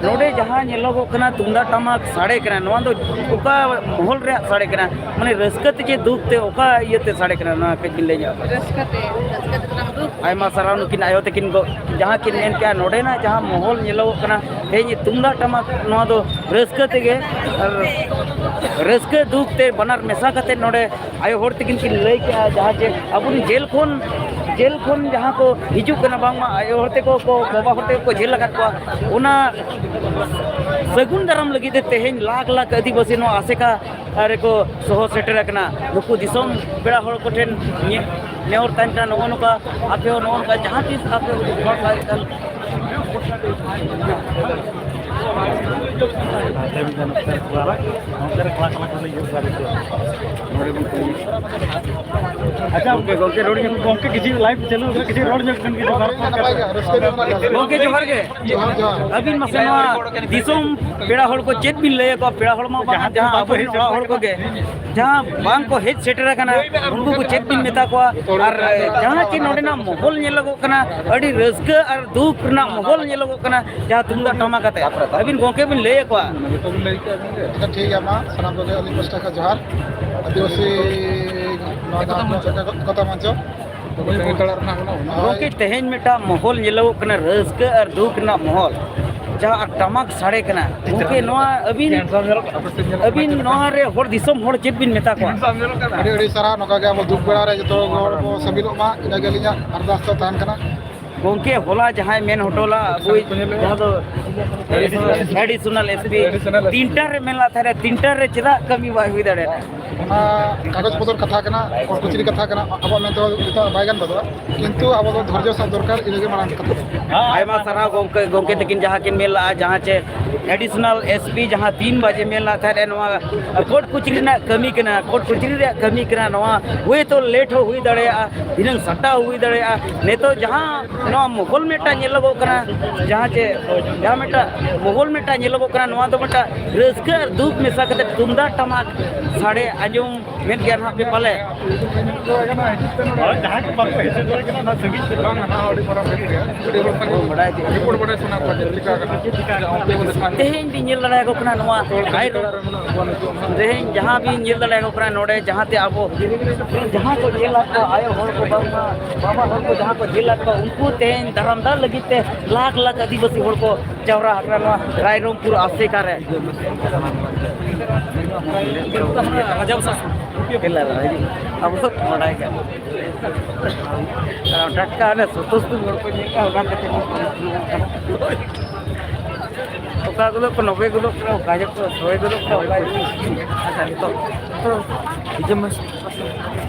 ᱱᱚᱰᱮ ᱡᱟᱦᱟᱸ ᱧᱮᱞᱚᱜᱚᱜ ᱠᱟᱱᱟ, ᱛᱩᱢᱫᱟᱜ ᱴᱟᱢᱟᱠ ᱥᱟᱰᱮ ᱠᱟᱱᱟ, ᱱᱚᱣᱟ ᱫᱚ ᱚᱠᱟ ᱢᱚᱦᱚᱞ ᱨᱮᱭᱟᱜ ᱥᱟᱰᱮ ᱠᱟᱱᱟ? ᱢᱟᱱᱮ, ᱨᱟᱹᱥᱠᱟᱹ ᱛᱮ ᱪᱮ ᱫᱩᱠ ᱛᱮ, ᱚᱠᱟ ᱤᱭᱟᱹᱛᱮ ᱥᱟᱰᱮ ᱠᱟᱱᱟ, ᱱᱚᱣᱟ ᱠᱟᱹᱡ ᱵᱤᱱ ᱞᱟᱹᱭ ᱧᱚᱜ ᱟᱠᱟᱫᱟ? ᱨᱟᱹᱥᱠᱟᱹ ᱛᱮ, ᱨᱟᱹᱥᱠᱟᱹ ᱛᱮ ᱥᱟᱱᱟᱢ ᱫᱩᱠ᱾ ᱟᱭᱢᱟ ᱥᱟᱨᱦᱟᱣ ᱱᱩᱠᱤᱱ ᱟᱭᱳ ᱛᱟᱹᱠᱤᱱ ᱠᱚ, ᱡᱟᱦᱟᱸ ᱠᱤᱱ ᱢᱮᱱ ᱠᱮᱜᱼᱟ, ᱱᱚᱰᱮᱱᱟᱜ ᱡᱟᱦᱟᱸ ᱢᱚᱦᱚᱞ ᱧᱮᱞᱚᱜᱚᱜ ᱠᱟᱱᱟ, ᱛᱮᱦᱮᱧ ᱛᱩᱢᱫᱟᱜ ᱴᱟᱢᱟᱠ, ᱱᱚᱣᱟ ᱫᱚ ᱨᱟᱹᱥᱠᱟᱹ ᱛᱮᱜᱮ, ᱟᱨ ᱨᱟᱹᱥᱠᱟᱹ ᱫᱩᱠ ᱛᱮ ᱵᱟᱱᱟᱨ ᱢᱮᱥᱟ ᱠᱟᱛᱮ ᱱᱚᱰᱮ ᱟᱭᱳ ᱦᱚᱲ ᱛᱟᱹᱠᱤᱱ ᱠᱤᱱ ᱞᱟᱹᱭ ᱠᱮᱜᱼᱟ, ᱡᱟᱦᱟᱸ ᱡᱮ ᱟᱵᱚᱨᱮᱱ ᱡᱮᱞ ᱠᱷᱚᱱ, ᱡᱮᱞ ᱠᱷᱚᱱ ᱡᱟᱦᱟᱸ ᱠᱚ ᱦᱤᱡᱩᱜ ᱠᱟᱱᱟ, ᱵᱟᱝᱢᱟ ᱟᱭᱳ ᱦᱚᱲ ᱛᱮᱠᱚ ᱠᱚ, ᱵᱟᱵᱟ ᱦᱚᱲ ᱛᱮᱠᱚ ᱠᱚ ᱡᱮᱞ ᱟᱠᱟᱫ ᱠᱚᱣᱟ, ᱚᱱᱟ ᱥᱟᱹᱜᱩᱱ ᱫᱟᱨᱟᱢ ᱞᱟᱹᱜᱤᱫ ᱛᱮ ᱛᱮᱦᱮᱧ ᱞᱟᱠᱷ ᱞᱟᱠᱷ ᱟᱹᱫᱤᱵᱟᱹᱥᱤ ᱱᱚᱣᱟ ᱟᱥᱮᱠᱟ ᱨᱮᱠᱚ ᱥᱚᱦᱚᱨ ᱥᱮᱴᱮᱨ ᱟᱠᱟᱱᱟ᱾ ᱱᱩᱠᱩ ᱫᱤᱥᱚᱢ ᱯᱮᱲᱟ ᱦᱚᱲ ᱠᱚᱴᱷᱮᱱ ᱤᱧᱟᱹᱜ ᱱᱮᱦᱚᱨ ᱛᱟᱦᱮᱱ ᱠᱟᱱᱟ, ᱱᱚᱜᱼᱚ ᱱᱚᱝᱠᱟ ᱟᱯᱮ ᱦᱚᱸ ᱱᱚᱜᱼᱚ ᱱᱚᱝᱠᱟ ᱡᱟᱦᱟᱸ ᱛᱤᱥ ᱟᱯᱮ ᱦᱚᱲ ᱫᱟᱲᱮᱭᱟᱜ ᱠᱷᱟᱱ ᱟᱪᱪᱷᱟ, ᱜᱚᱢᱠᱮ, ᱜᱚᱢᱠᱮ, ᱨᱚᱲ ᱧᱚᱜ, ᱜᱚᱢᱠᱮ, ᱠᱤᱪᱷᱩ live ᱪᱟᱹᱞᱩ ᱟᱠᱟᱱᱟ, ᱠᱤᱪᱷᱩ ᱨᱚᱲ ᱧᱚᱜ ᱠᱟᱱ ᱜᱮ, ᱡᱚᱦᱟᱨ᱾ ᱜᱚᱢᱠᱮ, ᱡᱚᱦᱟᱨ ᱜᱮ᱾ ᱡᱚᱦᱟᱨ, ᱡᱚᱦᱟᱨ᱾ ᱟᱹᱵᱤᱱ ᱢᱟᱥᱮ ᱱᱚᱣᱟ ᱫᱤᱥᱚᱢ ᱯᱮᱲᱟ ᱦᱚᱲ ᱠᱚ ᱪᱮᱫ ᱵᱤᱱ ᱞᱟᱹᱭ ᱟᱠᱚᱣᱟ? ᱯᱮᱲᱟ ᱦᱚᱲ ᱢᱟ ᱵᱟᱝ, ᱡᱟᱦᱟᱸ ᱟᱵᱚ ᱨᱮᱱ ᱚᱲᱟᱜ ᱦᱚᱲ ᱠᱚᱜᱮ, ᱡᱟᱦᱟᱸ ᱵᱟᱝ ᱠᱚ ᱦᱮᱡ ᱥᱮᱴᱮᱨ ᱟᱠᱟᱱᱟ, ᱩᱱᱠᱩ ᱠᱚ ᱪᱮᱫ ᱵᱤᱱ ᱢᱮᱛᱟ ᱠᱚᱣᱟ? ᱟᱨ ᱡᱟᱦᱟᱸ ᱪᱮ ᱱᱚᱰᱮᱱᱟᱜ ᱢᱚᱦᱚᱞ ᱧᱮᱞᱚᱜᱚᱜ ᱠᱟᱱᱟ, ᱟᱹᱰᱤ ᱨᱟᱹᱥᱠᱟᱹ ᱟᱨ ᱫᱩᱠ ᱨᱮᱱᱟᱜ ᱢᱚᱦᱚᱞ ᱧᱮᱞᱚᱜᱚᱜ ᱠᱟᱱᱟ, ᱡᱟᱦᱟᱸ ᱛᱩᱢᱫᱟᱜ ᱴᱟᱢᱟᱠ ᱟᱛᱮ᱾ ᱟᱹᱵᱤᱱ ᱜᱚᱢᱠᱮ ᱵᱤᱱ ᱞᱟᱹᱭ ᱟᱠᱚᱣᱟ᱾ ᱟᱪᱪᱷᱟ, ᱴᱷᱤᱠ ᱜᱮᱭᱟ, ᱢᱟ ᱥᱟᱱᱟᱢ ᱠᱚᱜᱮ ᱟᱹᱞᱤᱧ ᱯᱟᱥᱴᱟ ᱠᱷᱚᱱ ᱡᱚᱦᱟᱨ᱾ ᱟᱹᱫᱤᱵᱟᱹᱥᱤ ᱱᱚᱣᱟ ᱡᱟᱦᱟᱸ ᱮᱠᱚᱛᱟ ᱢᱚᱧᱪᱚ᱾ ᱜᱚᱢᱠᱮ, ᱛᱮᱦᱮᱧ ᱢᱤᱫᱴᱟᱝ ᱢᱚᱦᱚᱞ ᱧᱮᱞᱚᱜᱚᱜ ᱠᱟᱱᱟ, ᱨᱟᱹᱥᱠᱟᱹ ᱟᱨ ᱫᱩᱠ ᱨᱮᱱᱟᱜ ᱢᱚᱦᱚᱞ, ᱡᱟᱦᱟᱸ ᱟᱨ ᱴᱟᱢᱟᱠ ᱥᱟᱰᱮ ᱠᱟᱱᱟ᱾ ᱜᱚᱢᱠᱮ, ᱱᱚᱣᱟ ᱟᱹᱵᱤᱱ, ᱟᱹᱵᱤᱱ ᱱᱚᱣᱟ ᱨᱮ ᱦᱚᱲ ᱫᱤᱥᱚᱢ ᱦᱚᱲ ᱪᱮᱫ ᱵᱤᱱ ᱢᱮᱛᱟ ᱠᱚᱣᱟ? ᱟᱹᱰᱤ ᱟᱹᱰᱤ ᱥᱟᱨᱦᱟᱣ᱾ ᱱᱚᱝᱠᱟ ᱜᱮ ᱟᱵᱚ ᱫᱩᱠ ᱵᱮᱲᱟ ᱨᱮ ᱡᱚᱛᱚ ᱦᱚᱲ ᱵᱚ ᱥᱟᱹᱢᱤᱞᱚᱜ ᱢᱟ, ᱤᱱᱟᱹᱜᱮ ᱟᱹᱞᱤᱧᱟᱜ ᱟᱨᱫᱟᱥ ᱫᱚ ᱛᱟᱦᱮᱱ ᱠᱟᱱᱟ᱾ ᱜᱚᱢᱠᱮ, ᱦᱚᱞᱟ ᱡᱟᱦᱟᱸᱭ ᱢᱮᱱ ᱦᱚᱴᱚ ᱞᱮᱫ, ᱟᱵᱚᱭᱤᱡ ᱡᱟᱦᱟᱸ ᱫᱚ additional S P, ᱛᱤᱱᱴᱟ ᱨᱮ ᱢᱮᱱ ᱞᱮᱫ ᱛᱟᱦᱮᱸᱱᱟ, ᱛᱤᱱᱴᱟ ᱨᱮ ᱪᱮᱫᱟᱜ ᱠᱟᱹᱢᱤ ᱵᱟᱭ ᱦᱩᱭ ᱫᱟᱲᱮᱭᱟᱜᱼᱟ? ᱚᱱᱟ ᱠᱟᱜᱚᱡᱽ ᱯᱚᱛᱚᱨ ᱠᱟᱛᱷᱟ ᱠᱟᱱᱟ, ᱠᱳᱨᱴ ᱠᱚᱪᱟᱹᱨᱤ ᱠᱟᱛᱷᱟ ᱠᱟᱱᱟ, ᱟᱵᱚᱣᱟᱜ ᱢᱮᱱ ᱛᱮᱫᱚ ᱡᱚᱛᱚᱣᱟᱜ ᱵᱟᱭ ᱜᱟᱱ ᱜᱚᱫᱚᱜᱼᱟ, ᱠᱤᱱᱛᱩ ᱟᱵᱚ ᱫᱚ ᱫᱷᱳᱨᱡᱚ ᱥᱟᱵ ᱫᱚᱨᱠᱟᱨ, ᱤᱱᱟᱹᱜᱮ ᱢᱟᱲᱟᱝ ᱠᱟᱛᱷᱟ ᱫᱚ᱾ ᱟᱭᱢᱟ ᱥᱟᱨᱦᱟᱣ ᱜᱚᱢᱠᱮ, ᱜᱚᱢᱠᱮ ᱛᱟᱹᱠᱤᱱ ᱡᱟᱦᱟᱸ ᱠᱤᱱ ᱢᱮᱱ ᱞᱮᱫᱼᱟ, ᱡᱟᱦᱟᱸ ᱪᱮ additional S P ᱡᱟᱦᱟᱸ ᱛᱤᱱ ᱵᱟᱡᱮ ᱢᱮᱱ ᱞᱮᱫ ᱛᱟᱦᱮᱸᱫ, ᱱᱚᱣᱟ ᱠᱳᱨᱴ ᱠᱚᱪᱟᱹᱨᱤ ᱨᱮᱱᱟᱜ ᱠᱟᱹᱢᱤ ᱠᱟᱱᱟ, ᱠᱳᱨᱴ ᱠᱚᱪᱟᱹᱨᱤ ᱨᱮᱭᱟᱜ ᱠᱟᱹᱢᱤ ᱠᱟᱱᱟ, ᱱᱚᱣᱟ ᱦᱳᱭᱛᱳ late ᱦᱚᱸ ᱦᱩᱭ ᱫᱟᱲᱮᱭᱟᱜᱼᱟ, ᱫᱷᱤᱱᱟᱹᱝ ᱥᱟᱢᱴᱟᱣ ᱦᱩᱭ ᱫᱟᱲᱮᱭᱟᱜᱼᱟ᱾ ᱱᱤᱛᱚᱜ ᱡᱟᱦᱟᱸ ᱱᱚᱣᱟ ᱢᱚᱦᱚᱞ ᱢᱤᱫᱴᱟᱝ ᱧᱮᱞᱚᱜᱚᱜ ᱠᱟᱱᱟ, ᱡᱟᱦᱟᱸ ᱪᱮ, ᱡᱟᱦᱟᱸ ᱢᱤᱫᱴᱟᱝ ᱢᱚᱦᱚᱞ ᱢᱤᱫᱴᱟᱝ ᱧᱮᱞᱚᱜᱚᱜ ᱠᱟᱱᱟ, ᱱᱚᱣᱟ ᱫᱚ ᱢᱤᱫᱴᱟᱝ ᱨᱟᱹᱥᱠᱟᱹ ᱟᱨ ᱫᱩᱠ ᱢᱮᱥᱟ ᱠᱟᱛᱮ ᱛᱩᱢᱫᱟᱜ ᱴᱟᱢᱟᱠ ᱥᱟᱰᱮ ᱟᱸᱡᱚᱢ ᱢᱮᱱ ᱜᱮᱭᱟ ᱱᱟᱦᱟᱜ ᱯᱮ ᱯᱟᱞᱮ᱾ ᱦᱳᱭ, ᱡᱟᱦᱟᱸᱭ ᱠᱚ ᱵᱟᱠᱚ ᱦᱮᱡ ᱥᱮᱴᱮᱨ ᱠᱟᱱᱟ, ᱚᱱᱟ ᱥᱟᱺᱜᱤᱧ ᱥᱮᱴᱮᱨ ᱵᱟᱝ, ᱦᱟᱱᱟ ᱟᱹᱰᱤ ᱢᱟᱨᱟᱝ ᱵᱮᱯᱟᱨ ᱜᱮ᱾ ᱟᱹᱰᱤ ᱦᱚᱲ ᱥᱟᱺᱜᱤᱧ ᱵᱟᱰᱟᱭ ᱛᱮ᱾ ᱨᱤᱯᱳᱨᱴ ᱵᱟᱰᱟᱭ ᱥᱟᱱᱟ ᱠᱚᱣᱟ, ᱪᱮᱫ ᱞᱮᱠᱟ ᱠᱟᱱᱟ? ᱛᱮᱦᱮᱧ ᱵᱤᱱ ᱧᱮᱞ ᱫᱟᱲᱮᱭᱟᱠᱚ ᱠᱟᱱᱟ ᱱᱚᱣᱟ ᱛᱮᱦᱮᱧ ᱡᱟᱦᱟᱸ ᱵᱤᱱ ᱧᱮᱞ ᱫᱟᱲᱮᱭᱟᱠᱚ ᱠᱟᱱᱟ ᱱᱚᱰᱮ, ᱡᱟᱦᱟᱸᱛᱮ ᱟᱵᱚ ᱡᱟᱦᱟᱸ ᱠᱚ ᱡᱮᱞ ᱟᱫ ᱠᱚᱣᱟ, ᱟᱭᱳ ᱦᱚᱲ ᱠᱚ, ᱵᱟᱝᱢᱟ ᱵᱟᱵᱟ ᱦᱚᱲ ᱠᱚ ᱡᱟᱦᱟᱸ ᱠᱚ ᱡᱮᱞ ᱟᱫ ᱠᱚᱣᱟ, ᱩᱱᱠᱩ ᱛᱮᱦᱮᱧ ᱫᱟᱨᱟᱢ ᱫᱟᱜ ᱞᱟᱹᱜᱤᱫ ᱛᱮ ᱞᱟᱠᱷ ᱞᱟᱠᱷ ᱟᱹᱫᱤᱵᱟᱹᱥᱤ ᱦᱚᱲ ᱠᱚ ᱡᱟᱣᱨᱟ ᱟᱠᱟᱱᱟ ᱱᱚᱣᱟ ᱨᱟᱭᱨᱚᱝᱯᱩᱨ ᱟᱥᱮᱠᱟ ᱨᱮ᱾ ᱟᱵᱚ ᱥᱚᱵ ᱵᱟᱰᱟᱭ ᱜᱮᱭᱟ᱾ ᱴᱟᱴᱠᱟ ᱚᱱᱮ ᱥᱚᱛᱚᱥᱛᱩ ᱦᱚᱲ ᱠᱚ ᱧᱮᱞ ᱠᱚᱣᱟ, ᱚᱱᱟ ᱠᱷᱟᱹᱛᱤᱨ ᱚᱠᱟ ᱠᱚᱫᱚ ᱠᱚ ᱱᱚᱵᱮ ᱜᱚᱫᱚᱜ ᱠᱟᱱᱟ, ᱚᱠᱟ ᱡᱚᱠᱷᱚᱱ ᱥᱚᱭ ᱜᱚᱫᱚᱜ ᱠᱟᱱᱟ, ᱚᱠᱟ ᱡᱚᱠᱷᱚᱱ᱾ ᱟᱪᱪᱷᱟ, ᱱᱤᱛᱚᱜ ᱰᱤᱡᱮ ᱢᱮᱥ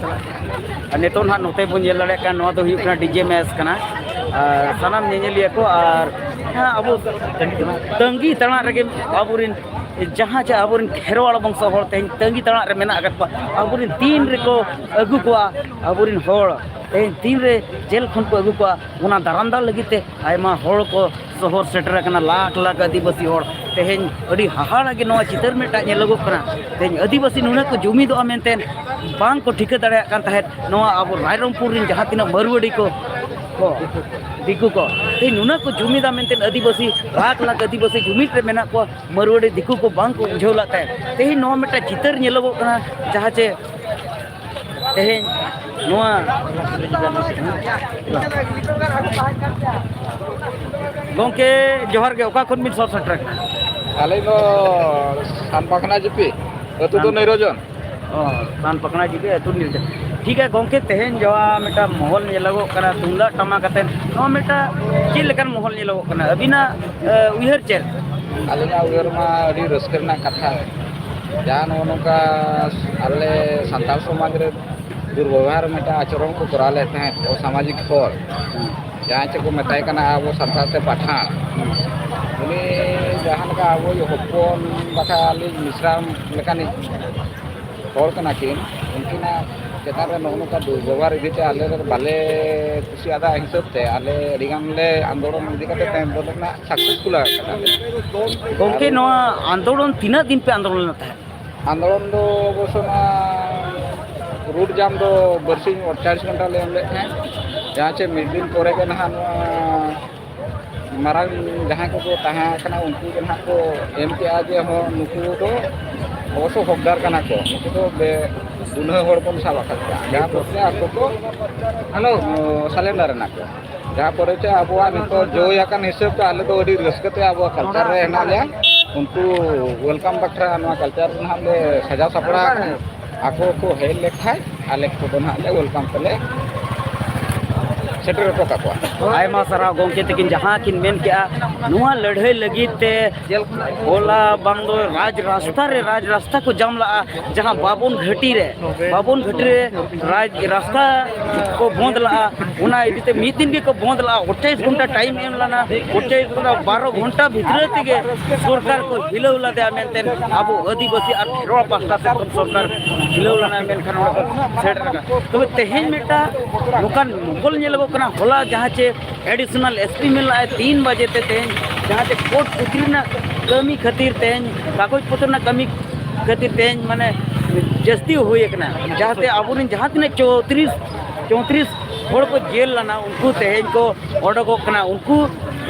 ᱟᱨ ᱱᱤᱛᱚᱜ ᱱᱟᱦᱟᱜ ᱱᱚᱛᱮ ᱵᱚᱱ ᱧᱮᱞ ᱫᱟᱲᱮᱭᱟᱜ ᱠᱟᱱ, ᱱᱚᱣᱟ ᱫᱚ ᱦᱩᱭᱩᱜ ᱠᱟᱱᱟ ᱰᱤᱡᱮ ᱢᱮᱥ ᱠᱟᱱᱟ᱾ ᱟᱨ ᱥᱟᱱᱟᱢ ᱧᱮᱧᱮᱞᱤᱭᱟᱹ ᱠᱚ ᱟᱨ ᱦᱮᱸ, ᱟᱵᱚ ᱛᱟᱺᱜᱤ ᱛᱟᱲᱟᱜ ᱨᱮᱜᱮ ᱟᱵᱚᱨᱮᱱ ᱡᱟᱦᱟᱸ ᱡᱮ ᱟᱵᱚᱨᱮᱱ ᱠᱷᱮᱨᱣᱟᱲ ᱵᱚᱝᱥᱚ ᱦᱚᱲ ᱛᱮᱦᱮᱧ ᱛᱟᱺᱜᱤ ᱛᱟᱲᱟᱜ ᱨᱮ ᱢᱮᱱᱟᱜ ᱟᱠᱟᱫ ᱠᱚᱣᱟ᱾ ᱟᱵᱚᱨᱮᱱ ᱛᱤᱱ ᱨᱮᱠᱚ ᱟᱹᱜᱩ ᱠᱚᱣᱟ ᱟᱵᱚᱨᱮᱱ ᱦᱚᱲ, ᱛᱮᱦᱮᱧ ᱛᱤᱱ ᱨᱮ ᱡᱮᱞ ᱠᱷᱚᱱ ᱠᱚ ᱟᱹᱜᱩ ᱠᱚᱣᱟ, ᱚᱱᱟ ᱫᱟᱨᱟᱢ ᱫᱟᱜ ᱞᱟᱹᱜᱤᱫ ᱛᱮ ᱟᱭᱢᱟ ᱦᱚᱲ ᱠᱚ ᱥᱚᱦᱚᱨ ᱥᱮᱴᱮᱨ ᱟᱠᱟᱱᱟ, ᱞᱟᱠᱷ ᱞᱟᱠᱷ ᱟᱹᱫᱤᱵᱟᱹᱥᱤ ᱦᱚᱲ᱾ ᱛᱮᱦᱮᱧ ᱟᱹᱰᱤ ᱦᱟᱦᱟᱲᱟ ᱜᱮ ᱱᱚᱣᱟ ᱪᱤᱛᱟᱹᱨ ᱢᱤᱫᱴᱟᱝ ᱧᱮᱞᱚᱜᱚᱜ ᱠᱟᱱᱟ᱾ ᱛᱮᱦᱮᱧ ᱟᱹᱫᱤᱵᱟᱹᱥᱤ ᱱᱩᱱᱟᱹᱜ ᱠᱚ ᱡᱩᱢᱤᱫᱚᱜᱼᱟ ᱢᱮᱱᱛᱮ ᱵᱟᱝ ᱠᱚ ᱴᱷᱤᱠᱟᱹ ᱫᱟᱲᱮᱭᱟᱜ ᱠᱟᱱ ᱛᱟᱦᱮᱸᱫ᱾ ᱱᱚᱣᱟ ᱟᱵᱚ ᱨᱟᱭᱨᱚᱝᱯᱩᱨ ᱨᱮᱱ ᱡᱟᱦᱟᱸ ᱛᱤᱱᱟᱹᱜ ᱢᱟᱹᱨᱣᱟᱹᱲᱤ ᱠᱚ, ᱠᱚ, ᱫᱤᱠᱩ ᱠᱚ, ᱛᱮᱦᱮᱧ ᱱᱩᱱᱟᱹᱜ ᱠᱚ ᱡᱩᱢᱤᱫᱟ ᱢᱮᱱᱛᱮ, ᱟᱹᱫᱤᱵᱟᱹᱥᱤ, ᱞᱟᱠᱷ ᱞᱟᱠᱷ ᱟᱹᱫᱤᱵᱟᱹᱥᱤ ᱡᱩᱢᱤᱫ ᱨᱮ ᱢᱮᱱᱟᱜ ᱠᱚᱣᱟ, ᱢᱟᱹᱨᱣᱟᱹᱲᱤ ᱫᱤᱠᱩ ᱠᱚ ᱵᱟᱝ ᱠᱚ ᱵᱩᱡᱷᱟᱹᱣ ᱞᱮᱫ ᱛᱟᱦᱮᱸᱫ᱾ ᱛᱮᱦᱮᱧ ᱱᱚᱣᱟ ᱢᱤᱫᱴᱟᱝ ᱪᱤᱛᱟᱹᱨ ᱧᱮᱞᱚᱜᱚᱜ ᱠᱟᱱᱟ, ᱡᱟᱦᱟᱸ ᱪᱮ ᱛᱮᱦᱮᱧ ᱱᱚᱣᱟ, ᱜᱚᱢᱠᱮ ᱡᱚᱦᱟᱨ ᱜᱮ, ᱚᱠᱟ ᱠᱷᱚᱱ ᱵᱤᱱ ᱥᱚᱦᱚᱨ ᱥᱮᱴᱮᱨ ᱟᱠᱟᱱᱟ? ᱟᱹᱞᱤᱧ ᱫᱚ ᱥᱟᱱᱯᱟᱠᱷᱱᱟ ᱡᱤᱯᱤ, ᱟᱹᱛᱩ ᱫᱚ ᱥᱟᱱ- ᱱᱤᱨᱚᱡᱚᱱ᱾ ᱚ, ᱥᱟᱱᱯᱟᱠᱷᱱᱟ ᱡᱤᱯᱤ, ᱟᱹᱛᱩ ᱱᱤᱨᱚᱡᱚᱱ᱾ ᱴᱷᱤᱠ ᱜᱮᱭᱟ ᱜᱚᱢᱠᱮ, ᱛᱮᱦᱮᱧ ᱡᱟᱦᱟᱸ ᱢᱤᱫᱴᱟᱝ ᱢᱚᱦᱚᱞ ᱧᱮᱞᱚᱜᱚᱜ ᱠᱟᱱᱟ, ᱛᱩᱢᱫᱟᱜ ᱴᱟᱢᱟᱠ ᱟᱛᱮᱫ, ᱱᱚᱣᱟ ᱢᱤᱫᱴᱟᱝ ᱪᱮᱫ ᱞᱮᱠᱟᱱ ᱢᱚᱦᱚᱞ ᱧᱮᱞᱚᱜᱚᱜ ᱠᱟᱱᱟ? ᱟᱹᱵᱤᱱᱟᱜ, ᱮ, ᱩᱭᱦᱟᱹᱨ ᱪᱮᱫ? ᱟᱹᱞᱤᱧᱟᱜ ᱩᱭᱦᱟᱹᱨ ᱢᱟ ᱟᱹᱰᱤ ᱨᱟᱹᱥᱠᱟᱹ ᱨᱮᱱᱟᱜ ᱠᱟᱛᱷᱟ, ᱡᱟᱦᱟᱸ ᱱᱚᱜᱼᱚ ᱱᱚᱝᱠᱟ ᱟᱞᱮ ᱥᱟᱱᱛᱟᱲ ᱥᱚᱢᱟᱡᱽ ᱨᱮ ᱫᱩᱨᱵᱮᱵᱚᱦᱟᱨ ᱢᱤᱫᱴᱟᱝ ᱟᱪᱚᱨᱚᱱ ᱠᱚ ᱠᱚᱨᱟᱣ ᱞᱮᱫ ᱛᱟᱦᱮᱸᱫ, ᱚᱥᱟᱢᱟᱡᱤᱠ ᱦᱚᱲ, ᱡᱟᱦᱟᱸᱭ ᱪᱮᱫ ᱠᱚ ᱢᱮᱛᱟᱭ ᱠᱟᱱᱟ ᱟᱵᱚ ᱥᱟᱱᱛᱟᱲ ᱛᱮ ᱯᱟᱴᱷᱟᱲ᱾ ᱩᱱᱤ ᱡᱟᱦᱟᱸ ᱞᱮᱠᱟ ᱟᱵᱚᱭᱤᱡ ᱦᱚᱯᱚᱱ ᱵᱟᱠᱷᱟᱡ ᱟᱞᱮᱭᱤᱡ ᱢᱤᱥᱨᱟᱢ ᱞᱮᱠᱟᱱᱤᱡ ᱦᱚᱲ ᱠᱟᱱᱟ ᱠᱤᱱ, ᱩᱱᱠᱤᱱᱟᱜ ᱪᱮᱛᱟᱱ ᱨᱮ ᱱᱚᱜᱼᱚ ᱱᱚᱝᱠᱟ ᱫᱩᱨᱵᱮᱵᱚᱦᱟᱨ ᱤᱫᱤ ᱛᱮ ᱟᱞᱮ ᱫᱚ ᱵᱟᱞᱮ ᱠᱩᱥᱤᱭᱟᱫᱟ᱾ ᱦᱤᱥᱟᱹᱵ ᱛᱮ ᱟᱞᱮ ᱟᱹᱰᱤ ᱜᱟᱱ ᱞᱮ ᱟᱱᱫᱳᱞᱚᱱ ᱤᱫᱤ ᱠᱟᱛᱮ ᱛᱮᱦᱮᱧ ᱫᱚ ᱱᱟᱜ ᱥᱟᱠᱥᱮᱥᱯᱷᱩᱞ ᱟᱠᱟᱫᱟ᱾ ᱜᱚᱢᱠᱮ, ᱱᱚᱣᱟ ᱟᱱᱫᱳᱞᱚᱱ ᱛᱤᱱᱟᱹᱜ ᱫᱤᱱ ᱯᱮ ᱟᱱᱫᱳᱞᱚᱱ ᱞᱮᱫ ᱛᱟᱦᱮᱸᱫ? ᱟᱱᱫᱳᱞᱚᱱ ᱫᱚ ᱚᱵᱚᱥᱥᱚ ᱱᱚᱣᱟ ᱨᱩᱴ ᱡᱟᱢ ᱫᱚ ᱵᱟᱨᱥᱤᱧ ᱟᱴᱪᱟᱞᱤᱥ ᱜᱷᱚᱱᱴᱟ ᱞᱮ ᱮᱢ ᱞᱮᱫ ᱛᱟᱦᱮᱸᱫ, ᱡᱟᱦᱟᱸ ᱪᱮ ᱢᱤᱫ ᱫᱤᱱ ᱯᱚᱨᱮ ᱜᱮ ᱱᱟᱦᱟᱜ ᱱᱚᱣᱟ ᱢᱟᱨᱟᱝ ᱡᱟᱦᱟᱸᱭ ᱠᱚᱠᱚ ᱛᱟᱦᱮᱸ ᱠᱟᱱᱟ ᱩᱱᱠᱩ ᱜᱮ ᱱᱟᱦᱟᱜ ᱠᱚ ᱮᱢ ᱠᱮᱜᱼᱟ ᱡᱮ ᱦᱚᱸ ᱱᱩᱠᱩ ᱫᱚ ᱚᱵᱚᱥᱥᱚ ᱦᱚᱠᱫᱟᱨ ᱠᱟᱱᱟ ᱠᱚ, ᱱᱩᱠᱩ ᱫᱚ ᱵᱮ-, ᱜᱩᱱᱟᱹ ᱦᱚᱲ ᱵᱚᱱ ᱥᱟᱵ ᱟᱠᱟᱫ ᱠᱚᱣᱟ, ᱡᱟᱦᱟᱸ ᱯᱚᱨᱮ ᱟᱠᱚ ᱠᱚ ᱦᱮᱞᱳ ᱥᱟᱞᱮᱱᱰᱟᱨ ᱮᱱᱟ ᱠᱚ, ᱡᱟᱦᱟᱸ ᱯᱚᱨᱮ ᱛᱮ ᱟᱵᱚᱣᱟᱜ ᱱᱤᱛᱚᱜ ᱡᱚᱭ ᱟᱠᱟᱱ ᱦᱤᱥᱟᱹᱵ ᱛᱮ ᱟᱞᱮ ᱫᱚ ᱟᱹᱰᱤ ᱨᱟᱹᱥᱠᱟᱹ ᱛᱮ ᱟᱵᱚᱣᱟᱜ ᱠᱟᱞᱪᱟᱨ ᱨᱮ ᱦᱮᱱᱟᱜ ᱞᱮᱭᱟ᱾ ᱩᱱᱠᱩ ᱣᱮᱞᱠᱟᱢ ᱵᱟᱠᱷᱨᱟ ᱱᱚᱣᱟ ᱠᱟᱞᱪᱟᱨ ᱨᱮ ᱱᱟᱦᱟᱜ ᱞᱮ ᱥᱟᱡᱟᱣ ᱥᱟᱯᱲᱟᱣ ᱟᱠᱟᱱᱟ᱾ ᱟᱠᱚ ᱠᱚ ᱦᱮᱡ ᱞᱮᱠᱷᱟᱡ ᱟᱞᱮ ᱠᱚᱫᱚ ᱱᱟᱦᱟᱜ ᱞᱮ ᱣᱮᱞᱠᱟᱢ ᱛᱮᱞᱮ ᱥᱮᱴᱮᱨ ᱦᱚᱴᱚ ᱠᱟᱠᱚᱣᱟ᱾ ᱟᱭᱢᱟ ᱥᱟᱨᱦᱟᱣ ᱜᱚᱢᱠᱮ ᱛᱟᱹᱠᱤᱱ, ᱡᱟᱦᱟᱸ ᱠᱤᱱ ᱢᱮᱱ ᱠᱮᱜᱼᱟ, ᱱᱚᱣᱟ ᱞᱟᱹᱲᱦᱟᱹᱭ ᱞᱟᱹᱜᱤᱫ ᱛᱮ ᱦᱚᱞᱟ ᱵᱟᱝ ᱫᱚ ᱨᱟᱡᱽ ᱨᱟᱥᱛᱟ ᱨᱮ, ᱨᱟᱡᱽ ᱨᱟᱥᱛᱟ ᱠᱚ ᱡᱟᱢ ᱞᱟᱜᱼᱟ, ᱡᱟᱦᱟᱸ ᱵᱟᱵᱚᱱ ᱜᱷᱟᱹᱴᱤ ᱨᱮ, ᱵᱟᱵᱚᱱ ᱜᱷᱟᱹᱴᱤ ᱨᱮ ᱨᱟᱡᱽ ᱨᱟᱥᱛᱟ ᱠᱚ ᱵᱚᱱᱫ ᱞᱟᱜᱼᱟ᱾ ᱚᱱᱟ ᱤᱫᱤ ᱛᱮ ᱢᱤᱫ ᱫᱤᱱ ᱜᱮᱠᱚ ᱵᱚᱱᱫ ᱞᱟᱜᱼᱟ, ᱟᱴᱷᱟᱭᱤᱥ ᱜᱷᱚᱱᱴᱟ ᱴᱟᱭᱤᱢ ᱮᱢ ᱞᱮᱱᱟ, ᱟᱴᱷᱟᱭᱤᱥ ᱜᱷᱚᱱᱴᱟ, ᱵᱟᱨᱚ ᱜᱷᱚᱱᱴᱟ ᱵᱷᱤᱛᱨᱤ ᱛᱮᱜᱮ ᱥᱚᱨᱠᱟᱨ ᱠᱚ ᱦᱤᱞᱟᱹᱣ ᱞᱮᱫᱮᱭᱟ ᱢᱮᱱᱛᱮ ᱟᱵᱚ ᱟᱹᱫᱤᱵᱟᱹᱥᱤ ᱟᱨ ᱠᱷᱮᱨᱣᱟᱲ ᱯᱟᱦᱴᱟ ᱥᱮᱫ ᱠᱷᱚᱱ ᱥᱚᱨᱠᱟᱨ ᱦᱤᱞᱟᱹᱣ ᱞᱮᱱᱟ, ᱢᱮᱱᱠᱷᱟᱱ ᱚᱸᱰᱮ ᱠᱚ ᱥᱮᱴᱮᱨ ᱟᱠᱟᱱᱟ᱾ ᱛᱚᱵᱮ ᱛᱮᱦᱮᱧ ᱢᱤᱫᱴᱟᱝ ᱱᱚᱝᱠᱟᱱ ᱢᱚᱦᱚᱞ ᱧᱮᱞᱚᱜᱚᱜ ᱠᱟᱱᱟ, ᱦᱚᱞᱟ ᱡᱟᱦᱟᱸ ᱪᱮ ᱮᱰᱤᱥᱚᱱᱟᱞ ᱮᱥ ᱯᱤ ᱢᱮᱱ ᱞᱟᱜᱼᱟᱭ ᱛᱤᱱ ᱵᱟᱡᱮ ᱛᱮ ᱛᱮᱦᱮᱧ, ᱡᱟᱦᱟᱸ ᱪᱮ ᱠᱳᱨᱴ ᱯᱩᱛᱷᱤ ᱨᱮᱱᱟᱜ ᱠᱟᱹᱢᱤ ᱠᱷᱟᱹᱛᱤᱨ ᱛᱮᱦᱮᱧ, ᱠᱟᱜᱚᱡᱽ ᱯᱚᱛᱨᱚ ᱨᱮᱱᱟᱜ ᱠᱟᱹᱢᱤ ᱠᱷᱟᱹᱛᱤᱨ ᱛᱮᱦᱮᱧ ᱢᱟᱱᱮ ᱡᱟᱹᱥᱛᱤ ᱦᱩᱭ ᱟᱠᱟᱱᱟ, ᱡᱟᱦᱟᱸᱛᱮ ᱟᱵᱚᱨᱮᱱ ᱡᱟᱦᱟᱸ ᱛᱤᱱᱟᱹᱜ ᱪᱳᱛᱨᱤᱥ, ᱪᱳᱛᱨᱤᱥ ᱦᱚᱲ ᱠᱚ ᱡᱮᱞ ᱞᱮᱱᱟ, ᱩᱱᱠᱩ ᱛᱮᱦᱮᱧ ᱠᱚ ᱚᱰᱚᱠᱚᱜ ᱠᱟᱱᱟ᱾ ᱩᱱᱠᱩ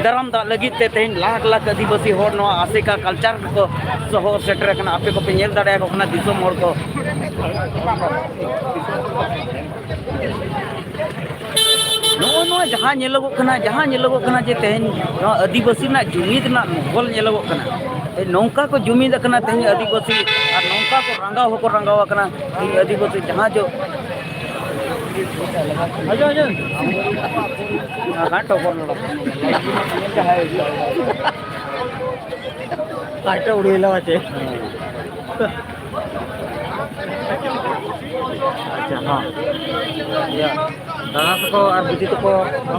ᱫᱟᱨᱟᱢ ᱫᱟᱜ ᱞᱟᱹᱜᱤᱫ ᱛᱮ ᱛᱮᱦᱮᱧ ᱞᱟᱠᱷ ᱞᱟᱠᱷ ᱟᱹᱫᱤᱵᱟᱹᱥᱤ ᱦᱚᱲ ᱱᱚᱣᱟ ᱟᱥᱮᱠᱟ ᱠᱟᱞᱪᱟᱨ ᱠᱚ ᱥᱚᱦᱚ ᱥᱮᱴᱮᱨ ᱟᱠᱟᱱᱟ᱾ ᱟᱯᱮ ᱠᱚᱯᱮ ᱧᱮᱞ ᱫᱟᱲᱮᱭᱟᱠᱚ ᱠᱟᱱᱟ, ᱫᱤᱥᱚᱢ ᱦᱚᱲ ᱠᱚ᱾ ᱱᱚᱜᱼᱚ ᱱᱚᱣᱟ ᱡᱟᱦᱟᱸ ᱧᱮᱞᱚᱜᱚᱜ ᱠᱟᱱᱟ, ᱡᱟᱦᱟᱸ ᱧᱮᱞᱚᱜᱚᱜ ᱠᱟᱱᱟ ᱡᱮ ᱛᱮᱦᱮᱧ ᱱᱚᱣᱟ ᱟᱹᱫᱤᱵᱟᱹᱥᱤ ᱨᱮᱱᱟᱜ ᱡᱩᱢᱤᱫ ᱨᱮᱱᱟᱜ ᱢᱚᱦᱚᱞ ᱧᱮᱞᱚᱜᱚᱜ ᱠᱟᱱᱟ, ᱱᱚᱝᱠᱟ ᱠᱚ ᱡᱩᱢᱤᱫ ᱟᱠᱟᱱᱟ ᱛᱮᱦᱮᱧ ᱟᱹᱫᱤᱵᱟᱹᱥᱤ, ᱟᱨ ᱱᱚᱝᱠᱟ ᱠᱚ ᱨᱟᱸᱜᱟᱣ ᱦᱚᱸᱠᱚ ᱨᱟᱸᱜᱟᱣ ᱟᱠᱟᱱᱟ ᱛᱮᱦᱮᱧ ᱟᱹᱫᱤᱵᱟᱹᱥᱤ ᱡᱟᱦᱟᱸ ᱡᱚ ᱟᱪᱪᱷᱟ, ᱦᱚᱸ᱾ ᱤᱭᱟᱹ, ᱫᱟᱫᱟ ᱛᱟᱠᱚ ᱟᱨ ᱵᱤᱴᱤ ᱛᱟᱠᱚ,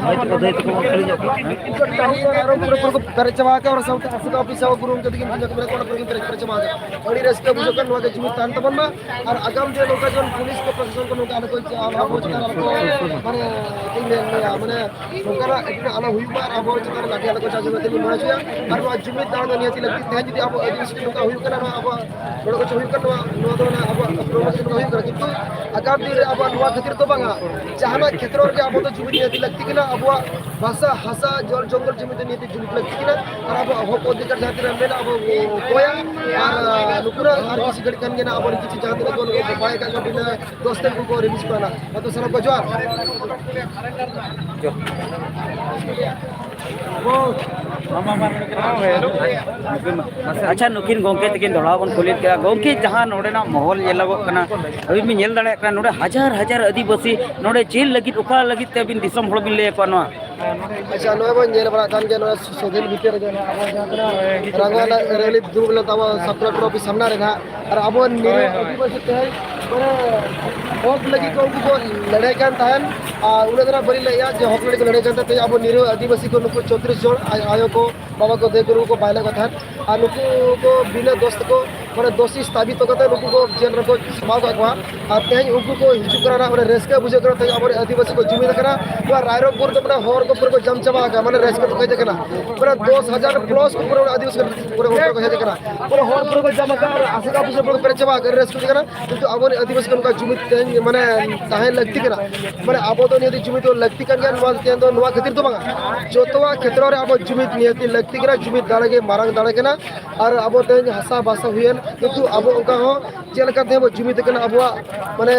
ᱢᱟᱹᱭ ᱛᱟᱠᱚ, ᱫᱟᱹᱭ ᱛᱟᱠᱚ ᱵᱚᱱ ᱠᱩᱞᱤ ᱧᱚᱜ ᱠᱚᱣᱟ᱾ ᱟᱨᱚ ᱯᱩᱨᱟᱹ ᱯᱩᱨᱟᱹ ᱠᱚ ᱯᱮᱨᱮᱡ ᱪᱟᱵᱟ ᱟᱠᱟᱫ, ᱚᱱᱟ ᱥᱟᱶᱛᱮ ᱟᱥᱮᱠᱟ ᱚᱯᱷᱤᱥ ᱥᱟᱶ ᱜᱩᱨᱩ ᱜᱚᱢᱠᱮ ᱛᱟᱹᱠᱤᱱ ᱠᱷᱚᱱ ᱡᱚᱛᱚ ᱯᱮᱨᱮᱡ ᱪᱟᱵᱟ ᱟᱠᱟᱫ᱾ ᱟᱹᱰᱤ ᱨᱟᱹᱥᱠᱟᱹ ᱵᱩᱡᱷᱟᱹᱜ ᱠᱟᱱᱟ, ᱱᱚᱣᱟ ᱜᱮ ᱡᱩᱢᱤᱫ ᱛᱟᱦᱮᱱ ᱛᱟᱵᱚᱱ ᱢᱟ᱾ ᱟᱨ ᱟᱜᱟᱢ ᱫᱤᱱ ᱱᱚᱝᱠᱟ ᱡᱮᱢᱚᱱ ᱯᱩᱞᱤᱥ ᱠᱚ, ᱯᱨᱚᱥᱟᱥᱚᱱ ᱠᱚ ᱱᱚᱝᱠᱟ ᱟᱞᱚ ᱠᱚ, ᱟᱵᱚ ᱪᱮᱛᱟᱱ ᱨᱮ ᱟᱞᱚ ᱠᱚ, ᱢᱟᱱᱮ, ᱪᱮᱫ ᱤᱧ ᱞᱟᱹᱭᱟ, ᱢᱟᱱᱮ, ᱱᱚᱝᱠᱟᱱᱟᱜ ᱮᱴᱠᱮᱴᱚᱬᱮ ᱟᱞᱚ ᱦᱩᱭᱩᱜ ᱢᱟ ᱟᱨ ᱟᱵᱚ ᱪᱮᱛᱟᱱ ᱨᱮ ᱞᱟᱴᱷᱤ ᱟᱞᱚ ᱠᱚ ᱪᱟᱨᱡᱽ ᱢᱟ, ᱛᱮᱞᱤᱧ ᱢᱚᱱᱮ ᱦᱚᱪᱚᱭᱟ᱾ ᱟᱨ ᱱᱚᱣᱟ ᱡᱩᱢᱤᱫ ᱫᱟᱲᱮ ᱫᱚ ᱱᱤᱦᱟᱹᱛᱤ ᱞᱟᱹᱠᱛᱤ᱾ ᱛᱮᱦᱮᱧ ᱡᱩᱫᱤ ᱟᱵᱚ ᱟᱹᱫᱤᱵᱟᱹᱥᱤ ᱱᱚᱝᱠᱟ ᱦᱩᱭᱩᱜ ᱠᱟᱱᱟ, ᱱᱚᱣᱟ ᱟᱵᱚᱣᱟᱜ ᱜᱚᱲᱚ ᱜᱚᱪᱚ ᱦᱩᱭᱩᱜ ᱠᱟᱱᱟ, ᱱᱚᱣᱟ, ᱱᱚᱣᱟ ᱫᱚ ᱚᱱᱟ ᱟᱵᱚᱣᱟᱜ ᱯᱨᱚᱢᱳᱥᱚᱱ ᱦᱩᱭᱩᱜ ᱠᱟᱱᱟ, ᱠᱤᱱᱛᱩ ᱟᱜᱟᱢ ᱫᱤᱱ ᱨᱮ ᱟᱵᱚᱣᱟᱜ ᱱᱚᱣᱟ ᱠᱷᱟᱹᱛᱤᱨ ᱫᱚ ᱵᱟᱝᱟ, ᱡᱟᱦᱟᱱᱟᱜ ᱠᱷᱮᱛᱨᱚ ᱨᱮᱜᱮ ᱟᱵᱚ ᱫᱚ ᱡᱩᱢᱤᱫ ᱱᱤᱦᱟᱹᱛᱤ ᱞᱟᱹᱠᱛᱤ ᱠᱟᱱᱟ᱾ ᱟᱵᱚᱣᱟᱜ ᱵᱷᱟᱥᱟ, ᱦᱟᱥᱟ, ᱡᱚᱞ, ᱡᱚᱝᱜᱚᱞ ᱡᱩᱢᱤᱫ ᱫᱚ ᱱᱤᱦᱟᱹᱛᱤ ᱡᱩᱢᱤᱫ ᱞᱟᱹᱠᱛᱤ ᱠᱟᱱᱟ᱾ ᱟᱨ ᱟᱵᱚᱣᱟᱜ ᱦᱚᱠ ᱚᱫᱷᱤᱠᱟᱨ ᱡᱟᱦᱟᱸ ᱛᱤᱱᱟᱹᱜ ᱢᱮᱱᱟᱜᱼᱟ, ᱟᱵᱚ ᱠᱚᱭᱟ᱾ ᱟᱨ ᱱᱩᱠᱩᱨᱟᱜ ᱟᱨ ᱠᱤᱪᱷᱩ ᱜᱷᱟᱹᱲᱤᱡ ᱠᱷᱟᱱ ᱜᱮ ᱱᱟᱜ ᱟᱵᱚ ᱠᱤᱪᱷᱩ ᱡᱟᱦᱟᱸ ᱛᱤᱱᱟᱹᱜ ᱠᱚ ᱱᱩᱠᱩ ᱵᱟᱭ ᱠᱟᱜ ᱠᱚ ᱵᱤᱱᱟᱹ ᱫᱚᱥ ᱛᱮ ᱩᱱᱠᱩ ᱠᱚ ᱨᱤᱞᱤᱡᱽ ᱠᱚᱣᱟ ᱱᱟᱜ᱾ ᱟᱫᱚ ᱥᱟᱱᱟᱢ ᱠᱚ ᱡᱚᱦᱟᱨ᱾ ᱟᱵᱚ ᱟᱪᱪᱷᱟ, ᱱᱩᱠᱤᱱ ᱜᱚᱢᱠᱮ ᱛᱟᱹᱠᱤᱱ ᱫᱚᱦᱲᱟ ᱵᱚᱱ ᱠᱩᱞᱤᱭᱮᱫ ᱠᱤᱱᱟ᱾ ᱜᱚᱢᱠᱮ, ᱡᱟᱦᱟᱸ ᱱᱚᱰᱮᱱᱟᱜ ᱢᱚᱦᱚᱞ ᱧᱮᱞᱚᱜᱚᱜ ᱠᱟᱱᱟ, ᱟᱹᱵᱤᱱ ᱵᱤᱱ ᱧᱮᱞ ᱫᱟᱲᱮᱭᱟᱜ ᱠᱟᱱᱟ, ᱱᱚᱰᱮ ᱦᱟᱡᱟᱨ ᱦᱟᱡᱟᱨ ᱟᱹᱫᱤᱵᱟᱹᱥᱤ ᱱᱚᱰᱮ ᱪᱮᱫ ᱞᱟᱹᱜᱤᱫ, ᱚᱠᱟ ᱞᱟᱹᱜᱤᱫ ᱛᱮ ᱟᱹᱵᱤᱱ ᱫᱤᱥᱚᱢ ᱦᱚᱲ ᱵᱤᱱ ᱞᱟᱹᱭ ᱟᱠᱚᱣᱟ ᱱᱚᱣᱟ? ᱟᱪᱪᱷᱟ, ᱱᱚᱜᱼᱚᱭ ᱵᱚᱱ ᱧᱮᱞ ᱵᱟᱲᱟᱜ ᱠᱟᱱ ᱜᱮᱭᱟ, ᱱᱚᱣᱟ ᱥᱚᱫᱤᱱ ᱵᱷᱤᱛᱤᱨ ᱨᱮᱜᱮ ᱱᱟᱦᱟᱜ ᱟᱵᱚ ᱡᱟᱦᱟᱸ ᱛᱤᱱᱟᱹᱜ ᱨᱟᱝᱜᱟ ᱨᱮᱞᱤ ᱫᱩᱲᱩᱵ ᱞᱮᱱ ᱛᱟᱵᱚᱱ ᱥᱟᱵ ᱠᱞᱟᱵᱽ ᱴᱨᱚᱯᱷᱤ ᱥᱟᱢᱱᱟ ᱨᱮ ᱱᱟᱦᱟᱜ, ᱟᱨ ᱟᱵᱚ ᱱᱤᱨᱟᱹ ᱦᱳᱭ, ᱦᱳᱭ᱾ ᱟᱹᱫᱤᱵᱟᱹᱥᱤ ᱛᱮᱦᱮᱧ ᱢᱟᱱᱮ ᱦᱚᱠ ᱞᱟᱹᱜᱤᱫ ᱠᱚ ᱩᱱᱠᱩ ᱠᱚ ᱞᱟᱹᱲᱦᱟᱹᱭ ᱠᱟᱱ ᱛᱟᱦᱮᱸᱱ, ᱟᱨ ᱩᱱᱟᱹᱜ ᱫᱚ ᱱᱟᱦᱟᱜ ᱵᱟᱹᱞᱤᱧ ᱞᱟᱹᱭᱮᱜᱼᱟ ᱡᱮ ᱦᱚᱠ ᱞᱟᱹᱜᱤᱫ ᱠᱚ ᱞᱟᱹᱲᱦᱟᱹᱭ ᱠᱟᱱ ᱛᱟᱦᱮᱸᱱ᱾ ᱛᱮᱦᱮᱧ ᱟᱵᱚ ᱱᱤᱨᱟᱹ ᱟᱹᱫᱤᱵᱟᱹᱥᱤ ᱠᱚ ᱱᱩᱠᱩ ᱪᱚᱣᱛᱨᱤᱥ ᱡᱚᱱ ᱟᱭ-, ᱟᱭᱳ ᱠᱚ, ᱵᱟᱵᱟ ᱠᱚ, ᱫᱟᱹᱭ ᱠᱚ, ᱱᱩᱠᱩ ᱠᱚ ᱵᱟᱭᱞᱮ ᱠᱚ ᱛᱟᱦᱮᱸᱱ, ᱟᱨ ᱱᱩᱠᱩ ᱠᱚ ᱵᱤᱱᱟᱹ ᱫᱳᱥ ᱛᱮᱠᱚ ᱢᱟᱱᱮ ᱫᱳᱥᱤ ᱥᱟᱵᱤᱛ ᱠᱟᱛᱮ ᱱᱩᱠᱩ ᱠᱚ ᱡᱮᱞ ᱨᱮᱠᱚ ᱥᱟᱢᱵᱟᱣ ᱠᱟᱜ ᱠᱚᱣᱟ᱾ ᱟᱨ ᱛᱮᱦᱮᱧ ᱩᱱᱠᱩ ᱠᱚ ᱦᱤᱡᱩᱜ ᱠᱟᱱᱟ ᱱᱟᱜ, ᱢᱟᱱᱮ ᱨᱟᱹᱥᱠᱟᱹ ᱵᱩᱡᱷᱟᱹᱜ ᱠᱟᱱᱟ ᱛᱮᱦᱮᱧ ᱟᱵᱚᱨᱮᱱ ᱟᱹᱫᱤᱵᱟᱹᱥᱤ ᱠᱚ ᱡᱩᱢᱤᱫ ᱟᱠᱟᱱᱟ᱾ ᱱᱚᱣᱟ ᱨᱟᱭᱨᱚᱝᱯᱩᱨ ᱫᱚ ᱢᱟᱱᱮ ᱦᱚᱲ ᱠᱚ ᱯᱩᱨᱟᱹ ᱠᱚ ᱡᱟᱢ ᱪᱟᱵᱟ ᱟᱠᱟᱱᱟ, ᱢᱟᱱᱮ ᱨᱟᱹᱥᱠᱟᱹ ᱛᱮᱠᱚ ᱦᱮᱡ ᱟᱠᱟᱱᱟ᱾ ᱯᱩᱨᱟᱹ ᱫᱚᱥ ᱦᱟᱡᱟᱨ ᱯᱞᱟᱥ ᱠᱚ ᱯᱩᱨᱟᱹ ᱟᱹᱫᱤᱵᱟᱹᱥᱤ ᱠᱚ ᱯᱩᱨᱟᱹ ᱚᱱᱛᱮ ᱠᱚ ᱦᱮᱡ ᱟᱠᱟᱱᱟ᱾ ᱯᱩᱨᱟᱹ ᱦᱚᱲ ᱯᱩᱨᱟᱹ ᱠᱚ ᱡᱟᱢ ᱟᱠᱟᱱᱟ ᱟᱨ ᱟᱥᱮᱠᱟ ᱯᱩᱥᱮ ᱯᱩᱨᱟᱹ ᱠᱚ ᱯᱮᱨᱮᱡ ᱪᱟᱵᱟ ᱟᱠᱟᱱᱟ, ᱨᱟᱹᱥᱠᱟᱹ ᱛᱮ ᱠᱟᱱᱟ᱾ ᱠᱤᱱᱛᱩ ᱟᱵᱚᱨᱮᱱ ᱟᱹᱫᱤᱵᱟᱹᱥᱤ ᱠᱚ ᱱᱚᱝᱠᱟ ᱡᱩᱢᱤᱫ ᱛᱮᱦᱮᱧ ᱢᱟᱱᱮ ᱛᱟᱦᱮᱸ ᱞᱟᱹᱠᱛᱤ ᱠᱟᱱᱟ᱾ ᱢᱟᱱᱮ ᱟᱵᱚ ᱫᱚ ᱱᱤᱭᱟᱹ ᱫᱚ ᱡᱩᱢᱤᱫ ᱫᱚ ᱞᱟᱹᱠᱛᱤ ᱠᱟᱱ ᱜᱮᱭᱟ, ᱱᱚᱣᱟ ᱛᱮᱦᱮᱧ ᱫᱚ ᱱᱚᱣᱟ ᱠᱷᱟᱹᱛᱤᱨ ᱫᱚ ᱵᱟᱝᱟ, ᱡᱚᱛᱚᱣᱟᱜ ᱠᱷᱮᱛᱨᱚ ᱨᱮ ᱟᱵᱚ ᱡᱩᱢᱤᱫ ᱱᱤᱦᱟᱹᱛᱤ ᱞᱟᱹᱠᱛᱤ ᱠᱟᱱᱟ᱾ ᱡᱩᱢᱤᱫ ᱫᱟᱲᱮ ᱜᱮ ᱢᱟᱨᱟᱝ ᱫᱟᱲᱮ ᱠᱟᱱᱟ᱾ ᱟᱨ ᱟᱵᱚ ᱛᱮᱦᱮᱧ ᱦᱟᱥᱟ ᱵᱷᱟᱥᱟ ᱦᱩᱭᱮᱱ, ᱠᱤᱱᱛᱩ ᱟᱵᱚ ᱚᱱᱠᱟ ᱦᱚᱸ ᱪᱮᱫ ᱞᱮᱠᱟ ᱛᱮ ᱵᱚ ᱡᱩᱢᱤᱫ ᱠᱟᱱᱟ, ᱟᱵᱚᱣᱟᱜ ᱢᱟᱱᱮ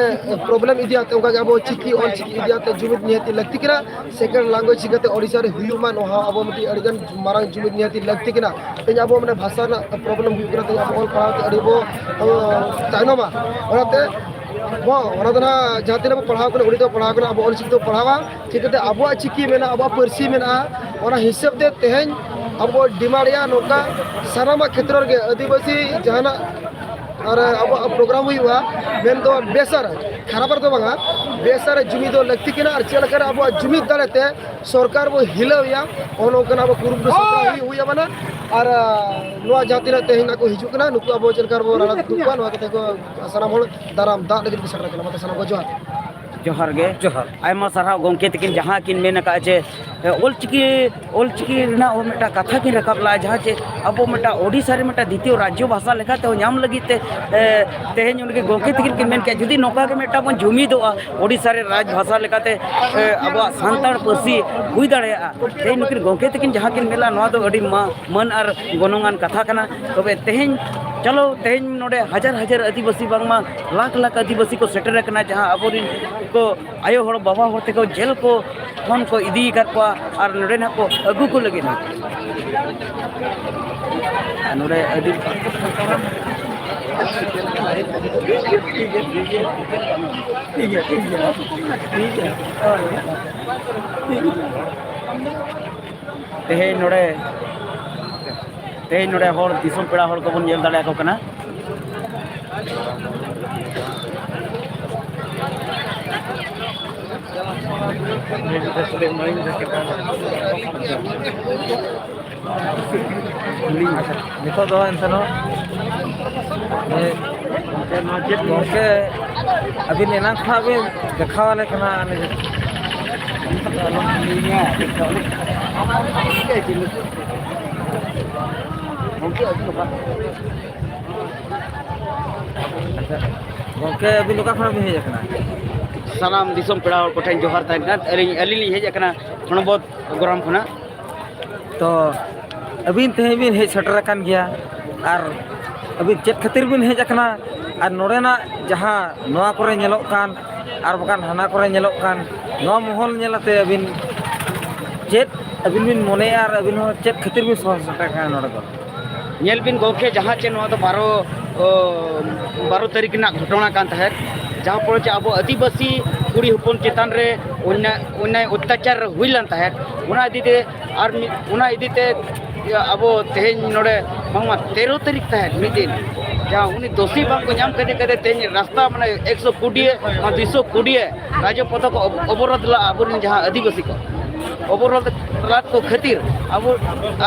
ᱯᱨᱚᱵᱞᱮᱢ ᱤᱫᱤᱭᱟᱛᱮ, ᱚᱱᱠᱟ ᱜᱮ ᱟᱵᱚ ᱪᱤᱠᱤ ᱚᱞ ᱪᱤᱠᱤ ᱤᱫᱤᱭᱟᱛᱮ ᱡᱩᱢᱤᱫ ᱱᱤᱦᱟᱹᱛᱤ ᱞᱟᱹᱠᱛᱤ ᱠᱟᱱᱟ᱾ ᱥᱮᱠᱮᱱᱰ ᱞᱮᱝᱜᱩᱭᱮᱡᱽ ᱪᱤᱠᱟᱹᱛᱮ ᱳᱰᱤᱥᱟ ᱨᱮ ᱦᱩᱭᱩᱜ ᱢᱟ, ᱱᱚᱣᱟ ᱦᱚᱸ ᱟᱵᱚ ᱢᱤᱫᱴᱤᱡ ᱟᱹᱰᱤᱜᱟᱱ ᱢᱟᱨᱟᱝ ᱡᱩᱢᱤᱫ ᱱᱤᱦᱟᱹᱛᱤ ᱞᱟᱹᱠᱛᱤ ᱠᱟᱱᱟ᱾ ᱛᱮᱦᱮᱧ ᱟᱵᱚ ᱢᱟᱱᱮ ᱵᱷᱟᱥᱟ ᱨᱮᱱᱟᱜ ᱯᱨᱚᱵᱞᱮᱢ ᱦᱩᱭᱩᱜ ᱠᱟᱱᱟ, ᱛᱮᱦᱮᱧ ᱟᱵᱚ ᱚᱞ ᱯᱟᱲᱦᱟᱣ ᱛᱮ ᱟᱹᱰᱤ ᱵᱚ, ᱟᱵᱚ ᱛᱟᱭᱱᱚᱢᱟ᱾ ᱚᱱᱟᱛᱮ ᱵᱚ, ᱚᱱᱟ ᱫᱚ ᱱᱟᱦᱟᱜ ᱡᱟᱦᱟᱸ ᱛᱤᱱᱟᱹᱜ ᱵᱚ ᱯᱟᱲᱦᱟᱣ ᱠᱟᱱᱟ, ᱩᱱᱤ ᱫᱚ ᱯᱟᱲᱦᱟᱣ ᱠᱟᱱᱟ, ᱟᱵᱚ ᱚᱞ ᱪᱤᱠᱤ ᱛᱮ ᱯᱟᱲᱦᱟᱣᱟ᱾ ᱪᱤᱠᱟᱹᱛᱮ ᱟᱵᱚᱣᱟᱜ ᱪᱤᱠᱤ ᱢᱮᱱᱟᱜᱼᱟ, ᱟᱵᱚᱣᱟᱜ ᱯᱟᱹᱨᱥᱤ ᱢᱮᱱᱟᱜᱼᱟ, ᱚᱱᱟ ᱦᱤᱥᱟᱹᱵ ᱛᱮ ᱛᱮᱦᱮᱧ ᱟᱵᱚ ᱵᱚ ᱰᱤᱢᱟᱱᱰᱮᱜᱼᱟ ᱱᱚᱝᱠᱟ ᱥᱟᱱᱟᱢᱟᱜ ᱠᱷᱮᱛᱨᱚ ᱨᱮᱜᱮ ᱟᱹᱫᱤᱵᱟᱹᱥᱤ ᱡᱟᱦᱟᱱᱟᱜ ᱟᱨ ᱟᱵᱚᱣᱟᱜ ᱯᱨᱳᱜᱨᱟᱢ ᱦᱩᱭᱩᱜᱼᱟ, ᱢᱮᱱᱫᱚ ᱵᱮᱥ ᱟᱨ ᱠᱷᱟᱨᱟᱯ ᱨᱮᱫᱚ ᱵᱟᱝᱟ, ᱵᱮᱥ ᱟᱨ ᱡᱩᱢᱤᱫ ᱫᱚ ᱞᱟᱹᱠᱛᱤ ᱠᱟᱱᱟ᱾ ᱟᱨ ᱪᱮᱫ ᱞᱮᱠᱟᱨᱮ ᱟᱵᱚᱣᱟᱜ ᱡᱩᱢᱤᱫ ᱫᱟᱲᱮᱛᱮ ᱥᱚᱨᱠᱟᱨ ᱵᱚ ᱦᱤᱞᱟᱹᱣᱮᱭᱟ, ᱚᱱᱮ ᱚᱱᱠᱟᱱᱟᱜ ᱟᱵᱚ ᱠᱩᱨᱩᱢᱩᱴᱩ ᱥᱟᱯᱲᱟᱣ ᱦᱩᱭᱩᱜ ᱦᱩᱭ ᱟᱵᱚᱱᱟ᱾ ᱟᱨ ᱱᱚᱣᱟ ᱡᱟᱦᱟᱸ ᱛᱤᱱᱟᱹᱜ ᱛᱮᱦᱮᱧ ᱱᱟᱜ ᱠᱚ ᱦᱤᱡᱩᱜ ᱠᱟᱱᱟ, ᱱᱩᱠᱩ ᱟᱵᱚ ᱪᱮᱫ ᱞᱮᱠᱟ ᱨᱮᱵᱚ ᱨᱟᱲᱟ ᱫᱩᱜ ᱠᱚᱣᱟ, ᱱᱚᱣᱟ ᱠᱟᱛᱷᱟ ᱠᱚ ᱥᱟᱱᱟᱢ ᱦᱚᱲ ᱫᱟᱨᱟᱢ ᱫᱟᱜ ᱞᱟᱹᱜᱤᱫ ᱠᱚ ᱥᱮᱴᱮᱨ ᱟᱠᱟᱱᱟ᱾ ᱢᱟ ᱛᱚ ᱥᱟᱱᱟᱢ ᱠᱚ ᱡᱚᱦᱟᱨ᱾ ᱡᱚᱦᱟᱨ ᱜᱮ᱾ ᱡᱚᱦᱟᱨ᱾ ᱟᱭᱢᱟ ᱥᱟᱨᱦᱟᱣ ᱜᱚᱢᱠᱮ ᱛᱟᱹᱠᱤᱱ ᱡᱟᱦᱟᱸ ᱠᱤᱱ ᱢᱮᱱ ᱟᱠᱟᱫᱼᱟ ᱡᱮ, ᱮ, ᱚᱞᱪᱤᱠᱤ, ᱚᱞᱪᱤᱠᱤ ᱨᱮᱱᱟᱜ ᱦᱚᱸ ᱢᱤᱫᱴᱟᱝ ᱠᱟᱛᱷᱟ ᱠᱤᱱ ᱨᱟᱠᱟᱵ ᱞᱮᱫᱼᱟ, ᱡᱟᱦᱟᱸ ᱪᱮ ᱟᱵᱚ ᱢᱤᱫᱴᱟᱝ ᱳᱰᱤᱥᱟ ᱨᱮ ᱢᱤᱫᱴᱟᱝ ᱫᱤᱛᱤᱭᱚ ᱨᱟᱡᱽᱡᱚ ᱵᱷᱟᱥᱟ ᱞᱮᱠᱟᱛᱮ ᱦᱚᱸ ᱧᱟᱢ ᱞᱟᱹᱜᱤᱫ ᱛᱮ, ᱮ, ᱛᱮᱦᱮᱧ ᱩᱱᱠᱤᱱ ᱜᱚᱢᱠᱮ ᱛᱟᱹᱠᱤᱱ ᱠᱤᱱ ᱢᱮᱱ ᱠᱮᱫᱼᱟ, ᱡᱩᱫᱤ ᱱᱚᱝᱠᱟ ᱜᱮ ᱢᱤᱫᱴᱟᱝ ᱵᱚᱱ ᱡᱩᱢᱤᱫᱚᱜᱼᱟ, ᱳᱰᱤᱥᱟ ᱨᱮ ᱨᱟᱡᱽ ᱵᱷᱟᱥᱟ ᱞᱮᱠᱟᱛᱮ, ᱮ, ᱟᱵᱚᱣᱟᱜ ᱥᱟᱱᱛᱟᱲ ᱯᱟᱹᱨᱥᱤ ᱦᱩᱭ ᱫᱟᱲᱮᱭᱟᱜᱼᱟ᱾ ᱛᱮᱦᱮᱧ ᱱᱩᱠᱤᱱ ᱜᱚᱢᱠᱮ ᱛᱟᱹᱠᱤᱱ ᱡᱟᱦᱟᱸ ᱠᱤᱱ ᱢᱮᱱ ᱞᱮᱫᱼᱟ, ᱱᱚᱣᱟ ᱫᱚ ᱟᱹᱰᱤ ᱢᱟ-, ᱢᱟᱹᱱ ᱟᱨ ᱜᱚᱱᱚᱝᱟᱱ ᱠᱟᱛᱷᱟ ᱠᱟᱱᱟ᱾ ᱛᱚᱵᱮ ᱛᱮᱦᱮᱧ ᱪᱚᱞᱚ, ᱛᱮᱦᱮᱧ ᱱᱚᱰᱮ ᱦᱟᱡᱟᱨ ᱦᱟᱡᱟᱨ ᱟᱹᱫᱤᱵᱟᱹᱥᱤ, ᱵᱟᱝᱢᱟ ᱞᱟᱠᱷ ᱞᱟᱠᱷ ᱟᱹᱫᱤᱵᱟᱹᱥᱤ ᱠᱚ ᱥᱮᱴᱮᱨ ᱟᱠᱟᱱᱟ, ᱡᱟᱦᱟᱸ ᱟᱵᱚᱨᱮᱱ ᱠᱚ ᱟᱭᱳ ᱦᱚᱲ, ᱵᱟᱵᱟ ᱦᱚᱲ ᱛᱮᱠᱚ ᱡᱮᱞ ᱠᱚ ᱠᱷᱚᱱ ᱠᱚ ᱤᱫᱤ ᱟᱠᱟᱫ ᱠᱚᱣᱟ ᱟᱨ ᱱᱚᱰᱮ ᱱᱟᱦᱟᱜ ᱠᱚ ᱟᱹᱜᱩ ᱠᱚ ᱞᱟᱹᱜᱤᱫ ᱱᱟᱦᱟᱜ᱾ ᱱᱚᱰᱮ ᱟᱹᱰᱤ ᱛᱮᱦᱮᱧ ᱱᱚᱰᱮ, ᱛᱮᱦᱮᱧ ᱱᱚᱰᱮ ᱦᱚᱲ, ᱫᱤᱥᱚᱢ ᱯᱮᱲᱟ ᱦᱚᱲ ᱠᱚᱵᱚᱱ ᱧᱮᱞ ᱫᱟᱲᱮᱭᱟᱠᱚ ᱠᱟᱱᱟ᱾ ᱱᱤᱛᱚᱜ ᱫᱚ ᱮᱱᱛᱮ ᱦᱚᱸ, ᱮ, ᱜᱚᱢᱠᱮ, ᱟᱹᱵᱤᱱ ᱮᱱᱟᱝ ᱠᱷᱚᱱᱟᱜ ᱵᱤᱱ ᱫᱮᱠᱷᱟᱣ ᱟᱞᱮ ᱠᱟᱱᱟ, ᱟᱞᱮ ᱜᱚᱢᱠᱮ, ᱟᱹᱵᱤᱱ ᱚᱠᱟ? ᱟᱪᱪᱷᱟ, ᱜᱚᱢᱠᱮ, ᱟᱹᱵᱤᱱ ᱚᱠᱟ ᱠᱷᱚᱱᱟᱜ ᱵᱤᱱ ᱦᱮᱡ ᱟᱠᱟᱱᱟ? ᱥᱟᱱᱟᱢ ᱫᱤᱥᱚᱢ ᱯᱮᱲᱟ ᱦᱚᱲ ᱠᱚᱴᱷᱮᱱ ᱡᱚᱦᱟᱨ ᱛᱟᱦᱮᱱ ᱠᱟᱱᱟ᱾ ᱟᱹᱞᱤᱧ, ᱟᱹᱞᱤᱧ ᱞᱤᱧ ᱦᱮᱡ ᱟᱠᱟᱱᱟ ᱦᱚᱲᱢᱚᱛ ᱜᱚᱨᱟᱢ ᱠᱷᱚᱱᱟᱜ᱾ ᱛᱚ, ᱟᱹᱵᱤᱱ ᱛᱮᱦᱮᱧ ᱵᱤᱱ ᱦᱮᱡ ᱥᱮᱴᱮᱨ ᱟᱠᱟᱱ ᱜᱮᱭᱟ, ᱟᱨ ᱟᱹᱵᱤᱱ ᱪᱮᱫ ᱠᱷᱟᱹᱛᱤᱨ ᱵᱤᱱ ᱦᱮᱡ ᱟᱠᱟᱱᱟ? ᱟᱨ ᱱᱚᱰᱮᱱᱟᱜ ᱡᱟᱦᱟᱸ ᱱᱚᱣᱟ ᱠᱚᱨᱮ ᱧᱮᱞᱚᱜ ᱠᱟᱱ ᱟᱨ ᱵᱟᱠᱷᱟᱱ ᱦᱟᱱᱟ ᱠᱚᱨᱮ ᱧᱮᱞᱚᱜ ᱠᱟᱱ ᱱᱚᱣᱟ ᱢᱚᱦᱚᱞ ᱧᱮᱞ ᱟᱛᱮ ᱟᱹᱵᱤᱱ ᱪᱮᱫ ᱟᱹᱵᱤᱱ ᱵᱤᱱ ᱢᱚᱱᱮᱭᱟ ᱟᱨ ᱟᱹᱵᱤᱱ ᱦᱚᱸ ᱪᱮᱫ ᱠᱷᱟᱹᱛᱤᱨ ᱵᱤᱱ ᱥᱚᱦᱚᱨ ᱥᱮᱴᱮᱨ ᱟᱠᱟᱱᱟ ᱱᱚᱰᱮ ᱫᱚ? ᱧᱮᱞ ᱵᱤᱱ ᱜᱚᱢᱠᱮ, ᱡᱟᱦᱟᱸ ᱪᱮ ᱱᱚᱣᱟ ᱫᱚ ᱵᱟᱨᱚ, ᱚ, ᱵᱟᱨᱚ ᱛᱟᱹᱨᱤᱠᱷ ᱨᱮᱱᱟᱜ ᱜᱷᱚᱴᱚᱱᱟ ᱠᱟᱱ ᱛᱟᱦᱮᱸᱫ, ᱡᱟᱦᱟᱸ ᱯᱚᱨᱮ ᱪᱮ ᱟᱵᱚ ᱟᱹᱫᱤᱵᱟᱹᱥᱤ ᱠᱩᱲᱤ ᱦᱚᱯᱚᱱ ᱪᱮᱛᱟᱱ ᱨᱮ ᱚᱱᱱᱭᱟᱭ, ᱚᱱᱱᱭᱟᱭ ᱚᱛᱛᱟᱪᱟᱨ ᱦᱩᱭ ᱞᱮᱱ ᱛᱟᱦᱮᱸᱫ, ᱚᱱᱟ ᱤᱫᱤ ᱛᱮ ᱟᱨ ᱢᱤᱫ, ᱚᱱᱟ ᱤᱫᱤ ᱛᱮ ᱟᱵᱚ ᱛᱮᱦᱮᱧ ᱱᱚᱰᱮ ᱵᱟᱝᱢᱟ ᱛᱮᱨᱚ ᱛᱟᱹᱨᱤᱠᱷ ᱛᱟᱦᱮᱸᱫ ᱢᱤᱫ ᱫᱤᱱ, ᱡᱟᱦᱟᱸ ᱩᱱᱤ ᱫᱚᱥᱤ ᱵᱟᱝ ᱠᱚ ᱧᱟᱢ ᱠᱮᱫᱮ ᱠᱷᱟᱹᱛᱤᱨ ᱛᱮᱦᱮᱧ ᱨᱟᱥᱛᱟ ᱢᱟᱱᱮ ᱮᱠᱥᱚ ᱠᱩᱰᱤᱭᱮ, ᱚᱱᱟ ᱫᱩᱭᱥᱚ ᱠᱩᱰᱤᱭᱮ ᱨᱟᱡᱽᱯᱚᱛᱷ ᱠᱚ ᱚᱵ-, ᱚᱵᱚᱨᱳᱫᱷ ᱞᱟᱜᱼᱟ ᱟᱵᱚᱨᱮᱱ ᱡᱟᱦᱟᱸ ᱟᱹᱫᱤᱵᱟᱹᱥᱤ ᱠᱚ᱾ ᱚᱵᱚᱨᱳᱫᱷ ᱞᱟᱫ ᱠᱚ ᱠᱷᱟᱹᱛᱤᱨ ᱟᱵᱚ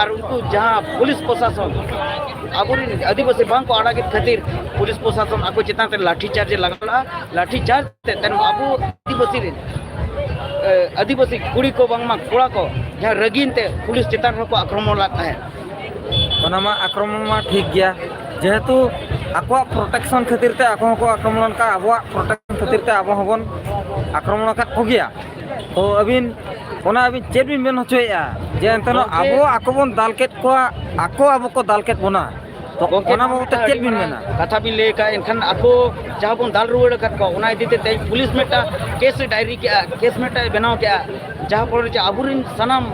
ᱟᱨ ᱩᱱᱠᱩ ᱡᱟᱦᱟᱸ ᱯᱩᱞᱤᱥ ᱯᱨᱚᱥᱟᱥᱚᱱ ᱟᱵᱚᱨᱮᱱ ᱟᱹᱫᱤᱵᱟᱹᱥᱤ ᱵᱟᱝ ᱠᱚ ᱟᱲᱟᱜᱮᱫ ᱠᱷᱟᱹᱛᱤᱨ ᱯᱩᱞᱤᱥ ᱯᱨᱚᱥᱟᱥᱚᱱ ᱟᱠᱚ ᱪᱮᱛᱟᱱ ᱨᱮ ᱞᱟᱴᱷᱤ ᱪᱟᱨᱡᱽ ᱮ ᱞᱟᱜᱟᱣ ᱞᱮᱫᱼᱟ᱾ ᱞᱟᱴᱷᱤ ᱪᱟᱨᱡᱽ ᱛᱮ ᱛᱟᱭᱱᱚᱢ ᱟᱵᱚ ᱟᱹᱫᱤᱵᱟᱹᱥᱤ ᱨᱮᱱ, ᱮ, ᱟᱹᱫᱤᱵᱟᱹᱥᱤ ᱠᱩᱲᱤ ᱠᱚ ᱵᱟᱝᱢᱟ ᱠᱚᱲᱟ ᱠᱚ ᱡᱟᱦᱟᱸ ᱨᱟᱹᱜᱤᱱ ᱛᱮ ᱯᱩᱞᱤᱥ ᱪᱮᱛᱟᱱ ᱨᱮᱦᱚᱸ ᱠᱚ ᱟᱠᱨᱚᱢᱚᱱ ᱞᱮᱫ ᱛᱟᱦᱮᱸᱫ᱾ ᱚᱱᱟ ᱢᱟ ᱟᱠᱨᱚᱢᱚᱱ ᱢᱟ ᱴᱷᱤᱠ ᱜᱮᱭᱟ, ᱡᱮᱦᱮᱛᱩ ᱟᱠᱚᱣᱟᱜ ᱯᱨᱚᱴᱮᱠᱥᱚᱱ ᱠᱷᱟᱹᱛᱤᱨ ᱛᱮ ᱟᱠᱚ ᱦᱚᱸᱠᱚ ᱟᱠᱨᱚᱢᱚᱱ ᱞᱮᱱᱠᱷᱟᱱ ᱟᱵᱚᱣᱟᱜ ᱯᱨᱚᱴᱮᱠᱥᱚᱱ ᱠᱷᱟᱹᱛᱤᱨ ᱛᱮ ᱟᱵᱚ ᱦᱚᱸᱵᱚᱱ ᱟᱠᱨᱚᱢᱚᱱ ᱟᱠᱟᱫ ᱠᱚᱜᱮᱭᱟ᱾ ᱛᱚ ᱟᱹᱵᱤᱱ ᱚᱱᱟ ᱟᱹᱵᱤᱱ ᱪᱮᱫ ᱵᱤᱱ ᱢᱮᱱ ᱦᱚᱪᱚᱭᱮᱫᱼᱟ ᱡᱮ ᱮᱱᱛᱮ ᱜᱚᱢᱠᱮ, ᱟᱵᱚ ᱟᱠᱚ ᱵᱚᱱ ᱫᱟᱞ ᱠᱮᱫ ᱠᱚᱣᱟ, ᱟᱠᱚ ᱟᱵᱚ ᱠᱚ ᱫᱟᱞ ᱠᱮᱫ ᱵᱚᱱᱟ? ᱜᱚᱢᱠᱮ, ᱚᱱᱟ ᱵᱟᱵᱚᱫ ᱛᱮ ᱪᱮᱫ ᱵᱤᱱ ᱢᱮᱱᱟ? ᱠᱟᱛᱷᱟ ᱵᱤᱱ ᱞᱟᱹᱭ ᱟᱠᱟᱫ, ᱮᱱᱠᱷᱟᱱ ᱟᱠᱚ ᱡᱟᱦᱟᱸ ᱵᱚᱱ ᱫᱟᱞ ᱨᱩᱣᱟᱹᱲ ᱟᱠᱟᱫ ᱠᱚᱣᱟ, ᱚᱱᱟ ᱤᱫᱤ ᱛᱮ ᱛᱮᱦᱮᱧ ᱯᱩᱞᱤᱥ ᱢᱤᱫᱴᱟᱝ ᱠᱮᱥ ᱮ ᱰᱟᱭᱨᱤ ᱠᱮᱜᱼᱟ, ᱠᱮᱥ ᱢᱤᱫᱴᱟᱝ ᱮ ᱵᱮᱱᱟᱣ ᱠᱮᱜᱼᱟ, ᱡᱟᱦᱟᱸ ᱯᱚᱨᱮ ᱡᱮ ᱟᱵᱚᱨᱮᱱ ᱥᱟᱱᱟᱢ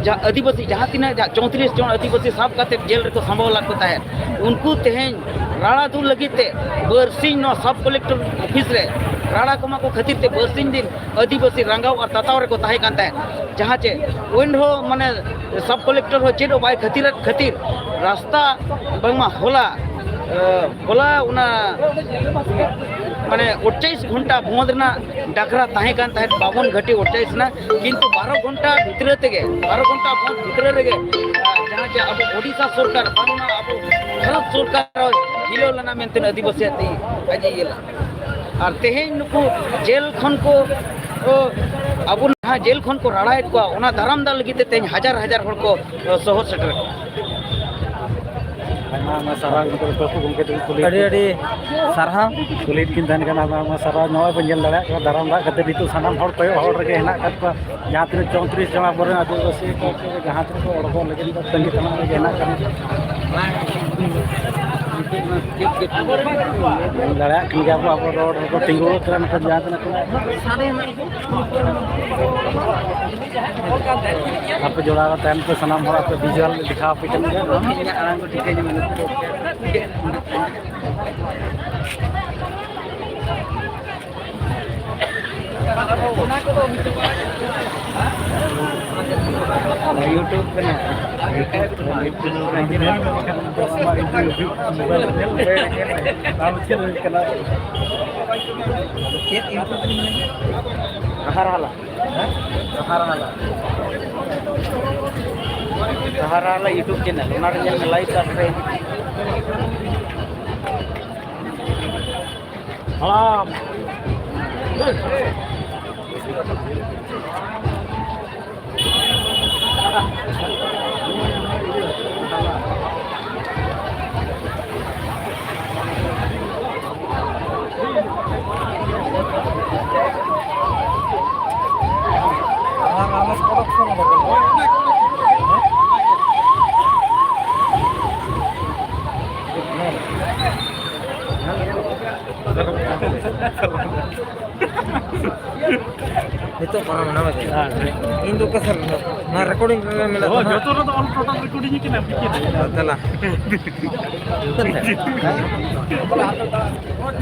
ᱡᱟ-, ᱟᱹᱫᱤᱵᱟᱹᱥᱤ ᱡᱟᱦᱟᱸ ᱛᱤᱱᱟᱹᱜ ᱡᱟ-, ᱪᱳᱭᱛᱨᱤᱥ ᱡᱚᱱ ᱟᱹᱫᱤᱵᱟᱹᱥᱤ ᱥᱟᱵ ᱠᱟᱛᱮ ᱡᱮᱞ ᱨᱮᱠᱚ ᱥᱟᱢᱵᱟᱣ ᱞᱟᱫ ᱠᱚ ᱛᱟᱦᱮᱸᱫ, ᱩᱱᱠᱩ ᱛᱮᱦᱮᱧ ᱨᱟᱲᱟ ᱫᱩᱞ ᱞᱟᱹᱜᱤᱫ ᱛᱮ ᱵᱟᱨᱥᱤᱧ ᱱᱚᱣᱟ ᱥᱟᱵ ᱠᱚᱞᱮᱠᱴᱚᱨ ᱚᱯᱷᱤᱥ ᱨᱮ ᱨᱟᱲᱟ ᱠᱚᱢᱟ ᱠᱚ ᱠᱷᱟᱹᱛᱤᱨ ᱛᱮ ᱵᱟᱨᱥᱤᱧ ᱫᱤᱱ ᱟᱹᱫᱤᱵᱟᱹᱥᱤ ᱨᱟᱸᱜᱟᱣ ᱟᱨ ᱛᱟᱛᱟᱣ ᱨᱮᱠᱚ ᱛᱟᱦᱮᱸ ᱠᱟᱱ ᱛᱟᱦᱮᱸᱫ᱾ ᱡᱟᱦᱟᱸ ᱪᱮ ᱩᱱ ᱨᱮᱦᱚᱸ ᱢᱟᱱᱮ ᱥᱟᱵ ᱠᱚᱞᱮᱠᱴᱚᱨ ᱦᱚᱸ ᱪᱮᱫ ᱦᱚᱸ ᱵᱟᱭ ᱠᱷᱟᱹᱛᱤᱨᱟᱫ ᱠᱷᱟᱹᱛᱤᱨ ᱨᱟᱥᱛᱟ ᱵᱟᱝᱢᱟ ᱦᱚᱞᱟ, ᱮ, ᱦᱚᱞᱟ ᱚᱱᱟ ᱢᱟᱱᱮ ᱟᱴᱪᱟᱞᱤᱥ ᱜᱷᱚᱱᱴᱟ ᱵᱚᱱᱫᱷ ᱨᱮᱱᱟᱜ ᱰᱟᱠᱨᱟ ᱛᱟᱦᱮᱸ ᱠᱟᱱ ᱛᱟᱦᱮᱸᱫ ᱵᱟᱵᱚᱱ ᱜᱷᱟᱹᱴᱤ ᱟᱴᱪᱟᱞᱤᱥ ᱨᱮᱱᱟᱜ, ᱠᱤᱱᱛᱩ ᱵᱟᱨᱚ ᱜᱷᱚᱱᱴᱟ ᱵᱷᱤᱛᱨᱤ ᱛᱮᱜᱮ, ᱵᱟᱨᱚ ᱜᱷᱚᱱᱴᱟ ᱵᱚᱱᱫᱷ ᱵᱷᱤᱛᱨᱤ ᱨᱮᱜᱮ, ᱮ, ᱡᱟᱦᱟᱸ ᱪᱮ ᱟᱵᱚ ᱳᱰᱤᱥᱟ ᱥᱚᱨᱠᱟᱨ, ᱵᱟᱝᱢᱟ ᱟᱵᱚ ᱵᱷᱟᱨᱚᱛ ᱥᱚᱨᱠᱟᱨ ᱦᱤᱞᱟᱹᱣ ᱞᱮᱱᱟ ᱢᱮᱱᱛᱮ ᱟᱹᱫᱤᱵᱟᱹᱥᱤ ᱟᱛᱮ ᱟᱡ ᱮ ᱤᱭᱟᱹ ᱞᱮᱫᱟ᱾ ᱟᱨ ᱛᱮᱦᱮᱧ ᱱᱩᱠᱩ ᱡᱮᱞ ᱠᱷᱚᱱ ᱠᱚ, ᱠᱚ, ᱟᱵᱚ ᱡᱟᱦᱟᱸ ᱡᱮᱞ ᱠᱷᱚᱱ ᱠᱚ ᱨᱟᱲᱟᱭᱮᱫ ᱠᱚᱣᱟ, ᱚᱱᱟ ᱫᱟᱨᱟᱢ ᱫᱟᱜ ᱞᱟᱹᱜᱤᱫ ᱛᱮ ᱛᱮᱦᱮᱧ ᱦᱟᱡᱟᱨ ᱦᱟᱡᱟᱨ ᱦᱚᱲ ᱠᱚ, ᱚ, ᱥᱚᱦᱚᱨ ᱥᱮᱴᱮᱨ ᱠᱟᱱᱟ᱾ ᱟᱭᱢᱟ ᱟᱭᱢᱟ ᱥᱟᱨᱦᱟᱣ ᱜᱚᱢᱠᱮ, ᱵᱟᱹᱵᱩ ᱜᱚᱢᱠᱮ ᱛᱟᱹᱠᱤᱱ ᱠᱩᱞᱤ ᱟᱹᱰᱤ ᱟᱹᱰᱤ ᱥᱟᱨᱦᱟᱣ᱾ ᱠᱩᱞᱤᱭᱮᱫ ᱠᱤᱱ ᱛᱟᱦᱮᱱ ᱠᱟᱱᱟ, ᱟᱭᱢᱟ ᱟᱭᱢᱟ ᱥᱟᱨᱦᱟᱣ᱾ ᱱᱚᱜᱼᱚᱭ ᱵᱚᱱ ᱧᱮᱞ ᱫᱟᱲᱮᱭᱟᱜ ᱠᱟᱱᱟ, ᱫᱟᱨᱟᱢ ᱫᱟᱜ ᱠᱷᱟᱹᱛᱤᱨ ᱱᱤᱛᱚᱜ ᱥᱟᱱᱟᱢ ᱦᱚᱲ ᱠᱚᱭᱚᱜ ᱦᱚᱨ ᱨᱮᱜᱮ ᱦᱮᱱᱟᱜ ᱟᱠᱟᱫ ᱠᱚᱣᱟ᱾ ᱡᱟᱦᱟᱸ ᱛᱤᱱᱟᱹᱜ ᱪᱳᱭᱛᱨᱤᱥ ᱡᱚᱱ ᱟᱵᱚᱨᱮᱱ ᱟᱹᱫᱤᱵᱟᱹᱥᱤ ᱠᱚ ᱡᱟᱦᱟᱸ ᱛᱤᱱᱟᱹᱜ ᱠᱚ ᱚᱰᱚᱠᱚᱜ ᱞᱟᱹᱜᱤᱫ ᱫᱚ ᱛᱟᱺᱜᱤ ᱛᱟᱲᱟᱜ ᱨᱮᱜᱮ ᱦᱮᱱᱟᱜ ᱠᱟᱫᱟ᱾ ᱧᱮᱞ ᱫᱟᱲᱮᱭᱟᱜ ᱠᱟᱱ ᱜᱮᱭᱟ ᱵᱚ, ᱟᱵᱚ ᱨᱚᱲ ᱨᱮᱠᱚ ᱛᱤᱸᱜᱩ ᱟᱠᱟᱱᱟ, ᱢᱮᱱᱠᱷᱟᱱ ᱡᱟᱦᱟᱸ ᱛᱤᱱᱟᱹᱜ ᱠᱚ ᱟᱯᱮ ᱡᱚᱲᱟᱣ ᱛᱟᱭᱚᱢ ᱛᱮ ᱥᱟᱱᱟᱢ ᱦᱚᱲ ᱟᱯᱮ ᱵᱷᱤᱡᱩᱣᱟᱞ ᱞᱮ ᱫᱮᱠᱷᱟᱣ ᱟᱯᱮ ᱠᱟᱱ ᱜᱮᱭᱟ᱾ ᱤᱧᱟᱹᱜ ᱟᱲᱟᱝ ᱠᱚ ᱴᱷᱤᱠᱟᱹ ᱧᱟᱢ ᱮᱫᱟ᱾ YouTube ᱠᱟᱱᱟ᱾ YouTube ᱠᱟᱱᱟ᱾ ᱟᱢ ᱪᱮᱫ ᱦᱩᱭᱩᱜ ᱠᱟᱱᱟ? ᱪᱮᱫ YouTube ᱨᱮ ᱢᱮᱱᱟᱜᱼᱟ? ᱨᱟᱦᱟ ᱨᱟᱦᱟᱞᱟ᱾ ᱦᱮᱸ? ᱨᱟᱦᱟ ᱨᱟᱦᱟᱞᱟ᱾ ᱨᱟᱦᱟ ᱨᱟᱦᱟᱞᱟ YouTube ᱪᱮᱱᱮᱞ, ᱚᱱᱟ ᱨᱮ ᱧᱮᱞ ᱢᱮ, ᱞᱟᱭᱤᱵᱷ ᱛᱟᱨᱯᱚᱨᱮ ᱦᱤᱡᱩᱜ ᱢᱮ᱾ ᱦᱟᱲᱟᱢ᱾ ᱤᱧ ᱫᱚ ᱚᱠᱟ ᱥᱮᱫ ᱨᱮ? ᱚᱱᱟ ᱨᱮᱠᱚᱨᱰᱤᱝ ᱨᱮ ᱢᱮᱱᱟᱜ ᱛᱟᱢᱟ? ᱡᱚᱛᱚ ᱨᱮᱫᱚ ᱚᱞ ᱴᱳᱴᱟᱞ ᱨᱮᱠᱚᱨᱰᱤᱝ ᱠᱟᱱᱟ, ᱵᱤᱠᱤ ᱨᱮ᱾ ᱫᱮᱞᱟ᱾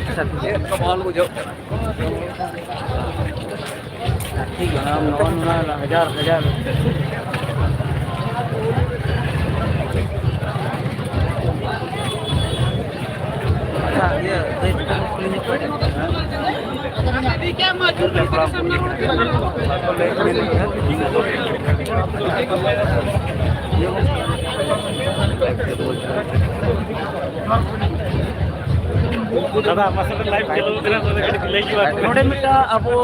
ᱟᱪᱪᱷᱟ, ᱴᱷᱤᱠ ᱜᱮᱭᱟ᱾ ᱴᱷᱤᱠ ᱜᱮᱭᱟ, ᱱᱚᱜᱼᱚ ᱱᱚᱣᱟ ᱦᱟᱡᱟᱨ, ᱦᱟᱡᱟᱨ᱾ ᱟᱪᱪᱷᱟ, ᱤᱭᱟᱹ, ᱫᱟᱹᱭ ᱛᱟᱠᱚ ᱠᱩᱞᱤ ᱧᱚᱜ ᱠᱚᱣᱟ᱾ ᱫᱟᱫᱟ, ᱢᱟᱥᱮ ᱞᱟᱭᱤᱵᱷ ᱪᱟᱹᱞᱩ ᱠᱟᱱᱟ, ᱛᱚᱵᱮ ᱠᱟᱹᱴᱤᱡ ᱞᱟᱹᱭ ᱧᱚᱜ ᱟᱠᱚ᱾ ᱱᱚᱰᱮ ᱢᱤᱫᱴᱟᱝ ᱟᱵᱚ,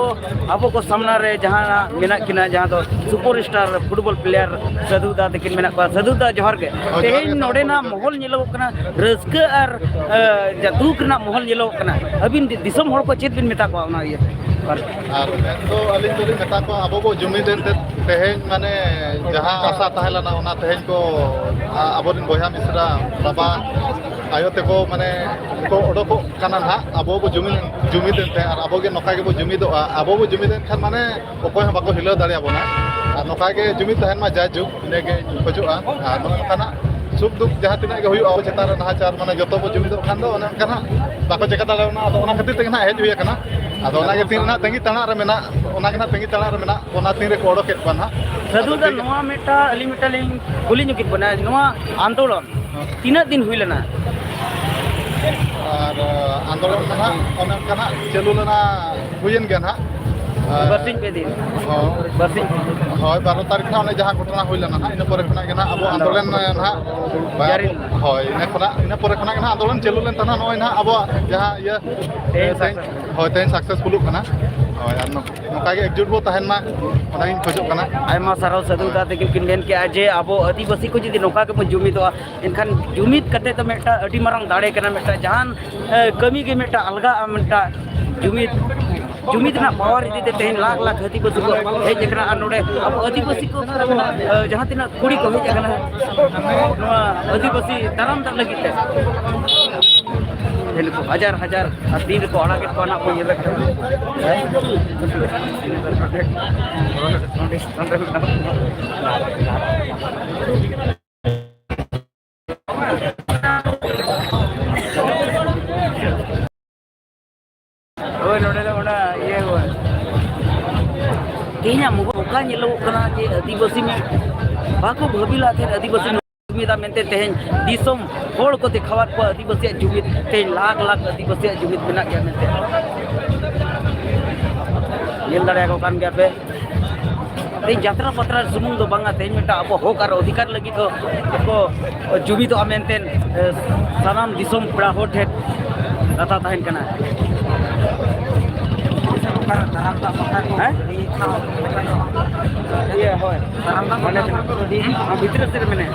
ᱟᱵᱚ ᱠᱚ ᱥᱟᱢᱱᱟ ᱨᱮ ᱡᱟᱦᱟᱸ ᱢᱮᱱᱟᱜ ᱠᱤᱱᱟ, ᱡᱟᱦᱟᱸ ᱫᱚ super star football player Sadhu ᱫᱟ ᱛᱟᱹᱠᱤᱱ ᱢᱮᱱᱟᱜ ᱠᱚᱣᱟ᱾ ᱥᱟᱹᱫᱷᱩ ᱫᱟ, ᱡᱚᱦᱟᱨ ᱜᱮ᱾ ᱦᱳᱭ, ᱡᱚᱦᱟᱨ ᱜᱮ, ᱛᱮᱦᱮᱧ ᱥᱟᱱᱟᱢ ᱱᱚᱰᱮᱱᱟᱜ ᱠᱚᱜᱮ᱾ ᱢᱚᱦᱚᱞ ᱧᱮᱞᱚᱜᱚᱜ ᱠᱟᱱᱟ, ᱨᱟᱹᱥᱠᱟᱹ ᱟᱨ, ᱮ, ᱡᱟ ᱫᱩᱠ ᱨᱮᱱᱟᱜ ᱢᱚᱦᱚᱞ ᱧᱮᱞᱚᱜᱚᱜ ᱠᱟᱱᱟ᱾ ᱟᱹᱵᱤᱱ ᱫᱤ-, ᱫᱤᱥᱚᱢ ᱦᱚᱲ ᱠᱚ ᱪᱮᱫ ᱵᱤᱱ ᱢᱮᱛᱟ ᱠᱚᱣᱟ ᱚᱱᱟ ᱤᱭᱟᱹ ᱵᱟᱨᱮ? ᱟᱨ ᱢᱮᱱ ᱫᱚ ᱟᱹᱞᱤᱧ ᱫᱚᱞᱤᱧ ᱢᱮᱛᱟ ᱠᱚᱣᱟ, ᱟᱵᱚ ᱵᱚ ᱡᱩᱢᱤᱫ ᱮᱱᱛᱮ ᱛᱮᱦᱮᱧ, ᱢᱟᱱᱮ, ᱡᱟᱦᱟᱸ ᱟᱥᱟ ᱛᱟᱦᱮᱸ ᱞᱮᱱᱟ, ᱚᱱᱟ ᱛᱮᱦᱮᱧ ᱠᱚ, ᱟ-, ᱟᱵᱚᱨᱮᱱ ᱵᱚᱭᱦᱟ ᱢᱤᱥᱨᱟ, ᱵᱟᱵᱟ, ᱟᱭᱳ ᱛᱮᱠᱚ, ᱢᱟᱱᱮ, ᱠᱚ ᱚᱰᱚᱠᱚᱜ ᱠᱟᱱᱟ ᱱᱟᱦᱟᱜ, ᱟᱵᱚ ᱵᱚ ᱡᱩᱢᱤᱫ, ᱡᱩᱢᱤᱫ ᱮᱱᱛᱮ, ᱟᱨ ᱟᱵᱚ ᱜᱮ ᱱᱚᱝᱠᱟ ᱜᱮᱵᱚ ᱡᱩᱢᱤᱫᱚᱜᱼᱟ᱾ ᱟᱵᱚ ᱵᱚ ᱡᱩᱢᱤᱫ ᱮᱱᱠᱷᱟᱱ, ᱢᱟᱱᱮ, ᱚᱠᱚᱭ ᱦᱚᱸ ᱵᱟᱠᱚ ᱦᱤᱞᱟᱹᱣ ᱫᱟᱲᱮᱭᱟᱵᱚᱱᱟ᱾ ᱟᱨ ᱱᱚᱝᱠᱟ ᱜᱮ ᱡᱩᱢᱤᱫ ᱛᱟᱦᱮᱱ ᱢᱟ ᱡᱟᱭᱡᱩᱜᱽ, ᱤᱱᱟᱹᱜᱮᱧ ᱠᱷᱚᱡᱚᱜᱼᱟ᱾ ᱟᱨ ᱱᱚᱜᱼᱚ ᱱᱚᱝᱠᱟᱱᱟᱜ ᱥᱩᱠ ᱫᱩᱠ ᱡᱟᱦᱟᱸ ᱛᱤᱱᱟᱹᱜ ᱜᱮ ᱦᱩᱭᱩᱜᱼᱟ, ᱟᱵᱚ ᱪᱮᱛᱟᱱ ᱨᱮ ᱱᱟᱦᱟᱪᱟᱨ, ᱢᱟᱱᱮ, ᱡᱚᱛᱚ ᱵᱚ ᱡᱩᱢᱤᱫᱚᱜ ᱠᱷᱟᱱ ᱫᱚ ᱚᱱᱮ ᱚᱱᱠᱟ ᱱᱟᱜ ᱵᱟᱠᱚ ᱪᱮᱠᱟ ᱫᱟᱲᱮᱭᱟᱵᱚᱱᱟ᱾ ᱟᱫᱚ ᱚᱱᱟ ᱠᱷᱟᱹᱛᱤᱨ ᱛᱮᱜᱮ ᱱᱟᱜ ᱦᱮᱡ ᱦᱩᱭ ᱟᱠᱟᱱᱟ᱾ ᱟᱫᱚ ᱚᱱᱟ ᱜᱮ ᱛᱤᱱ ᱨᱮᱱᱟᱜ ᱛᱟᱺᱜᱤ ᱛᱟᱲᱟᱜ ᱨᱮ ᱢᱮᱱᱟᱜ, ᱚᱱᱟ ᱜᱮ ᱱᱟᱜ ᱛᱟᱺᱜᱤ ᱛᱟᱲᱟᱜ ᱨᱮ ᱢᱮᱱᱟᱜ, ᱚᱱᱟ ᱛᱤᱱ ᱨᱮᱠᱚ ᱚᱰᱚᱠᱮᱫ ᱠᱚᱣᱟ ᱱᱟᱜ᱾ ᱥᱟᱹᱫᱷᱩ ᱟᱫᱚ ᱫᱟ, ᱴᱷᱤᱠ ᱜᱮᱭᱟ᱾ ᱱᱚᱣᱟ ᱢᱤᱫᱴᱟᱝ, ᱟᱹᱞᱤᱧ ᱢᱤᱫᱴᱟᱝ ᱞᱤᱧ ᱠᱩᱞᱤ ᱧᱚᱜ ᱠᱮᱫ ᱵᱚᱱᱟ, ᱱᱚᱣᱟ ᱟᱱᱫᱳᱞᱚᱱ ᱛᱤᱱᱟᱹᱜ ᱫᱤᱱ ᱦᱩᱭ ᱞᱮᱱᱟ? ᱟᱨ, ᱟᱸᱫᱳᱞᱚᱱ ᱫᱚ ᱱᱟᱦᱟᱜ ᱚᱱᱮ ᱚᱱᱠᱟ ᱱᱟᱦᱟᱜ ᱪᱟᱹᱞᱩ ᱞᱮᱱᱟ, ᱦᱩᱭᱮᱱ ᱜᱮᱭᱟ ᱱᱟᱦᱟᱜ᱾ ᱟᱨ ᱵᱟᱨᱥᱤᱧ ᱯᱮ ᱫᱤᱱ? ᱦᱚᱸ᱾ ᱵᱟᱨᱥᱤᱧ ᱯᱮ ᱫᱤᱱ᱾ ᱦᱳᱭ, ᱵᱟᱨᱚ ᱛᱟᱹᱨᱤᱠᱷ ᱱᱟᱦᱟᱜ ᱚᱱᱮ ᱡᱟᱦᱟᱸ ᱜᱷᱚᱴᱚᱱᱟ ᱦᱩᱭ ᱞᱮᱱᱟ ᱱᱟᱦᱟᱜ, ᱤᱱᱟᱹ ᱯᱚᱨᱮ ᱠᱷᱚᱱᱟᱜ ᱜᱮ ᱱᱟᱦᱟᱜ ᱟᱵᱚ ᱟᱱᱫᱳᱞᱚᱱ ᱱᱟᱦᱟᱜ, ᱡᱟᱹᱨᱤ ᱞᱮᱱᱟ᱾ ᱦᱳᱭ, ᱤᱱᱟᱹ ᱠᱷᱚᱱᱟᱜ, ᱤᱱᱟᱹ ᱯᱚᱨᱮ ᱠᱷᱚᱱᱟᱜ ᱜᱮ ᱱᱟᱦᱟᱜ ᱟᱱᱫᱳᱞᱚᱱ ᱪᱟᱹᱞᱩ ᱞᱮᱱ ᱛᱟᱦᱮᱱᱟ᱾ ᱱᱚᱜᱼᱚᱭ ᱱᱟᱦᱟᱜ ᱟᱵᱚᱣᱟᱜ ᱡᱟᱦᱟᱸ ᱤᱭᱟᱹ, ᱛᱮᱦᱮᱧ ᱛᱮᱦᱮᱧ, success᱾ ᱦᱳᱭ, ᱛᱮᱦᱮᱧ ᱥᱟᱠᱥᱮᱥᱯᱷᱩᱞᱚᱜ ᱠᱟᱱᱟ᱾ ᱦᱳᱭ, ᱟᱨ ᱱᱚ-, ᱱᱚᱝᱠᱟ ᱜᱮ ᱮᱠᱡᱩᱴ ᱵᱚ ᱛᱟᱦᱮᱱ ᱢᱟ, ᱚᱱᱟᱜᱤᱧ ᱠᱷᱚᱡᱚᱜ ᱠᱟᱱᱟ᱾ ᱟᱭᱢᱟ ᱥᱟᱨᱦᱟᱣ ᱥᱟᱹᱫᱷᱩ ᱫᱟ ᱛᱟᱹᱠᱤᱱ ᱠᱤᱱ ᱢᱮᱱ ᱠᱮᱜᱼᱟ ᱡᱮ ᱟᱵᱚ ᱟᱹᱫᱤᱵᱟᱹᱥᱤ ᱠᱚ ᱡᱩᱫᱤ ᱱᱚᱝᱠᱟ ᱜᱮᱵᱚᱱ ᱡᱩᱢᱤᱫᱚᱜᱼᱟ, ᱮᱱᱠᱷᱟᱱ ᱡᱩᱢᱤᱫ ᱠᱟᱛᱮ ᱫᱚ ᱢᱤᱫᱴᱟᱝ ᱟᱹᱰᱤ ᱢᱟᱨᱟᱝ ᱫᱟᱲᱮ ᱠᱟᱱᱟ, ᱢᱤᱫᱴᱟᱝ ᱡᱟᱦᱟᱱ, ᱮ, ᱠᱟᱹᱢᱤ ᱜᱮ ᱢᱤᱫᱴᱟᱝ ᱟᱞᱜᱟᱜᱼᱟ, ᱢᱤᱫᱴᱟᱝ ᱡᱩᱢᱤᱫ, ᱡᱩᱢᱤᱫ ᱨᱮᱱᱟᱜ ᱯᱟᱣᱟᱨ ᱤᱫᱤ ᱛᱮ ᱛᱮᱦᱮᱧ ᱞᱟᱠᱷ ᱞᱟᱠᱷ ᱦᱟᱹᱛᱤ ᱠᱚ ᱥᱩᱨ ᱦᱮᱡ ᱟᱠᱟᱱᱟ᱾ ᱟᱨ ᱱᱚᱰᱮ ᱟᱵᱚ ᱟᱹᱫᱤᱵᱟᱹᱥᱤ ᱠᱚ, ᱮ, ᱡᱟᱦᱟᱸ ᱛᱤᱱᱟᱹᱜ ᱠᱩᱲᱤ ᱠᱚ ᱦᱮᱡ ᱟᱠᱟᱱᱟ, ᱱᱚᱣᱟ ᱟᱹᱫᱤᱵᱟᱹᱥᱤ ᱫᱟᱨᱟᱢ ᱫᱟᱜ ᱞᱟᱹᱜᱤᱫ ᱛᱮ᱾ ᱦᱟᱡᱟᱨ ᱦᱟᱡᱟᱨ ᱟᱨ ᱫᱤᱱ ᱨᱮᱠᱚ ᱟᱲᱟᱜᱮᱫ ᱠᱚᱣᱟ ᱱᱟᱜ ᱵᱚᱱ ᱧᱮᱞᱮᱫ ᱠᱟᱱᱟ᱾ ᱦᱳᱭ, ᱱᱚᱰᱮ ᱫᱚ ᱚᱱᱟ ᱤᱭᱟᱹ ᱠᱚ᱾ ᱛᱮᱦᱮᱧᱟᱜ ᱢᱚᱦᱚᱛ ᱚᱠᱟ ᱧᱮᱞᱚᱜᱚᱜ ᱠᱟᱱᱟ ᱡᱮ ᱟᱹᱫᱤᱵᱟᱹᱥᱤ ᱢᱮ-, ᱵᱟᱠᱚ ᱵᱷᱟᱹᱵᱤ ᱞᱟᱜ ᱛᱟᱦᱮᱸᱫ ᱟᱹᱫᱤᱵᱟᱹᱥᱤ ᱡᱩᱢᱤᱫᱟ ᱢᱮᱱᱛᱮ ᱛᱮᱦᱮᱧ ᱫᱤᱥᱚᱢ ᱦᱚᱲ ᱠᱚ ᱫᱮᱠᱷᱟᱣᱟᱫ ᱠᱚᱣᱟ ᱟᱹᱫᱤᱵᱟᱹᱥᱤᱭᱟᱜ ᱡᱩᱢᱤᱫ᱾ ᱛᱮᱦᱮᱧ ᱞᱟᱠᱷ ᱞᱟᱠᱷ ᱟᱹᱫᱤᱵᱟᱹᱥᱤᱭᱟᱜ ᱡᱩᱢᱤᱫ ᱢᱮᱱᱟᱜ ᱜᱮᱭᱟ ᱢᱮᱱᱛᱮ ᱧᱮᱞ ᱫᱟᱲᱮᱭᱟᱠᱚ ᱠᱟᱱ ᱜᱮᱭᱟ ᱯᱮ᱾ ᱛᱮᱦᱮᱧ ᱡᱟᱛᱨᱟ ᱯᱟᱛᱨᱟ ᱥᱩᱢᱩᱝ ᱫᱚ ᱵᱟᱝᱟ, ᱛᱮᱦᱮᱧ ᱢᱤᱫᱴᱟᱝ ᱟᱵᱚ ᱦᱚᱠ ᱟᱨ ᱚᱫᱷᱤᱠᱟᱨ ᱞᱟᱹᱜᱤᱫ ᱦᱚᱸ ᱠᱚ ᱡᱩᱢᱤᱫᱚᱜᱼᱟ ᱢᱮᱱᱛᱮ, ᱮ, ᱥᱟᱱᱟᱢ ᱫᱤᱥᱚᱢ ᱯᱮᱲᱟ ᱦᱚᱲ ᱴᱷᱮᱱ ᱠᱟᱛᱷᱟ ᱛᱟᱦᱮᱱ ᱠᱟᱱᱟ᱾ ᱦᱮᱸ? ᱤᱭᱟᱹ, ᱦᱳᱭ᱾ ᱢᱟᱱᱮ, ᱵᱷᱤᱛᱨᱤ ᱥᱮᱫ ᱨᱮ ᱢᱮᱱᱟᱭᱟ᱾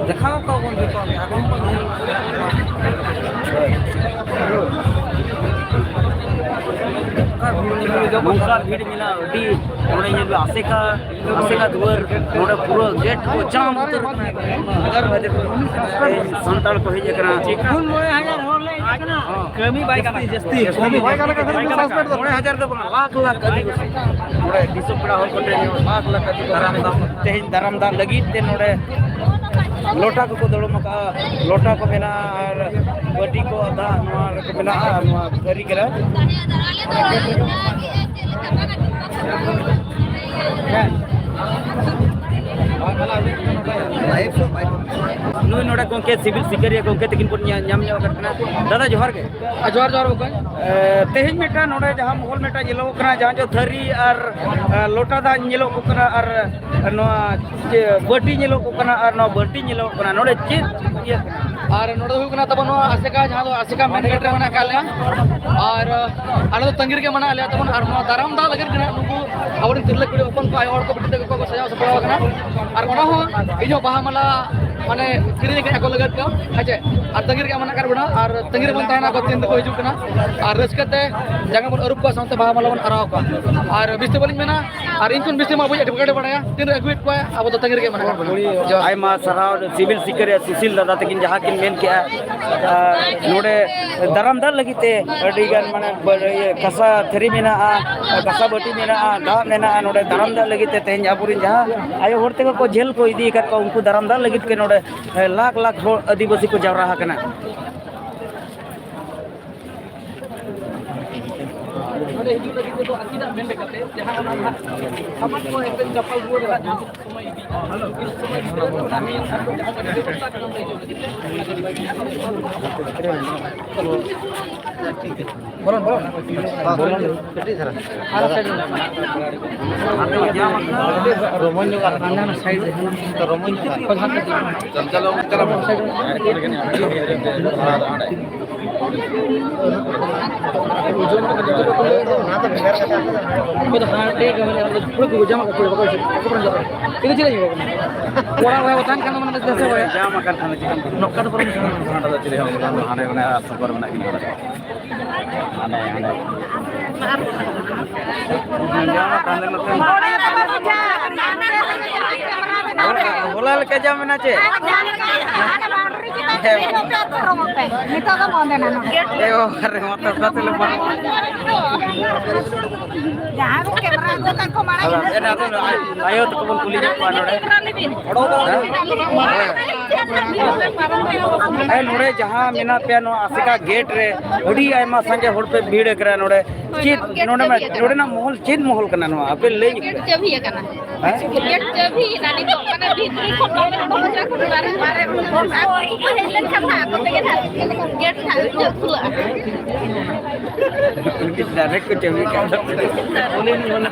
ᱫᱮᱠᱷᱟᱣ ᱠᱚᱣᱟ ᱵᱚᱱ ᱡᱚᱛᱚ ᱜᱮ, ᱟᱵᱚ ᱦᱚᱸᱵᱚᱱ ᱧᱮᱞ ᱠᱚᱣᱟ᱾ ᱱᱚᱝᱠᱟ ᱵᱷᱤᱲ ᱢᱮᱱᱟᱜᱼᱟ, ᱟᱹᱰᱤ᱾ ᱱᱚᱰᱮ ᱧᱮᱞ ᱢᱮ, ᱟᱥᱮᱠᱟ, ᱟᱥᱮᱠᱟ ᱫᱩᱣᱟᱹᱨ, ᱱᱚᱰᱮ ᱯᱩᱨᱟᱹ ᱜᱮᱴ ᱠᱚ ᱡᱟᱢ ᱩᱛᱟᱹᱨ ᱠᱟᱱᱟ᱾ ᱦᱟᱡᱟᱨ ᱦᱟᱡᱟᱨ ᱥᱟᱱᱛᱟᱲ ᱠᱚ ᱦᱮᱡ ᱟᱠᱟᱱᱟ᱾ ᱯᱩᱱ ᱢᱚᱬᱮ ᱦᱟᱡᱟᱨ ᱦᱚᱲ ᱞᱮ ᱦᱮᱡ ᱟᱠᱟᱱᱟ᱾ ᱦᱚᱸ᱾ ᱠᱟᱹᱢᱤ ᱵᱟᱭ ᱜᱟᱱ ᱠᱟᱱᱟ᱾ ᱡᱟᱹᱥᱛᱤ, ᱡᱟᱹᱥᱛᱤ ᱠᱟᱹᱢᱤ ᱵᱟᱭ ᱜᱟᱱ ᱠᱟᱱᱟ᱾ ᱢᱚᱬᱮ ᱦᱟᱡᱟᱨ ᱫᱚ ᱵᱟᱝ, ᱞᱟᱠᱷ ᱞᱟᱠᱷ ᱟᱹᱫᱤᱵᱟᱹᱥᱤ᱾ ᱱᱚᱰᱮ ᱫᱤᱥᱚᱢ ᱯᱮᱲᱟ ᱦᱚᱲ ᱠᱚ ᱴᱷᱮᱱ ᱞᱟᱠᱷ ᱞᱟᱠᱷ ᱟᱹᱫᱤᱵᱟᱹᱥᱤ ᱛᱮᱦᱮᱧ ᱫᱟᱨᱟᱢ ᱫᱟᱜ ᱞᱟᱹᱜᱤᱫ ᱛᱮ ᱱᱚᱰᱮ ᱞᱚᱴᱟ ᱠᱚᱠᱚ ᱫᱚᱲᱚᱢ ᱟᱠᱟᱫᱼᱟ, ᱞᱚᱴᱟ ᱠᱚ ᱢᱮᱱᱟᱜᱼᱟ ᱟᱨ ᱵᱟᱹᱴᱤ ᱠᱚ ᱫᱟᱜ ᱱᱚᱣᱟ ᱨᱮᱠᱚ ᱢᱮᱱᱟᱜᱼᱟ, ᱱᱚᱣᱟ ᱛᱷᱟᱹᱨᱤ ᱠᱟᱱᱟ᱾ ᱱᱩᱭ ᱱᱚᱰᱮ ᱜᱚᱢᱠᱮ ᱥᱤᱵᱤᱞ ᱥᱤᱠᱟᱹᱨᱤᱭᱟᱹ ᱜᱚᱢᱠᱮ ᱛᱟᱹᱠᱤᱱ ᱵᱚᱱ ᱧᱟ-, ᱧᱟᱢ ᱧᱚᱜ ᱟᱠᱟᱫ ᱠᱤᱱᱟ᱾ ᱫᱟᱫᱟ ᱡᱚᱦᱟᱨ ᱜᱮ᱾ ᱟᱨ ᱡᱚᱦᱟᱨ, ᱡᱚᱦᱟᱨ ᱵᱚᱠᱚᱧ᱾ ᱮ, ᱛᱮᱦᱮᱧ ᱢᱤᱫᱴᱟᱝ ᱱᱚᱰᱮ ᱡᱟᱦᱟᱸ ᱢᱚᱦᱚᱞ ᱢᱤᱫᱴᱟᱝ ᱧᱮᱞᱚᱜᱚᱜ ᱠᱟᱱᱟ, ᱡᱟᱦᱟᱸ ᱡᱚ ᱛᱷᱟᱹᱨᱤ ᱟᱨ, ᱮ, ᱞᱚᱴᱟ ᱫᱟᱜ ᱧᱮᱞᱚᱜᱚᱜ ᱠᱟᱱᱟ ᱟᱨ ᱱᱚᱣᱟ ᱪᱮ ᱵᱟᱹᱴᱤ ᱧᱮᱞᱚᱜᱚᱜ ᱠᱟᱱᱟ ᱟᱨ ᱱᱚᱣᱟ ᱵᱟᱹᱴᱤ ᱧᱮᱞᱚᱜᱚᱜ ᱠᱟᱱᱟ, ᱱᱚᱰᱮ ᱪᱮᱫ ᱤᱭᱟᱹ ᱠᱟᱱᱟ? ᱟᱨ ᱱᱚᱰᱮ ᱫᱚ ᱦᱩᱭᱩᱜ ᱠᱟᱱᱟ ᱛᱟᱵᱚᱱ ᱱᱚᱣᱟ ᱟᱥᱮᱠᱟ, ᱡᱟᱦᱟᱸ ᱫᱚ ᱟᱥᱮᱠᱟ ᱢᱮᱱ ᱜᱮᱴ ᱨᱮ ᱢᱮᱱᱟᱜ ᱟᱠᱟᱫ ᱞᱮᱭᱟ᱾ ᱟᱨ, ᱟᱞᱮ ᱫᱚ ᱛᱟᱺᱜᱤ ᱨᱮᱜᱮ ᱢᱮᱱᱟᱜ ᱞᱮᱭᱟ ᱛᱟᱵᱚᱱ᱾ ᱟᱨ ᱱᱚᱣᱟ ᱫᱟᱨᱟᱢ ᱫᱟᱜ ᱞᱟᱹᱜᱤᱫ ᱜᱮ ᱱᱟᱦᱟᱜ ᱱᱩᱠᱩ ᱟᱵᱚᱨᱮᱱ ᱛᱤᱨᱞᱟᱹ ᱠᱩᱲᱤ ᱦᱚᱯᱚᱱ ᱠᱚ, ᱟᱭᱳ ᱦᱚᱲ ᱠᱚ, ᱵᱤᱴᱤ ᱛᱟᱠᱚ ᱠᱚ ᱥᱟᱡᱟᱣ ᱥᱟᱯᱲᱟᱣ ᱟᱠᱟᱱᱟ᱾ ᱟᱨ ᱚᱱᱟ ᱦᱚᱸ ᱤᱧ ᱦᱚᱸ ᱵᱟᱦᱟ ᱢᱟᱞᱟ ᱢᱟᱱᱮ ᱠᱤᱨᱤᱧ ᱟᱠᱟᱫ ᱠᱚ ᱞᱟᱹᱜᱤᱫ ᱠᱚ᱾ ᱦᱮᱸ ᱪᱮ? ᱟᱨ ᱛᱟᱺᱜᱤ ᱨᱮᱜᱮ ᱢᱮᱱᱟᱜ ᱟᱠᱟᱫ ᱵᱚᱱᱟ, ᱟᱨ ᱛᱟᱺᱜᱤ ᱨᱮᱵᱚᱱ ᱛᱟᱦᱮᱱᱟ ᱠᱚ ᱛᱤᱱ ᱨᱮᱠᱚ ᱦᱤᱡᱩᱜ ᱠᱟᱱᱟ᱾ ᱟᱨ ᱨᱟᱹᱥᱠᱟᱹ ᱛᱮ ᱡᱟᱸᱜᱟ ᱵᱚᱱ ᱟᱹᱨᱩᱵ ᱠᱚᱣᱟ, ᱥᱟᱶᱛᱮ ᱵᱟᱦᱟ ᱢᱟᱞᱟ ᱵᱚᱱ ᱟᱨᱟᱣ ᱠᱚᱣᱟ᱾ ᱟᱨ ᱵᱮᱥᱤ ᱫᱚ ᱵᱟᱹᱞᱤᱧ ᱢᱮᱱᱟ, ᱟᱨ ᱤᱧ ᱠᱷᱚᱱ ᱵᱮᱥᱤ ᱢᱟ ᱟᱵᱚᱭᱤᱡ advocate ᱮ ᱵᱟᱲᱟᱭᱟ, ᱛᱤᱱ ᱨᱮ ᱟᱹᱜᱩᱭᱮᱫ ᱠᱚᱣᱟ, ᱟᱵᱚ ᱫᱚ ᱛᱟᱺᱜᱤ ᱨᱮᱜᱮ ᱢᱮᱱᱟᱜ ᱟᱠᱟᱫ ᱵᱚᱱᱟ᱾ ᱡᱚᱦᱟᱨ᱾ ᱟᱭᱢᱟ ᱥᱟᱨᱦᱟᱣ ᱥᱤᱵᱤᱞ ᱥᱤᱠᱟᱹᱨᱤᱭᱟᱹ ᱥᱩᱥᱤᱞ ᱫᱟᱫᱟ ᱛᱟᱹᱠᱤᱱ ᱡᱟᱦᱟᱸ ᱠᱤᱱ ᱢᱮᱱ ᱠᱮᱜᱼᱟ, ᱟᱨ ᱱᱚᱰᱮ ᱫᱟᱨᱟᱢ ᱫᱟᱜ ᱞᱟᱹᱜᱤᱫ ᱛᱮ ᱟᱹᱰᱤ ᱜᱟᱱ ᱢᱟᱱᱮ ᱵᱟᱹ-, ᱤᱭᱟᱹ, ᱠᱟᱸᱥᱟ ᱛᱷᱟᱹᱨᱤ ᱢᱮᱱᱟᱜᱼᱟ, ᱠᱟᱸᱥᱟ ᱵᱟᱹᱴᱤ ᱢᱮᱱᱟᱜᱼᱟ, ᱫᱟᱜ ᱢᱮᱱᱟᱜᱼᱟ᱾ ᱱᱚᱰᱮ ᱫᱟᱨᱟᱢ ᱫᱟᱜ ᱞᱟᱹᱜᱤᱫ ᱛᱮ ᱛᱮᱦᱮᱧ ᱟᱵᱚᱨᱮᱱ ᱡᱟᱦᱟᱸ ᱟᱭᱳ ᱦᱚᱲ ᱛᱮᱠᱚ ᱠᱚ ᱡᱷᱟᱹᱞ ᱠᱚ ᱤᱫᱤ ᱟᱠᱟᱫ ᱠᱚᱣᱟ, ᱩᱱᱠᱩ ᱫᱟᱨᱟᱢ ᱫᱟᱜ ᱞᱟᱹᱜᱤᱫ ᱛᱮ ᱱᱚᱰᱮ, ᱮ, ᱞᱟᱠᱷ ᱞᱟᱠᱷ ᱦᱚᱲ ᱟᱹᱫᱤᱵᱟᱹᱥᱤ ᱠᱚ ᱡᱟᱣᱨᱟ ᱟᱠᱟᱱᱟ᱾ ᱱᱚᱰᱮ ᱦᱤᱡᱩᱜ ᱞᱟᱹᱜᱤᱫ ᱛᱮᱫᱚ ᱟᱹᱠᱤᱱᱟᱜ ᱢᱮᱱ ᱞᱮᱠᱟᱛᱮ ᱡᱟᱦᱟᱸ ᱚᱱᱟ ᱱᱟᱦᱟᱜ ᱥᱟᱢᱟᱡᱽ ᱠᱚ ᱮᱱᱛᱮ ᱪᱟᱯᱟᱞ ᱨᱩᱣᱟᱹᱲ ᱨᱮᱱᱟᱜ ᱡᱟᱦᱟᱸ ᱥᱚᱢᱚᱭ ᱤᱫᱤᱜᱼᱟ, ᱤᱱ ᱥᱚᱢᱚᱭ ᱵᱷᱤᱛᱨᱤ ᱨᱮ ᱚᱱᱟ ᱢᱤᱫ ᱥᱟᱶᱛᱮ ᱡᱟᱦᱟᱸ ᱠᱚ ᱵᱮᱵᱚᱥᱛᱷᱟ ᱠᱟᱱᱟ ᱚᱸᱰᱮ ᱦᱤᱡᱩᱜ ᱞᱟᱹᱜᱤᱫ ᱛᱮ, ᱵᱚᱞᱚᱱ, ᱵᱚᱞᱚᱱ᱾ ᱵᱚᱞᱚᱱ, ᱠᱟᱹᱴᱤᱡ ᱫᱷᱟᱨᱟ᱾ ᱟᱨ side ᱨᱮ᱾ ᱨᱚᱢᱚᱡᱽ ᱧᱚᱜ ᱟᱨ ᱦᱟᱱᱟ ᱥᱟᱭᱤᱰ ᱨᱮ, ᱦᱟᱱᱟ᱾ ᱨᱚᱢᱚᱡᱽ ᱧᱚᱜ ᱟᱨ᱾ ᱦᱳᱭ, ᱦᱟᱱᱛᱮ ᱫᱚ᱾ ᱪᱟᱞᱟᱣ, ᱪᱟᱞᱟᱣ᱾ ᱚᱱᱟ ᱫᱚ ᱵᱷᱮᱜᱟᱨ ᱠᱟᱛᱷᱟ᱾ ᱚᱠᱚᱭ ᱫᱚ ᱦᱟᱱᱛᱮ ᱜᱮ ᱢᱟᱱᱮ ᱯᱩᱨᱟᱹ ᱠᱚ ᱡᱟᱢᱟ ᱠᱟᱯᱚᱲ ᱵᱟᱠᱚ ᱤᱥᱤᱱ, ᱵᱟᱠᱚ ᱵᱟᱸᱫᱮ ᱫᱟᱲᱮᱭᱟᱜᱼᱟ᱾ ᱤᱧ ᱫᱚ ᱪᱮᱫ ᱤᱧ ᱢᱮᱱᱟ? ᱚᱲᱟᱜ ᱨᱮ ᱛᱟᱦᱮᱱ ᱠᱷᱟᱱ ᱫᱚ ᱢᱟᱱᱮ ᱡᱟᱹᱥᱛᱤ ᱦᱚᱲ ᱡᱟᱢ ᱟᱠᱟᱱ ᱠᱷᱟᱱ ᱫᱚ ᱪᱮᱫ ᱮᱢ ᱱᱚᱝᱠᱟ ᱫᱚ ᱯᱟᱨᱚᱢ ᱦᱟᱸᱰᱮ ᱫᱚ ᱪᱮᱫ ᱦᱚᱸ ᱵᱟᱝ, ᱦᱟᱸᱰᱮ ᱫᱚ ᱪᱮᱫ ᱦᱚᱸ ᱵᱟᱝ, ᱦᱟᱸᱰᱮ ᱫᱚ ᱪᱮᱫ ᱦᱚᱸ ᱵᱟᱝ᱾ ᱦᱟᱸᱰᱮ, ᱦᱟᱸᱰᱮ᱾ ᱦᱚᱞᱟ ᱞᱮᱠᱟ ᱡᱟᱢ ᱮᱱᱟ ᱪᱮ? ᱱᱤᱛᱚᱜ ᱫᱚ ᱵᱚᱱᱫ ᱮᱱᱟ ᱱᱚᱰᱮ᱾ ᱮ ᱵᱟᱵᱟ ᱨᱮ, ᱢᱟ ᱛᱚ ᱚᱠᱟ ᱛᱮᱞᱮ ᱵᱟᱝ? ᱡᱟᱦᱟᱸ ᱨᱮ ᱠᱮᱢᱨᱟ ᱟᱹᱜᱩ ᱠᱟᱜ ᱠᱚ ᱢᱟᱲᱟᱝ ᱟᱫᱚ ᱮᱱᱟ ᱫᱚ ᱟᱭᱳ ᱛᱟᱠᱚ ᱵᱚᱱ ᱠᱩᱞᱤ ᱧᱚᱜ ᱠᱚᱣᱟ ᱱᱚᱰᱮ᱾ ᱦᱮᱸ? ᱦᱮᱸ, ᱱᱚᱰᱮ ᱡᱟᱦᱟᱸ ᱢᱮᱱᱟᱜ ᱯᱮᱭᱟ ᱱᱚᱣᱟ ᱟᱥᱮᱠᱟ ᱜᱮᱴ ᱨᱮ, ᱟᱹᱰᱤ ᱟᱭᱢᱟ ᱥᱟᱸᱜᱮ ᱦᱚᱲ ᱯᱮ ᱵᱷᱤᱲ ᱟᱠᱟᱱᱟ ᱱᱚᱰᱮ᱾ ᱪᱮᱫ ᱱᱚᱰᱮ ᱢᱟ, ᱱᱚᱰᱮᱱᱟᱜ ᱢᱚᱦᱚᱞ ᱪᱮᱫ ᱢᱚᱦᱚᱞ ᱠᱟᱱᱟ ᱱᱚᱣᱟ? ᱟᱯᱮ ᱞᱟᱹᱭ ᱧᱚᱜ ᱯᱮ᱾ ᱪᱟᱹᱵᱤ ᱟᱠᱟᱱᱟ᱾ ᱦᱮᱸ? ᱜᱮᱴ ᱪᱟᱹᱵᱤ ᱮᱱᱟ ᱱᱤᱛᱚᱜ, ᱢᱟᱱᱮ ᱵᱷᱤᱛᱨᱤ ᱠᱷᱚᱱ ᱵᱟᱵᱮᱱ ᱩᱰᱩᱠ ᱦᱚᱪᱚ ᱟᱠᱚ ᱠᱟᱱᱟ᱾ ᱵᱟᱨᱦᱮ ᱩᱰᱩᱠ ᱠᱚ ᱦᱮᱡ ᱞᱮᱱᱠᱷᱟᱱ ᱦᱟᱸᱜ ᱟᱠᱚ ᱛᱮᱜᱮ ᱦᱟᱸᱜ ᱜᱮᱴ ᱦᱟᱸᱜ ᱠᱷᱩᱞᱟᱹᱜᱼᱟ᱾ ᱰᱟᱭᱨᱮᱠᱴ ᱠᱚ ᱪᱟᱹᱵᱤ ᱠᱟᱜ ᱫᱚ᱾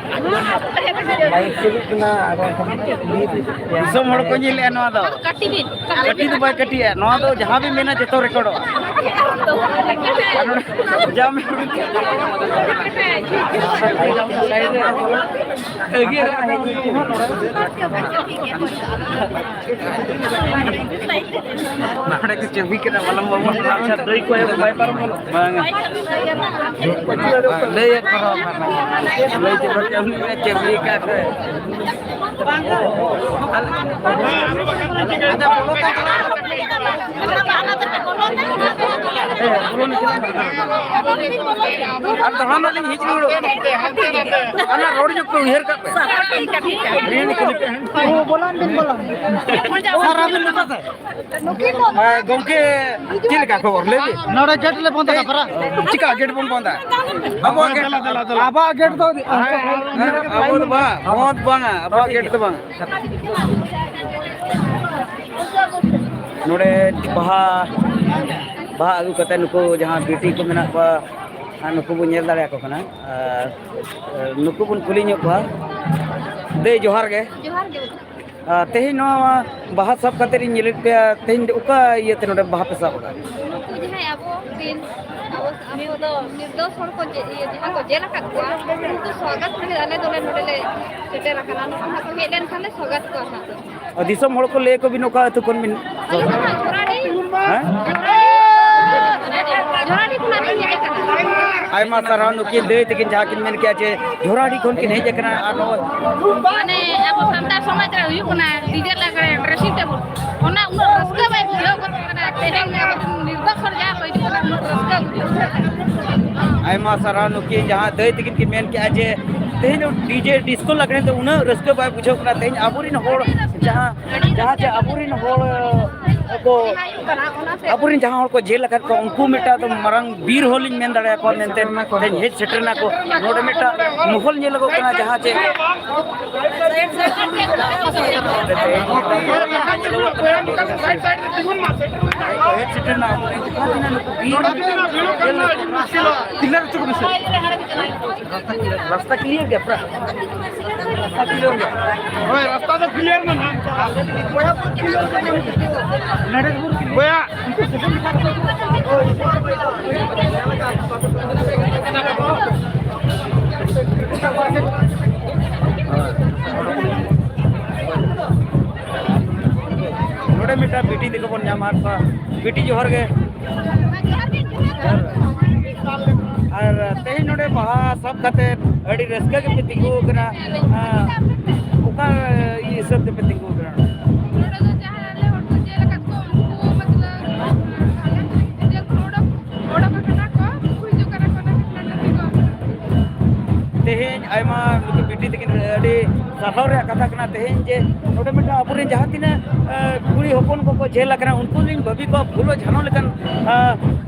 ᱞᱟᱭᱤᱵᱷ ᱪᱟᱹᱞᱩᱜ ᱠᱟᱱᱟ, ᱟᱨ ᱫᱤᱥᱚᱢ ᱦᱚᱲ ᱠᱚ ᱧᱮᱞᱮᱜᱼᱟ ᱱᱚᱣᱟ ᱫᱚ᱾ ᱠᱟᱹᱴᱤ ᱵᱤᱱ᱾ ᱠᱟᱹᱴᱤᱡ ᱫᱚ ᱵᱟᱭ ᱠᱟᱹᱴᱤᱡᱼᱟ, ᱱᱚᱣᱟ ᱫᱚ ᱡᱟᱦᱟᱸ ᱵᱤᱱ ᱢᱮᱱᱟ ᱡᱚᱛᱚ ᱨᱮᱠᱚᱨᱰᱚᱜᱼᱟ᱾ ᱟᱨ ᱱᱚᱰᱮ ᱡᱟᱢ ᱱᱚᱰᱮ ᱠᱚ ᱪᱟᱹᱵᱤ ᱠᱟᱱᱟ, ᱵᱟᱞᱟᱢ ᱵᱟᱵᱟ᱾ ᱟᱪᱪᱷᱟ, ᱫᱟᱹᱭ ᱠᱚ ᱮᱢ ᱵᱟᱭ ᱯᱟᱨᱚᱢ ᱜᱚᱫᱚᱜ? ᱵᱟᱝᱟ᱾ ᱞᱟᱹᱭ ᱮᱫ ᱠᱚ ᱨᱚᱲ ᱠᱟᱱᱟ᱾ ᱞᱟᱹᱭ ᱪᱮᱫ ᱵᱟᱠᱚ ᱪᱟᱹᱵᱤ ᱠᱟᱜ ᱠᱷᱟᱡ᱾ ᱟᱨ ᱫᱚᱦᱲᱟ ᱱᱟᱜ ᱞᱤᱧ ᱦᱮᱡ ᱨᱩᱣᱟᱹᱲᱚᱜ ᱠᱟᱱᱟ᱾ ᱚᱱᱟ ᱨᱚᱲ ᱧᱚᱜ ᱯᱮ ᱩᱭᱦᱟᱹᱨ ᱠᱟᱜ ᱯᱮ᱾ ᱵᱚᱞᱚᱱ ᱵᱤᱱ, ᱵᱚᱞᱚᱱ᱾ ᱥᱟᱨ, ᱟᱹᱵᱤᱱ ᱱᱚᱛᱮ ᱥᱮ? ᱦᱮᱸ, ᱜᱚᱢᱠᱮ, ᱪᱮᱫ ᱞᱮᱠᱟ ᱠᱷᱚᱵᱚᱨ? ᱞᱟᱹᱭ ᱵᱤᱱ᱾ ᱱᱚᱰᱮ ᱜᱮᱴ ᱞᱮ ᱵᱚᱱᱫ ᱟᱠᱟᱫ ᱯᱟᱨᱟ᱾ ᱪᱤᱠᱟ ᱜᱮᱴ ᱵᱚᱱ ᱵᱚᱱᱫᱟ? ᱟᱵᱚᱣᱟᱜ ᱜᱮᱴ, ᱟᱵᱚᱣᱟᱜ ᱜᱮᱴ ᱫᱚ ᱦᱮᱸ, ᱟᱵᱚ ᱫᱚ ᱵᱟᱝ, ᱵᱚᱱᱫ ᱵᱟᱝᱟ, ᱟᱵᱚᱣᱟᱜ ᱜᱮᱴ ᱫᱚ ᱵᱟᱝ᱾ ᱱᱚᱰᱮ ᱵᱟᱦᱟ, ᱵᱟᱦᱟ ᱟᱹᱜᱩ ᱠᱟᱛᱮ ᱱᱩᱠᱩ ᱡᱟᱦᱟᱸ ᱵᱤᱴᱤ ᱠᱚ ᱢᱮᱱᱟᱜ ᱠᱚᱣᱟ, ᱟᱨ ᱱᱩᱠᱩ ᱵᱚᱱ ᱧᱮᱞ ᱫᱟᱲᱮᱭᱟᱠᱚ ᱠᱟᱱᱟ᱾ ᱟᱨ ᱱᱩᱠᱩ ᱵᱚᱱ ᱠᱩᱞᱤ ᱧᱚᱜ ᱠᱚᱣᱟ᱾ ᱫᱟᱹᱭ, ᱡᱚᱦᱟᱨ ᱜᱮ᱾ ᱡᱚᱦᱟᱨ ᱜᱮ᱾ ᱟᱨ ᱛᱮᱦᱮᱧ ᱱᱚᱣᱟ ᱵᱟᱦᱟ ᱥᱟᱵ ᱠᱟᱛᱮ ᱤᱧ ᱧᱮᱞᱮᱫ ᱯᱮᱭᱟ, ᱛᱮᱦᱮᱧ ᱫᱚ ᱚᱠᱟ ᱤᱭᱟᱹᱛᱮ ᱱᱚᱰᱮ ᱵᱟᱦᱟ ᱯᱮ ᱥᱟᱵ ᱟᱠᱟᱫᱟ? ᱱᱩᱠᱩ ᱡᱟᱦᱟᱸᱭ ᱟᱵᱚ ᱨᱤᱱ, ᱟᱵᱚ ᱥᱟᱱᱛᱟᱲ ᱫᱚ ᱱᱤᱨᱫᱳᱥ ᱦᱚᱲ ᱠᱚ ᱡᱮ-, ᱤᱭᱟᱹ, ᱡᱟᱦᱟᱸ ᱠᱚ ᱡᱮᱞ ᱟᱠᱟᱫ ᱠᱚᱣᱟ, ᱩᱱᱠᱩ ᱥᱣᱟᱜᱟᱛ ᱞᱟᱹᱜᱤᱫ ᱟᱞᱮ ᱫᱚᱞᱮ ᱱᱚᱰᱮ ᱞᱮ ᱥᱮᱴᱮᱨ ᱟᱠᱟᱱᱟ᱾ ᱱᱚᱜᱼᱚᱭ ᱱᱟᱦᱟᱜ ᱠᱚ ᱦᱮᱡ ᱞᱮᱱᱠᱷᱟᱱ ᱞᱮ ᱥᱣᱟᱜᱟᱛ ᱠᱚᱣᱟ ᱱᱟᱦᱟᱜ᱾ ᱟᱨ ᱫᱤᱥᱚᱢ ᱦᱚᱲ ᱠᱚ ᱞᱟᱹᱭ ᱟᱠᱚ ᱵᱤᱱ ᱚᱠᱟ ᱟᱹᱛᱩ ᱠᱷᱚᱱ ᱵᱤᱱ? ᱟᱞᱮ ᱫᱚ ᱱᱟᱦᱟᱜ ᱡᱷᱚᱨᱟᱰᱤ᱾ ᱦᱮᱸ? ᱡᱷᱚᱨᱟᱰᱤ ᱠᱷᱚᱱᱟᱜ ᱞᱤᱧ ᱦᱮᱡ ᱟᱠᱟᱱᱟ᱾ ᱟᱭᱢᱟ ᱥᱟᱨᱦᱟᱣ, ᱱᱩᱠᱤᱱ ᱫᱟᱹᱭ ᱛᱟᱹᱠᱤᱱ ᱡᱟᱦᱟᱸ ᱠᱤᱱ ᱢᱮᱱ ᱠᱮᱜᱼᱟ ᱡᱮ ᱡᱷᱚᱨᱟᱰᱤ ᱠᱷᱚᱱ ᱠᱤᱱ ᱦᱮᱡ ᱟᱠᱟᱱᱟ, ᱟᱨ ᱱᱚᱜᱼᱚᱭ ᱢᱟᱱᱮ ᱟᱵᱚ ᱥᱟᱱᱛᱟᱲ ᱥᱚᱢᱟᱡᱽ ᱨᱮ ᱦᱩᱭᱩᱜ ᱠᱟᱱᱟ ᱰᱤᱡᱮ ᱞᱟᱜᱽᱲᱮ ᱰᱨᱮᱥᱤᱝ ᱴᱮᱵᱚᱞ, ᱚᱱᱟ ᱩᱱᱟᱹᱜ ᱨᱟᱹᱥᱠᱟᱹ ᱵᱟᱭ ᱵᱩᱡᱷᱟᱹᱣ ᱜᱚᱫ ᱠᱟᱱᱟ᱾ ᱛᱮᱦᱮᱧ ᱟᱵᱚ ᱱᱤᱨᱫᱳᱥ ᱦᱚᱲ ᱡᱟᱦᱟᱸ ᱠᱚ ᱦᱤᱡᱩᱜ ᱠᱟᱱᱟ, ᱩᱱᱟᱹᱜ ᱨᱟᱹᱥᱠᱟᱹ ᱵᱩᱡᱷᱟᱹᱜ ᱠᱟᱱᱟ᱾ ᱟᱭᱢᱟ ᱥᱟᱨᱦᱟᱣ, ᱱᱩᱠᱤᱱ ᱡᱟᱦᱟᱸ ᱫᱟᱹᱭ ᱛᱟᱹᱠᱤᱱ ᱠᱤᱱ ᱢᱮᱱ ᱠᱮᱜᱼᱟ ᱡᱮ ᱛᱮᱦᱮᱧ ᱫᱚ ᱰᱤᱡᱮ ᱰᱤᱥᱠᱳ ᱞᱟᱜᱽᱲᱮ ᱫᱚ ᱩᱱᱟᱹᱜ ᱨᱟᱹᱥᱠᱟᱹ ᱵᱟᱭ ᱵᱩᱡᱷᱟᱹᱣ ᱠᱟᱱᱟ᱾ ᱛᱮᱦᱮᱧ ᱟᱵᱚᱨᱮᱱ ᱦᱚᱲ ᱡᱟᱦᱟᱸ, ᱡᱟᱦᱟᱸ ᱪᱮ ᱟᱵᱚᱨᱮᱱ ᱦᱚᱲ ᱠᱚ, ᱟᱵᱚᱨᱮᱱ ᱡᱟᱦᱟᱸ ᱦᱚᱲ ᱠᱚ ᱡᱮᱞ ᱟᱠᱟᱫ ᱠᱚᱣᱟ, ᱩᱱᱠᱩ ᱢᱤᱫᱴᱟᱝ ᱫᱚ ᱢᱟᱨᱟᱝ ᱵᱤᱨ ᱦᱚᱲ ᱞᱤᱧ ᱢᱮᱱ ᱫᱟᱲᱮᱭᱟᱠᱚᱣᱟ ᱢᱮᱱᱛᱮ ᱛᱮᱦᱮᱧ ᱦᱮᱡ ᱥᱮᱴᱮᱨ ᱱᱟᱠᱚ᱾ ᱱᱚᱰᱮ ᱢᱤᱫᱴᱟᱝ ᱢᱚᱦᱚᱞ ᱧᱮᱞᱚᱜᱚᱜ ᱠᱟᱱᱟ, ᱡᱟᱦᱟᱸ ᱪᱮ ᱦᱮᱡ ᱥᱮᱴᱮᱨ ᱱᱟ᱾ ᱡᱟᱦᱟᱸ ᱛᱤᱱᱟᱹᱜ ᱱᱩᱠᱩ ᱵᱤᱨ ᱨᱟᱥᱛᱟ ᱠᱞᱤᱭᱟᱨ ᱜᱮᱭᱟ ᱯᱩᱨᱟ᱾ ᱦᱳᱭ, ᱨᱟᱥᱛᱟ ᱫᱚ ᱠᱞᱤᱭᱟᱨ ᱢᱮᱱᱟᱜᱼᱟ᱾ ᱵᱚᱭᱦᱟ, ᱱᱚᱰᱮ ᱢᱤᱫᱴᱟᱝ ᱵᱤᱴᱤ ᱛᱟᱠᱚ ᱵᱚᱱ ᱧᱟᱢ ᱟᱠᱟᱫ ᱠᱚᱣᱟ᱾ ᱵᱤᱴᱤ, ᱡᱚᱦᱟᱨ ᱜᱮ᱾ ᱟᱨ ᱛᱮᱦᱮᱧ ᱱᱚᱰᱮ ᱵᱟᱦᱟ ᱥᱟᱵ ᱠᱟᱛᱮ ᱟᱹᱰᱤ ᱨᱟᱹᱥᱠᱟᱹ ᱜᱮᱯᱮ ᱛᱤᱸᱜᱩ ᱟᱠᱟᱱᱟ᱾ ᱟᱸ, ᱚᱠᱟ ᱦᱤᱥᱟᱹᱵ ᱛᱮᱯᱮ ᱛᱤᱸᱜᱩ ᱟᱠᱟᱱᱟ? ᱱᱚᱰᱮ ᱫᱚ ᱡᱟᱦᱟᱸᱭ ᱟᱞᱮ ᱦᱚᱲ ᱠᱚ ᱧᱮᱞ ᱟᱠᱟᱫ ᱠᱚᱣᱟ, ᱩᱱᱠᱩ ᱢᱚᱛᱞᱚᱵ ᱟᱞᱮ ᱡᱮ ᱠᱚ ᱚᱰᱚᱠ, ᱚᱰᱚᱠ ᱟᱠᱟᱱᱟ ᱠᱚ, ᱩᱱᱠᱩ ᱦᱤᱡᱩᱜ ᱠᱟᱱᱟ ᱠᱚ, ᱚᱱᱟ ᱠᱷᱟᱹᱛᱤᱨ ᱱᱚᱰᱮ ᱛᱤᱸᱜᱩ ᱟᱠᱟᱱᱟ᱾ ᱛᱮᱦᱮᱧ ᱟᱭᱢᱟ ᱱᱩᱠᱩ ᱵᱤᱴᱤ ᱛᱟᱹᱠᱤᱱ ᱟᱹᱰᱤ ᱥᱟᱨᱦᱟᱣ ᱨᱮᱭᱟᱜ ᱠᱟᱛᱷᱟ ᱠᱟᱱᱟ᱾ ᱛᱮᱦᱮᱧ ᱡᱮ ᱱᱚᱰᱮ ᱢᱤᱫᱴᱟᱝ ᱟᱵᱚᱨᱮᱱ ᱡᱟᱦᱟᱸ ᱛᱤᱱᱟᱹᱜ, ᱮ, ᱠᱩᱲᱤ ᱦᱚᱯᱚᱱ ᱠᱚᱠᱚ ᱡᱷᱮᱞ ᱟᱠᱟᱱᱟ, ᱩᱱᱠᱩ ᱞᱤᱧ ᱵᱷᱟᱹᱵᱤ ᱠᱚᱣᱟ ᱯᱷᱩᱞᱳ ᱡᱷᱟᱱᱚ ᱞᱮᱠᱟᱱ, ᱮ,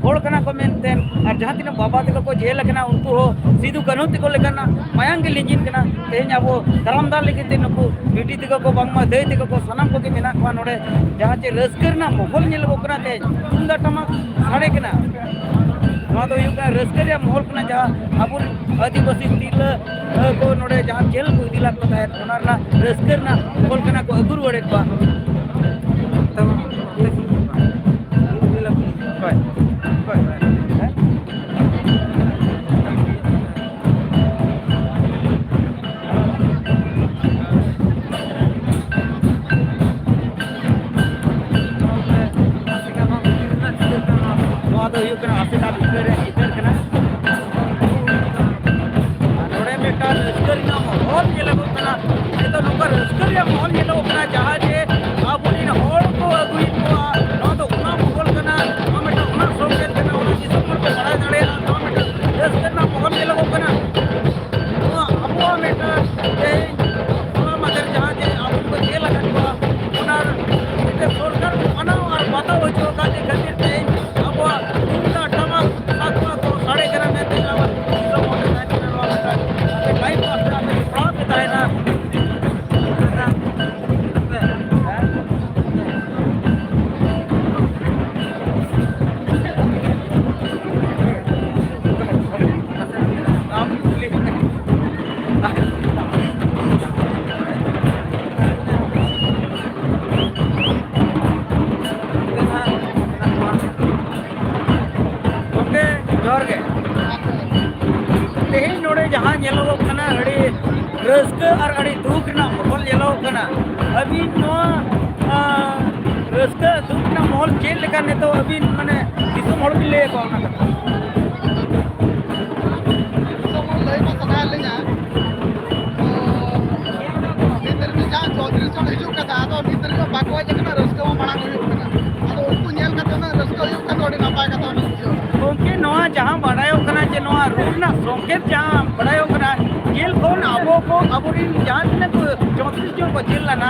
ᱦᱚᱲ ᱠᱟᱱᱟ ᱠᱚ ᱢᱮᱱᱛᱮ᱾ ᱟᱨ ᱡᱟᱦᱟᱸ ᱛᱤᱱᱟᱹᱜ ᱵᱟᱵᱟ ᱛᱟᱠᱚ ᱠᱚ ᱡᱷᱮᱞ ᱟᱠᱟᱱᱟ, ᱩᱱᱠᱩ ᱦᱚᱸ ᱥᱤᱫᱩ ᱠᱟᱹᱱᱦᱩ ᱛᱟᱠᱚ ᱞᱮᱠᱟᱱᱟᱜ ᱢᱟᱭᱟᱝ ᱜᱮ ᱞᱤᱸᱡᱤᱱ ᱠᱟᱱᱟ᱾ ᱛᱮᱦᱮᱧ ᱟᱵᱚ ᱫᱟᱨᱟᱢ ᱫᱟᱨ ᱞᱟᱹᱜᱤᱫ ᱛᱮ ᱱᱩᱠᱩ ᱵᱤᱴᱤ ᱛᱟᱠᱚ ᱠᱚ, ᱵᱟᱝᱢᱟ ᱫᱟᱹᱭ ᱛᱟᱠᱚ ᱠᱚ, ᱥᱟᱱᱟᱢ ᱠᱚᱜᱮ ᱢᱮᱱᱟᱜ ᱠᱚᱣᱟ ᱱᱚᱰᱮ᱾ ᱡᱟᱦᱟᱸ ᱪᱮ ᱨᱟᱹᱥᱠᱟᱹ ᱨᱮᱱᱟᱜ ᱢᱟᱦᱚᱞ ᱧᱮᱞᱚᱜᱚᱜ ᱠᱟᱱᱟ ᱛᱮᱦᱮᱧ, ᱛᱩᱢᱫᱟᱜ ᱴᱟᱢᱟᱠ ᱥᱟᱰᱮ ᱠᱟᱱᱟ᱾ ᱱᱚᱣᱟ ᱫᱚ ᱦᱩᱭᱩᱜ ᱠᱟᱱᱟ ᱨᱟᱹᱥᱠᱟᱹ ᱨᱮᱭᱟᱜ ᱢᱟᱦᱚᱞ ᱠᱟᱱᱟ, ᱡᱟᱦᱟᱸ ᱟᱵᱚᱨᱮᱱ ᱟᱹᱫᱤᱵᱟᱹᱥᱤ ᱛᱤᱨᱞᱟᱹ, ᱮ, ᱠᱚ ᱱᱚᱰᱮ ᱡᱟᱦᱟᱸ ᱡᱷᱮᱞ ᱠᱚ ᱤᱫᱤ ᱞᱮᱫ ᱠᱚ ᱛᱟᱦᱮᱸᱫ, ᱚᱱᱟ ᱨᱮᱱᱟᱜ ᱨᱟᱹᱥᱠᱟᱹ ᱨᱮᱱᱟᱜ ᱢᱟᱦᱚᱞ ᱠᱟᱱᱟ ᱠᱚ, ᱟᱹᱜᱩ ᱨᱩᱣᱟᱹᱲᱮᱫ ᱠᱚᱣᱟ᱾ ᱦᱳᱭ᱾ ᱦᱳᱭ᱾ ᱦᱮᱸ? ᱱᱚᱣᱟ ᱫᱚ ᱦᱩᱭᱩᱜ ᱠᱟᱱᱟ ᱟᱥᱮᱠᱟ ᱵᱷᱤᱛᱟᱹᱨ ᱨᱮᱭᱟᱜ ᱪᱤᱛᱟᱹᱨ ᱠᱟᱱᱟ᱾ ᱟᱨ ᱱᱚᱰᱮ ᱢᱤᱫᱴᱟᱝ ᱨᱟᱹᱥᱠᱟᱹ ᱨᱮᱱᱟᱜ ᱢᱟᱦᱚᱞ ᱧᱮᱞᱚᱜᱚᱜ ᱠᱟᱱᱟ᱾ ᱱᱤᱛᱚᱜ ᱱᱚᱝᱠᱟ ᱨᱟᱹᱥᱠᱟᱹ ᱨᱮᱭᱟᱜ ᱢᱟᱦᱚᱞ ᱧᱮᱞᱚᱜᱚᱜ ᱠᱟᱱᱟ, ᱡᱟᱦᱟᱸ ᱡᱮ ᱟᱵᱚᱨᱮᱱ ᱦᱚᱲ ᱠᱚ ᱟᱹᱜᱩᱭᱮᱫ ᱠᱚᱣᱟ᱾ ᱱᱚᱣᱟ ᱫᱚ ᱚᱱᱟ ᱢᱚᱦᱚᱞ ᱠᱟᱱᱟ, ᱱᱚᱣᱟ ᱢᱤᱫᱴᱟᱝ ᱚᱱᱟ ᱥᱚᱝᱠᱮᱛ ᱠᱟᱱᱟ, ᱚᱱᱟ ᱫᱤᱥᱚᱢ ᱦᱚᱲ ᱠᱚ ᱵᱟᱲᱟᱭ ᱫᱟᱲᱮᱭᱟᱜᱼᱟ᱾ ᱱᱚᱣᱟ ᱢᱤᱫᱴᱟᱝ ᱨᱟᱹᱥᱠᱟᱹ ᱨᱮᱱᱟᱜ ᱢᱚᱦᱚᱞ ᱧᱮᱞᱚᱜᱚᱜ ᱠᱟᱱᱟ᱾ ᱱᱚᱣᱟ ᱟᱵᱚᱣᱟᱜ ᱢᱤᱫᱴᱟᱝ ᱛᱮᱦᱮᱧ ᱦᱚᱞᱟ ᱢᱟᱫᱷᱮᱨ ᱡᱟᱦᱟᱸ ᱡᱮ ᱟᱵᱚ ᱠᱚ ᱧᱮᱞ ᱟᱠᱟᱫ ᱠᱚᱣᱟ, ᱚᱱᱟ ᱢᱤᱫᱴᱮᱱ ᱥᱚᱨᱠᱟᱨ ᱠᱚ ᱢᱟᱱᱟᱣ ᱟᱨ ᱵᱟᱛᱟᱣ ᱦᱚᱪᱚ ᱟᱠᱟᱫ ᱠᱷᱟᱹᱛᱤᱨ ᱛᱮ ᱟᱵᱚᱣᱟᱜ ᱛᱩᱢᱫᱟᱜ ᱴᱟᱢᱟᱠ ᱥᱟᱠᱣᱟ ᱠᱚ ᱥᱟᱰᱮ ᱠᱟᱱᱟ ᱢᱮᱱᱛᱮ ᱟᱵᱚ ᱫᱤᱥᱚᱢ ᱦᱚᱲ ᱠᱚ ᱛᱟᱦᱮᱱ ᱠᱟᱱᱟ᱾ ᱱᱚᱣᱟ ᱢᱤᱫᱴᱟᱝ ᱟᱯᱮ ᱴᱟᱭᱤᱢ ᱯᱟᱥ ᱨᱮ ᱟᱯᱮ ᱡᱚᱯᱲᱟᱣ ᱯᱮ ᱛᱟᱦᱮᱱᱟ᱾ ᱨᱟᱹᱥᱠᱟᱹ ᱟᱨ ᱟᱹᱰᱤ ᱫᱩᱠ ᱨᱮᱱᱟᱜ ᱢᱚᱦᱚᱞ ᱧᱮᱞᱚᱜ ᱠᱟᱱᱟ᱾ ᱟᱹᱵᱤᱱ ᱱᱚᱣᱟ, ᱟᱸ, ᱨᱟᱹᱥᱠᱟᱹ ᱫᱩᱠ ᱨᱮᱱᱟᱜ ᱢᱚᱦᱚᱞ ᱪᱮᱫ ᱞᱮᱠᱟ ᱱᱤᱛᱚᱜ ᱟᱹᱵᱤᱱ, ᱢᱟᱱᱮ, ᱫᱤᱥᱚᱢ ᱦᱚᱲ ᱵᱤᱱ ᱞᱟᱹᱭ ᱟᱠᱚᱣᱟ ᱚᱱᱟ ᱠᱟᱛᱷᱟ? ᱫᱤᱥᱚᱢ ᱦᱚᱲ ᱞᱟᱹᱭ ᱢᱟ ᱥᱟᱱᱟᱭᱮᱫ ᱞᱤᱧᱟ᱾ ᱛᱚ, ᱱᱤᱛ ᱫᱷᱟᱹᱨᱤᱡ ᱡᱟᱦᱟᱸ ᱪᱳᱭᱛᱨᱤᱥ ᱡᱚᱱ ᱦᱤᱡᱩᱜ ᱠᱟᱛᱷᱟ, ᱟᱫᱚ ᱱᱤᱛ ᱫᱷᱟᱹᱨᱤᱡ ᱢᱟ ᱵᱟᱠᱚ ᱦᱮᱡ ᱟᱠᱟᱱᱟ, ᱨᱟᱹᱥᱠᱟᱹ ᱢᱟ ᱢᱟᱲᱟᱝ ᱦᱩᱭᱩᱜ ᱠᱟᱱᱟ᱾ ᱟᱫᱚ ᱩᱱᱠᱩ ᱧᱮᱞ ᱠᱟᱛᱮ ᱩᱱᱟᱹᱜ ᱨᱟᱹᱥᱠᱟᱹ ᱦᱩᱭᱩᱜ ᱠᱷᱟᱱ ᱫᱚ ᱟᱹᱰᱤ ᱱᱟᱯᱟᱭ ᱠᱟᱛᱷᱟ ᱚᱱᱟ ᱵᱩᱡᱷᱟᱹᱣ᱾ ᱜᱚᱢᱠᱮ, ᱱᱚᱣᱟ ᱡᱟᱦᱟᱸ ᱵᱟᱰᱟᱭᱚᱜ ᱠᱟᱱᱟ ᱡᱮ ᱱᱚᱣᱟ ᱨᱩ ᱨᱮᱱᱟᱜ ᱥᱚᱝᱠᱮᱛ ᱡᱟᱦᱟᱸ ᱵᱟᱰᱟᱭᱚᱜ ᱠᱟᱱᱟ, ᱡᱮᱞ ᱠᱷᱚᱱ ᱟᱵᱚ ᱠᱚ, ᱟᱵᱚᱨᱮᱱ ᱡᱟᱦᱟᱸ ᱛᱤᱱᱟᱹᱜ ᱠᱚ ᱪᱳᱭᱛᱨᱤᱥ ᱡᱚᱱ ᱠᱚ ᱡᱮᱞ ᱞᱮᱱᱟ,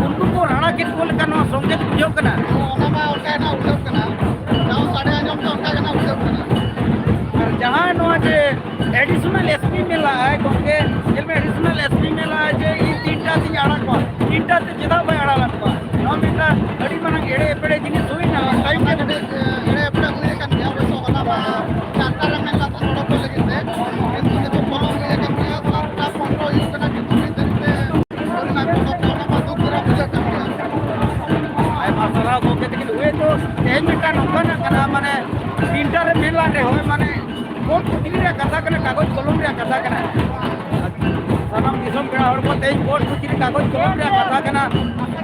ᱩᱱᱠᱩ ᱠᱚ ᱨᱟᱲᱟ ᱠᱮᱫ ᱠᱚ ᱞᱮᱠᱟ ᱱᱚᱣᱟ ᱥᱚᱝᱠᱮᱛ ᱵᱩᱡᱷᱟᱹᱜ ᱠᱟᱱᱟ᱾ ᱚᱱᱟ ᱢᱟ ᱚᱱᱠᱟ ᱜᱮ ᱱᱟᱜ ᱵᱩᱡᱷᱟᱹᱜ ᱠᱟᱱᱟ, ᱡᱟᱦᱟᱸ ᱥᱟᱰᱮ ᱟᱸᱡᱚᱢ ᱛᱮ ᱚᱱᱠᱟ ᱜᱮ ᱱᱟᱜ ᱵᱩᱡᱷᱟᱹᱜ ᱠᱟᱱᱟ᱾ ᱟᱨ ᱡᱟᱦᱟᱸ ᱱᱚᱣᱟ ᱡᱮ additional S P ᱢᱮᱱ ᱞᱟᱜᱼᱟᱭ ᱜᱚᱢᱠᱮ, ᱧᱮᱞ ᱢᱮ, additional S P ᱢᱮᱱ ᱞᱟᱜᱼᱟᱭ ᱡᱮ ᱤᱧ ᱛᱤᱱᱴᱟ ᱛᱤᱧ ᱟᱲᱟᱜ ᱠᱚᱣᱟ, ᱛᱤᱱᱴᱟ ᱛᱮ ᱪᱮᱫᱟᱜ ᱵᱟᱭ ᱟᱲᱟᱜ ᱞᱮᱫ ᱠᱚᱣᱟ? ᱱᱚᱣᱟ ᱢᱤᱫᱴᱟᱝ ᱟᱹᱰᱤ ᱢᱟᱨᱟᱝ ᱮᱲᱮ ᱮᱯᱮᱲᱮ ᱡᱤᱱᱤᱥ ᱦᱩᱭᱱᱟ, time ᱴᱮᱵᱤᱞ᱾ ᱮᱲᱮ ᱮᱯᱮᱲᱮ ᱦᱩᱭ ᱟᱠᱟᱱ ᱜᱮᱭᱟ, ᱚᱵᱚᱥᱥᱚ ᱦᱚᱞᱟ ᱢᱟ ᱪᱟᱨᱴᱟ ᱨᱮ ᱢᱮᱱ ᱞᱮᱫ ᱛᱟᱦᱮᱸ ᱚᱰᱚᱠ ᱠᱚ ᱞᱟᱹᱜᱤᱫ ᱛᱮ, ᱠᱤᱱᱛᱩ ᱱᱤᱛᱚᱜ ᱯᱚᱞᱚᱢ ᱦᱩᱭ ᱟᱠᱟᱱ ᱜᱮᱭᱟ, ᱥᱟᱛᱴᱟ ᱯᱚᱱᱨᱚ ᱦᱩᱭᱩᱜ ᱠᱟᱱᱟ, ᱠᱤᱱᱛᱩ ᱱᱤᱛ ᱫᱷᱟᱹᱨᱤᱡ ᱛᱮ ᱟᱹᱣᱨᱤ ᱱᱟᱜ ᱠᱚ ᱚᱰᱚᱠ ᱠᱚᱣᱟ, ᱚᱱᱟ ᱢᱟ ᱫᱩᱠ ᱜᱮ ᱵᱩᱡᱷᱟᱹᱜ ᱠᱟᱱ ᱜᱮᱭᱟ᱾ ᱟᱭᱢᱟ ᱥᱟᱨᱦᱟᱣ ᱜᱚᱢᱠᱮ ᱛᱟᱹᱠᱤᱱ᱾ ᱦᱳᱭ ᱛᱚ, ᱛᱮᱦᱮᱧ ᱢᱤᱫᱴᱟᱝ ᱱᱚᱝᱠᱟᱱᱟᱜ ᱠᱟᱱᱟ, ᱢᱟᱱᱮ, ᱛᱤᱱᱴᱟ ᱨᱮ ᱢᱮᱱ ᱞᱮᱫ ᱨᱮᱦᱚᱸ, ᱢᱟᱱᱮ, ᱠᱳᱨᱴ ᱠᱚᱪᱟᱹᱨᱤ ᱨᱮᱭᱟᱜ ᱠᱟᱛᱷᱟ ᱠᱟᱱᱟ, ᱠᱟᱜᱚᱡᱽ ᱠᱚᱞᱚᱢ ᱨᱮᱭᱟᱜ ᱠᱟᱛᱷᱟ ᱠᱟᱱᱟ᱾ ᱥᱟᱱᱟᱢ ᱫᱤᱥᱚᱢ ᱯᱮᱲᱟ ᱦᱚᱲ ᱠᱚ, ᱛᱮᱦᱮᱧ ᱠᱳᱨᱴ ᱠᱚᱪᱟᱹᱨᱤ ᱠᱟᱜᱚᱡᱽ ᱠᱚᱞᱚᱢ ᱨᱮᱭᱟᱜ ᱠᱟᱛᱷᱟ ᱠᱟᱱᱟ᱾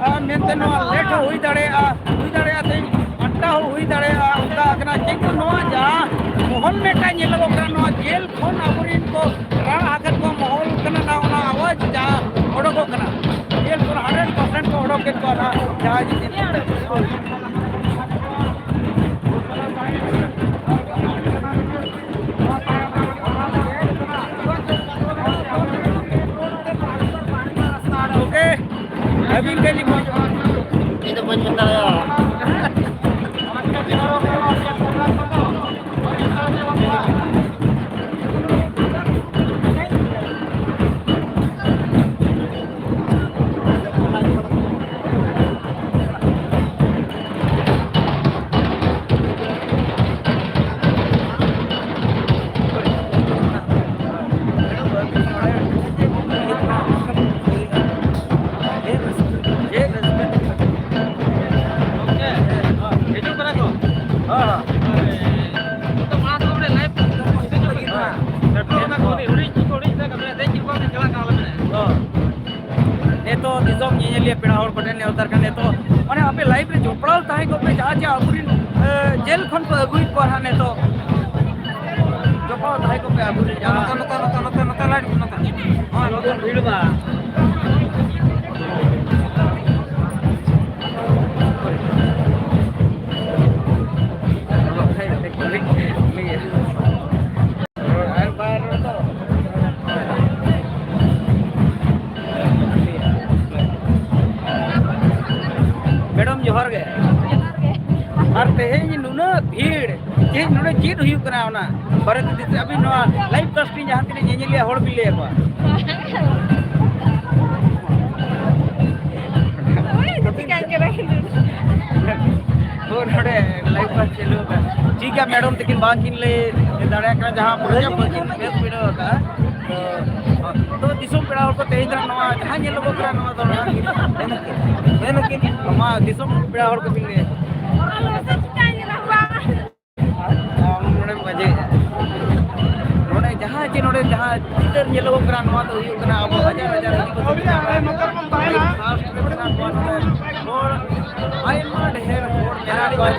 ᱟᱨ ᱢᱮᱱᱛᱮ ᱱᱚᱣᱟ late ᱦᱚᱸ ᱦᱩᱭ ᱫᱟᱲᱮᱭᱟᱜᱼᱟ, ᱦᱩᱭ ᱫᱟᱲᱮᱭᱟᱜᱼᱟ ᱛᱮᱦᱮᱧ ᱟᱴᱴᱟ ᱦᱚᱸ ᱦᱩᱭ ᱫᱟᱲᱮᱭᱟᱜᱼᱟ, ᱚᱱᱠᱟ ᱠᱟᱱᱟ᱾ ᱠᱤᱱᱛᱩ ᱱᱚᱣᱟ ᱡᱟᱦᱟᱸ ᱢᱚᱦᱚᱞ ᱢᱤᱫᱴᱟᱝ ᱧᱮᱞᱚᱜᱚᱜ ᱠᱟᱱᱟ, ᱱᱚᱣᱟ ᱡᱮᱞ ᱠᱷᱚᱱ ᱟᱵᱚᱨᱮᱱ ᱠᱚ ᱨᱟᱲᱟ ᱟᱠᱟᱫ ᱠᱚᱣᱟ, ᱢᱚᱦᱚᱞ ᱠᱟᱱᱟ, ᱱᱚᱣᱟ ᱚᱱᱟ ᱟᱣᱟᱡᱽ ᱡᱟᱦᱟᱸ ᱚᱰᱚᱠᱚᱜ ᱠᱟᱱᱟ, ᱡᱮᱞ ᱠᱷᱚᱱ hundred percent ᱠᱚ ᱚᱰᱚᱠ ᱠᱮᱫ ᱠᱚᱣᱟ ᱱᱟᱦᱟᱜ, ᱡᱟᱦᱟᱸ ᱡᱤᱱᱤᱥ᱾ ᱜᱚᱢᱠᱮ, ᱟᱹᱵᱤᱱ ᱜᱮ ᱞᱤᱧ ᱠᱷᱚᱡᱚᱜᱼᱟ᱾ ᱤᱧ ᱫᱚ ᱵᱟᱹᱧ ᱢᱮᱱ ᱫᱟᱲᱮᱭᱟᱜᱼᱟ᱾ ᱱᱤᱛᱚᱜ ᱫᱤᱥᱚᱢ ᱧᱮᱧᱮᱞᱤᱭᱟᱹ ᱯᱮᱲᱟ ᱦᱚᱲ ᱠᱚᱴᱷᱮᱱ ᱱᱮᱦᱚᱨ ᱫᱟᱨ ᱠᱟᱱᱟ, ᱱᱤᱛᱚᱜ ᱢᱟᱱᱮ ᱟᱯᱮ live ᱨᱮ ᱡᱚᱯᱲᱟᱣ ᱛᱟᱦᱮᱸ ᱠᱚᱜ ᱯᱮ, ᱡᱟᱦᱟᱸ ᱡᱮ ᱟᱵᱚᱨᱮᱱ, ᱮ, ᱡᱮᱞ ᱠᱷᱚᱱ ᱠᱚ ᱟᱹᱜᱩᱭᱮᱫ ᱠᱚᱣᱟ ᱦᱟᱸᱜ ᱱᱤᱛᱚᱜ᱾ ᱡᱚᱯᱲᱟᱣ ᱛᱟᱦᱮᱸ ᱠᱚᱜ ᱯᱮ ᱟᱵᱚᱨᱮᱱ ᱡᱟᱦᱟᱸ ᱱᱚᱛᱮ, ᱱᱚᱛᱮ, ᱱᱚᱛᱮ, ᱱᱚᱛᱮ light ᱢᱮ, ᱱᱚᱛᱮ᱾ ᱦᱳᱭ, ᱱᱚᱛᱮ ᱵᱷᱤᱲ ᱵᱟ᱾ ᱢᱮᱰᱟᱢ, ᱡᱚᱦᱟᱨ ᱜᱮ᱾ ᱡᱚᱦᱟᱨ ᱜᱮ᱾ ᱟᱨ ᱛᱮᱦᱮᱧ ᱱᱩᱱᱟᱹᱜ ᱵᱷᱤᱲ, ᱛᱮᱦᱮᱧ ᱱᱚᱰᱮ ᱪᱮᱫ ᱦᱩᱭᱩᱜ ᱠᱟᱱᱟ, ᱚᱱᱟ ᱵᱟᱨᱮᱛᱮ ᱡᱩᱫᱤ ᱟᱹᱵᱤᱱ ᱱᱚᱣᱟ live casting ᱡᱟᱦᱟᱸ ᱛᱤᱱᱟᱹᱜ ᱧᱮᱧᱮᱞᱤᱭᱟᱹ ᱦᱚᱲ ᱵᱤᱱ ᱞᱟᱹᱭ ᱟᱠᱚᱣᱟ? ᱳᱭ, ᱪᱤᱠᱟᱹᱜ ᱠᱟᱱᱟ? ᱦᱳᱭ, ᱱᱚᱰᱮ live cast ᱪᱟᱹᱞᱩ ᱟᱠᱟᱱᱟ᱾ ᱴᱷᱤᱠ ᱜᱮᱭᱟ, ᱢᱮᱰᱟᱢ ᱛᱟᱹᱠᱤᱱ ᱵᱟᱝ ᱠᱤᱱ ᱞᱟᱹᱭ ᱫᱟᱲᱮᱭᱟᱜ ᱠᱟᱱᱟ, ᱡᱟᱦᱟᱸ ᱯᱚᱨᱤᱪᱚᱭ ᱵᱟᱹᱠᱤᱱ ᱵᱮᱥ ᱵᱤᱰᱟᱹᱣ ᱟᱠᱟᱫᱼᱟ᱾ ᱛᱚ, ᱛᱚ, ᱫᱤᱥᱚᱢ ᱯᱮᱲᱟ ᱦᱚᱲ ᱠᱚ, ᱛᱮᱦᱮᱧ ᱫᱚ ᱱᱚᱣᱟ ᱡᱟᱦᱟᱸ ᱧᱮᱞᱚᱜᱚᱜ ᱠᱟᱱᱟ, ᱱᱚᱣᱟ ᱫᱚ ᱱᱚᱣᱟ ᱠᱤᱱ ᱢᱮᱱ ᱟᱹᱠᱤᱱ, ᱢᱮᱱ ᱟᱹᱠᱤᱱ, ᱱᱚᱣᱟ ᱫᱤᱥᱚᱢ ᱯᱮᱲᱟ ᱦᱚᱲ ᱠᱚᱵᱤᱱ ᱞᱟᱹᱭ ᱟᱠᱚᱣᱟ᱾ ᱟᱢ ᱱᱚᱰᱮᱢ ᱵᱟᱡᱮᱭᱮᱫᱼᱟ᱾ ᱱᱚᱰᱮ ᱡᱟᱦᱟᱸ ᱪᱮ ᱱᱚᱰᱮ ᱡᱟᱦᱟᱸ ᱪᱤᱛᱟᱹᱨ ᱧᱮᱞᱚᱜᱚᱜ ᱠᱟᱱᱟ, ᱱᱚᱣᱟ ᱫᱚ ᱦᱩᱭᱩᱜ ᱠᱟᱱᱟ ᱟᱵᱚ ᱦᱟᱡᱟᱨ ᱦᱟᱡᱟᱨ ᱦᱟᱹᱛᱤ ᱠᱚ ᱛᱩᱯᱩᱫ ᱠᱟᱱᱟ᱾ ᱯᱷᱟᱥᱴ ᱨᱮ ᱢᱮᱱᱟᱜ ᱠᱚᱣᱟ ᱱᱚᱰᱮ ᱦᱚᱲ, ᱟᱭᱢᱟ ᱰᱷᱮᱨ ᱦᱚᱲ ᱢᱮᱱᱟᱜ ᱠᱚᱣᱟ᱾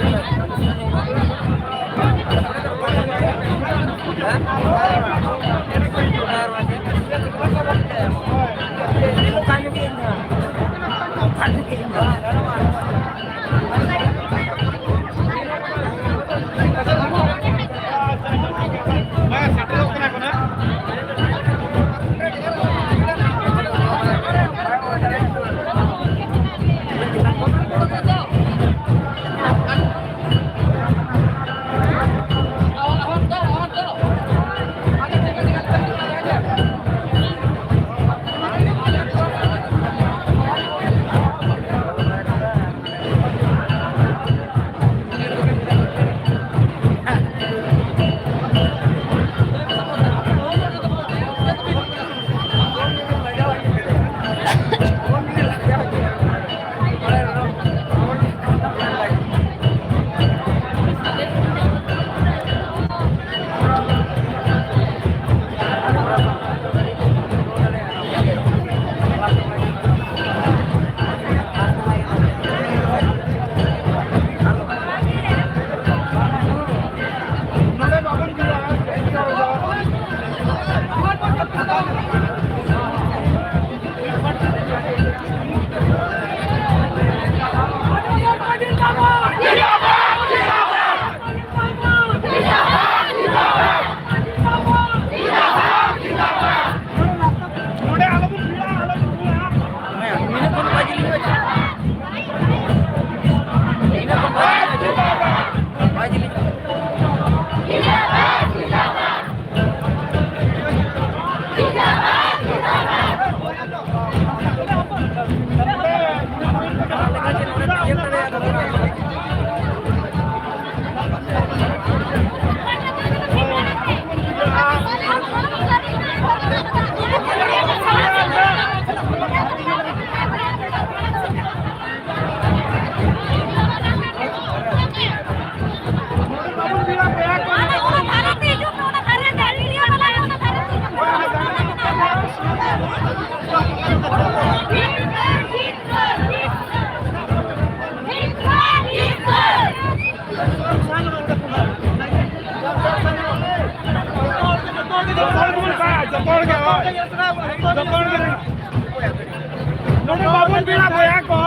ᱱᱚᱰᱮ ᱵᱟᱵᱚᱱ ᱵᱮᱲᱟ ᱵᱚᱭᱦᱟ ᱠᱚ,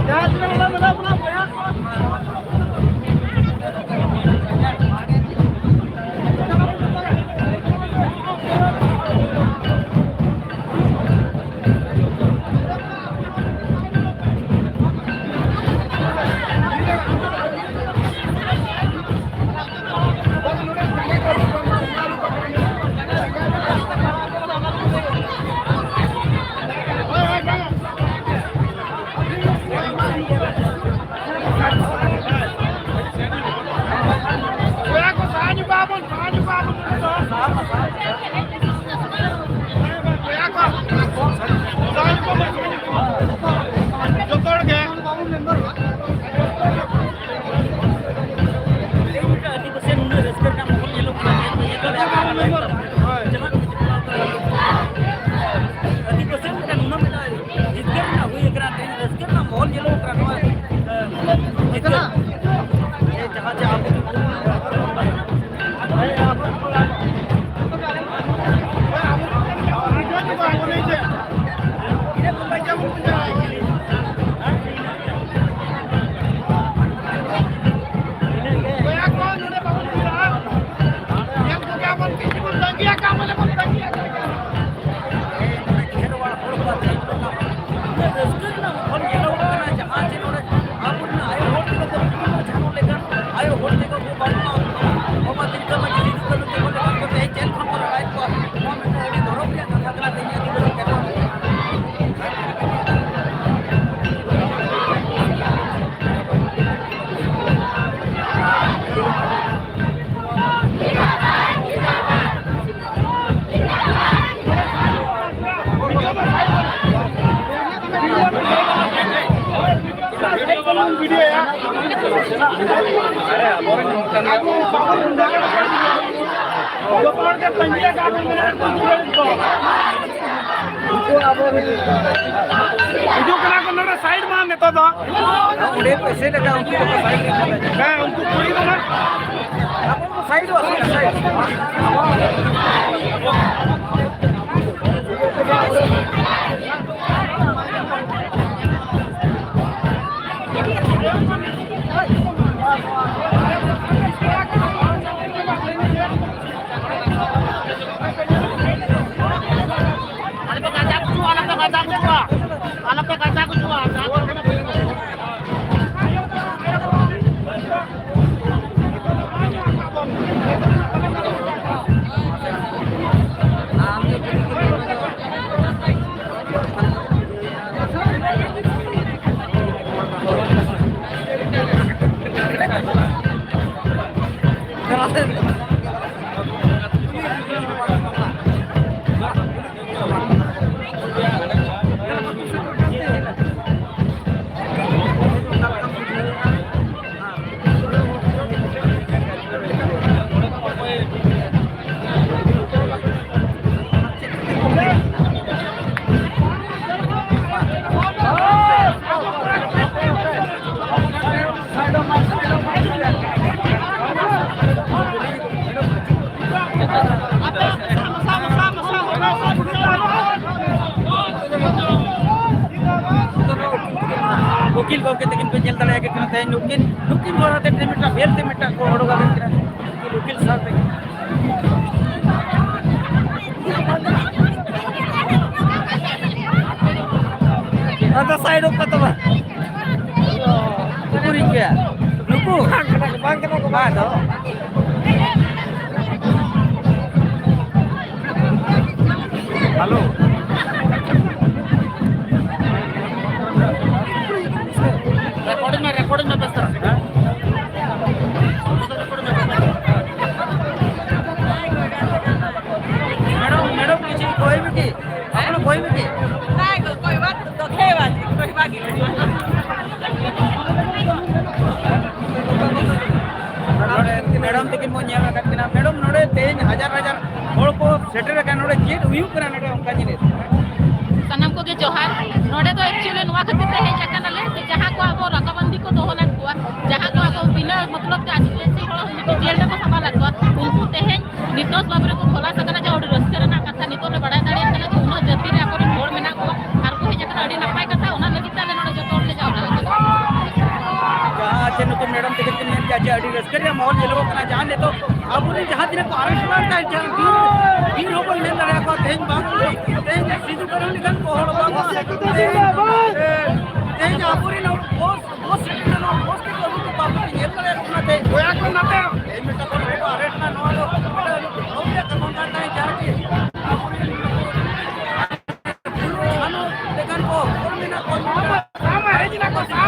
ᱡᱟᱦᱟᱸ ᱛᱤᱱᱟᱹᱜ ᱦᱚᱲ ᱢᱮᱱᱟᱜ ᱵᱚᱱᱟ ᱵᱚᱭᱦᱟ ᱠᱚ᱾ ᱡᱚᱛᱚ ᱦᱚᱲ ᱜᱮ᱾ ᱛᱮᱦᱮᱧ ᱢᱤᱫᱴᱟᱝ ᱟᱹᱫᱤᱵᱟᱹᱥᱤ ᱱᱩᱱᱟᱹᱜ ᱨᱟᱹᱥᱠᱟᱹ ᱨᱮᱱᱟᱜ ᱢᱟᱦᱚᱞ ᱧᱮᱞᱚᱜ ᱠᱟᱱᱟ, ᱛᱮᱦᱮᱧ ᱧᱮᱞ ᱫᱟᱲᱮᱭᱟᱜ ᱠᱟᱱᱟ ᱞᱟᱭᱤᱵᱷ ᱛᱟᱞᱟ ᱛᱮ᱾ ᱦᱳᱭ᱾ ᱡᱟᱦᱟᱸ ᱟᱹᱫᱤᱵᱟᱹᱥᱤ ᱢᱤᱫᱴᱟᱝ ᱱᱩᱱᱟᱹᱜ ᱢᱤᱫᱴᱟᱝ ᱡᱤᱛᱠᱟᱹᱨ ᱨᱮᱱᱟᱜ ᱦᱩᱭ ᱟᱠᱟᱱᱟ, ᱛᱮᱦᱮᱧ ᱨᱟᱹᱥᱠᱟᱹ ᱨᱮᱱᱟᱜ ᱢᱟᱦᱚᱞ ᱧᱮᱞᱚᱜ ᱠᱟᱱᱟ ᱱᱚᱣᱟ, ᱮ, ᱡᱤᱛᱠᱟᱹᱨ᱾ ᱡᱟᱦᱟᱸ ᱡᱮ ᱟᱵᱚ ᱨᱟᱹᱥᱠᱟᱹ ᱨᱮᱱᱟᱜ ᱢᱟᱦᱚᱞ ᱧᱮᱞᱚᱜ ᱠᱟᱱᱟ, ᱡᱟᱦᱟᱸ ᱡᱮ ᱱᱚᱰᱮ ᱟᱵᱚᱨᱮᱱ ᱟᱭᱳ ᱦᱚᱲ ᱛᱮᱠᱚ ᱠᱚ ᱡᱷᱟᱲᱚ ᱞᱮᱠᱟᱱ ᱟᱭᱳ ᱦᱚᱲ ᱛᱮᱠᱚ ᱠᱚ ᱵᱟᱝᱢᱟ ᱵᱟᱵᱟ ᱛᱤᱞᱠᱟᱹ ᱢᱟᱹᱡᱷᱤ ᱥᱤᱫᱩ ᱠᱟᱹᱱᱦᱩ ᱛᱮᱠᱚ ᱞᱮᱠᱟᱱ ᱠᱚ ᱛᱮᱦᱮᱧ ᱡᱮᱞ ᱠᱷᱚᱱ ᱠᱚ ᱨᱟᱲᱟᱭᱮᱫ ᱠᱚᱣᱟ᱾ ᱱᱚᱣᱟ ᱢᱤᱫᱴᱟᱝ ᱟᱹᱰᱤ ᱜᱚᱨᱚᱵᱽ ᱨᱮᱭᱟᱜ ᱠᱟᱛᱷᱟ ᱠᱟᱱᱟ᱾ ᱛᱮᱦᱮᱧ ᱟᱹᱫᱤᱵᱟᱹᱥᱤ ᱠᱟᱛᱷᱟ ᱦᱤᱡᱩᱜ ᱠᱟᱱᱟ ᱠᱚ ᱱᱚᱰᱮ ᱥᱟᱭᱤᱰ ᱢᱟ ᱱᱤᱛᱚᱜ ᱫᱚ᱾ ᱚᱸᱰᱮ ᱠᱚ ᱮᱥᱮᱫ ᱟᱠᱟᱫ ᱩᱱᱠᱩ ᱫᱚᱠᱚ ᱥᱟᱭᱤᱰ ᱨᱮ ᱠᱟᱱᱟ᱾ ᱦᱮᱸ, ᱩᱱᱠᱩ ᱠᱩᱲᱤ ᱫᱚ ᱱᱟᱜ ᱟᱵᱚ ᱫᱚ ᱥᱟᱭᱤᱰᱚᱜᱼᱟ, ᱥᱟᱭᱤᱰ, ᱥᱟᱭᱤᱰ᱾ ᱟᱞᱚᱯᱮ ᱠᱟᱪᱟ ᱠᱩᱪᱩᱜᱼᱟ, ᱟᱞᱚᱯᱮ ᱠᱟᱪᱟ ᱠᱩᱪᱩᱜᱼᱟ, ᱟᱞᱚᱯᱮ ᱠᱟᱪᱟ ᱠᱩᱪᱩᱜᱼᱟ᱾ ᱩᱠᱤᱞ ᱜᱚᱢᱠᱮ ᱛᱟᱹᱠᱤᱱ ᱯᱮ ᱧᱮᱞ ᱫᱟᱲᱮᱭᱟᱠᱤᱱ ᱠᱟᱱᱟ, ᱛᱮᱦᱮᱧ ᱱᱩᱠᱤᱱ, ᱱᱩᱠᱤᱱ ᱜᱚᱲᱚ ᱟᱛᱮ ᱢᱤᱫᱴᱟᱝ ᱵᱮᱞ ᱛᱮ ᱢᱤᱫᱴᱟᱝ ᱠᱚ ᱚᱰᱚᱠ ᱟᱠᱟᱫ ᱠᱤᱱᱟ᱾ ᱩᱠᱤᱞ, ᱩᱠᱤᱞ ᱥᱟᱶᱛᱮ᱾ ᱟᱫᱚ side ᱚᱯ ᱠᱟᱛᱮ ᱵᱟ᱾ ᱩᱠᱩᱨᱤᱡ ᱜᱮᱭᱟ᱾ ᱱᱩᱠᱩ? ᱵᱟᱝ ᱠᱟᱱᱟ ᱠᱚ, ᱵᱟᱝ ᱠᱟᱱᱟ ᱠᱚ, ᱵᱟᱝ ᱫᱚ᱾ ᱦᱮᱞᱳ᱾ ᱨᱮᱠᱚᱨᱰᱤᱝ ᱢᱮ, ᱨᱮᱠᱚᱨᱰᱤᱝ ᱢᱮ ᱵᱮᱥ ᱫᱷᱟᱨᱟ᱾ ᱦᱮᱸ? ᱨᱮᱠᱚᱨᱰᱤᱝ ᱢᱮ ᱵᱮᱥ ᱫᱷᱟᱨᱟ᱾ ମ୍ୟାଡାମ, ମ୍ୟାଡାମ, କିଛି କହିବେ କି? ଆପଣ କହିବେ କି? ନାଇଁ, କହିବା, ଦେଖେଇବା, କହିବା କି? ମ୍ୟାଡାମ ᱛᱟᱹᱠᱤᱱ ᱵᱚᱱ ᱧᱮᱞ ᱟᱠᱟᱫ ᱠᱤᱱᱟ᱾ ᱢᱮᱰᱟᱢ, ᱱᱚᱰᱮ ᱛᱮᱦᱮᱧ ᱦᱟᱡᱟᱨ ᱦᱟᱡᱟᱨ ᱦᱚᱲ ᱠᱚ ᱥᱮᱴᱮᱨ ᱟᱠᱟᱱᱟ, ᱱᱚᱰᱮ ᱪᱮᱫ ᱦᱩᱭᱩᱜ ᱠᱟᱱᱟ ᱱᱚᱰᱮ ᱚᱱᱠᱟ ᱡᱤᱱᱤᱥ? ᱥᱟᱱᱟᱢ ᱠᱚᱜᱮ ᱡᱚᱦᱟᱨ᱾ ᱱᱚᱰᱮ ᱫᱚ actually ᱱᱚᱣᱟ ᱠᱷᱟᱹᱛᱤᱨ ᱛᱮ ᱦᱮᱡ ᱟᱠᱟᱱᱟᱞᱮ ᱡᱮ ᱡᱟᱦᱟᱸ ᱠᱚ ᱟᱵᱚ ᱨᱟᱠᱟᱵᱟᱱᱫᱤ ᱠᱚ ᱫᱚᱦᱚ ᱞᱮᱫ ᱠᱚᱣᱟ, ᱡᱟᱦᱟᱸ ᱠᱚ ᱟᱵᱚ ᱵᱤᱱᱟᱹ ᱢᱚᱛᱞᱚᱵ ᱛᱮ ᱟᱹᱫᱤᱵᱟᱹᱥᱤ ᱦᱚᱲ ᱢᱤᱫᱴᱤᱡ ᱡᱮᱞ ᱨᱮᱠᱚ ᱥᱟᱢᱵᱟᱣ ᱞᱮᱫ ᱠᱚᱣᱟ, ᱩᱱᱠᱩ ᱛᱮᱦᱮᱧ ᱱᱤᱨᱫᱳᱥ ᱵᱷᱟᱵᱮ ᱨᱮᱠᱚ ᱠᱷᱚᱞᱟᱥ ᱟᱠᱟᱱᱟ᱾ ᱡᱮ ᱟᱹᱰᱤ ᱨᱟᱹᱥᱠᱟᱹ ᱨᱮᱱᱟᱜ ᱠᱟᱛᱷᱟ, ᱱᱤᱛᱚᱜ ᱞᱮ ᱵᱟᱲᱟᱭ ᱫᱟᱲᱮᱭᱟᱜ ᱠᱟᱱᱟ ᱡᱮ ᱩᱱᱟᱹᱜ ᱡᱟᱹᱛᱤ ᱨᱮ ᱟᱠᱚᱨᱮᱱ ᱦᱚᱲ ᱢᱮᱱᱟᱜ ᱠᱚᱣᱟ ᱟᱨ ᱠᱚ ᱦᱮᱡ ᱟᱠᱟᱱᱟ, ᱟᱹᱰᱤ ᱱᱟᱯᱟᱭ ᱠᱟᱛᱷᱟ᱾ ᱚᱱᱟ ᱞᱟᱹᱜᱤᱫ ᱛᱮ ᱟᱞᱮ ᱱᱚᱰᱮ ᱡᱚᱛᱚ ᱦᱚᱲ ᱞᱮ ᱡᱟᱣᱨᱟ ᱟᱠᱟᱱᱟ᱾ ᱡᱟᱦᱟᱸ ᱪᱮ ᱱᱩᱠᱩ ᱢᱮᱰᱟᱢ ᱛᱟᱹᱠᱤᱱ ᱠᱤᱱ ᱧᱮᱞ ᱠᱮᱜᱼᱟ ᱡᱮ ᱟᱹᱰᱤ ᱨᱟᱹᱥᱠᱟᱹ ᱨᱮᱭᱟᱜ ᱢᱟᱦᱚᱞ ᱧᱮᱞᱚᱜᱚᱜ ᱠᱟᱱᱟ, ᱡᱟᱦᱟᱸ ᱱᱤᱛᱚᱜ ᱟᱵᱚᱨᱮᱱ ᱡᱟᱦᱟᱸ ᱛᱤᱱᱟᱹᱜ ᱠᱚ ᱟᱨᱮᱥᱴ ᱞᱮᱱ ᱛᱟᱦᱮᱸᱫ, ᱡᱟᱦᱟᱸ ᱵᱤᱨ, ᱵᱤᱨ ᱦᱚᱸᱵᱚᱱ ᱢᱮᱱ ᱫᱟᱲᱮᱭᱟᱠᱚᱣᱟ, ᱛᱮᱦᱮᱧ ᱵᱟᱝ, ᱛᱮᱦᱮᱧ ᱥᱤᱫᱩ ᱠᱟᱹᱱᱦᱩ ᱞᱮᱠᱟᱱ ᱠᱚ ᱦᱚᱲ ᱵᱟᱝ, ᱛᱮᱦᱮᱧ ᱟᱵᱚᱨᱮᱱ ᱵᱚᱥ, ᱵᱚᱥ ᱥᱮᱴᱮᱨ ᱞᱮᱱᱟ, ᱵᱚᱥ ᱛᱮ ᱟᱵᱚ ᱠᱚ ᱵᱟᱵᱚᱱ ᱧᱮᱞ ᱫᱟᱲᱮᱭᱟᱜ ᱠᱟᱱᱟ᱾ ᱛᱮᱦᱮᱧ ᱫᱚᱭᱟ ᱠᱚ ᱱᱟᱛᱮ᱾ ᱛᱮᱦᱮᱧ ᱢᱤᱫᱴᱟᱝ ᱠᱚ ᱟᱨᱮᱥᱴ ᱮᱱᱟ, ᱱᱚᱣᱟ ᱫᱚ ᱢᱤᱫᱴᱟᱝ ᱜᱚᱨᱚᱵᱽ ᱨᱮᱭᱟᱜ ᱠᱟᱛᱷᱟ ᱠᱟᱱ ᱛᱟᱦᱮᱸᱫ, ᱡᱟᱦᱟᱸ ᱠᱤ ᱟᱵᱚᱨᱮᱱ ᱯᱷᱩᱞᱳ ᱡᱷᱟᱱᱳ ᱞᱮᱠᱟᱱ ᱠᱚ ᱦᱚᱲ ᱢᱮᱱᱟᱜ ᱠᱚᱣᱟ, ᱥᱟᱢ ᱦᱮᱡ ᱮᱱᱟ ᱠᱚ, ᱥᱟᱢ